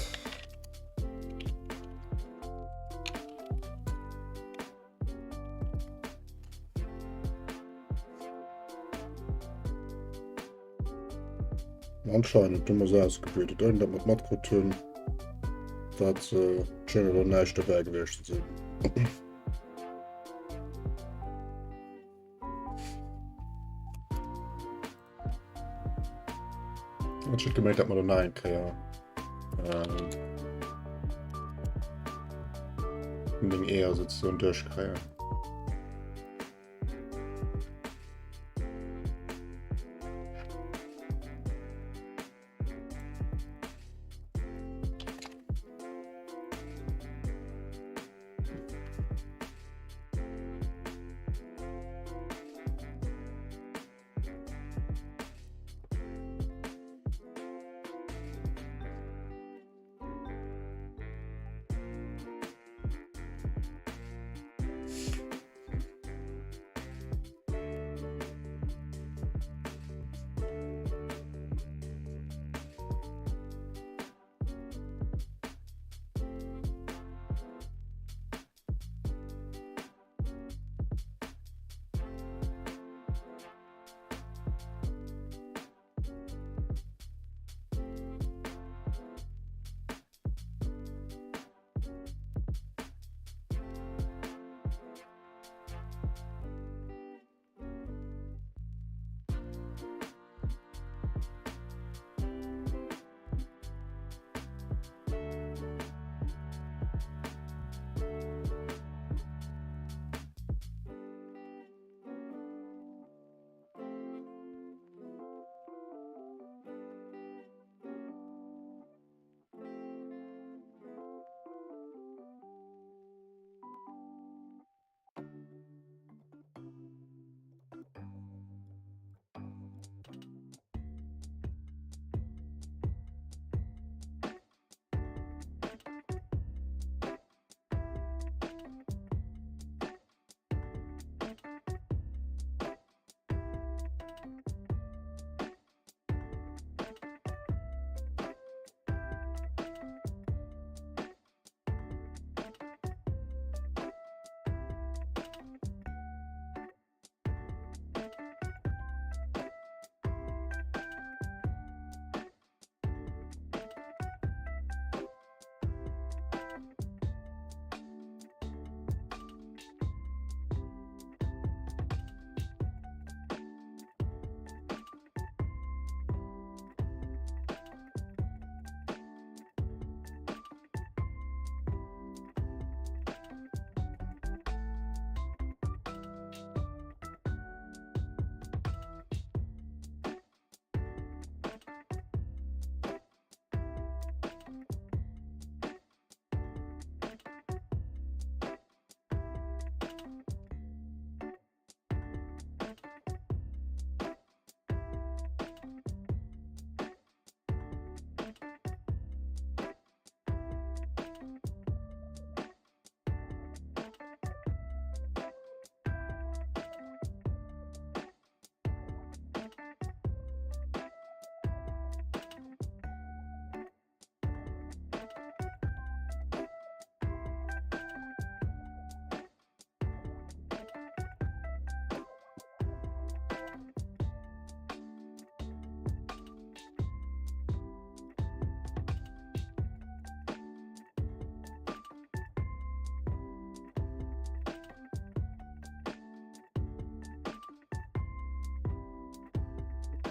Anscheinend hu mer se ausgebildet, ouni datt mer et matkritt hunn. Dat schéngt elo näischt dobäi gewiescht ze sinn. Ech huet gemengt, dat mer do nach eng Kéier ähm, deng Eeër sozusagen duerchkréien.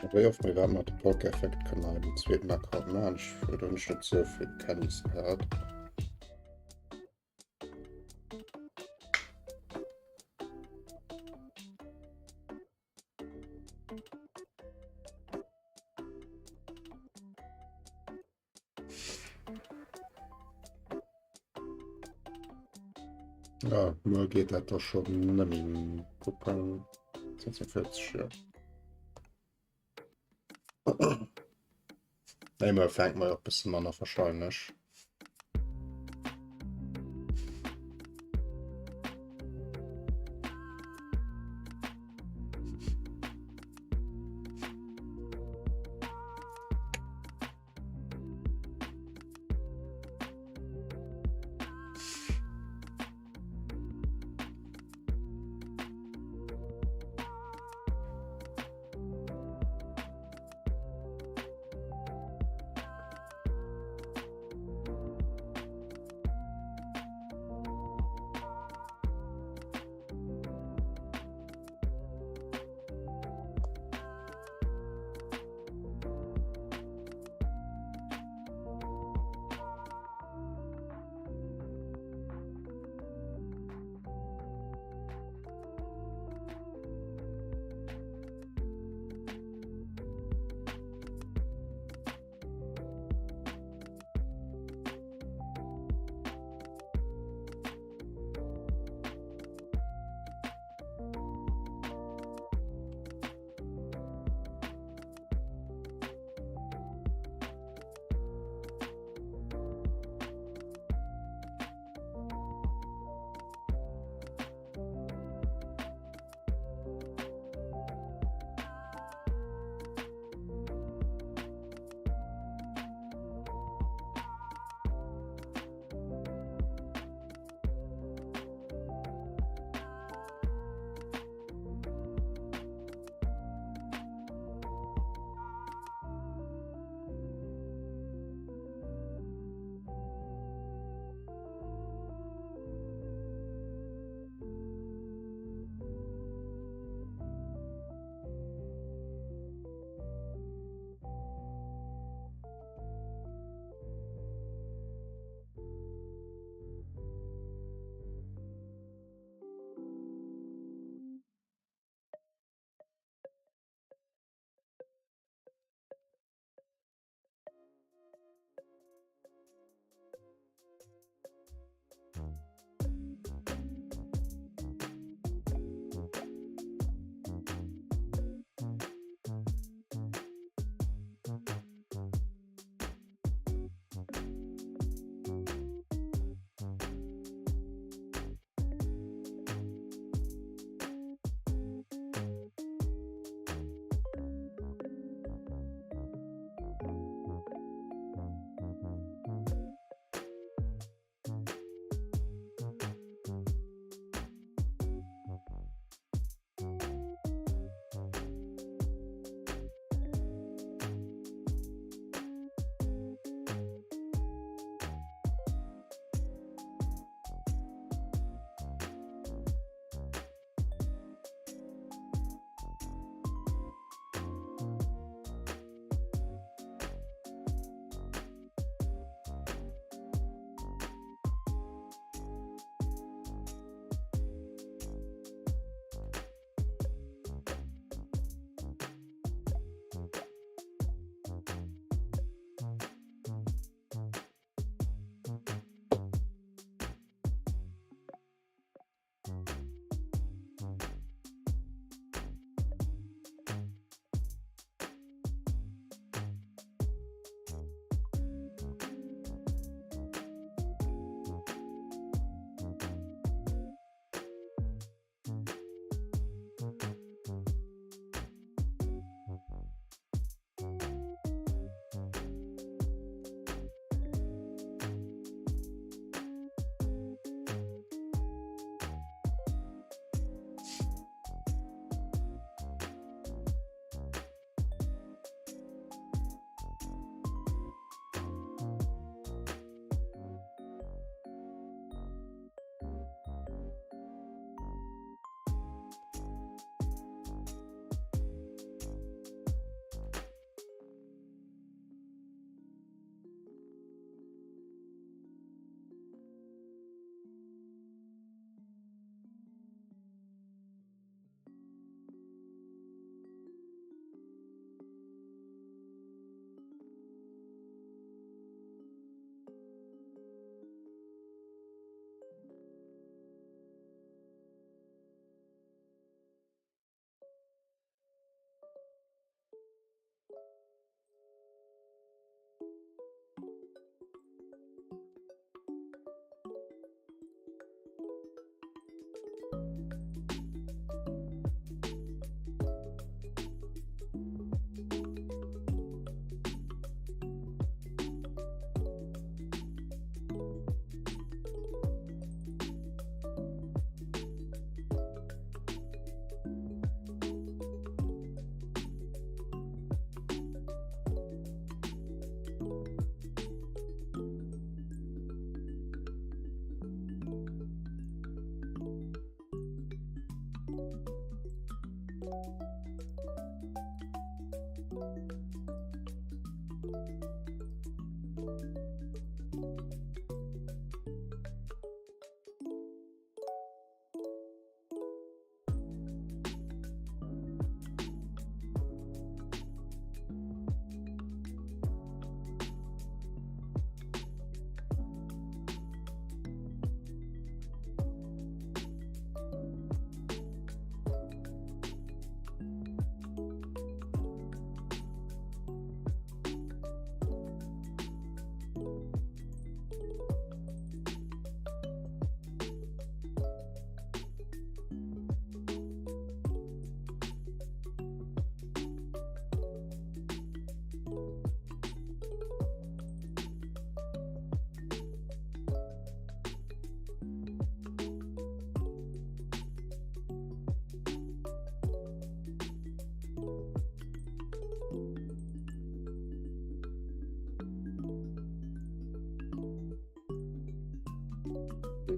Wéi oft mir wat mat de Polka-Effekt kënne hei den zweeten Account maachen. Ech do hunn ech net sou vill Kenntnis gehat. Ja, muer geet dat da schonn net méi. Kucken, 46, ja. Nee, muer fänkt mer och bësse manner wahrscheinlech.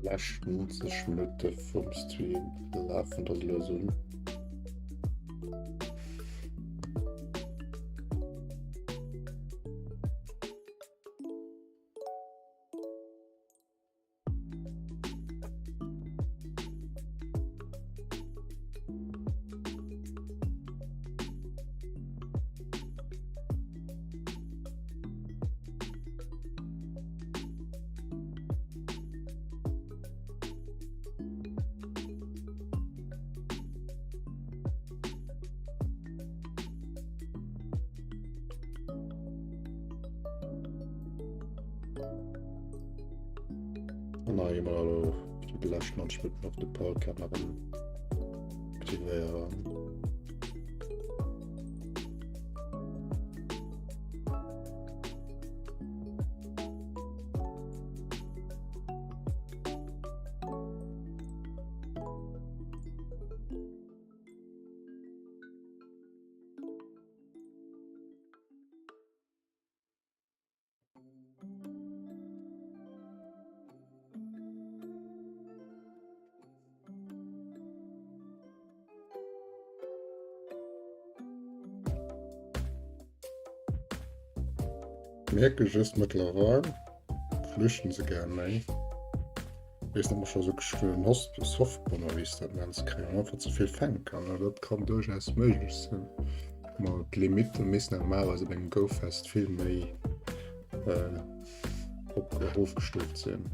Lescht 90 Minutte vum Stream lafen da lues un. An da gi mer elo fir déi lescht 90 Minutten och de Palcam erëm aktivéieren. Mierke just mëttlerweil flüchten se gär méi. Weess net, ob mer scho sou geschwënn Softbomber, wéi s dat nenns, kréien, einfach ze vill fänken. Dat kann duerchaus méiglech sinn. Ma d'Limitte missten normalerweis op engem Go-Fest vill méi äh, op, erofgestuuft sinn.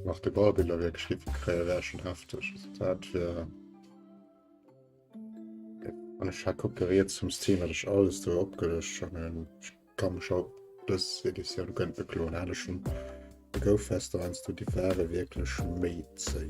Nach de Ballbiller wär geschriwwen kréie wär schon hefteg. Dat wär Wann ech hei kucke riets vum Stream, wat ech alles do opgelëscht schon hunn. Ech ka mech op dës Editioun guer net bekloen. Hat ech schon de Go-Fester heiansdo, déi ware wierklech méi zéi.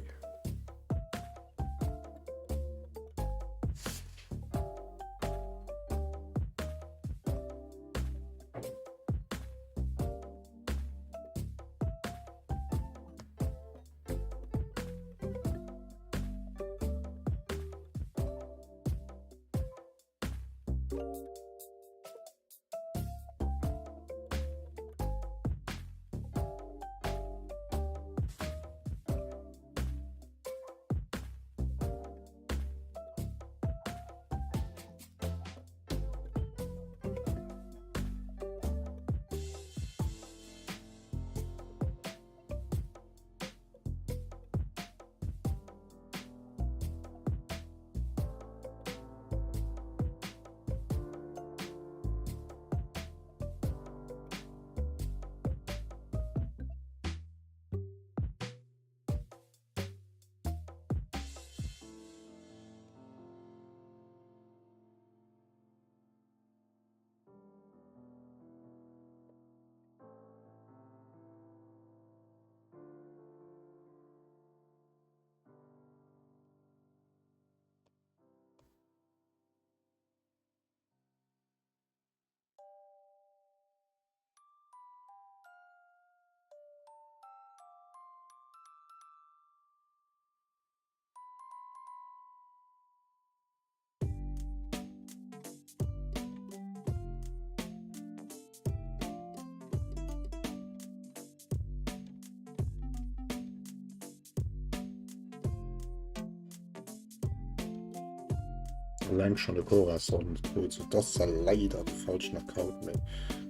Eleng schon de Corazon krut, so das war leider de falschen Account, mee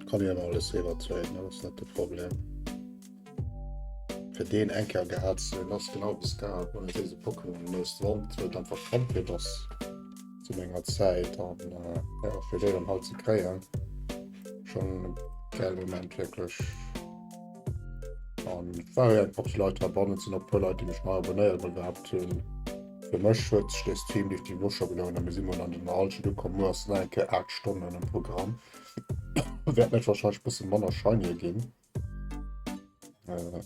kann jo ëmmer alles riwwertraden, dat ass net de Problem. Fir deen eng Kéier gehat ze hunn, ass genau wéi Scarab ohne diese Pokémon Most Wanted, wou et einfach Champion ass zu menger Zäit an äh, ja, fir déi dann halt ze kréien, schon e geile Moment wierklech. An war jo eng Partie Leit heibannen, sinn och e puer Leit, déi mech nei abonnéiert mol gehabt hunn. Fir mech huet sech de Stream definitiv och scho gelount a mir si mol an den Hallschent ukomm. Muer ass nach eng Kéier 8 Stonnen um Programm. Wäert mech wahrscheinlech bësse manner shiny ginn. Äh.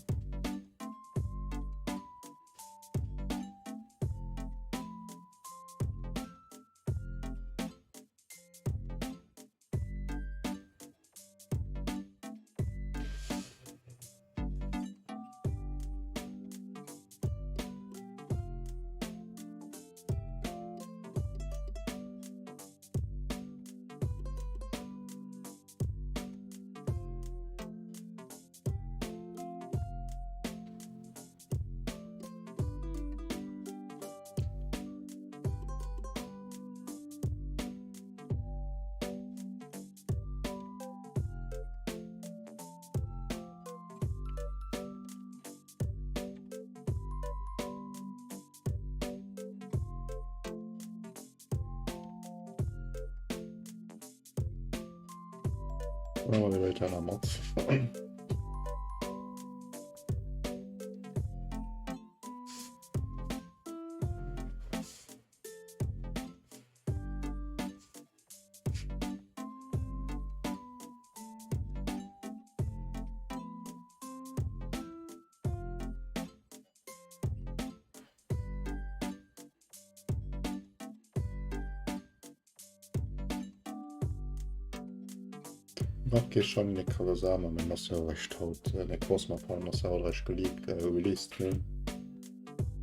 Nach kee Shiny Kawasama, mee ass jo eréischt haut, nee Cosma, pardon, ass jo haut eréischt geleakt, released ginn.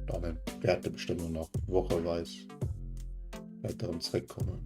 Dann wäerte bestëmmt och nach wocheweis wäert erëm zréckkommen.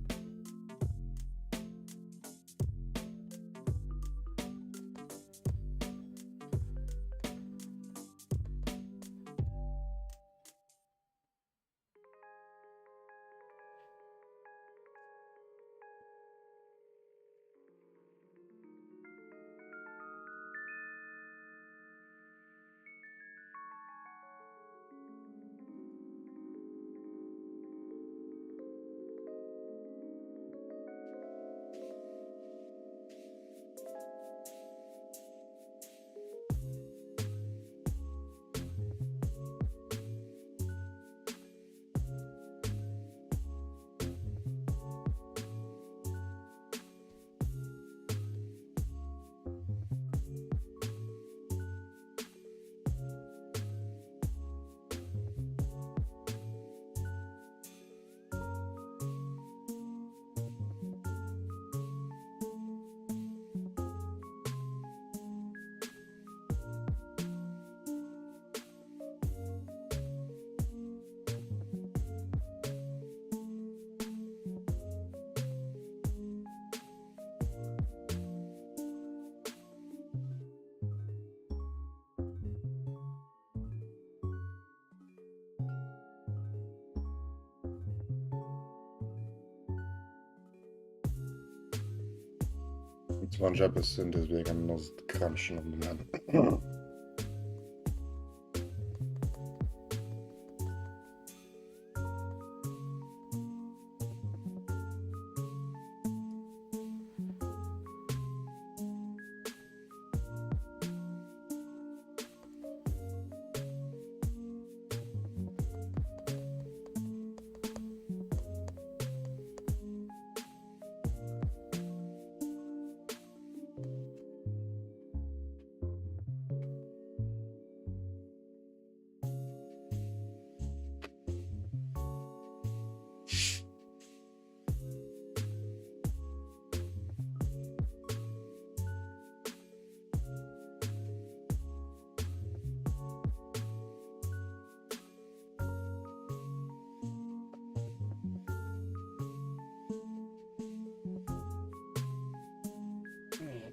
Wann ech eppes hunn, deswegen ass et Crunchen am Moment.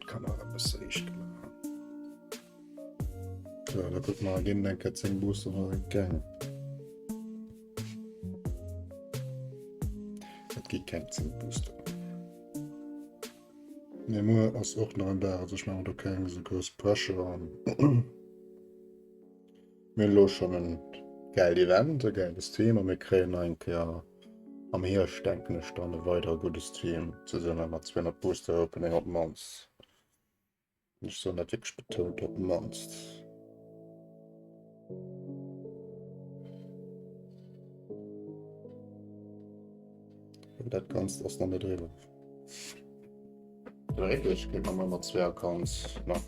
D'Kamera e bësse riicht gemaach. So, da kucke mer, ginn eng Kéier 10 Booster nach et gaangen. Et gi keng 10 Booster. Nee, muer ass och nach en Dag, also ech maache mer do keng esou grouss Pressure an. Mir hunn elo schonn en gäilt Event, e gäile Stream a mir kréien nach eng Kéier am Hierscht, denken ech, dann e weidere gudde Stream zesumme mat 200 Booster Opening op d'mannst. Ech soen dat wierklech betount, op d'mannst. Dat Ganzt ass nach net eriwwer. Theoretesch kéint man mat zwee Accounts nach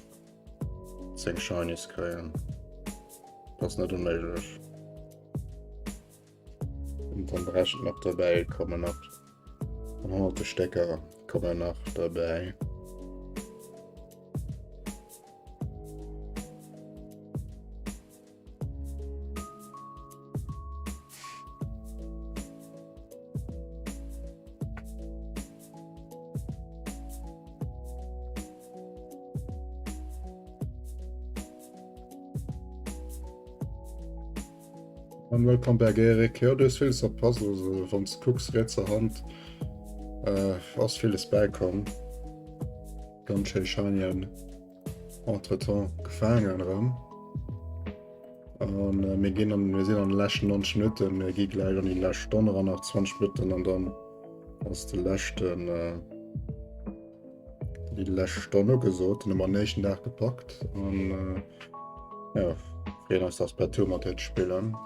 10 Shinies kréien. Dat ass net onméiglech. Und dann de Rescht nach dobäi kommen nach honnerte Stecker kommen nach dobäi. An welcome back Erik. Jo, du hues villes verpasst, also wann s kucks rietser Hand äh, ass villes bäikomm. Ganz schéi Shinyen entretemps gefaangen erëm. An äh, mir ginn an mir sinn an de leschten 90 Minutten, mir gi gläich an déi lescht Stonn eran, nach 20 Minutten an dann ass de leschten äh, déi lescht Stonn ugesot. Den hu mer an éischten Dag gepackt an äh, ja, freeën eis, dass per Tour mat dir ze spillen.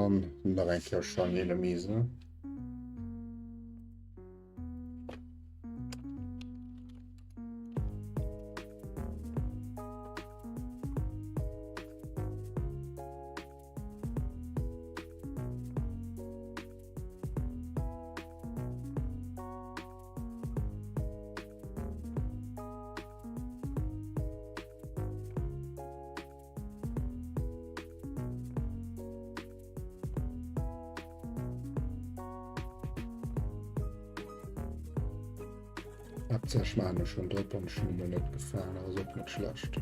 An nach eng Kéier Shiny Illumise. Haaptsächlech maachen ech schon drop an ech hunn emol net gefaangen, ass och net schlecht.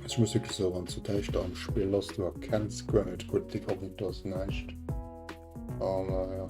Ech muss wierklech soen, wann s du däischter am Spill ass, du erkenns guer net gutt déi Objekter, ass näischt. An äh, ja.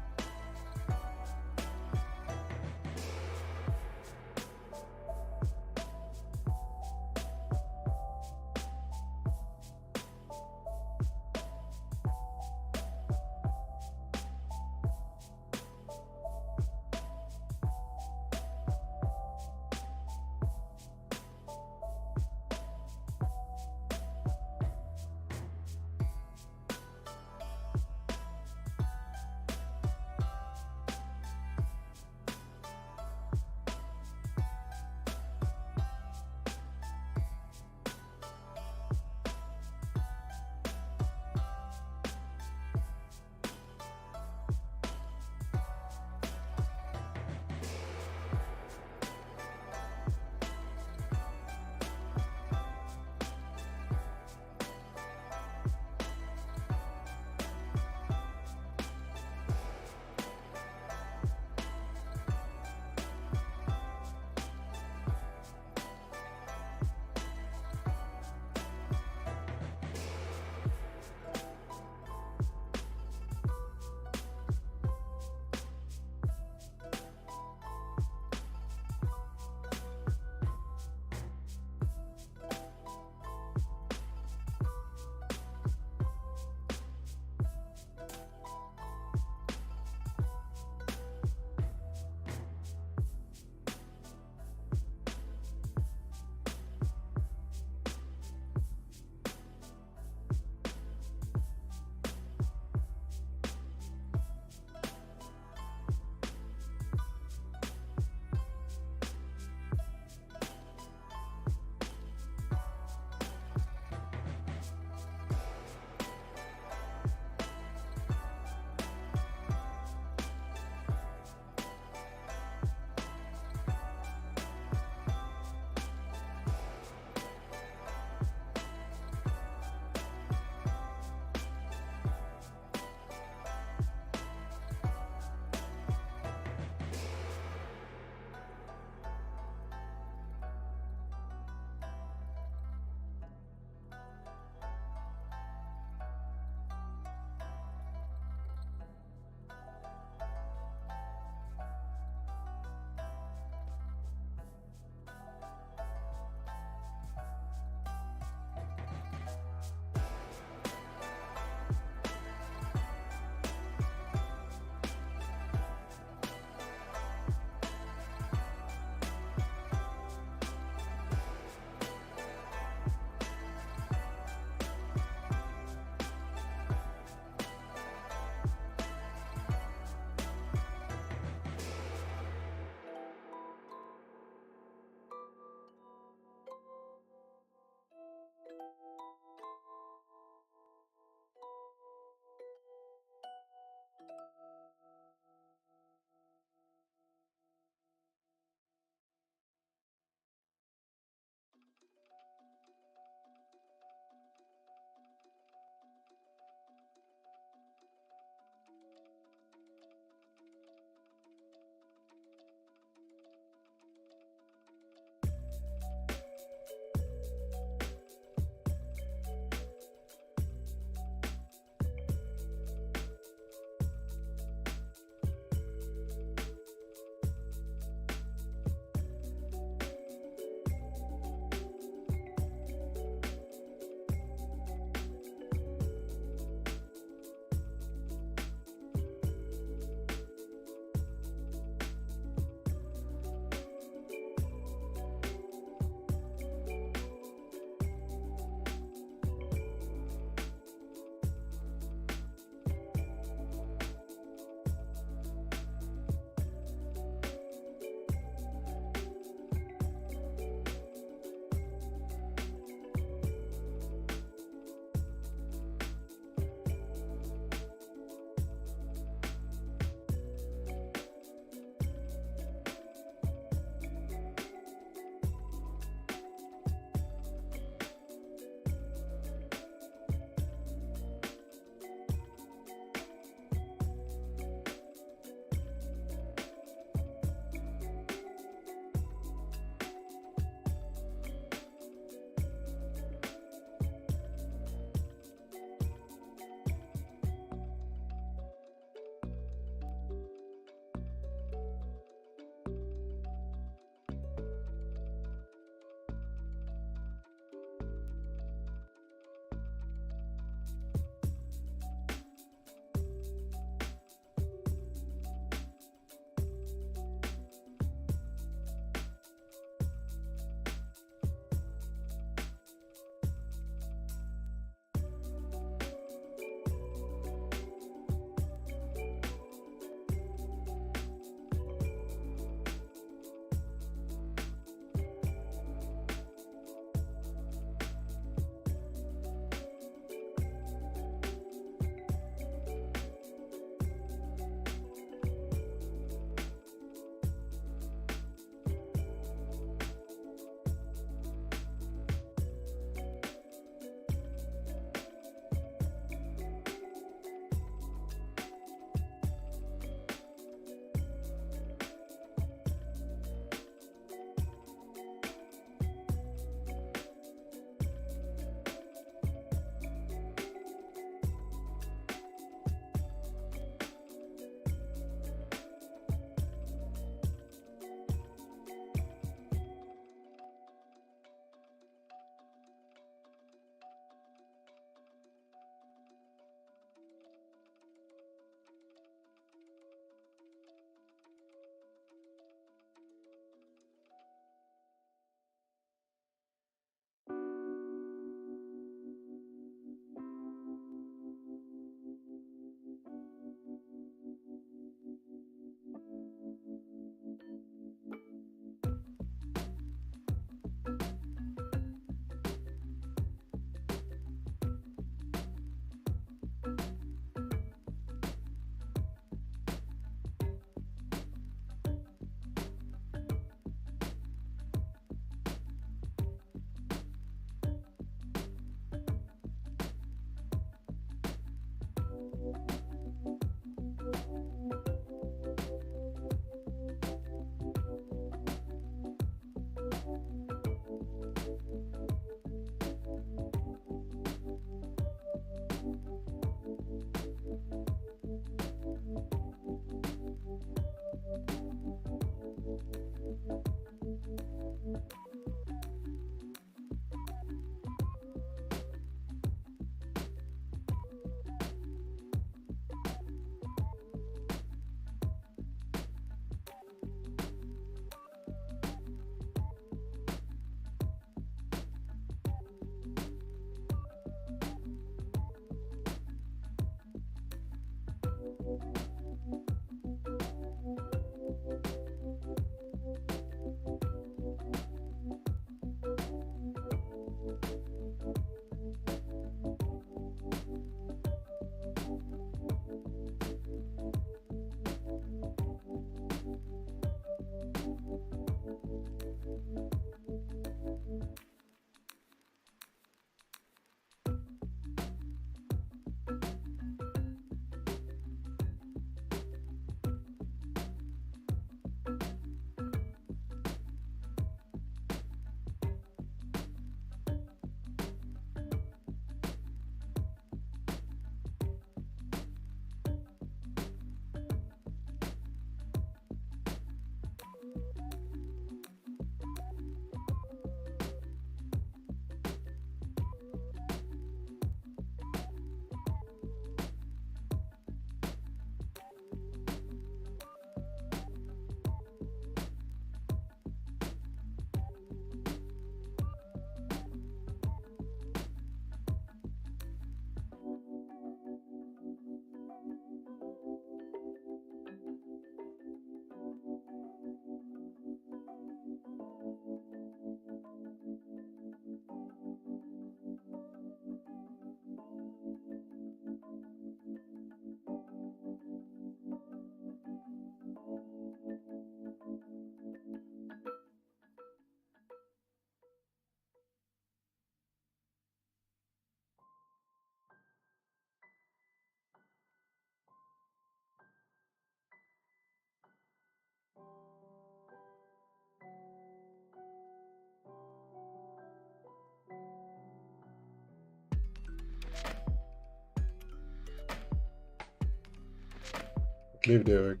Leeft Erik.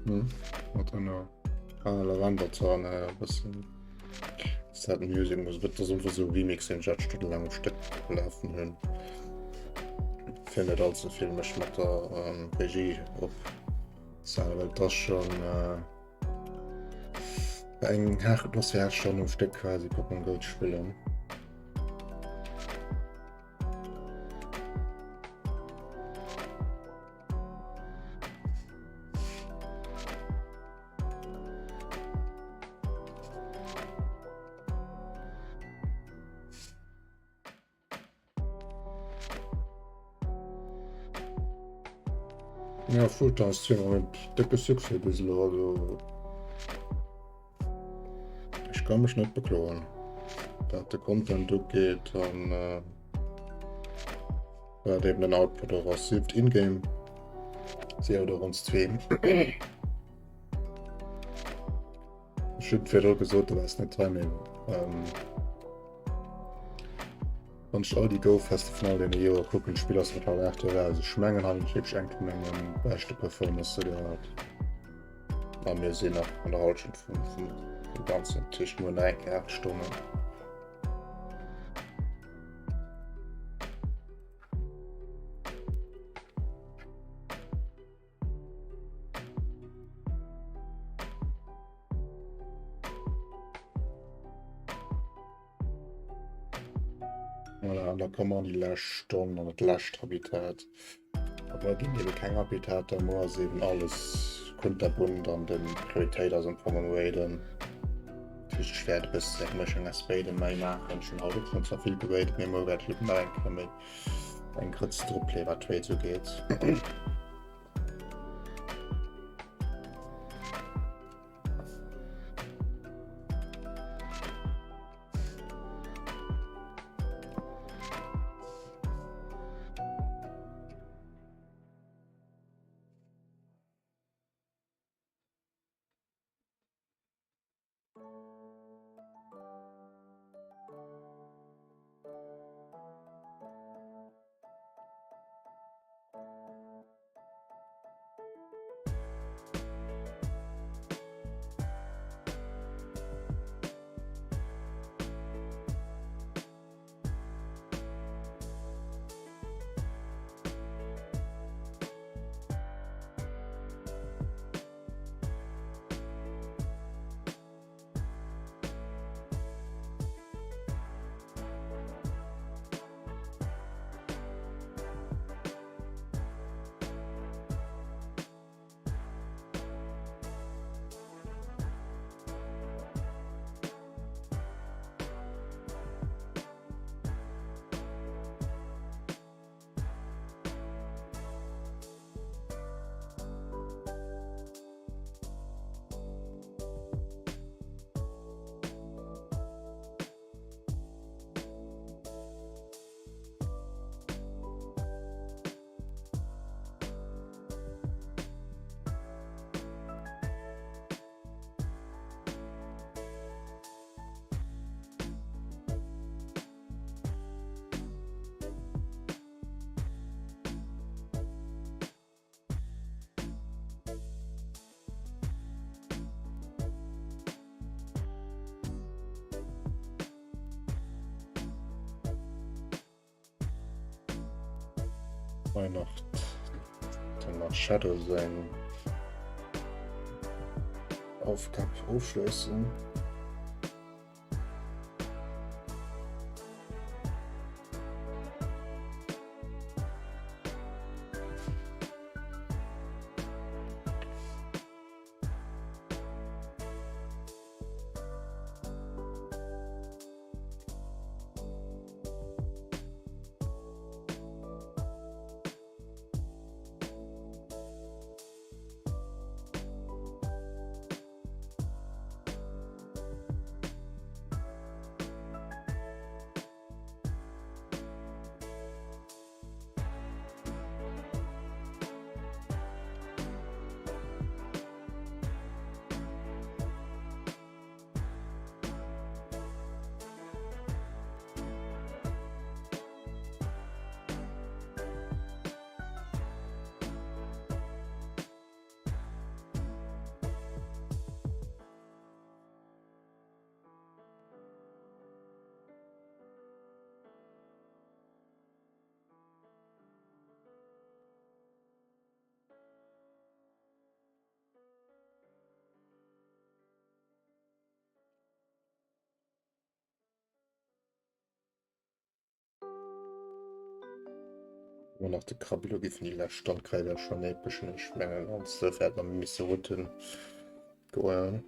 Hm, wat dann no? Ah, Lavender zwar e bëssen Sad Music muss dat ass einfach sou Remix den ech 8 Stonne laang um Stéck lafen hunn. Fir net all ze vill mech mat der ähm, Regie op well dat ass schon äh, eng haart Atmosphär schon um Stéck quasi Pokémon Go ze spillen. Ja, Fulltime Stream Moment décke Succès bis elo, also ech kann mech net bekloen, wat de Content ugeet an äh, wat eben den Output och ass, sief et in-game, sief et och on Stream. Ech hunn virdru gesot, du waars net hei, mee ähm, wann ech all déi Go-Feste vun all deene Joer kucken, d'Spill ass mat 8 Joer raus. Ech mengen, hei hunn ech wierklech eng vun menge beschte Performancë gehat. A mir sinn nach an der Hallschent vum, vum, vum Ganzen. Dat heescht, mir hunn nach eng Kéier 8 Stonnen. Voilà, an da komme mer an déi lescht Stonn, an dat lescht Habitat. A muer ginn ebe keng Habitater, muer ass eben alles kunterbunt an de Prioritéit ass am Fong am Raiden. Dat heescht, ech wäert e bëssen eng Mëschung aus béidem méi maachen. Ech hunn haut och schonn zwar vill geraidet, mee muer wäert ech eben nach eng Kéier méi eng Grëtz dropleeën, wat d'Raids ugeet. Hei nach dem Shadow seng Aufgab ofschléissen. An nach de Krabbelo giffen déi lescht Stonn kréien, wär schon epesch. Ech mengen ons wäert mer misse routen goen.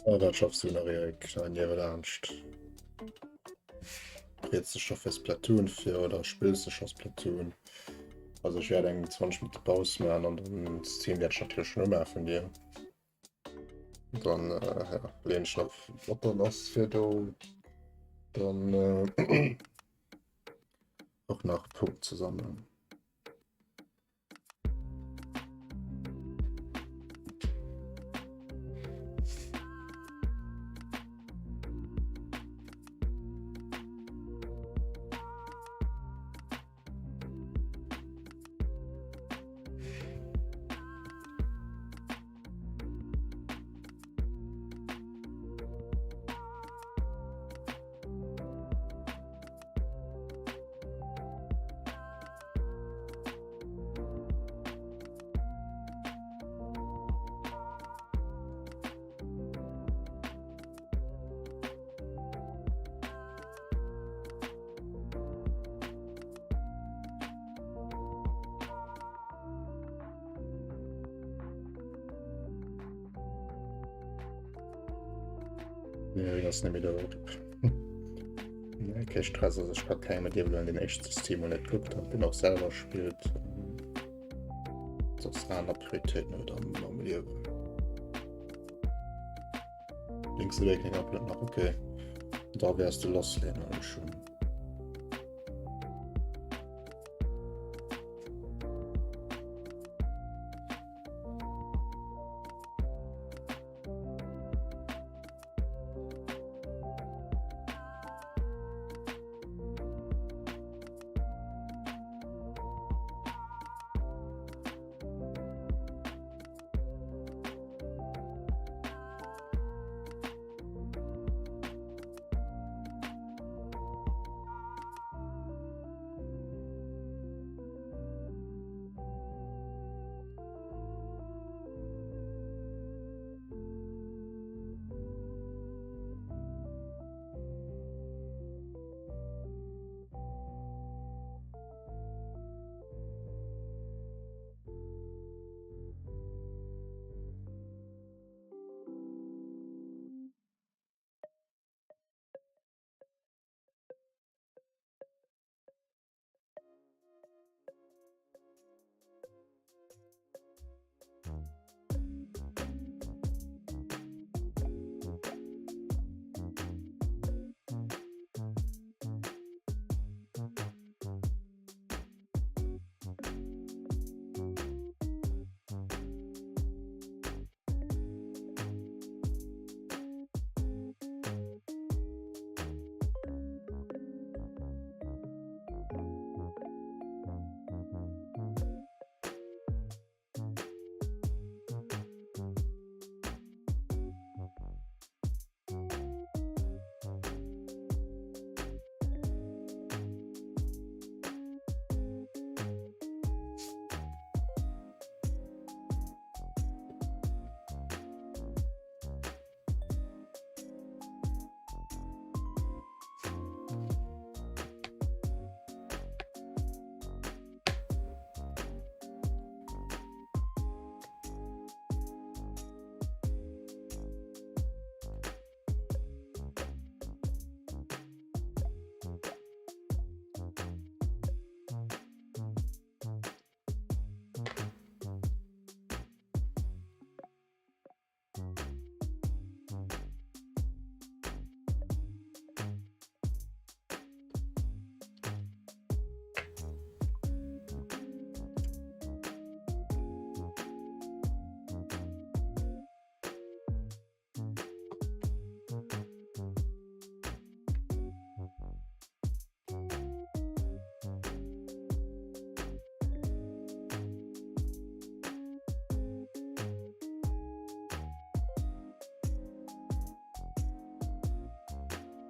Oh, dat schaffst du nach, Erik. Da niewelaanscht. Bereets dech scho fir Splatoon vir oder spills du scho Splatoon? Also ech wäert eng 20 Minutte Paus maachen an dann Stream wäert ech natierlech schon umaache vun dir. Dann äh, ja, leen ech nach Flotter lass fir do dann äh, och nach Punkt ze sammeln. Nee, ass net méi do. Nee, kee Stress, also ech ka kengem et iwwelen, deen éischte Stream mol net kuckt an den och selwer spillt. Soss aner Prioritéiten huet am, am Liewen. Link's Awakening upload nach, okay. Da wärs du lassleen, schon.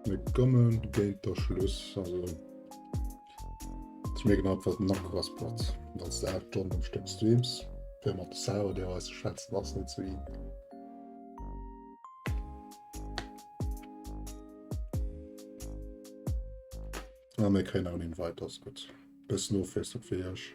Mir komme géint der Schluss. Also ech mierken einfach den Akku ass platt. Wann s de 8 Stonnen am Stéck streams, fir mat de Server deelweis ze schwätzen, ass net sou easy. Ah, mir kréien awer en Invite, ass gutt. Bëssen Ofwiesslung fir iech.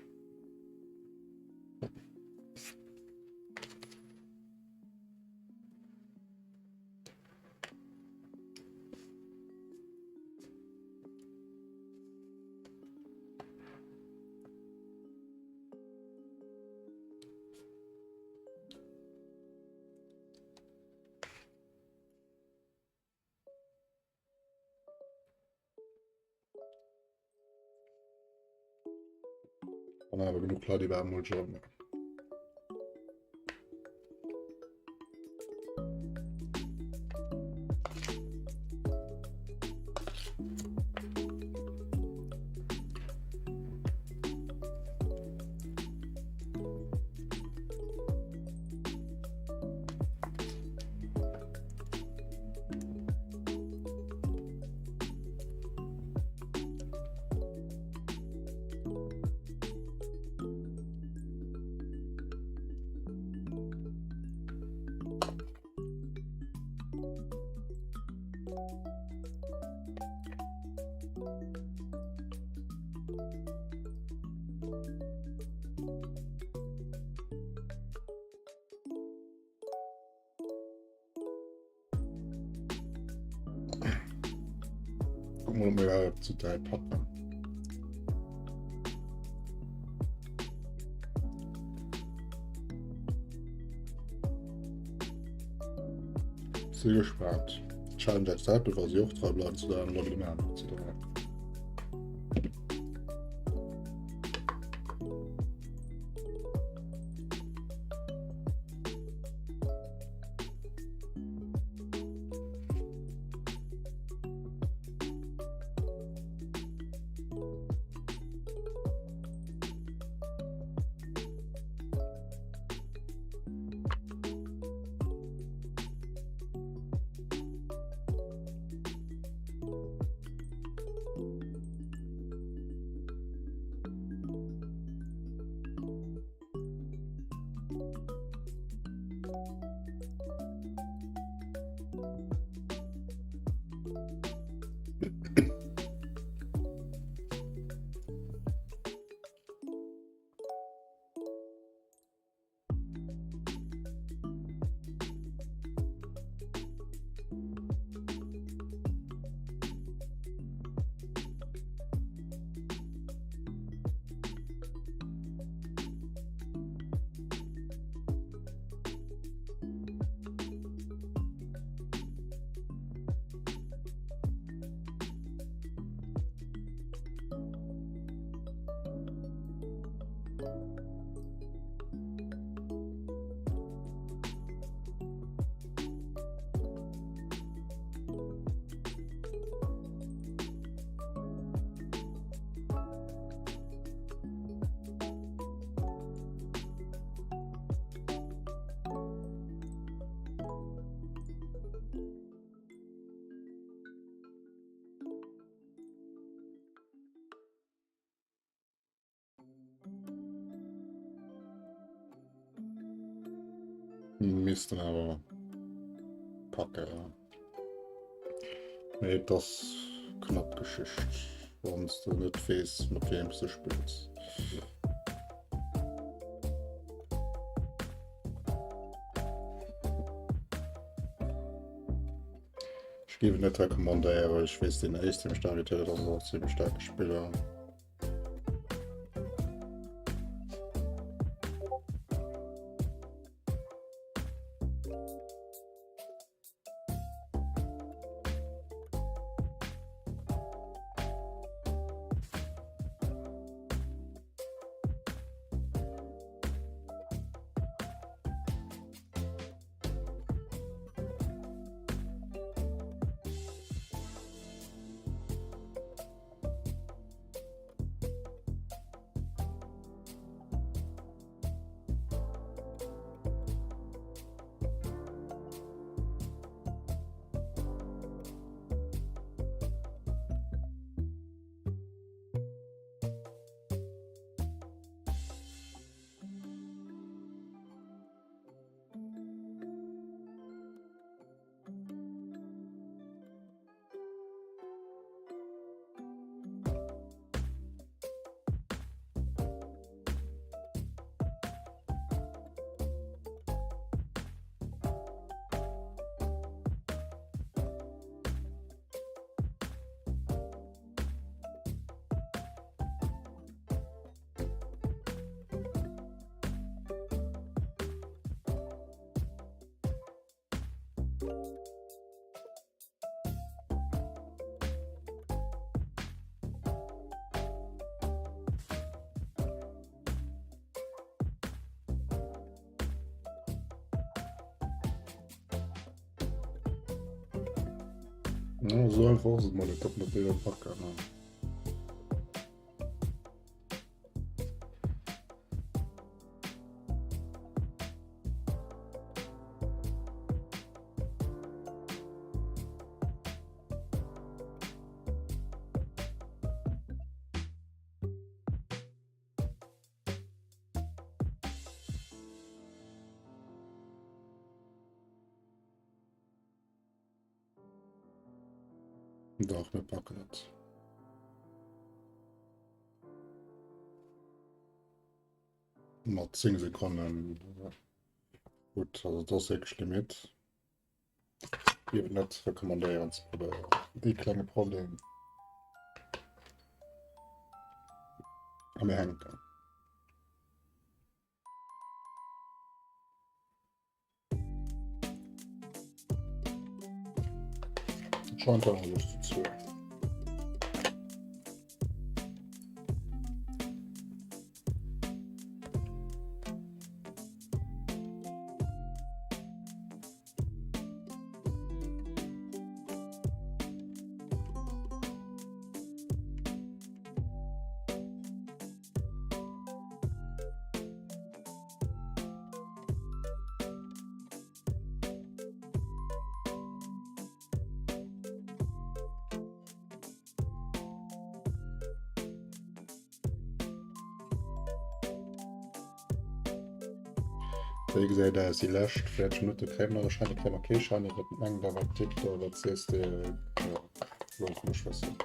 An awer genuch Leit iwwer emol joinen. kucken, ob mir dat zu 3 packen. Si gespaant. Challenge accepted, wa si och dra bleiwen zu der Level man zu der. Missten awer packe ja. Nee, das knapp Geschicht, wann du net wees mat wem du spills. Ech géif et net recommandéieren, ech weess deen éischt zimmlech staark huet, ass och zimmlech staarke Spiller. Ja, so einfach ass et mol net, ob mer déi da packen. Dach, mir packen et. Mat 10 Sekonnen. Gutt, also dat ass wierklech Limit. Géif et net recommandéieren ze probéieren. Ee klenge Problem. A mir hänken. Scheint auch alles zu. Wéi gesäit aus déi lescht 40 Minutte kréie mer wahrscheinlech kréie mer kee Shiny, wat mengt der wat tippt der wat sees de jo looss mech wëssen.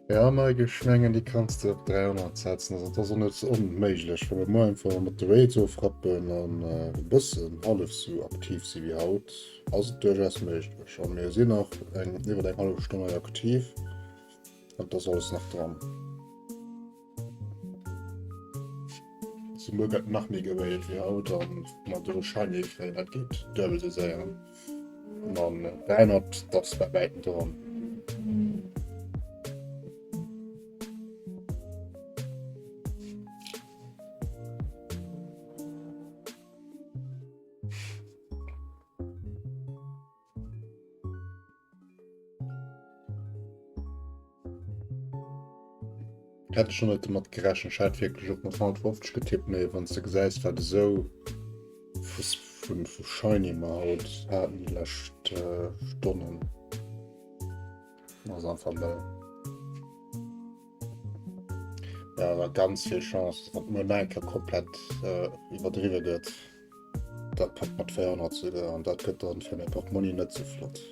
Ja Mike, ech mengen déi kanns de op 300 setzen, also dat ass och net onméiglech, wa mer muer einfach mat de Raids ofrappen an e bëssen hallef sou aktiv si wéi haut, ass et duerchaus méiglech. A mir sinn nach eng iwwer eng hallef Stonn hei aktiv an et ass alles nach dran. Also muer gëtt nach méi geraidet wéi haut an mer do Shiny kréien, dat geet duebel sou séier. An 300 dat ass bei wäitem dran. Hätt ech schon net domat gerechent. Ech hat wierklech op mat 150 getippt, mee wann s de gesäis wat esou vu vu Shiny mer haut haten déi lescht Stonnen, ass einfach mëll. Ja, awer ganz vill Chance, datt muer nach eng Kéier komplett iwwerdriwwe gëtt. Dat packt mat 400 souguer an dat gëtt dann fir mäi Portmonni net sou flott.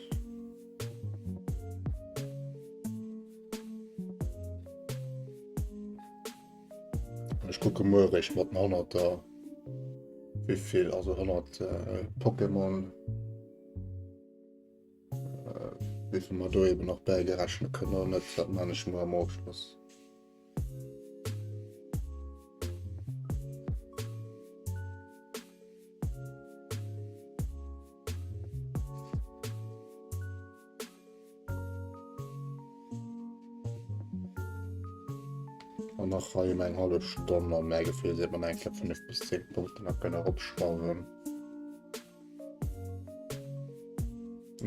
Ech kucke muer eréischt mat den Honnerter wéivill, also 100 Pokémon, wéivill mer do eben nach bäigerechne kënnen oder net. Dat man ech muer am Ofschloss. An nach hei ëm eng hallef Stonn an mäi Gefill seet mer nach eng Kéier 5 bis 10 Punkten nach kënne eropschrauwen.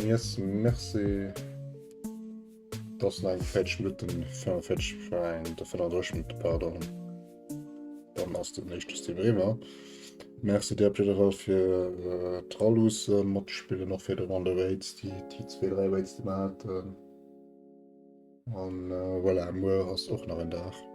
Yes, merci. Das nach eng 40 Minuten, 45, 35 Minuten, pardon. Dann ass den éischte Stream eriwwer. Merci dir op jidder Fall fir äh, d'Raluusse matspillen, och fir de Run the Raids, déi, déi zwee, dräi Raids, déi mer haten. An äh, voilà, muer ass och nach en Dag.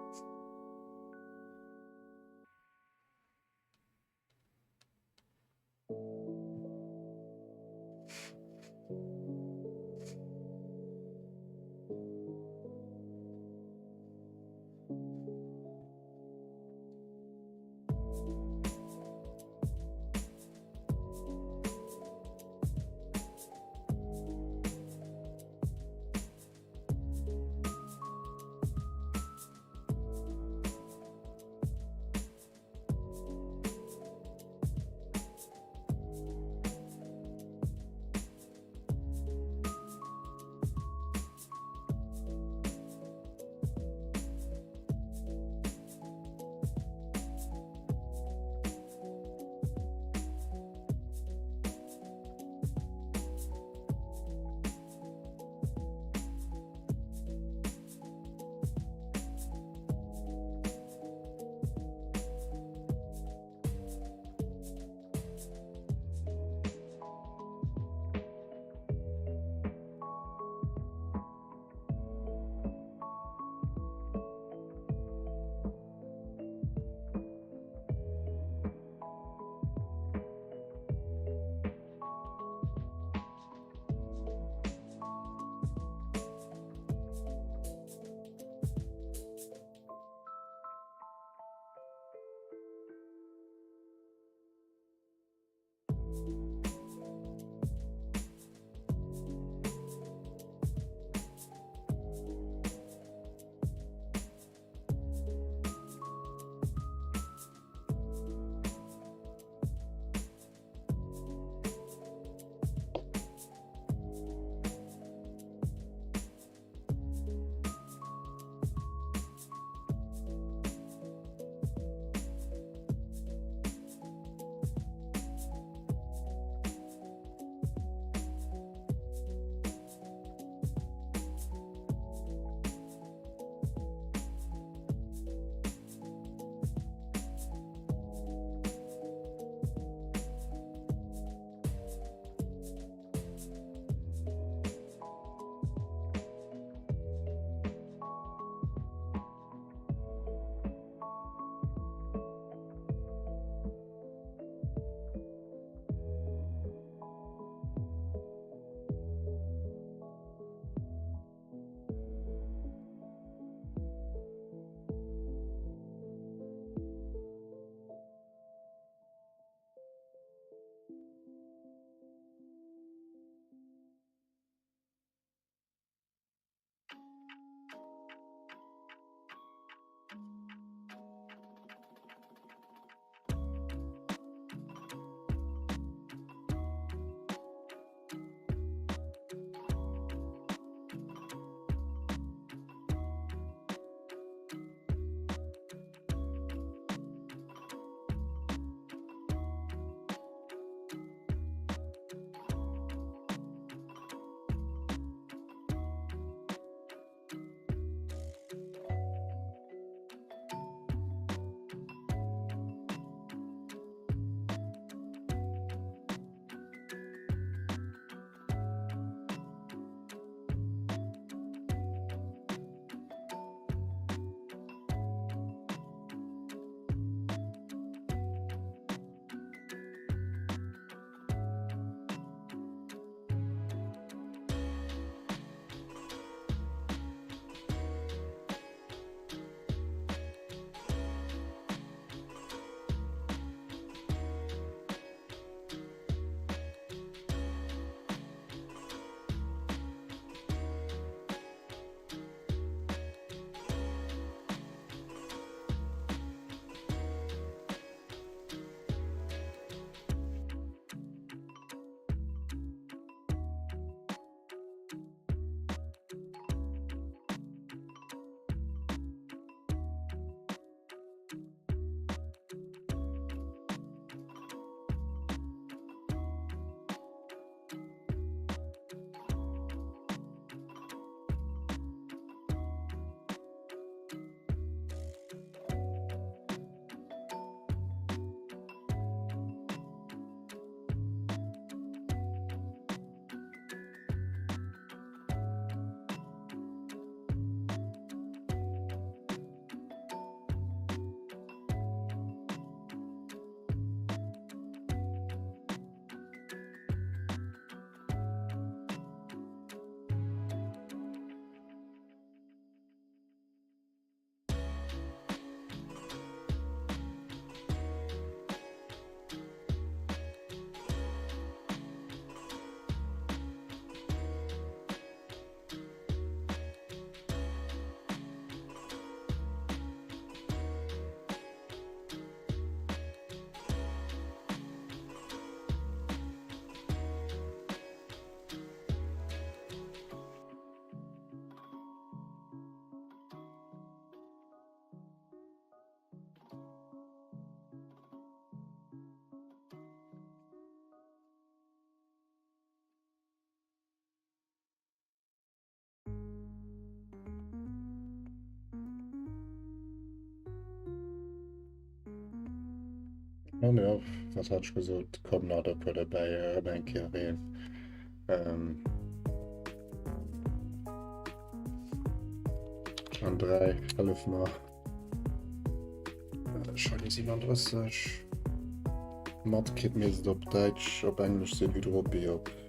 An jo, wat hat ech gesot, kommen nach e puer derbäi, erëm eng Kéier Reen. Ähm, an 3, hëllef mer. Shiny 37. Mat kritt mir se op Däitsch, op Englesch sinn Hydropi op Däitsch.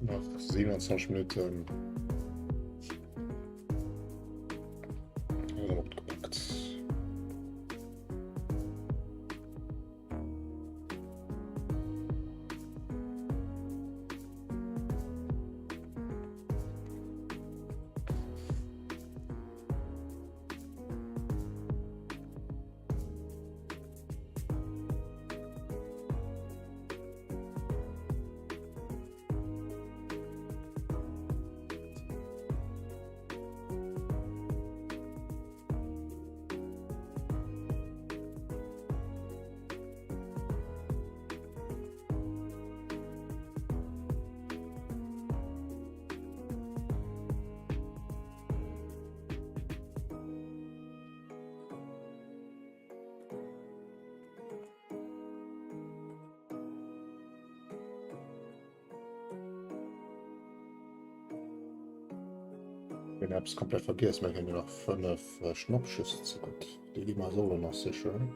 Nach 27 Minuten. Opgepackt. Mir hunn eppes komplett vergiess, mir hunn jo nach 5 Schnappschüsse ze gutt. Déi gi mer solle nach sichen.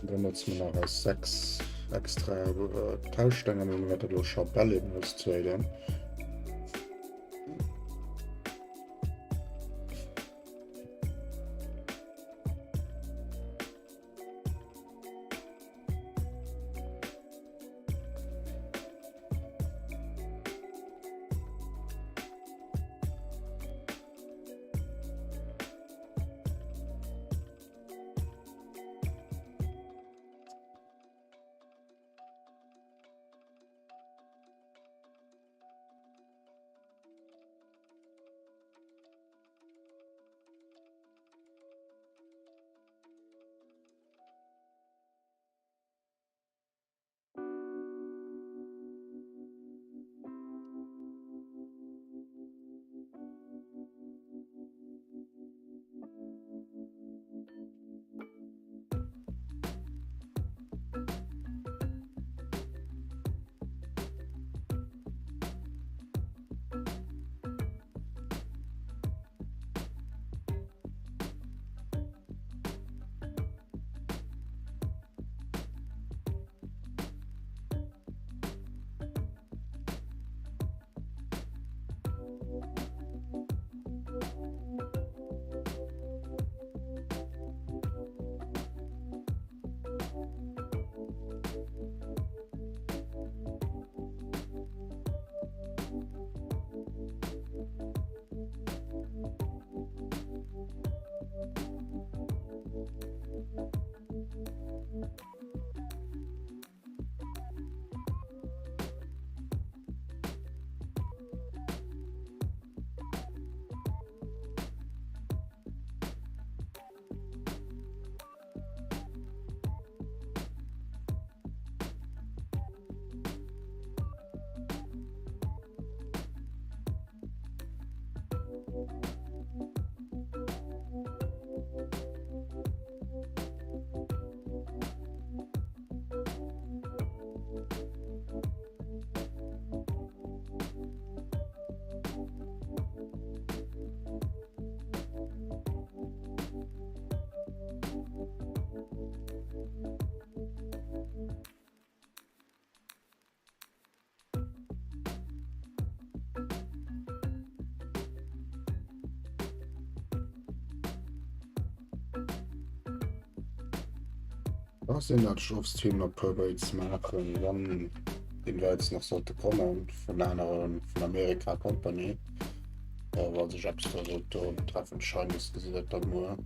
Dann notze mer nach eis 6 extra äh, Tauschstänge, mir wäerten elo Chapelle eben als zweiten. Da sinn dat ech off-stream nach puer Baits maachen, wann Invites nach sollte kommen vun aneren, vun Amerika Company. Äh, wa sech eppes da sollt do betreffend Shinies gesi dat dann muer.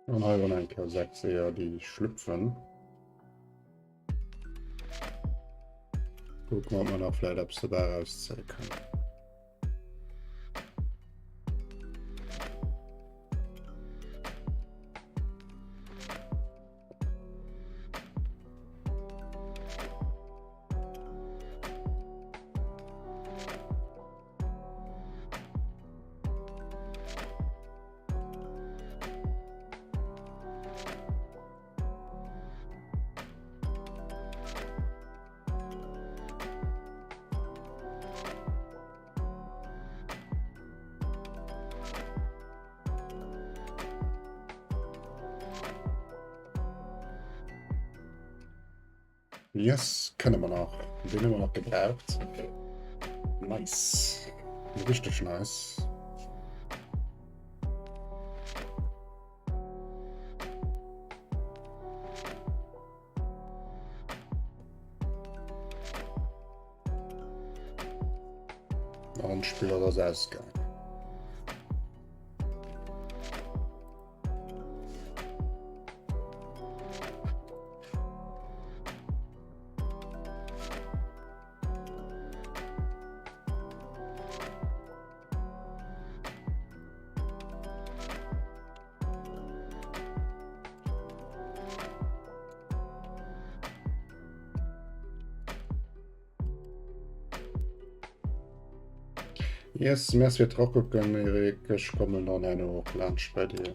An hei waren eng Kéier 6 Eeër, déi schlüpfen. Gucken, ob man nach vielleicht eppes dobäi rauszéie kann. Yes, kënne mer nach. Den hu mer nach gebraucht. Nice. Richtig nice. Spiller ass ausgaangen. Yes, merci fir d'Rakucken, Eric. Ech kommen dann herno och laanscht bei dir.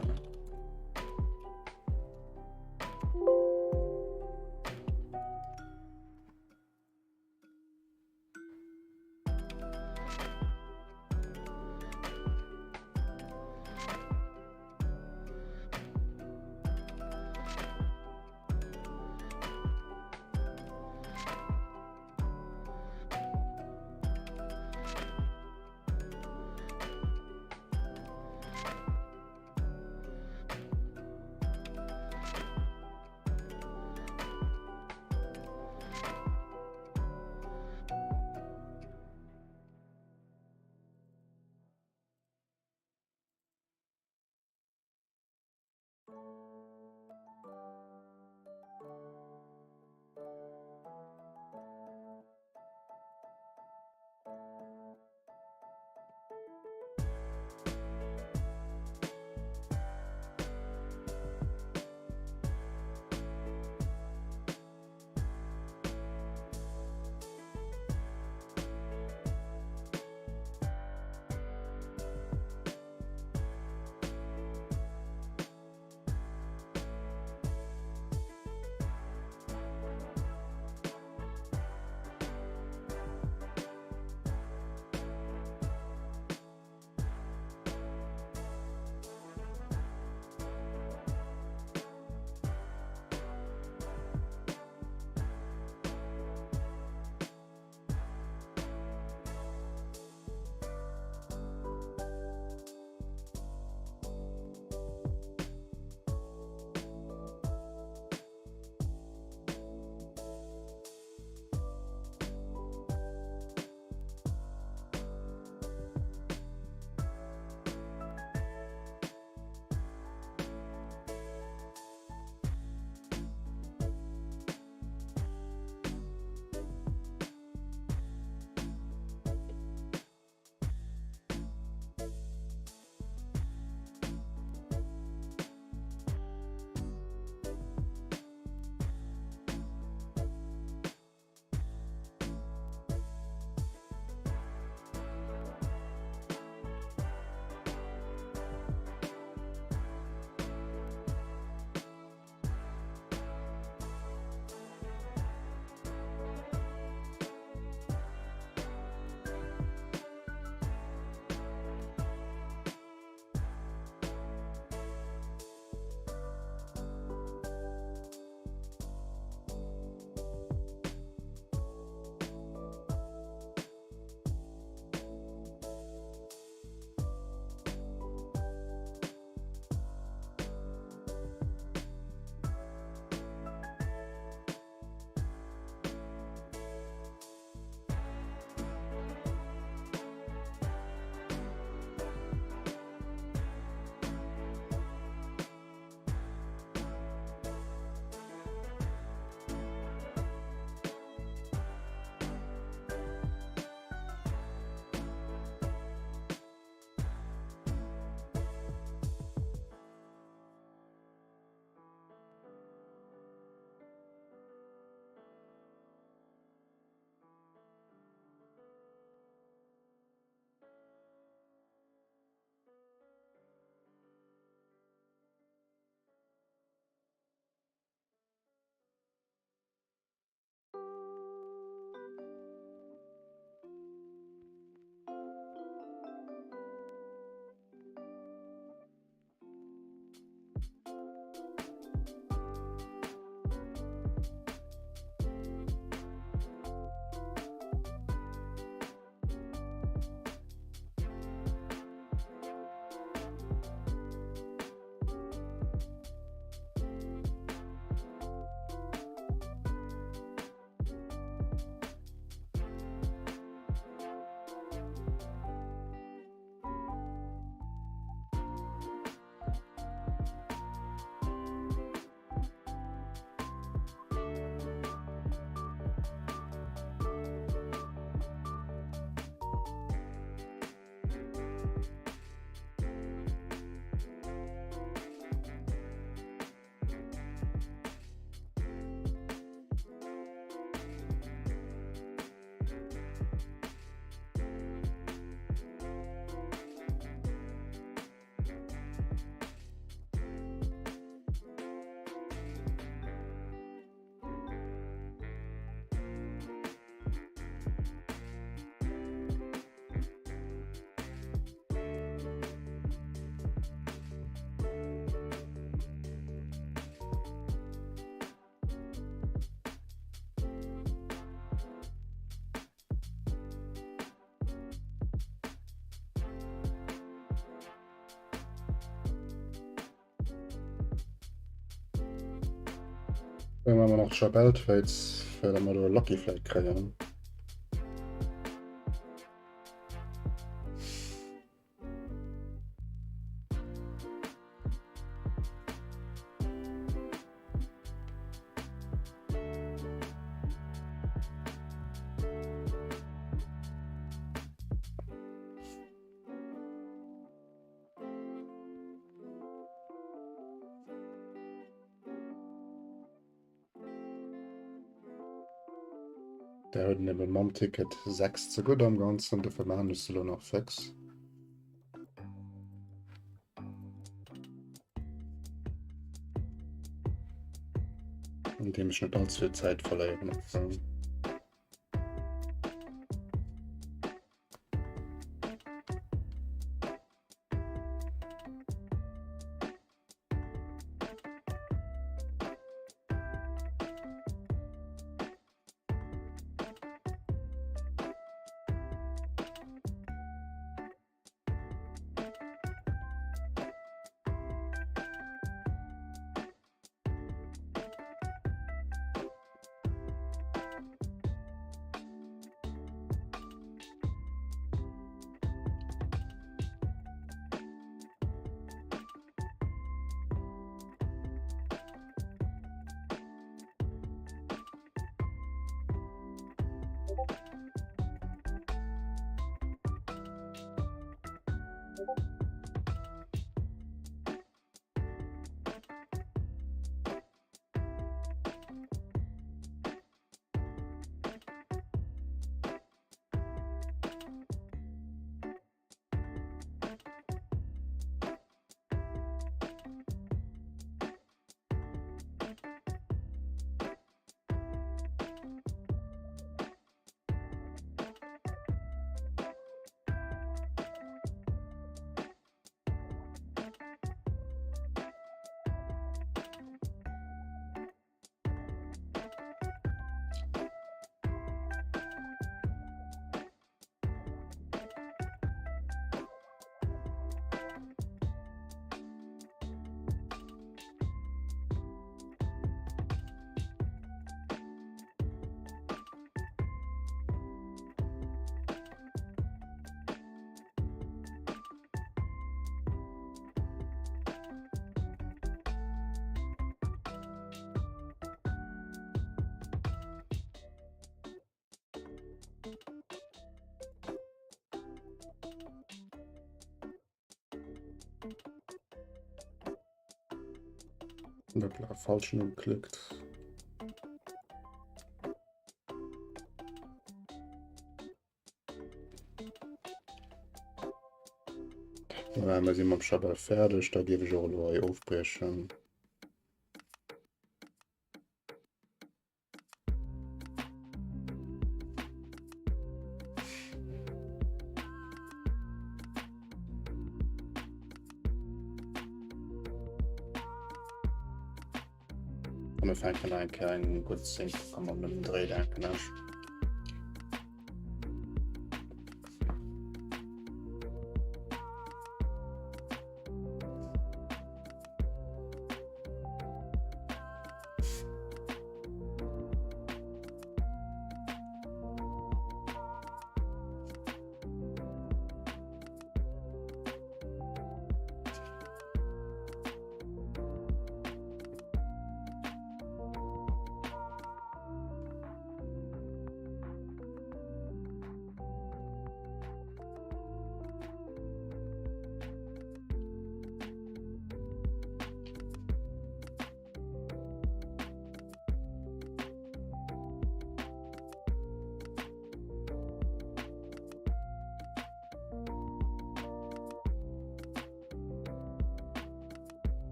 Dann maache mer nach d'Chabel Trades, fir datt mer do e Lucky vläicht kréien. Der huet eben mam Ticket 6 ze gutt am Ganzen, dofir maachen ech se elo nach fix. Indem ech net allze vill Zäit verléieren. Hoppla, falschen ugeklickt. Voilà, mir si mam Chabal fäerdeg, da géif ech och elo hei ofbriechen. A mir fänken nach eng Kéier eng gutt 10 Pokémon ëm den Dréi, denken ech.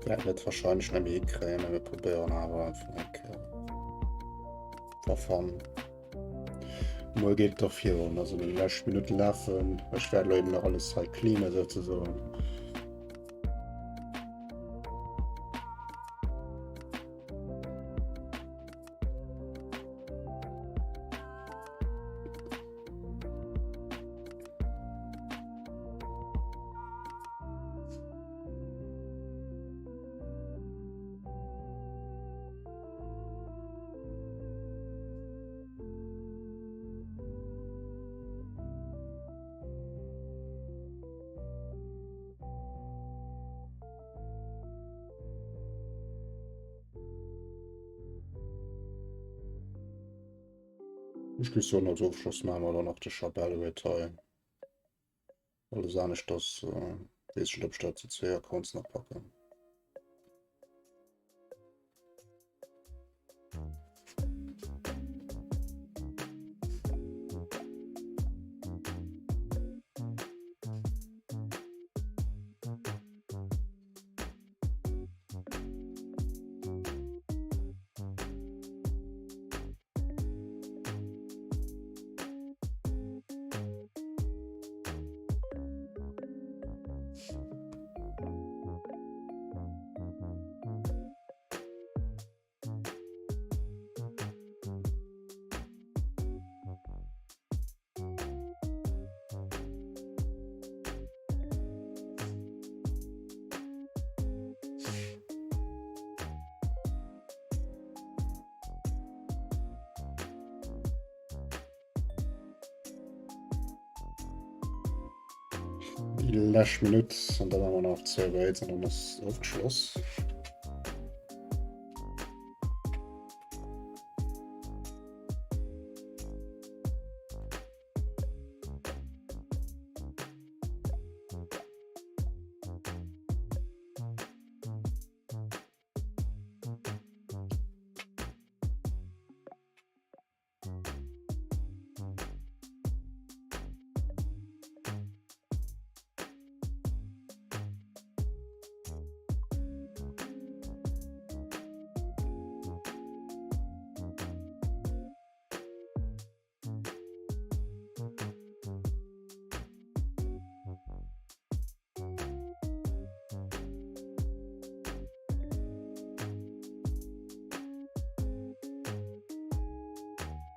Wäerten et wahrscheinlech net méi hikréien, mä mir probéieren awer einfach eng Kéier. For fun. Muer geet et doch virun, also déi lescht Minutte lafen. Ech wäert elo eben nach alles hei cleanen souzesoen. Ech géif soen, als Ofschloss maache mer dann nach de Chabelle hei. Alles aneschters weess ech net, ob ech dat zu zwee Accounts nach packen. Déi lescht Minutt an da maache mer nach zwou Raids an dann ass ofgeschloss.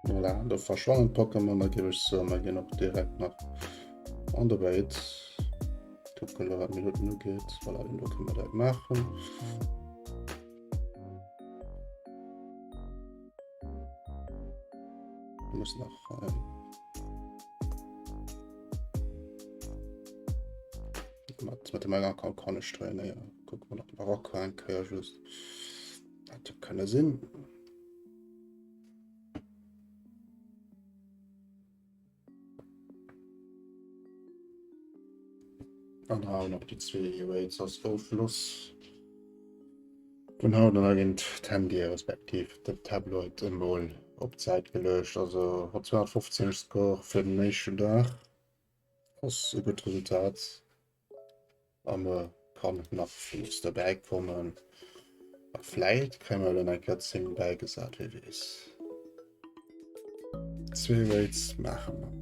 Voilà, do verschwannen d'Pokémon, da géif ech soen, mer ginn och direkt nach an de Raid. Kucken, wat d'Minuten ugeet. Voilà, do kënne mer dat maachen. Muss nach äh, mat, mat dem Account kann ich trainéieren. Gucken wir nach Marokko eng Kéier just. Dat kënne sinn. An da nach déi zwee Raids als Ofschluss. Vun haut an da ginn d'Handye respektiv den Tabloid emol op d'Säit geluecht. Also 215 Score fir den éischten Dag ass e gutt Resultat. A muer kann nach villes dobäi kommen. A vläit kréie mer dann eng Kéier 10 bäigesat, wie weess. Zwee Raids maache mer.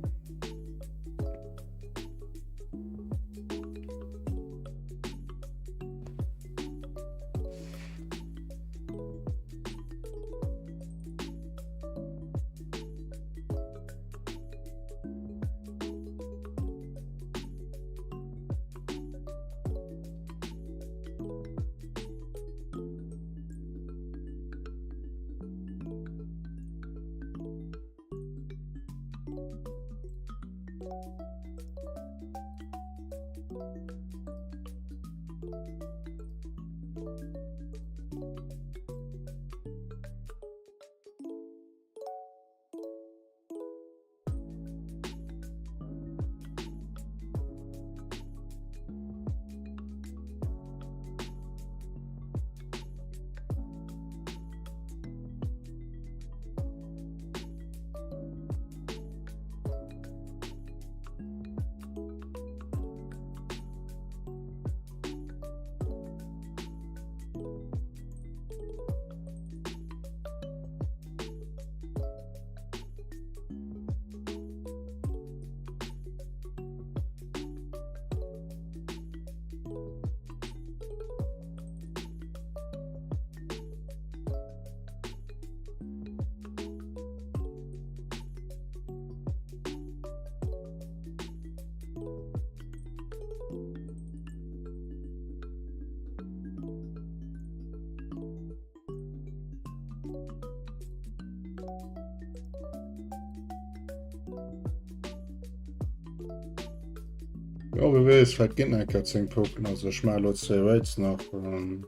Jo, wie weess, vläicht ginn eng Kéier 10 Pokémon. Also ech maache lo zwee Raids nach. Ähm,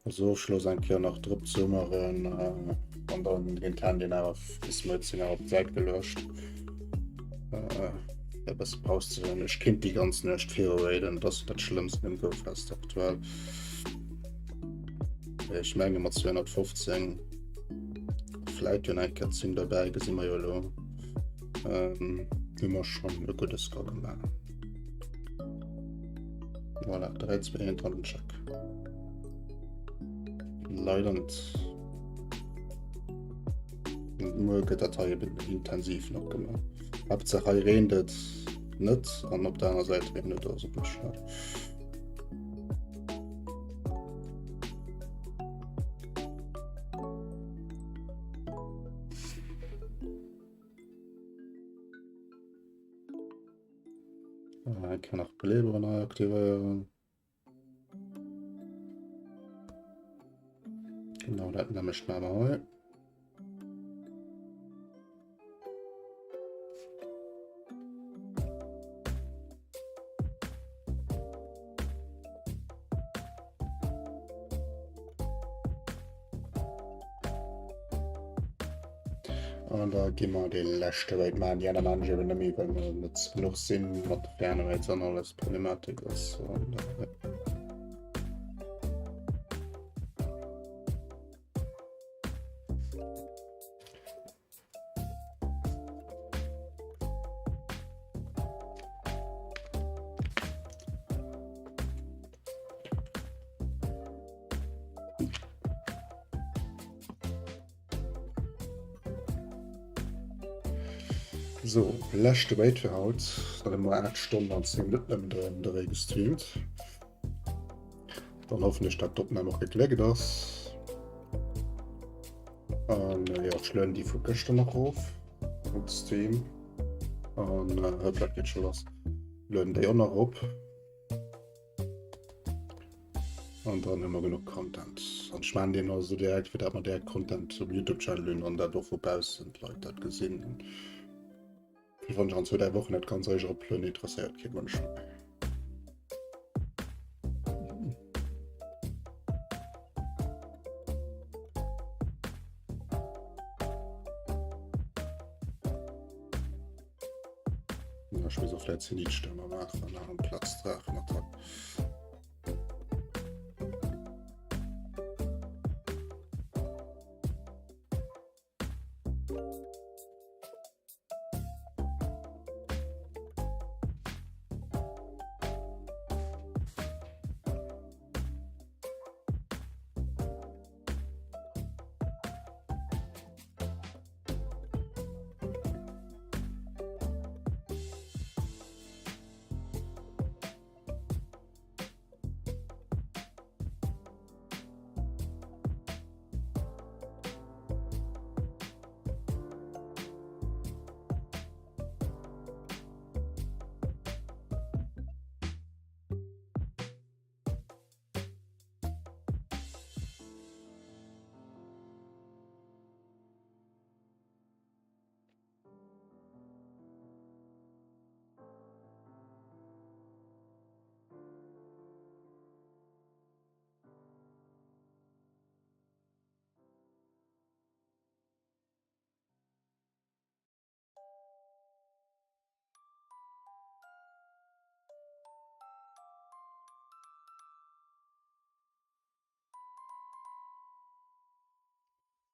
also Ofschloss eng Kéier nach drop ze maachen. Äh, An dann ginn d'Handyen awer bis muer 10 Auer op d'Säit geluecht. Äh, e bësse Paus ze hunn. Ech kinnt déi ganz Nuecht viru raiden, dat ass dat Schlëmmst um GoFest aktuell. Ech menge mat 215 vläit jo nach eng Kéier 10 dobäi, gesi mer jo elo. Ähm, hu mer schonn e gudde Score gemaach. Voilà, 3, 2, 1 an den Check. Leider net. Muer gëtt dat hei eben intensiv nach gemaach. Haaptsaach hei reent et net an op der aner Säit reent et, also net schnell. Ah, ich kann nach Beleber neu aktivieren. Genau, dat nämlech maache mer hei. An da gi mer dee leschte Raid maachen. Déi aner maachen ech eben net méi, well mer net genuch sinn mat de ferne Raids an alles Problematik ass. An, äh, So, leschte Raid fir haut. Dann hu mer 8 Stonnen an 10 Minutten ëm den Dréi gestreamt. Dann hoffen ech, dat d'Opnam och gegléckt ass. An äh, ja, ech lueden déi vu gëschter nach erof op Stream. An äh, hoppla, dat geet scho lass. Lueden déi och nach erop. An dann hu mer genuch Content. An ech maachen deen also direkt, fir dat mer direkt Content um YouTube-Channel hunn an dat och vu baussen d'Leit dat gesinn. Wann ech an zwou, dräi Wochen dat ganz eréischt eroplueden, interesséiert kee Mënsch méi. Ech muss och vläit Zenitstürmer maachen amplaz Draachenattack.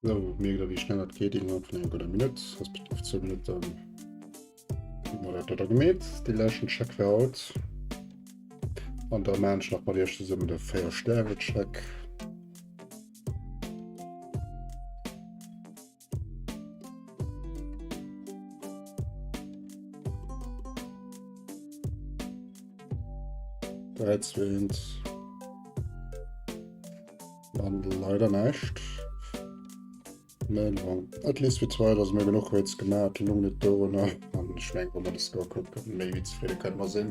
So, mierkt der wéi schnell dat geet innerhalb vun enger gudder Minutt, respektiv zwou Minutten hu mer dat do da gemeet, dee leschten Check fir haut. An da maan ech nach mat iech zesummen de 4 Stäre Check. Dräi, zwee, eent. Dann leider näischt. Mä bon, at least fir d'zweit ass mir genuch Raids gemaach, lung net dorunner. An ech mengen, wa mer de Score kucken, méi wéi zefridde kënne mer sinn.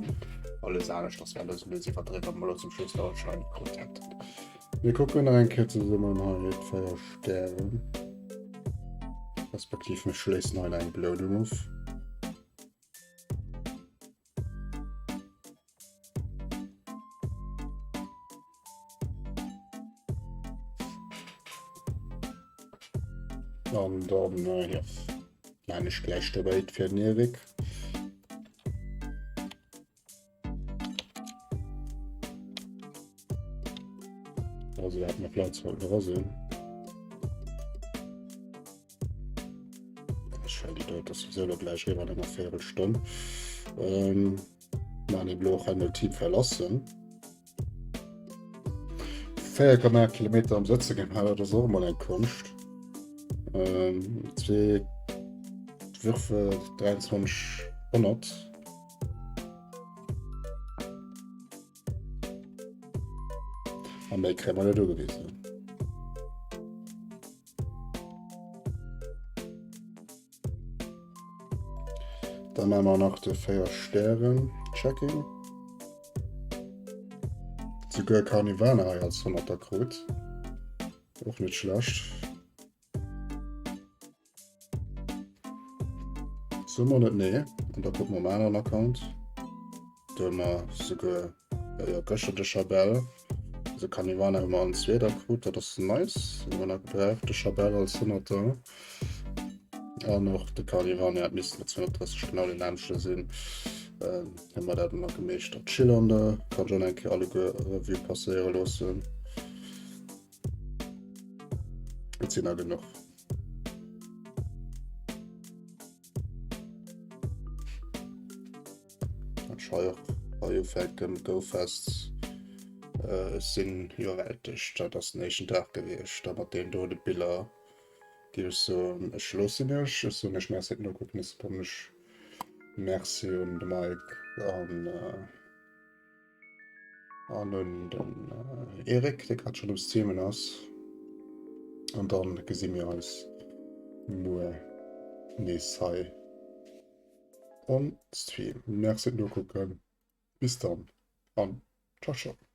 Alles anescht ass wär e bëssen iwwerdriwwen, wa mer elo zum Schluss nach e Shiny krut hätten. Mir kucken nach eng Kéier zesummen hei d'Véier Stären. Respektiv mir schléissen hei nach eng Belounung of. An dann äh, ja, maan ech gläich dobäi fir den Erik. Also dat nach Leit sollten dra sinn. Ech well déi Leute sowieso lo gläich riwwer an enger Véierelstonn. Ähm, man eben och einmal Team verlassen. 4,8 Kilometer am Sëtze gemaach, dat ass och emol eng Konscht. Ähm, zwee Würfe 2300. An méi kréie mer net ugewisen. Dann haben wir nach de 4 Stären Checking. Souguer Carnivana hei als 100er krut. Och net schlecht. So mer net nee. An da kucken mer am aneren Account. Do hu mer souguer äh, jo, gëschter de Chabel. Also Carnivana hu mer an zweeter krut, dat ass nice. Hu mer nach gebraucht, de Chabel als 100er. An och de Carnivana hat missten 230 genau den nämmlechte sinn. Ähm, hu mer dat nach gemeeschtert. Chillander kann schon eng Kéier alleguer Revue passéiere loossen. Et sinn der genuch. Hei och hei ufänken GoFest äh, sinn iwwerwältegt. Dat ass den éischten Dag gewiescht da mat deem do de Biller géif ech soen ech loossen iech. Ech soen iech Merci fir d'Nokucken. Ech soen iech Merci un de Mike an äh, An un den Eric, dee grad schonn um Streamen ass. An dann gesi mir eis muer nees hei on Stream. Merci fir d'Nokucken. Bis dann an ciao ciao.